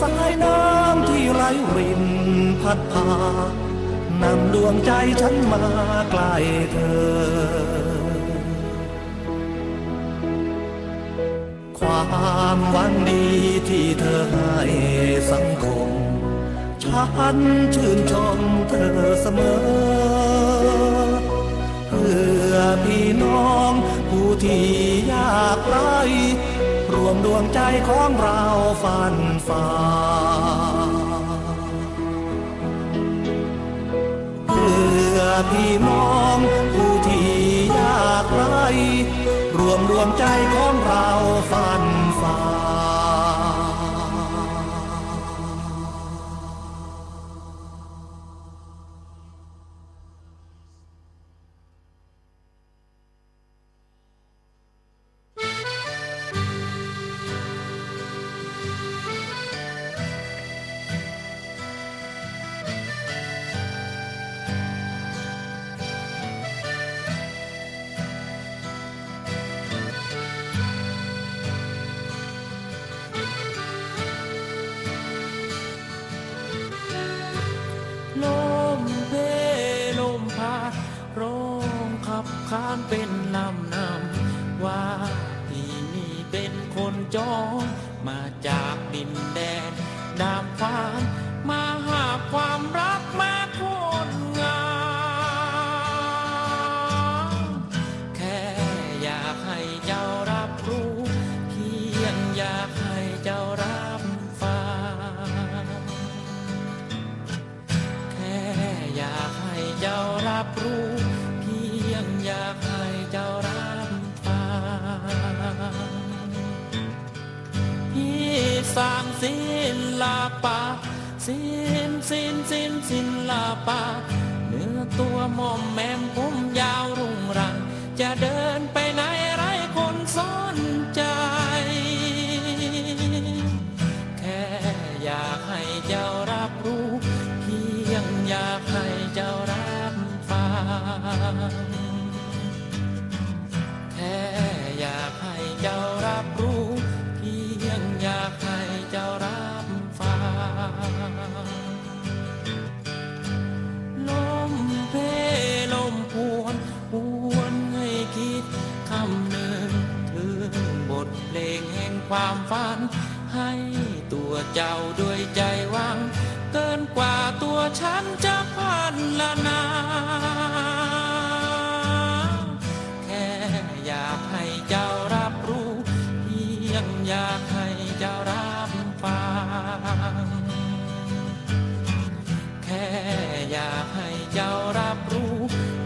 สายน้ำที่ไหลรินพัดพา นำดวงใจฉันมาใกล้เธอ ความหวังดีที่เธอให้สังคม ฉันชื่นชมเธอเสมอ เพื่อพี่น้องผู้ที่ยากไร้ รวมดวงใจของเราฟันฝ่า เพื่อพี่น้องผู้ที่ยากไร้ รวมดวงใจของเราฟันฝ่า ลมเพลลมพัด ร้องคับขานเป๋นลำนำ ว่าตี้นี่เป๋นคนจร มาจากดินแดนดาบขวาน มาหาความฮักแม่คนงาม แค่อยากหื้อเจ้าฮับฮู้ เพียงอยากหื้อเจ้าฮับฟัง แค่อยากหื้อเจ้าฮับฮู้ เพียงอยากหื้อเจ้าฮับฟัง พี่สร้างศิลปะ ศิลป์ ศิลป์ ศิลป์ ศิลปะ เนื้อตั๋วหม่อมแหม่มผมยาวรุงรัง จะเดินไปไหนไร้คนสนใจ แค่อยากหื้อเจ้าฮับฮู้ เพียงอยากหื้อเจ้าฮับฟัง แค่อยากหื้อเจ้าฮับฮู้ เพียงอยากหื้อเจ้าฮับฟัง ลมเพลลมพวน หวนหื้อคิดคำนึง เถิงบทเพลงแห่งความฝัน หื้อตั๋วเจ้าด้วยใจหวัง เกินกว่าตั๋วฉันจะพรรณนา แค่อยากหื้อเจ้าฮับฮู้ เพียงอยากหื้อเจ้าฮับฟัง แค่อยากหื้อเจ้าฮับฮู้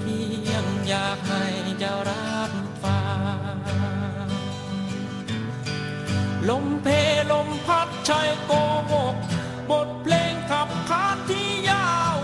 เพียงอยากหื้อเจ้าฮับฟัง ลมเพลลมพัดใช่โกหก บทเพลงคับขานตี้ยาว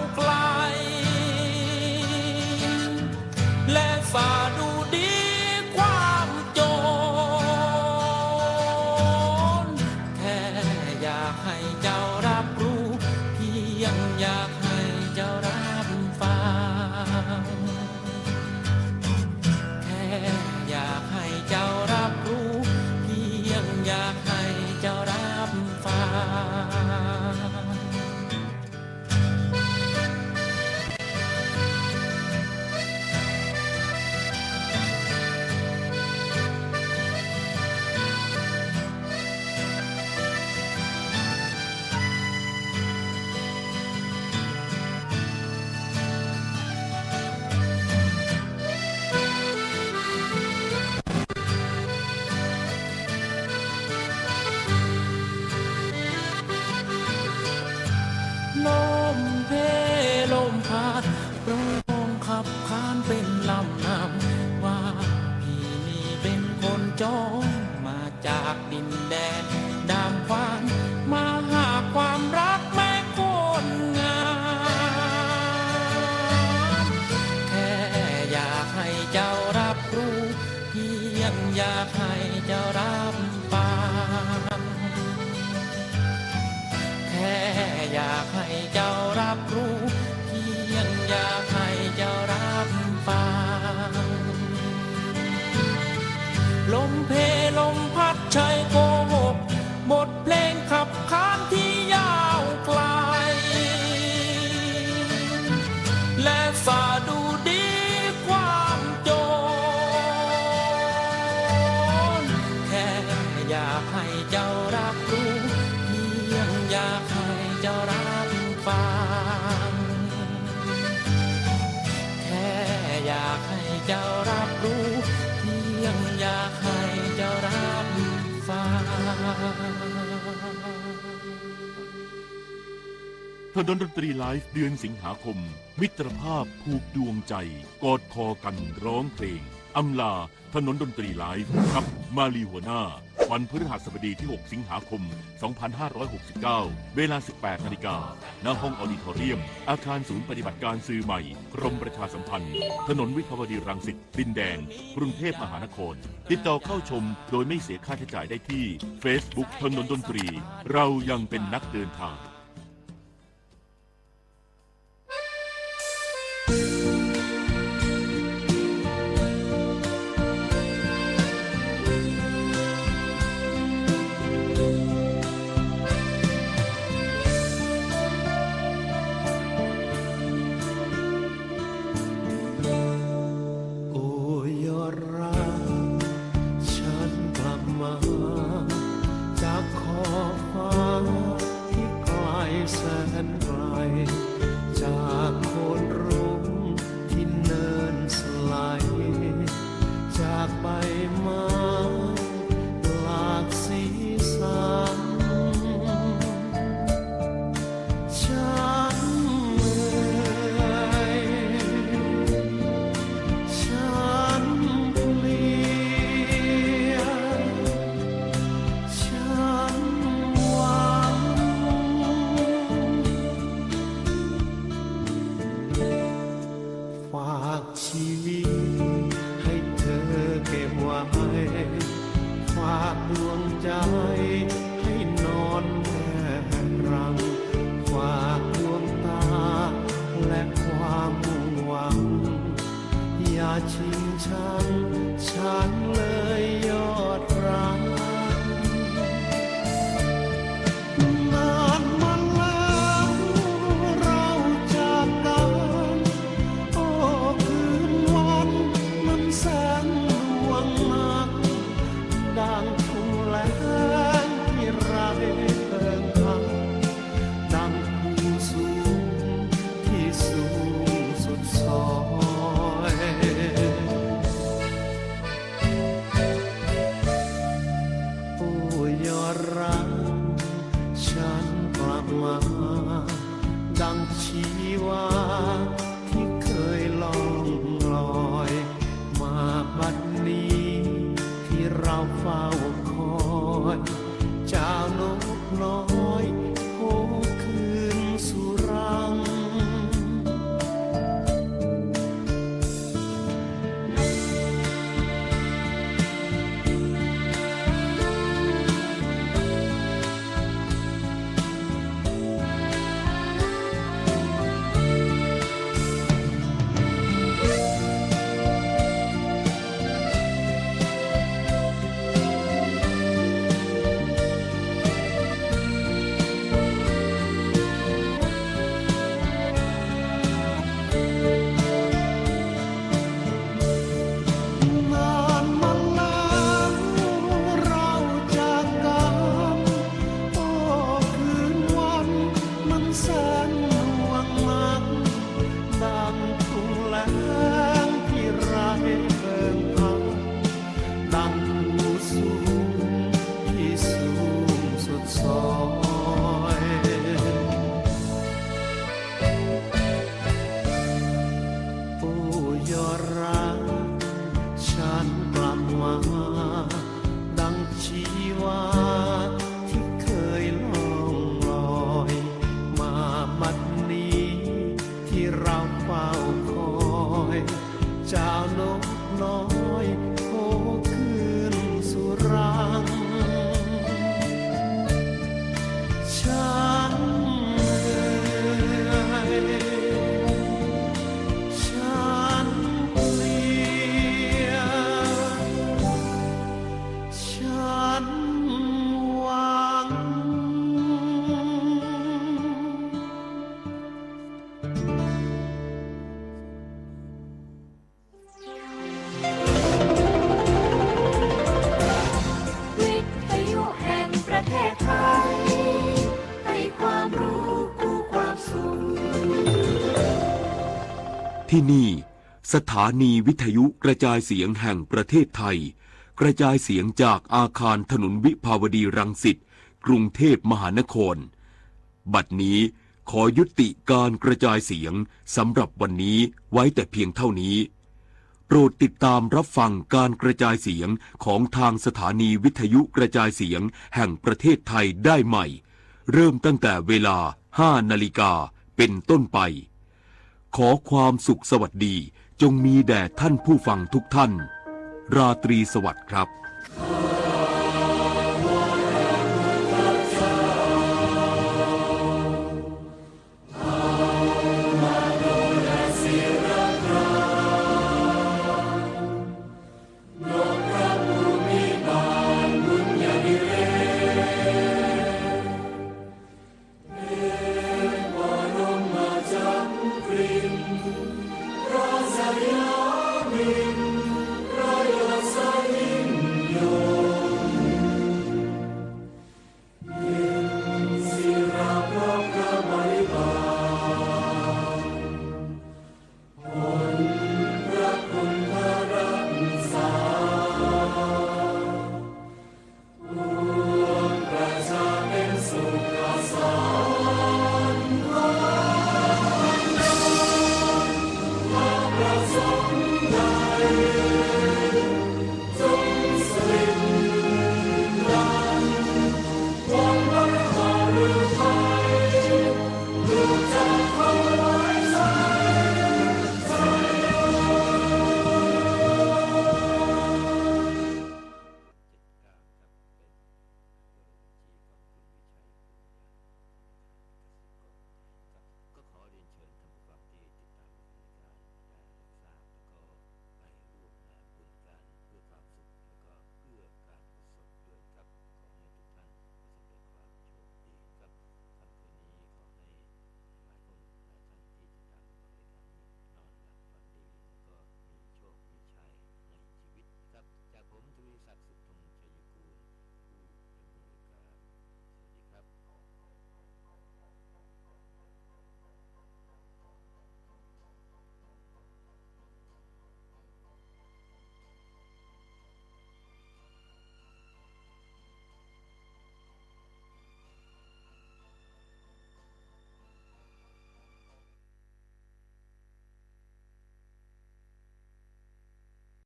จรมาจากดินแดนดามขวาน มาหาความรักแม่คนงาม แค่อยากให้เจ้ารับรู้ เพียงอยากให้เจ้ารับฟัง แค่อยากให้เจ้ารับรู้ เพียงอยากให้เจ้ารับฟัง ลมเพลลมพัดใช่โกหก บทเพลงขับขานที่ยาวไกล และสดุดีความจน แค่อยากให้เจ้ารับรู้ เพียงอยากให้เจ้ารับฟัง แค่อยากให้เจ้ารับรู้ เพียงอยากให้เจ้ารับฟัง ถนนดนตรีไลฟ์ เดือนสิงหาคม มิตรภาพผูกดวงใจ กอดคอกันร้องเพลง อำลาถนนดนตรีไลฟ์ กับมาลีหัวหน้า วันพฤหัสบดีที่ หก สิงหาคม สองพันห้าร้อยหกสิบเก้า เวลา สิบแปดนาฬิกา ณ ห้องออดิทอเรียม อาคารศูนย์ปฏิบัติการสื่อใหม่ กรมประชาสัมพันธ์ ถนนวิภาวดีรังสิต ดินแดง กรุงเทพมหานคร ติดต่อเข้าชมโดยไม่เสียค่าใช้จ่ายได้ที่ เฟซบุ๊ก ถนนดนตรี เรายังเป็นนักเดินทาง โอ้ยอดรัก ฉันกลับมา จากขอบฟ้าที่ไกลแสนไกล จากโคนร่มที่เนินสไลด์ จากใบไม้หลากสีสัน ฉันเหนื่อย ฉันเพลีย ฉันหวัง ฝากชีวิตให้เธอเก็บไว้ ฝากดวงใจให้นอนแพร่รัง ฝากดวงตาและความมุ่งหวัง อย่าชิงชังฉันเลยยอดรัก นานมาแล้วเราจากกัน โอ้ คืนวันมันแสนหน่วงหนัก ดังทุ่งแล้งที่ไร้เพิงพัก ดังภูสูงที่สูงสุดซอย โอ้ยอดรัก ฉันกลับมา ดังชีวาที่เคยล่องลอย มาบัดนี้ที่เราเฝ้าคอย เจ้านกน้อยโผคืนสู่รัง นานมาแล้วเราจากกัน โอ้ คืนวันมันแสนหน่วงหนัก ดังทุ่งแล้งที่ไร้เพิงพัก ดังภูสูงที่สูงสุดซอย โอ้ยอดรัก ฉันกลับมา ที่นี่ สถานีวิทยุกระจายเสียงแห่งประเทศไทย กระจายเสียงจากอาคารถนนวิภาวดีรังสิต กรุงเทพมหานคร บัดนี้ขอยุติการกระจายเสียงสำหรับวันนี้ไว้แต่เพียงเท่านี้ โปรดติดตามรับฟังการกระจายเสียงของทางสถานีวิทยุกระจายเสียงแห่งประเทศไทยได้ใหม่ เริ่มตั้งแต่เวลา ห้านาฬิกาเป็นต้นไป ขอความสุขสวัสดีจงมีแด่ท่านผู้ฟังทุกท่าน ราตรีสวัสดิ์ครับ